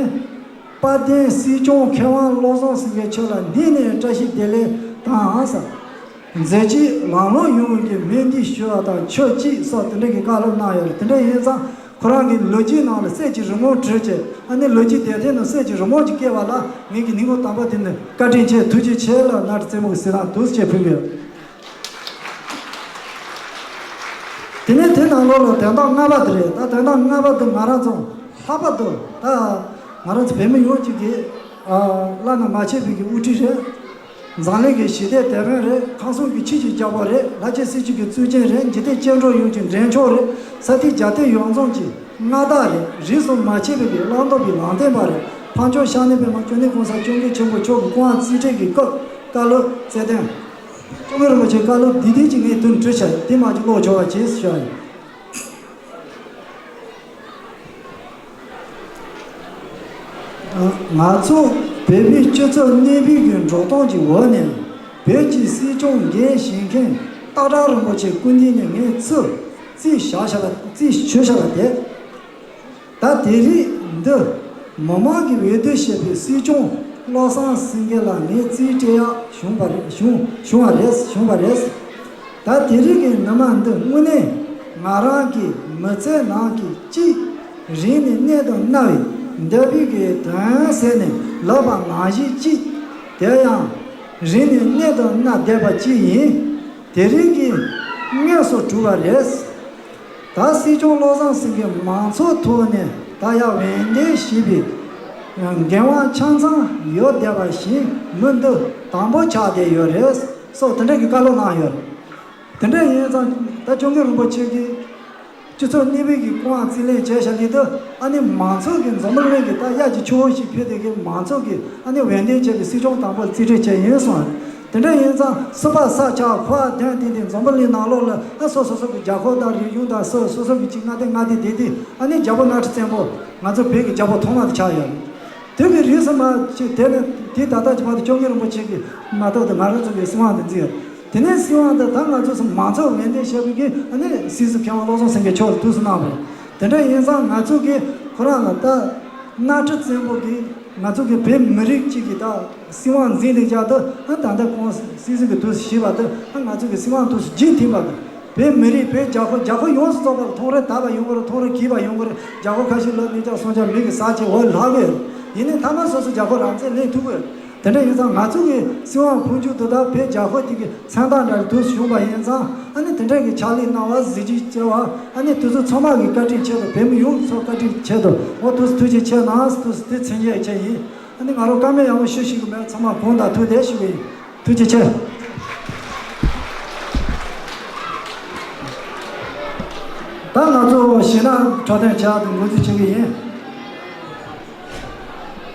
དཔལ་ལྡན་སྲིད་སྐྱོང་མཁས་དབང་བློ་བཟང་སེང་གེ་མཆོག་ལ་སྙིང་ནས་བཀྲ་ཤིས་བདེ་ལེགས་དང་། མཛད་རྗེས་ལམ་ལྷོང་ཡོང་བའི་གི་སྨོན་འདུན་ཞུ་བ་དང་ཆོག་ཅིག་སོགས་དེ་འདྲ་གི་བཀའ་སློབ་གནང་ཡོད་རེད། དེ་འདྲ་ཡིན་ཙང་ཁོ་རང་གི་ལོ་རྒྱུས་ནང་ལ་གསེར་གྱི་རི་མོ་བྲིས་བྱས། ཨ་ནི་ལོ་རྒྱུས་དེབ་ཐེར་ནང་གསེར་གྱི་རི་མོ་ཅིག་བཀལ་བ་ལ་ངེད་ཀྱི་ཉིན་མོ་དང་པོ་དེ་ནི་བཀའ་དྲིན་ཆེ། ཐུགས་རྗེ་ཆེ་ལ་གནམ་གྲུ་རྩེ་མོ་གི་གཟེངས་རྟགས་འདུག་སེ་ཕུལ་གི་ཡོད། དེ་ནས་དེ་ནང་ལོགས་ལ་དོན་དག་ལྔ་པ་དེ་རེད། ད་དོན་དག་ལྔ་པ་དེ་ང་རང་ཚོ་ལྷག་པར་དུ་ད་ང་རང་ཚོ་བོད་མི་ཡོངས་ཀྱི་གི་ཨ་བླ་ན་མ་མཆིས་པའི་གི་དབུ་ཁྲིད་རེད། འཛམ་གླིང་གི་ཞི་བདེའི་དེད་དཔོན་རེད། ཁམས་གསུམ་གྱི་ཆོས་ཀྱི་རྒྱལ་པོ་རེད། ལྷ་ཆོས་སྲིད་ཕྱོགས་ཀྱི་གཙུག་རྒྱན་རེད། འཇིག་རྟེན་སྐྱེ་འགྲོ་ཡོངས་ཀྱི་འདྲེན་མཆོག་རེད། ས་སྟེང་རྒྱལ་བསྟན་ཡོངས་རྫོགས་ཀྱི་མངའ་བདག་རེད། རིས་སུ་མ་ཆད་པའི་གི་བླང་དོར་གྱི་ལམ་སྟོན་པ་རེད། འཕགས་མཆོག་ཤཱཀྱ་པདྨ་ཅོ་ནེ་གོང་ས་སྐྱབས་མགོན་ཆེན་པོ་མཆོག་གི་སྐུ་དབང་རྩིས་སྤྲོད་ཀྱི་སྐབས་བཀའ་སློབ་སྩལ་དོན། སྐྱབས་མགོན་རིན་པོ་ཆེའི་བཀའ་སློབ་འདི་དེ་ཅིག་ངས་མདུན་བྲིས་བྱས། དེ་མ་ཅིག་ཀློག་ཆོག་པ་བྱེད་ཟེར་ཞུ་བ་ཡིན། ང་ཚོ་བོད་པའི་སྤྱི་ཚོགས་གནས་བབ་ཀྱི་འགྲོ་སྟངས་ཀྱི་འོག་ནས་བོད་ཀྱི་སྲིད་སྐྱོང་འགན་བཞེས་མཁན་སྟག་བྲག་རིན་པོ་ཆེ་སྐུ་མདུན་ནས་ངས་ཚུར་རྩིས་བཞག་བཞག་པ། རྩིས་ཞུས་བཞག་པ་དེ། ད་དེ་རིང་འདི་མི་མང་གི་འོས་བསྡུ་བྱས་པའི་སྲིད་སྐྱོང་བློ་བཟང་སེང་གེ་ལ་ངས་རྩིས་སྤྲད་ཡག་བྱུང་བ་རེད། བྱུང་བྱུང་བ་རེད། བྱུང་བ་རེད། ད་དེ་རིང་གི་ཉི་མ་འདི་དངོས་གནས་ང་རང་གི་མི་ཚེ་ནང་གི་གཅིག་རིང་ནས་གནད་དུ་སྣ་བའི་འདས་པའི་གི་དོན་ཟེར་ནས་ལབ་པ་ནང་བཞིན་གཅིག་དེ་ཡང་རིང་ནས་གནད་དུ་སྣ་བསྡད་པ་གཅིག་ཡིན། དེ་རིང་གི་དངོས་སུ་གྲུབ་པ་རེད། ད་སྲིད་སྐྱོང་བློ་བཟང་སེང་གེ་མང་ཚོགས་ཐོག་ནས་ད་ཡར་འོས་འདེམས་བྱས་པའི་འགན་དབང་ཆ་ཚང་ཡོད་བསྡད་པ་བཞིན་མི་འདི་དང་པོ་ཆགས་བསྡད་ཡོད་རེད་སོགས་དེ་འདྲ་གི་བཀའ་སློབ་གནང་ཡོད་རེད། དེ་འདྲ་ཡིན་ཙང་ད་སྐྱབས་མགོན་རིན་པོ་ཆེ་གིས་སྤྱི་ཚོགས་གནས་བབ་ཀྱི་སྐུ་དབང་རྩིས་ལེན་བྱས་བཞག་ནས། ད་ཨ་ནི་མང་ཚོགས་ཀྱིས་འཛམ་བུ་གླིང་གི་ད་གཡག་གི་ཆུ་བོ་ཞིག་ཕུད་དེ་གི་མང་ཚོགས་ཀྱིས་ཨ་ནི་འོས་འདེམས་བྱས་པའི་སྲིད་སྐྱོང་དང་པོ་ལ་རྩིས་སྤྲོད་བྱས་ཡིན་གསུངས། དེ་འདྲ་ཡིན་ཙང་སྲིད་པ་ས་ཆ་ཁོ་ཨ་དོན་དེ་དེ་འཛམ་བུ་གླིང་ནང་ལོགས་ལ་ཨ་སོ་སོ་སོ་གི་རྒྱལ་ཁབ་དང་རིག་གཞུང་དང་སོ་སོ་སོ་གི་ཅིག་མངའ་སྡེ་མངའ་སྡེ་དེ་དེ་ཨ་ནི་རྒྱལ་པོ་གནམ་གྲུ་བཙན་པོ་ང་ཚོ་བོད་ཀྱི་རྒྱལ་པོ་ཐོག་མ་དེ་ཆགས་ཡོད། དེ་གི་རིས་སུ་མ་ཆད་དེ་ནི་དེ་ད་ལྟ་ཅིག་བར་དུ་སྐྱབས་མགོན་རིན་པོ་ཆེ་གིས་མ་གཏོགས་དེ་ང་རང་ཚོ་གི་སྲིད་དབང་དེ་འཛིན་ཡོད། དེ་ནས་སྲིད་དབང་དེ་ད་ང་ཚོ་མང་ཚོགས་འོས་འདེམས་བྱས་པའི་གི་ཨ་ནི་སྲིད་ཟུར་མཁས་དབང་བློ་བཟང་སེང་གེ་མཆོག་ལ་དུས་སུ་གནང་བ་རེད། དེ་འདྲ་ཡིན་ཙང་ང་ཚོ་གི་ཁོ་རང་ལ་ད་གནམ་གྲུ་བཙན་པོ་གིས་ང་ཚོ་གི་བོད་མི་རིགས་གཅིག་གི་ད་སྲིད་དབང་འཛིན་བསྡད་ཡག་དེ་ཨ་ད་ལྟ་ཁོང་སྲིད་ཟུར་གི་དུས་སུ་བྱས་པ་དེ་ཨ་ང་ཚོ་གི་སྲིད་དབང་དུས་སུ་རྒྱུན་མཐུན་པ་དེ། བོད་མི་རིགས་བོད་རྒྱལ་ཁབ་རྒྱལ་ཁབ་ཡོངས་སུ་རྫོགས་པ་ལ་མཐོང་རིས་དག་པ་ཡོང་གི་རེད། མཐོང་རིས་གིས་པ་ཡོང་གི་རེད། རྒྱལ་ཁབ་ཁ་ཤས་ལ་གནས་ཀྱག་སོང་ཀྱག་མི་གི་ཟ་ཆེ་འོ་ལྷག་གི་ཡོད། ཡིན་ནའི་མཐའ་མ་སོ་སོ་རྒྱལ་ཁབ་རང་བཙན་ལེན་ཐུབ་གི་ཡོད། དེ་འདྲ་ཡིན་ཙང་ང་ཚོ་གི་སྲིད་དབང་ཕུལ་རྒྱུ་དེ་དག་བོད་རྒྱལ་ཁབ་ཅིག་གི་མཚན་རྟགས་འདྲ་དུས་སུ་བྱུང་བ་ཡིན་ཙང་། ཨ་ནི་དེ་འདྲ་གི་ཕྱག་ལས་གནང་བ། གཟི་བརྗིད་བསྐྱེད་པ། ཨ་ནི་དེ་ཚོ་ཚང་མ་གི་བཀའ་དྲིན་ཆེད་དུ། བོད་མི་ཡོངས་ཚོ་བཀའ་དྲིན་ཆེད་དུ། འོ་དུས་སུ་ཐུགས་རྗེ་ཆེ་གནང་། དུས་སུ་དེ་མཚན་བྱེད་ཆེད་ཡིན། ཨ་ནི་ང་རང་བཀའ་མོལ་ཡག་པོ་ཞུ་ཤེས་ཀྱི་མེད། ཚང་མ་དགོངས་དག་ཐུགས་བདེ་ཞུ་གི་ཡིན། ཐུགས་རྗེ་ཆེ། ད་ང་ཚོ་གཞས་སྣ་འཁྲབ་སྟོན་བྱ་དུ་འགོ་འཛུགས་བྱེད་ཀྱི་ཡིན།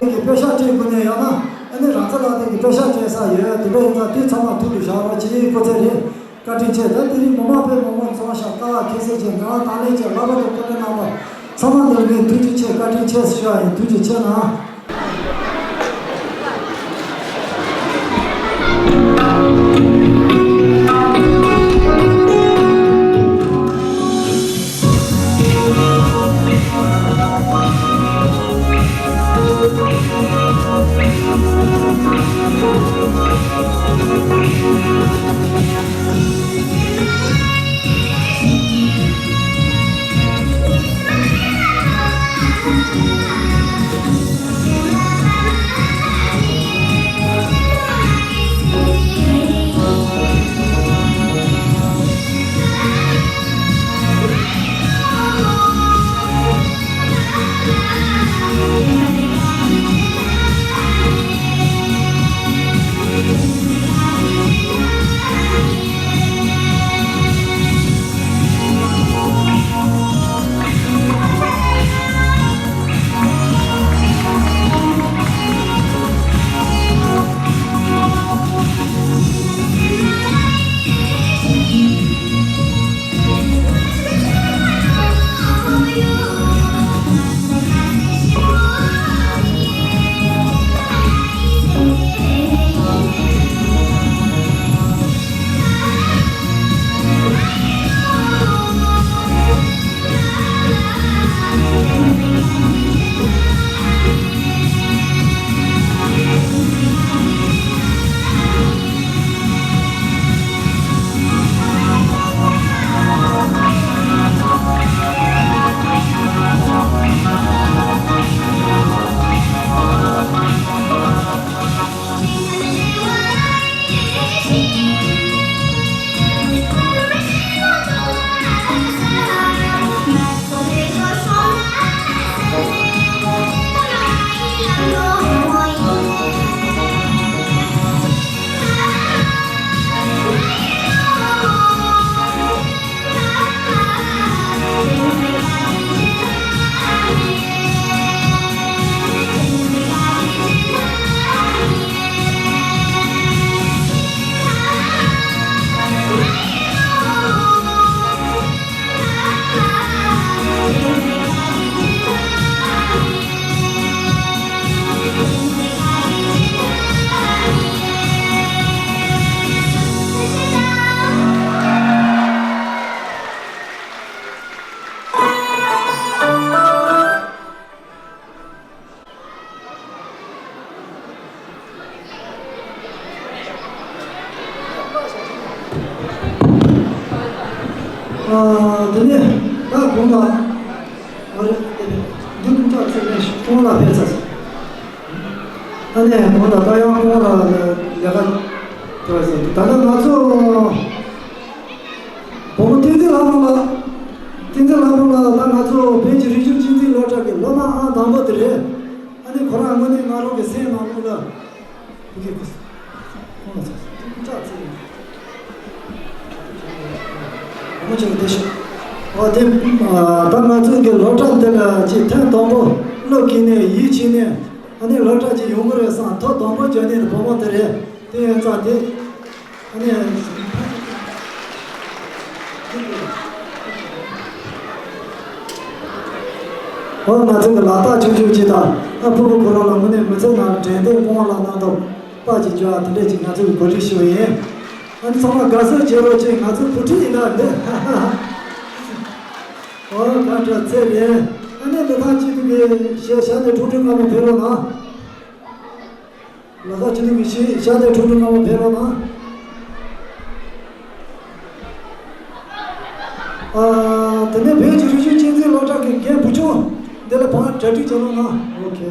དེ་གི་པེ་ཤག་སྤྲད་དགོས་ནས་ཡང་ན། ཨ་ནི་རང་ཚོ་ལ་དེ་གི་པེ་ཤག་སྤྲད་ས་ཡོད། དེ་འདྲ་ཡིན་ཙང་དེ་ཚང་མ་ཐུགས་ལ་བཞག་རོགས་གྱིས། སྐུ་ཚེ་རིང་། བཀའ་དྲིན་ཆེ། ད་དེ་རིང་མི་མང་དཔེ་མང་པོ་འཛོམས་ཤག་དཀའ་ལས་ཁྱད་བསད་ཀྱིས་ང་དང་ལེན་གྱིས་ལག་པ་དང་སྐུ་ལས་གནང་བ་ཚང་མ་འདིར་ངས་ཐུགས་རྗེ་ཆེ། བཀའ་དྲིན་ཆེ་ཞུ་ཡ་ཡིན། ཐུགས་རྗེ་ཆེ་གནང་། ཨ། དེ་ནས་ད་གོང་ལ། ཨ་རེ། འདི་ཀུན་ཐག་ཚེ་ནས་ཁོང་ལ་ཕེབས་ཚར་སོང་། ཨ་ནས་གོང་ལ་ད་ཡང་ཁོང་ལ་ལས་ཀ་སྤྲད་ཟེར། ད་ལྟ་ང་ཚོ་བུ་མོ་བསྟན་འཛིན་ལྷ་མོ་ལགས། བསྟན་འཛིན་ལྷ་མོ་ལགས་ད་ང་ཚོ་བོད་ཀྱི་རིག་གཞུང་གཅེས་འཛིན་སློབ་གྲྭ་གི་སློབ་མ་ཨང་དང་པོ་དེ་རེད། ཨ་ནི་ཁོ་རང་དངོས་གནས་ང་རང་གི་སེམས་ནང་ལོགས་ལ། ཕ་གི་ཁོ་ཁོང་ལ་ཚ་ཚ་ཚ་ཚ། འོ་ཅག་བདེ་ཤོག་འོ་དེ། ད་ང་ཚོའི་གི་སློབ་གྲྭ་འདི་ལ་ཅིག་ཐེངས་དང་པོ་བློ་འགེལ་ནས་ཡིད་ཆེས་ནས། ཨ་ནི་སློབ་གྲྭ་ཅིག་ཡོང་གི་རེད་བསམ། ཐོག་དང་པོ་བརྒྱབ་ནས་བུ་མོ་དེ་རེད། དེ་ཡིན་ཙང་དེ། ཨ་ནི། འོ་ང་ཚོ་གི་ལག་རྟགས་ཆུང་ཆུང་ཅིག་དང་། ཨ་ཕུ་བོ་ཁོ་རང་ལ་དངོས་གནས་མི་ཚེ་ནང་དྲན་རྟེན་སྐུ་ངོ་ལ་གནང་ཐོག་པར་ཅིག་འབྱོར་བ་དེ་འདྲས་ཅིག་ང་ཚོ་གི་གོ་སྒྲིག་ཞུ་བ་ཡིན། ཨ་ནི་ཚང་མ་དགའ་བསུ་བྱེད་རོགས་བྱེད། ང་ཚོ་བུ་ཁྲིད་ཡིན་ད་འདི། འོ་ག་འདྲ་ཚེ་རིང་། ཨ་ནི་འདི་ཐང་ཅིག་ཏུ་གི་ཞེ་ཞ་ནས་ཁྲུང་ཁྲུང་དཀར་མོ་ཕེབས་རོགས་གནང་། ལ་དྭགས་སྤྱི་འཐུས་ཀྱི་ཞེ་ཞ་ནས་ཁྲུང་ཁྲུང་དཀར་མོ་ཕེབས་རོགས་གནང་། ཨ། དེ་ནས་བོད་ཀྱི་རིག་གཞུང་གཅེས་འཛིན་སློབ་གྲྭ་གི་རྒན་བུ་ཆུང་འདི་ལ་ཕར་གྲ་སྒྲིག་བྱེད་རོགས་གནང་། ཨོ་ཁེ།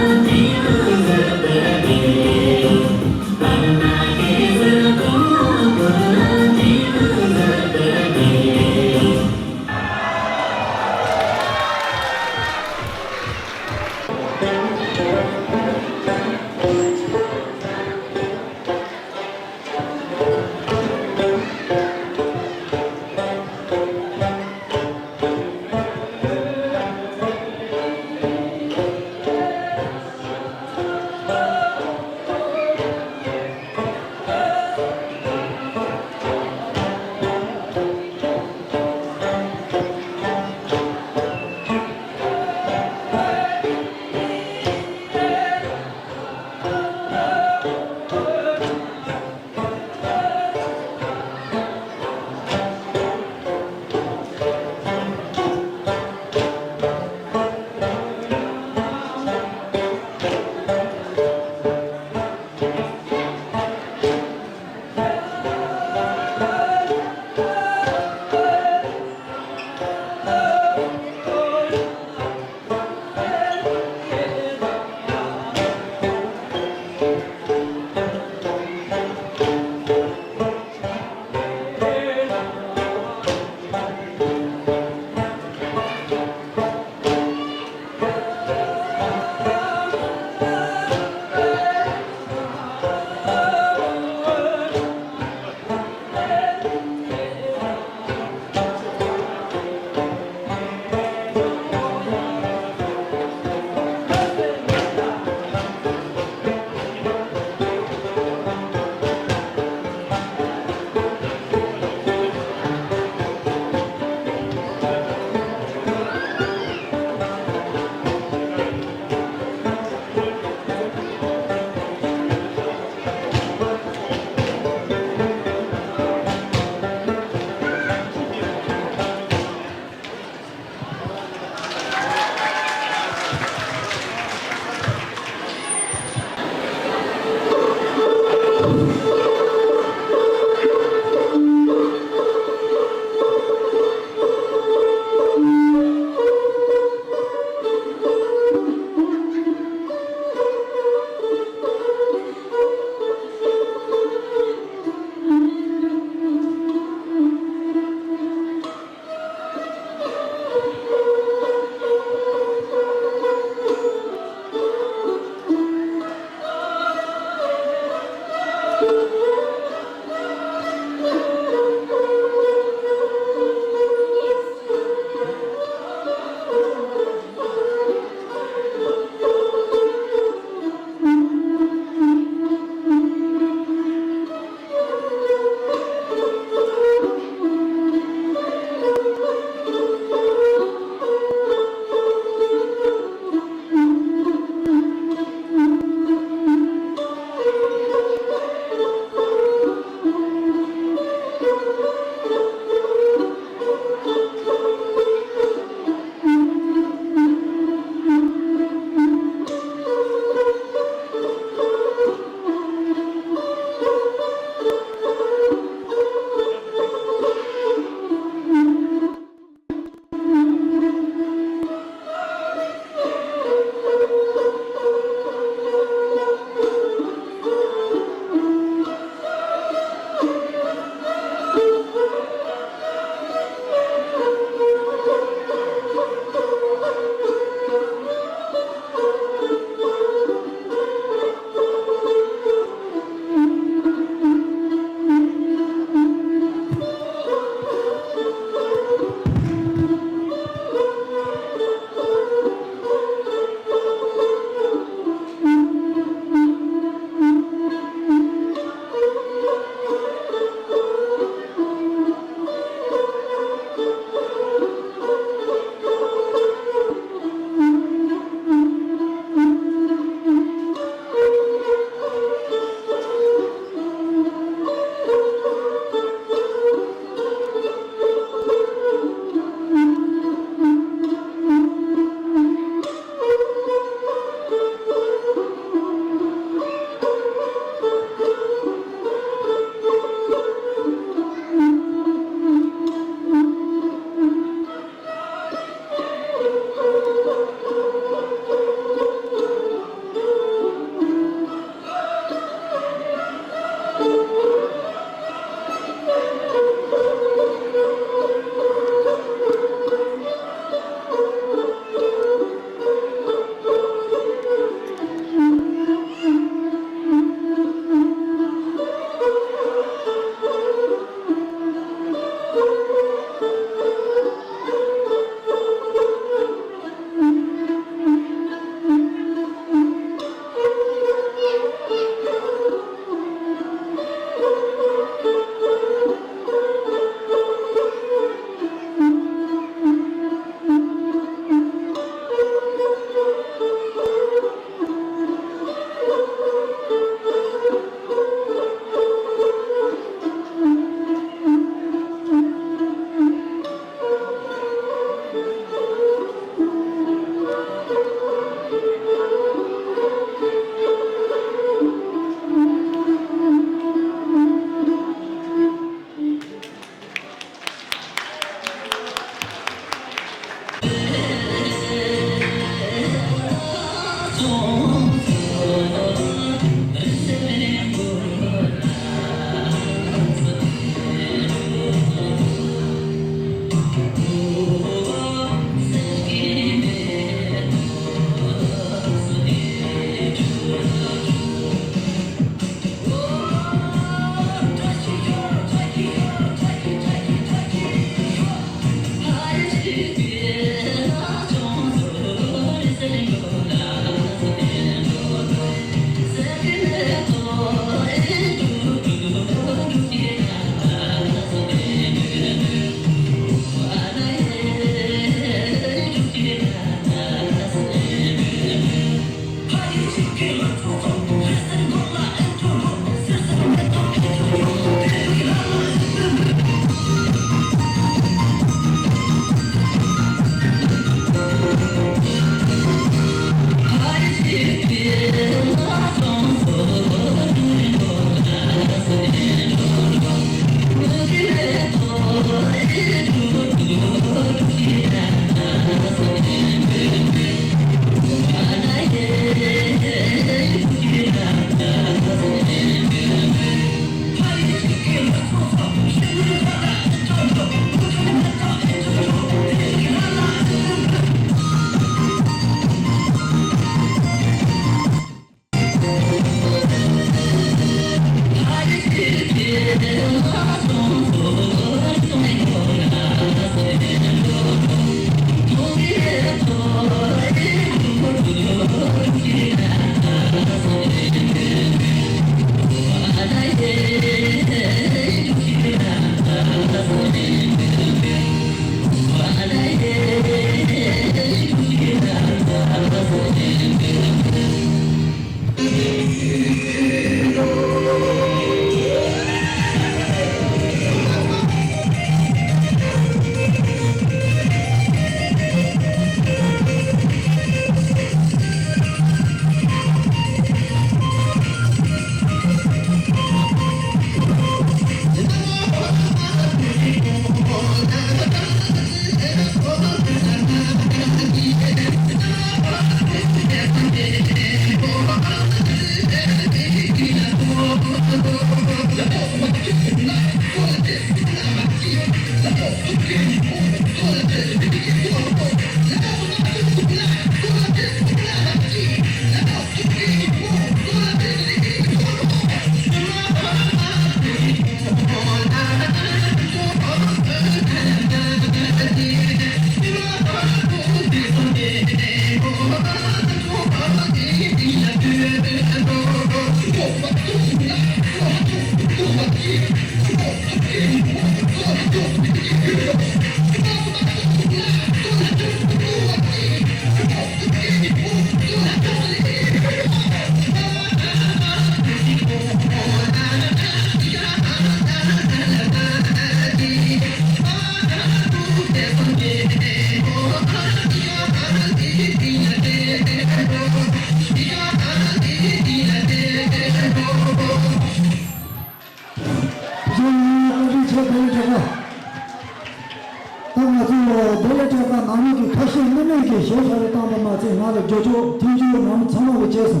ད་ང་ཚོ་བདེ་ལེགས་གྲགས་པ་ནང་མི་གི་ཁ་ཤས་སྣེ་མེད་ཀྱིས་ཞེ་ཤ་རེ་བཏང་པ་མ་ཚད། ང་ལ་རྒྱབ་སྐྱོར་མཐུན་འགྱུར་ནང་མི་ཚང་མ་གི་རྗེས་སུ་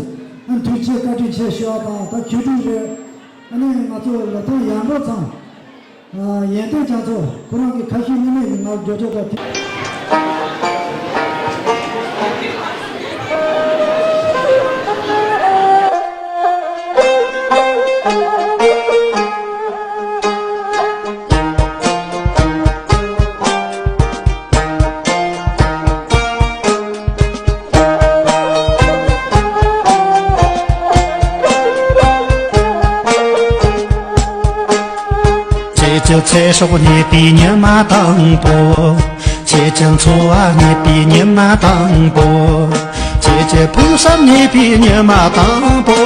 ཨ་ཐུགས་རྗེ་བཀའ་དྲིན་ཆེ་ཞུ་བ་དང་། ད་ཆོས་དྲུང་རེད། ཨ་ནི་ང་ཚོ་ལ་ཐང་ཡར་འབྲོག་ཚང་ཡོན་ཏན་རྒྱ་མཚོ་ཁོ་རང་གི་ཁ་ཤས་སྣེ་མེད་ཀྱིས་ང་ལ་རྒྱབ་སྐྱོར་དང་། ཁྱེད་ཀྱི་ཚེ་སྲོག་རྙེད་པའི་ཉི་མ་དང་པོ། ཁྱེད་ཀྱི་འཚོ་བ་རྙེད་པའི་ཉི་མ་དང་པོ། ཁྱེད་ཀྱི་ཕུགས་བསམ་རྙེད་པའི་ཉི་མ་དང་པོ།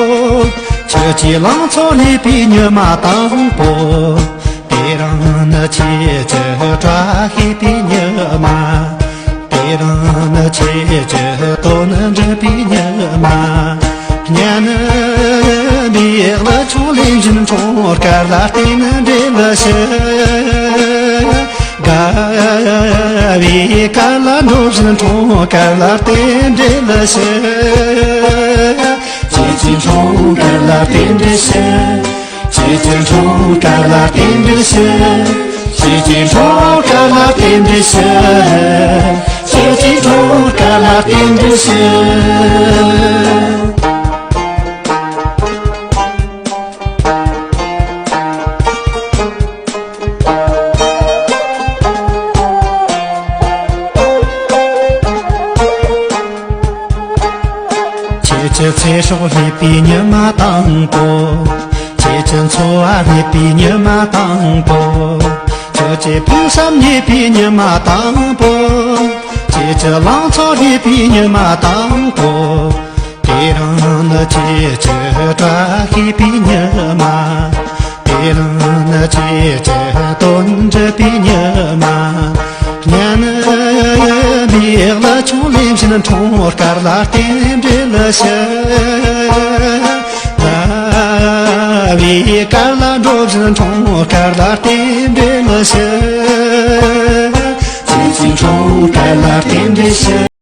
ཁྱེད་ཀྱི་ལང་ཚོ་རྙེད་པའི་ཉི་མ་དང་པོ། དེ་རིང་ནི་ཁྱེད་ཀྱི་བཀྲ་ཤིས་པའི་ཉི་མ། དེ་རིང་ནི་ཁྱེད་ཀྱི་དོན་འགྲུབ་པའི་ཉི་མ། སྙན་པའི་ལ་ཆུ་ལེན་བཞིན་འཁྲུངས་སྐར་ལ་བརྟེན་འབྲེལ་ཞུ། དགའ་བའི་སྐར་ལ་འགྲོ་བཞིན་འཁྲུངས་སྐར་ལ་བརྟེན་འབྲེལ་ཞུ། ཁྱེད་ཀྱི་འཁྲུངས་སྐར་ལ་བརྟེན་འབྲེལ་ཞུ། ཁྱེད་ཀྱི་འཁྲུངས་སྐར་ལ་རྟེན་འབྲེལ་ཞུ། ཁྱེད་ཀྱི་འཁྲུངས་སྐར་ལ་རྟེན་འབྲེལ་ཞུ། ཁྱེད་ཀྱི་འཁྲུངས་སྐར་ལ་རྟེན་འབྲེལ་ཞུ། ཁྱེད་ཀྱི་ཚེ་སྲོག་རྙེད་པའི་ཉི་མ་དང་པོ། ཁྱེད་ཀྱི་འཚོ་བ་རྙེད་པའི་ཉི་མ་དང་པོ། ཁྱེད་ཀྱི་ཕུགས་བསམ་རྙེད་པའི་ཉི་མ་དང་པོ། ཁྱེད་ཀྱི་ལང་ཚོ་རྙེད་པའི་ཉི་མ་དང་པོ། དེ་རིང་ནི་ཁྱེད་ཀྱི་བཀྲ་ཤིས་པའི་ཉི་མ། དེ་རིང་ནི་ཁྱེད་ཀྱི་དོན་འགྲུབ་པའི་ཉི་མ། སྙན་པའི་ལ་ཆུ་ལེན་བཞིན་འཁྲུངས་སྐར་ལ་རྟེན་འབྲེལ་ཞུ། དགའ་བའི་སྐར་ལ་འགྲོ་བཞིན་འཁྲུངས་སྐར་ལ་རྟེན་འབྲེལ་ཞུ། ཁྱེད་ཀྱི་འཁྲུངས་སྐར་ལ་རྟེན་འབྲེལ་ཞུ།